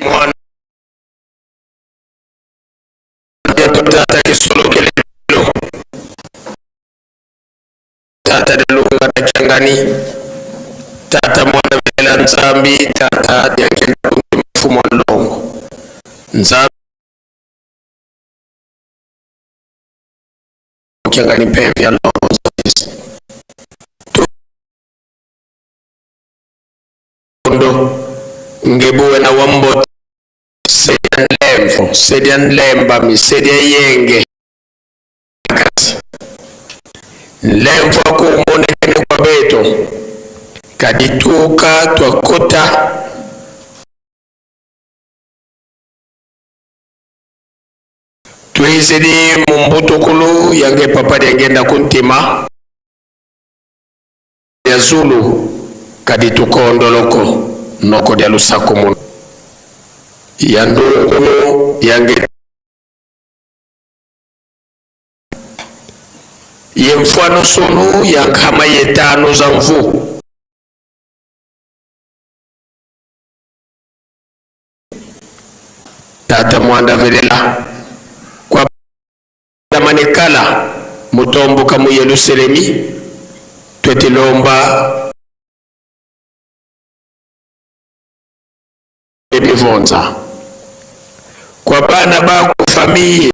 Mwana tata kisolokele tata delunga na kiangani tata mwana vela nzambi tata diangenda mfumo wa ndongo nzambi kiangani pembe ya ndongo ndo ngebuwe na wambo sedia nlemvo sedia nlemba misedia yenge kasi nlemvo akumonekene kwa beto kadituka twakota twizidi mumbutukulu yange papa diangenda kuntima ya zulu kadi tukondoloko noko dia lusako muno ya ndungulu yange ye mfwano sunu ya nkama yetano za mvu tata mwanda velela kwa manekala mutomboka mu Yerusalemi twetilomba ebivonza kwa bana bako famille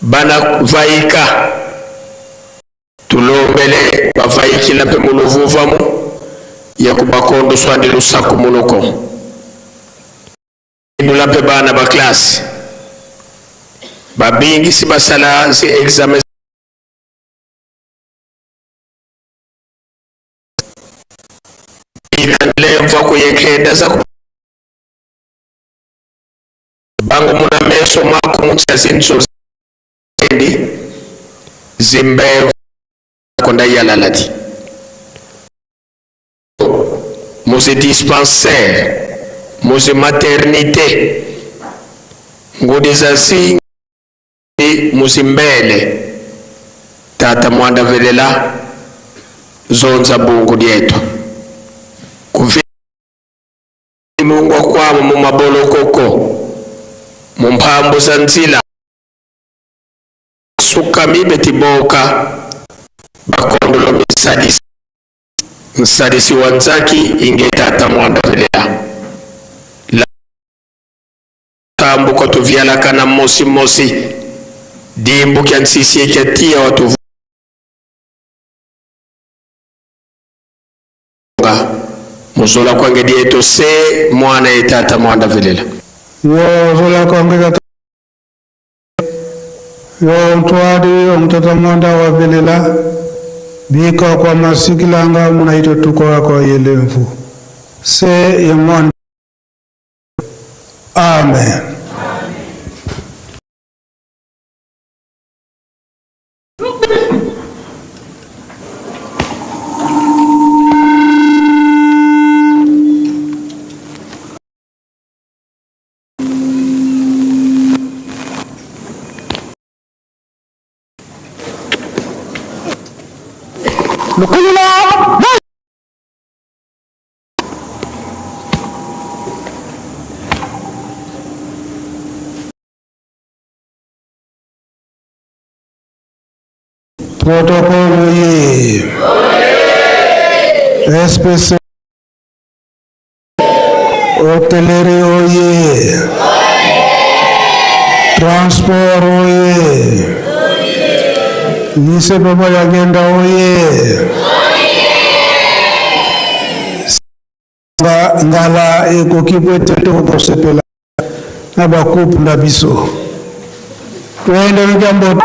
bana vaika tulombele bavaikila mpe muluvuvamu ya kubakondo swandi lusaku muluko indula mpe bana ba classe babingisi basala zi examen lemva kuyekhenda za bango muna meso mwako mutsa zinso zendi zimbevu konda yalaladi muzi dispensaire muzi maternité ngudi za zingi muzimbele tata mwanda velela zonza bungu dietu kuvilungwa kwabo mu mabolokoko mu mphambu za nzila sukami betiboka bakondolo misadisi nsadisi wa nzaki inge tata mwanda velela lambuka tuvyalaka na mosi mosi dimbu kya nsisi ekya tia watuvunga Ozola kwange dieto se mwana ye tata mwanda velela. Yo ozola kwange tata yo ntwadi omutata mwanda wa velela bika kwa masikilanga muna ito tuko kwa yelemvu se ye mwana. Amen. Lukulula. Protocole oye. SPC Hôtellerie oye. Transport oye. Lycée Papa Yagenda oye. Ngala ekoki po ete tokosepela na bakupe na biso. Twende likambo.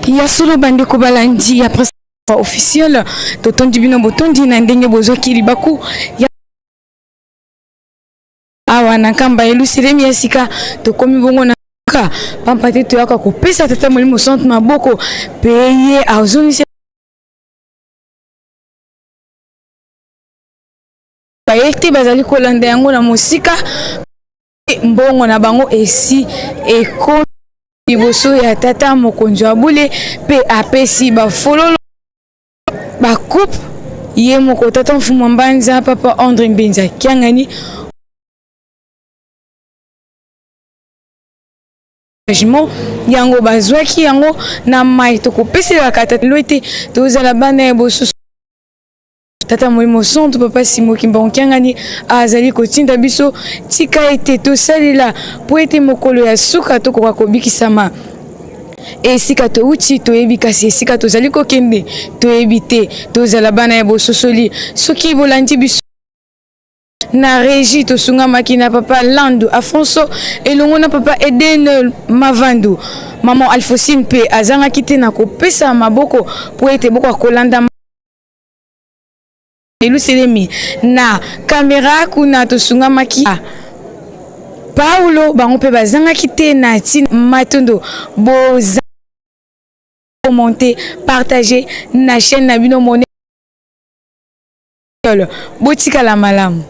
Ya solo bandeko balandi ya presse officielle, totondi bino botondi na ndenge bozwaki libaku ya awa na Nkamba Yelusalemi ya sika. Tokomi bongo na ka pampa te, toyaka kopesa Tata Molimo Santu maboko mpe ye azongisi baye te bazali kolanda yango na mosika. Mbongo na bango esi ekomi liboso ya tata mokonzi wa bule mpe apesi bafololo bacoupe ye moko tata mfumu mbanza papa Andre Mbenza Kiangani. Engagement yango bazwaki yango na mai tokopeselaka tata lo ete tozala bana ya bosusu. Tata Molimo Santu Papa Simo Kimbangu Kiangani azali kotinda biso tika ete tosalela mpo ete mokolo ya suka tokoka kobikisama. Esika touti toyebi, kasi esika tozali kokende toyebi te. Tozala bana ya bososoli. Soki bolandi biso na régie, tosungamaki na papa Landu Afonso elongo na papa Eden Mavandu. Maman Alfosine mpe azangaki te na kopesa maboko mpo ete bokoka kolanda Yelusalemi na kamera. Kuna tosungamaki Paulo, bango mpe bazangaki te na ntina. Matondo, boza commenter, partager na chaîne na bino mone. Botikala malamu.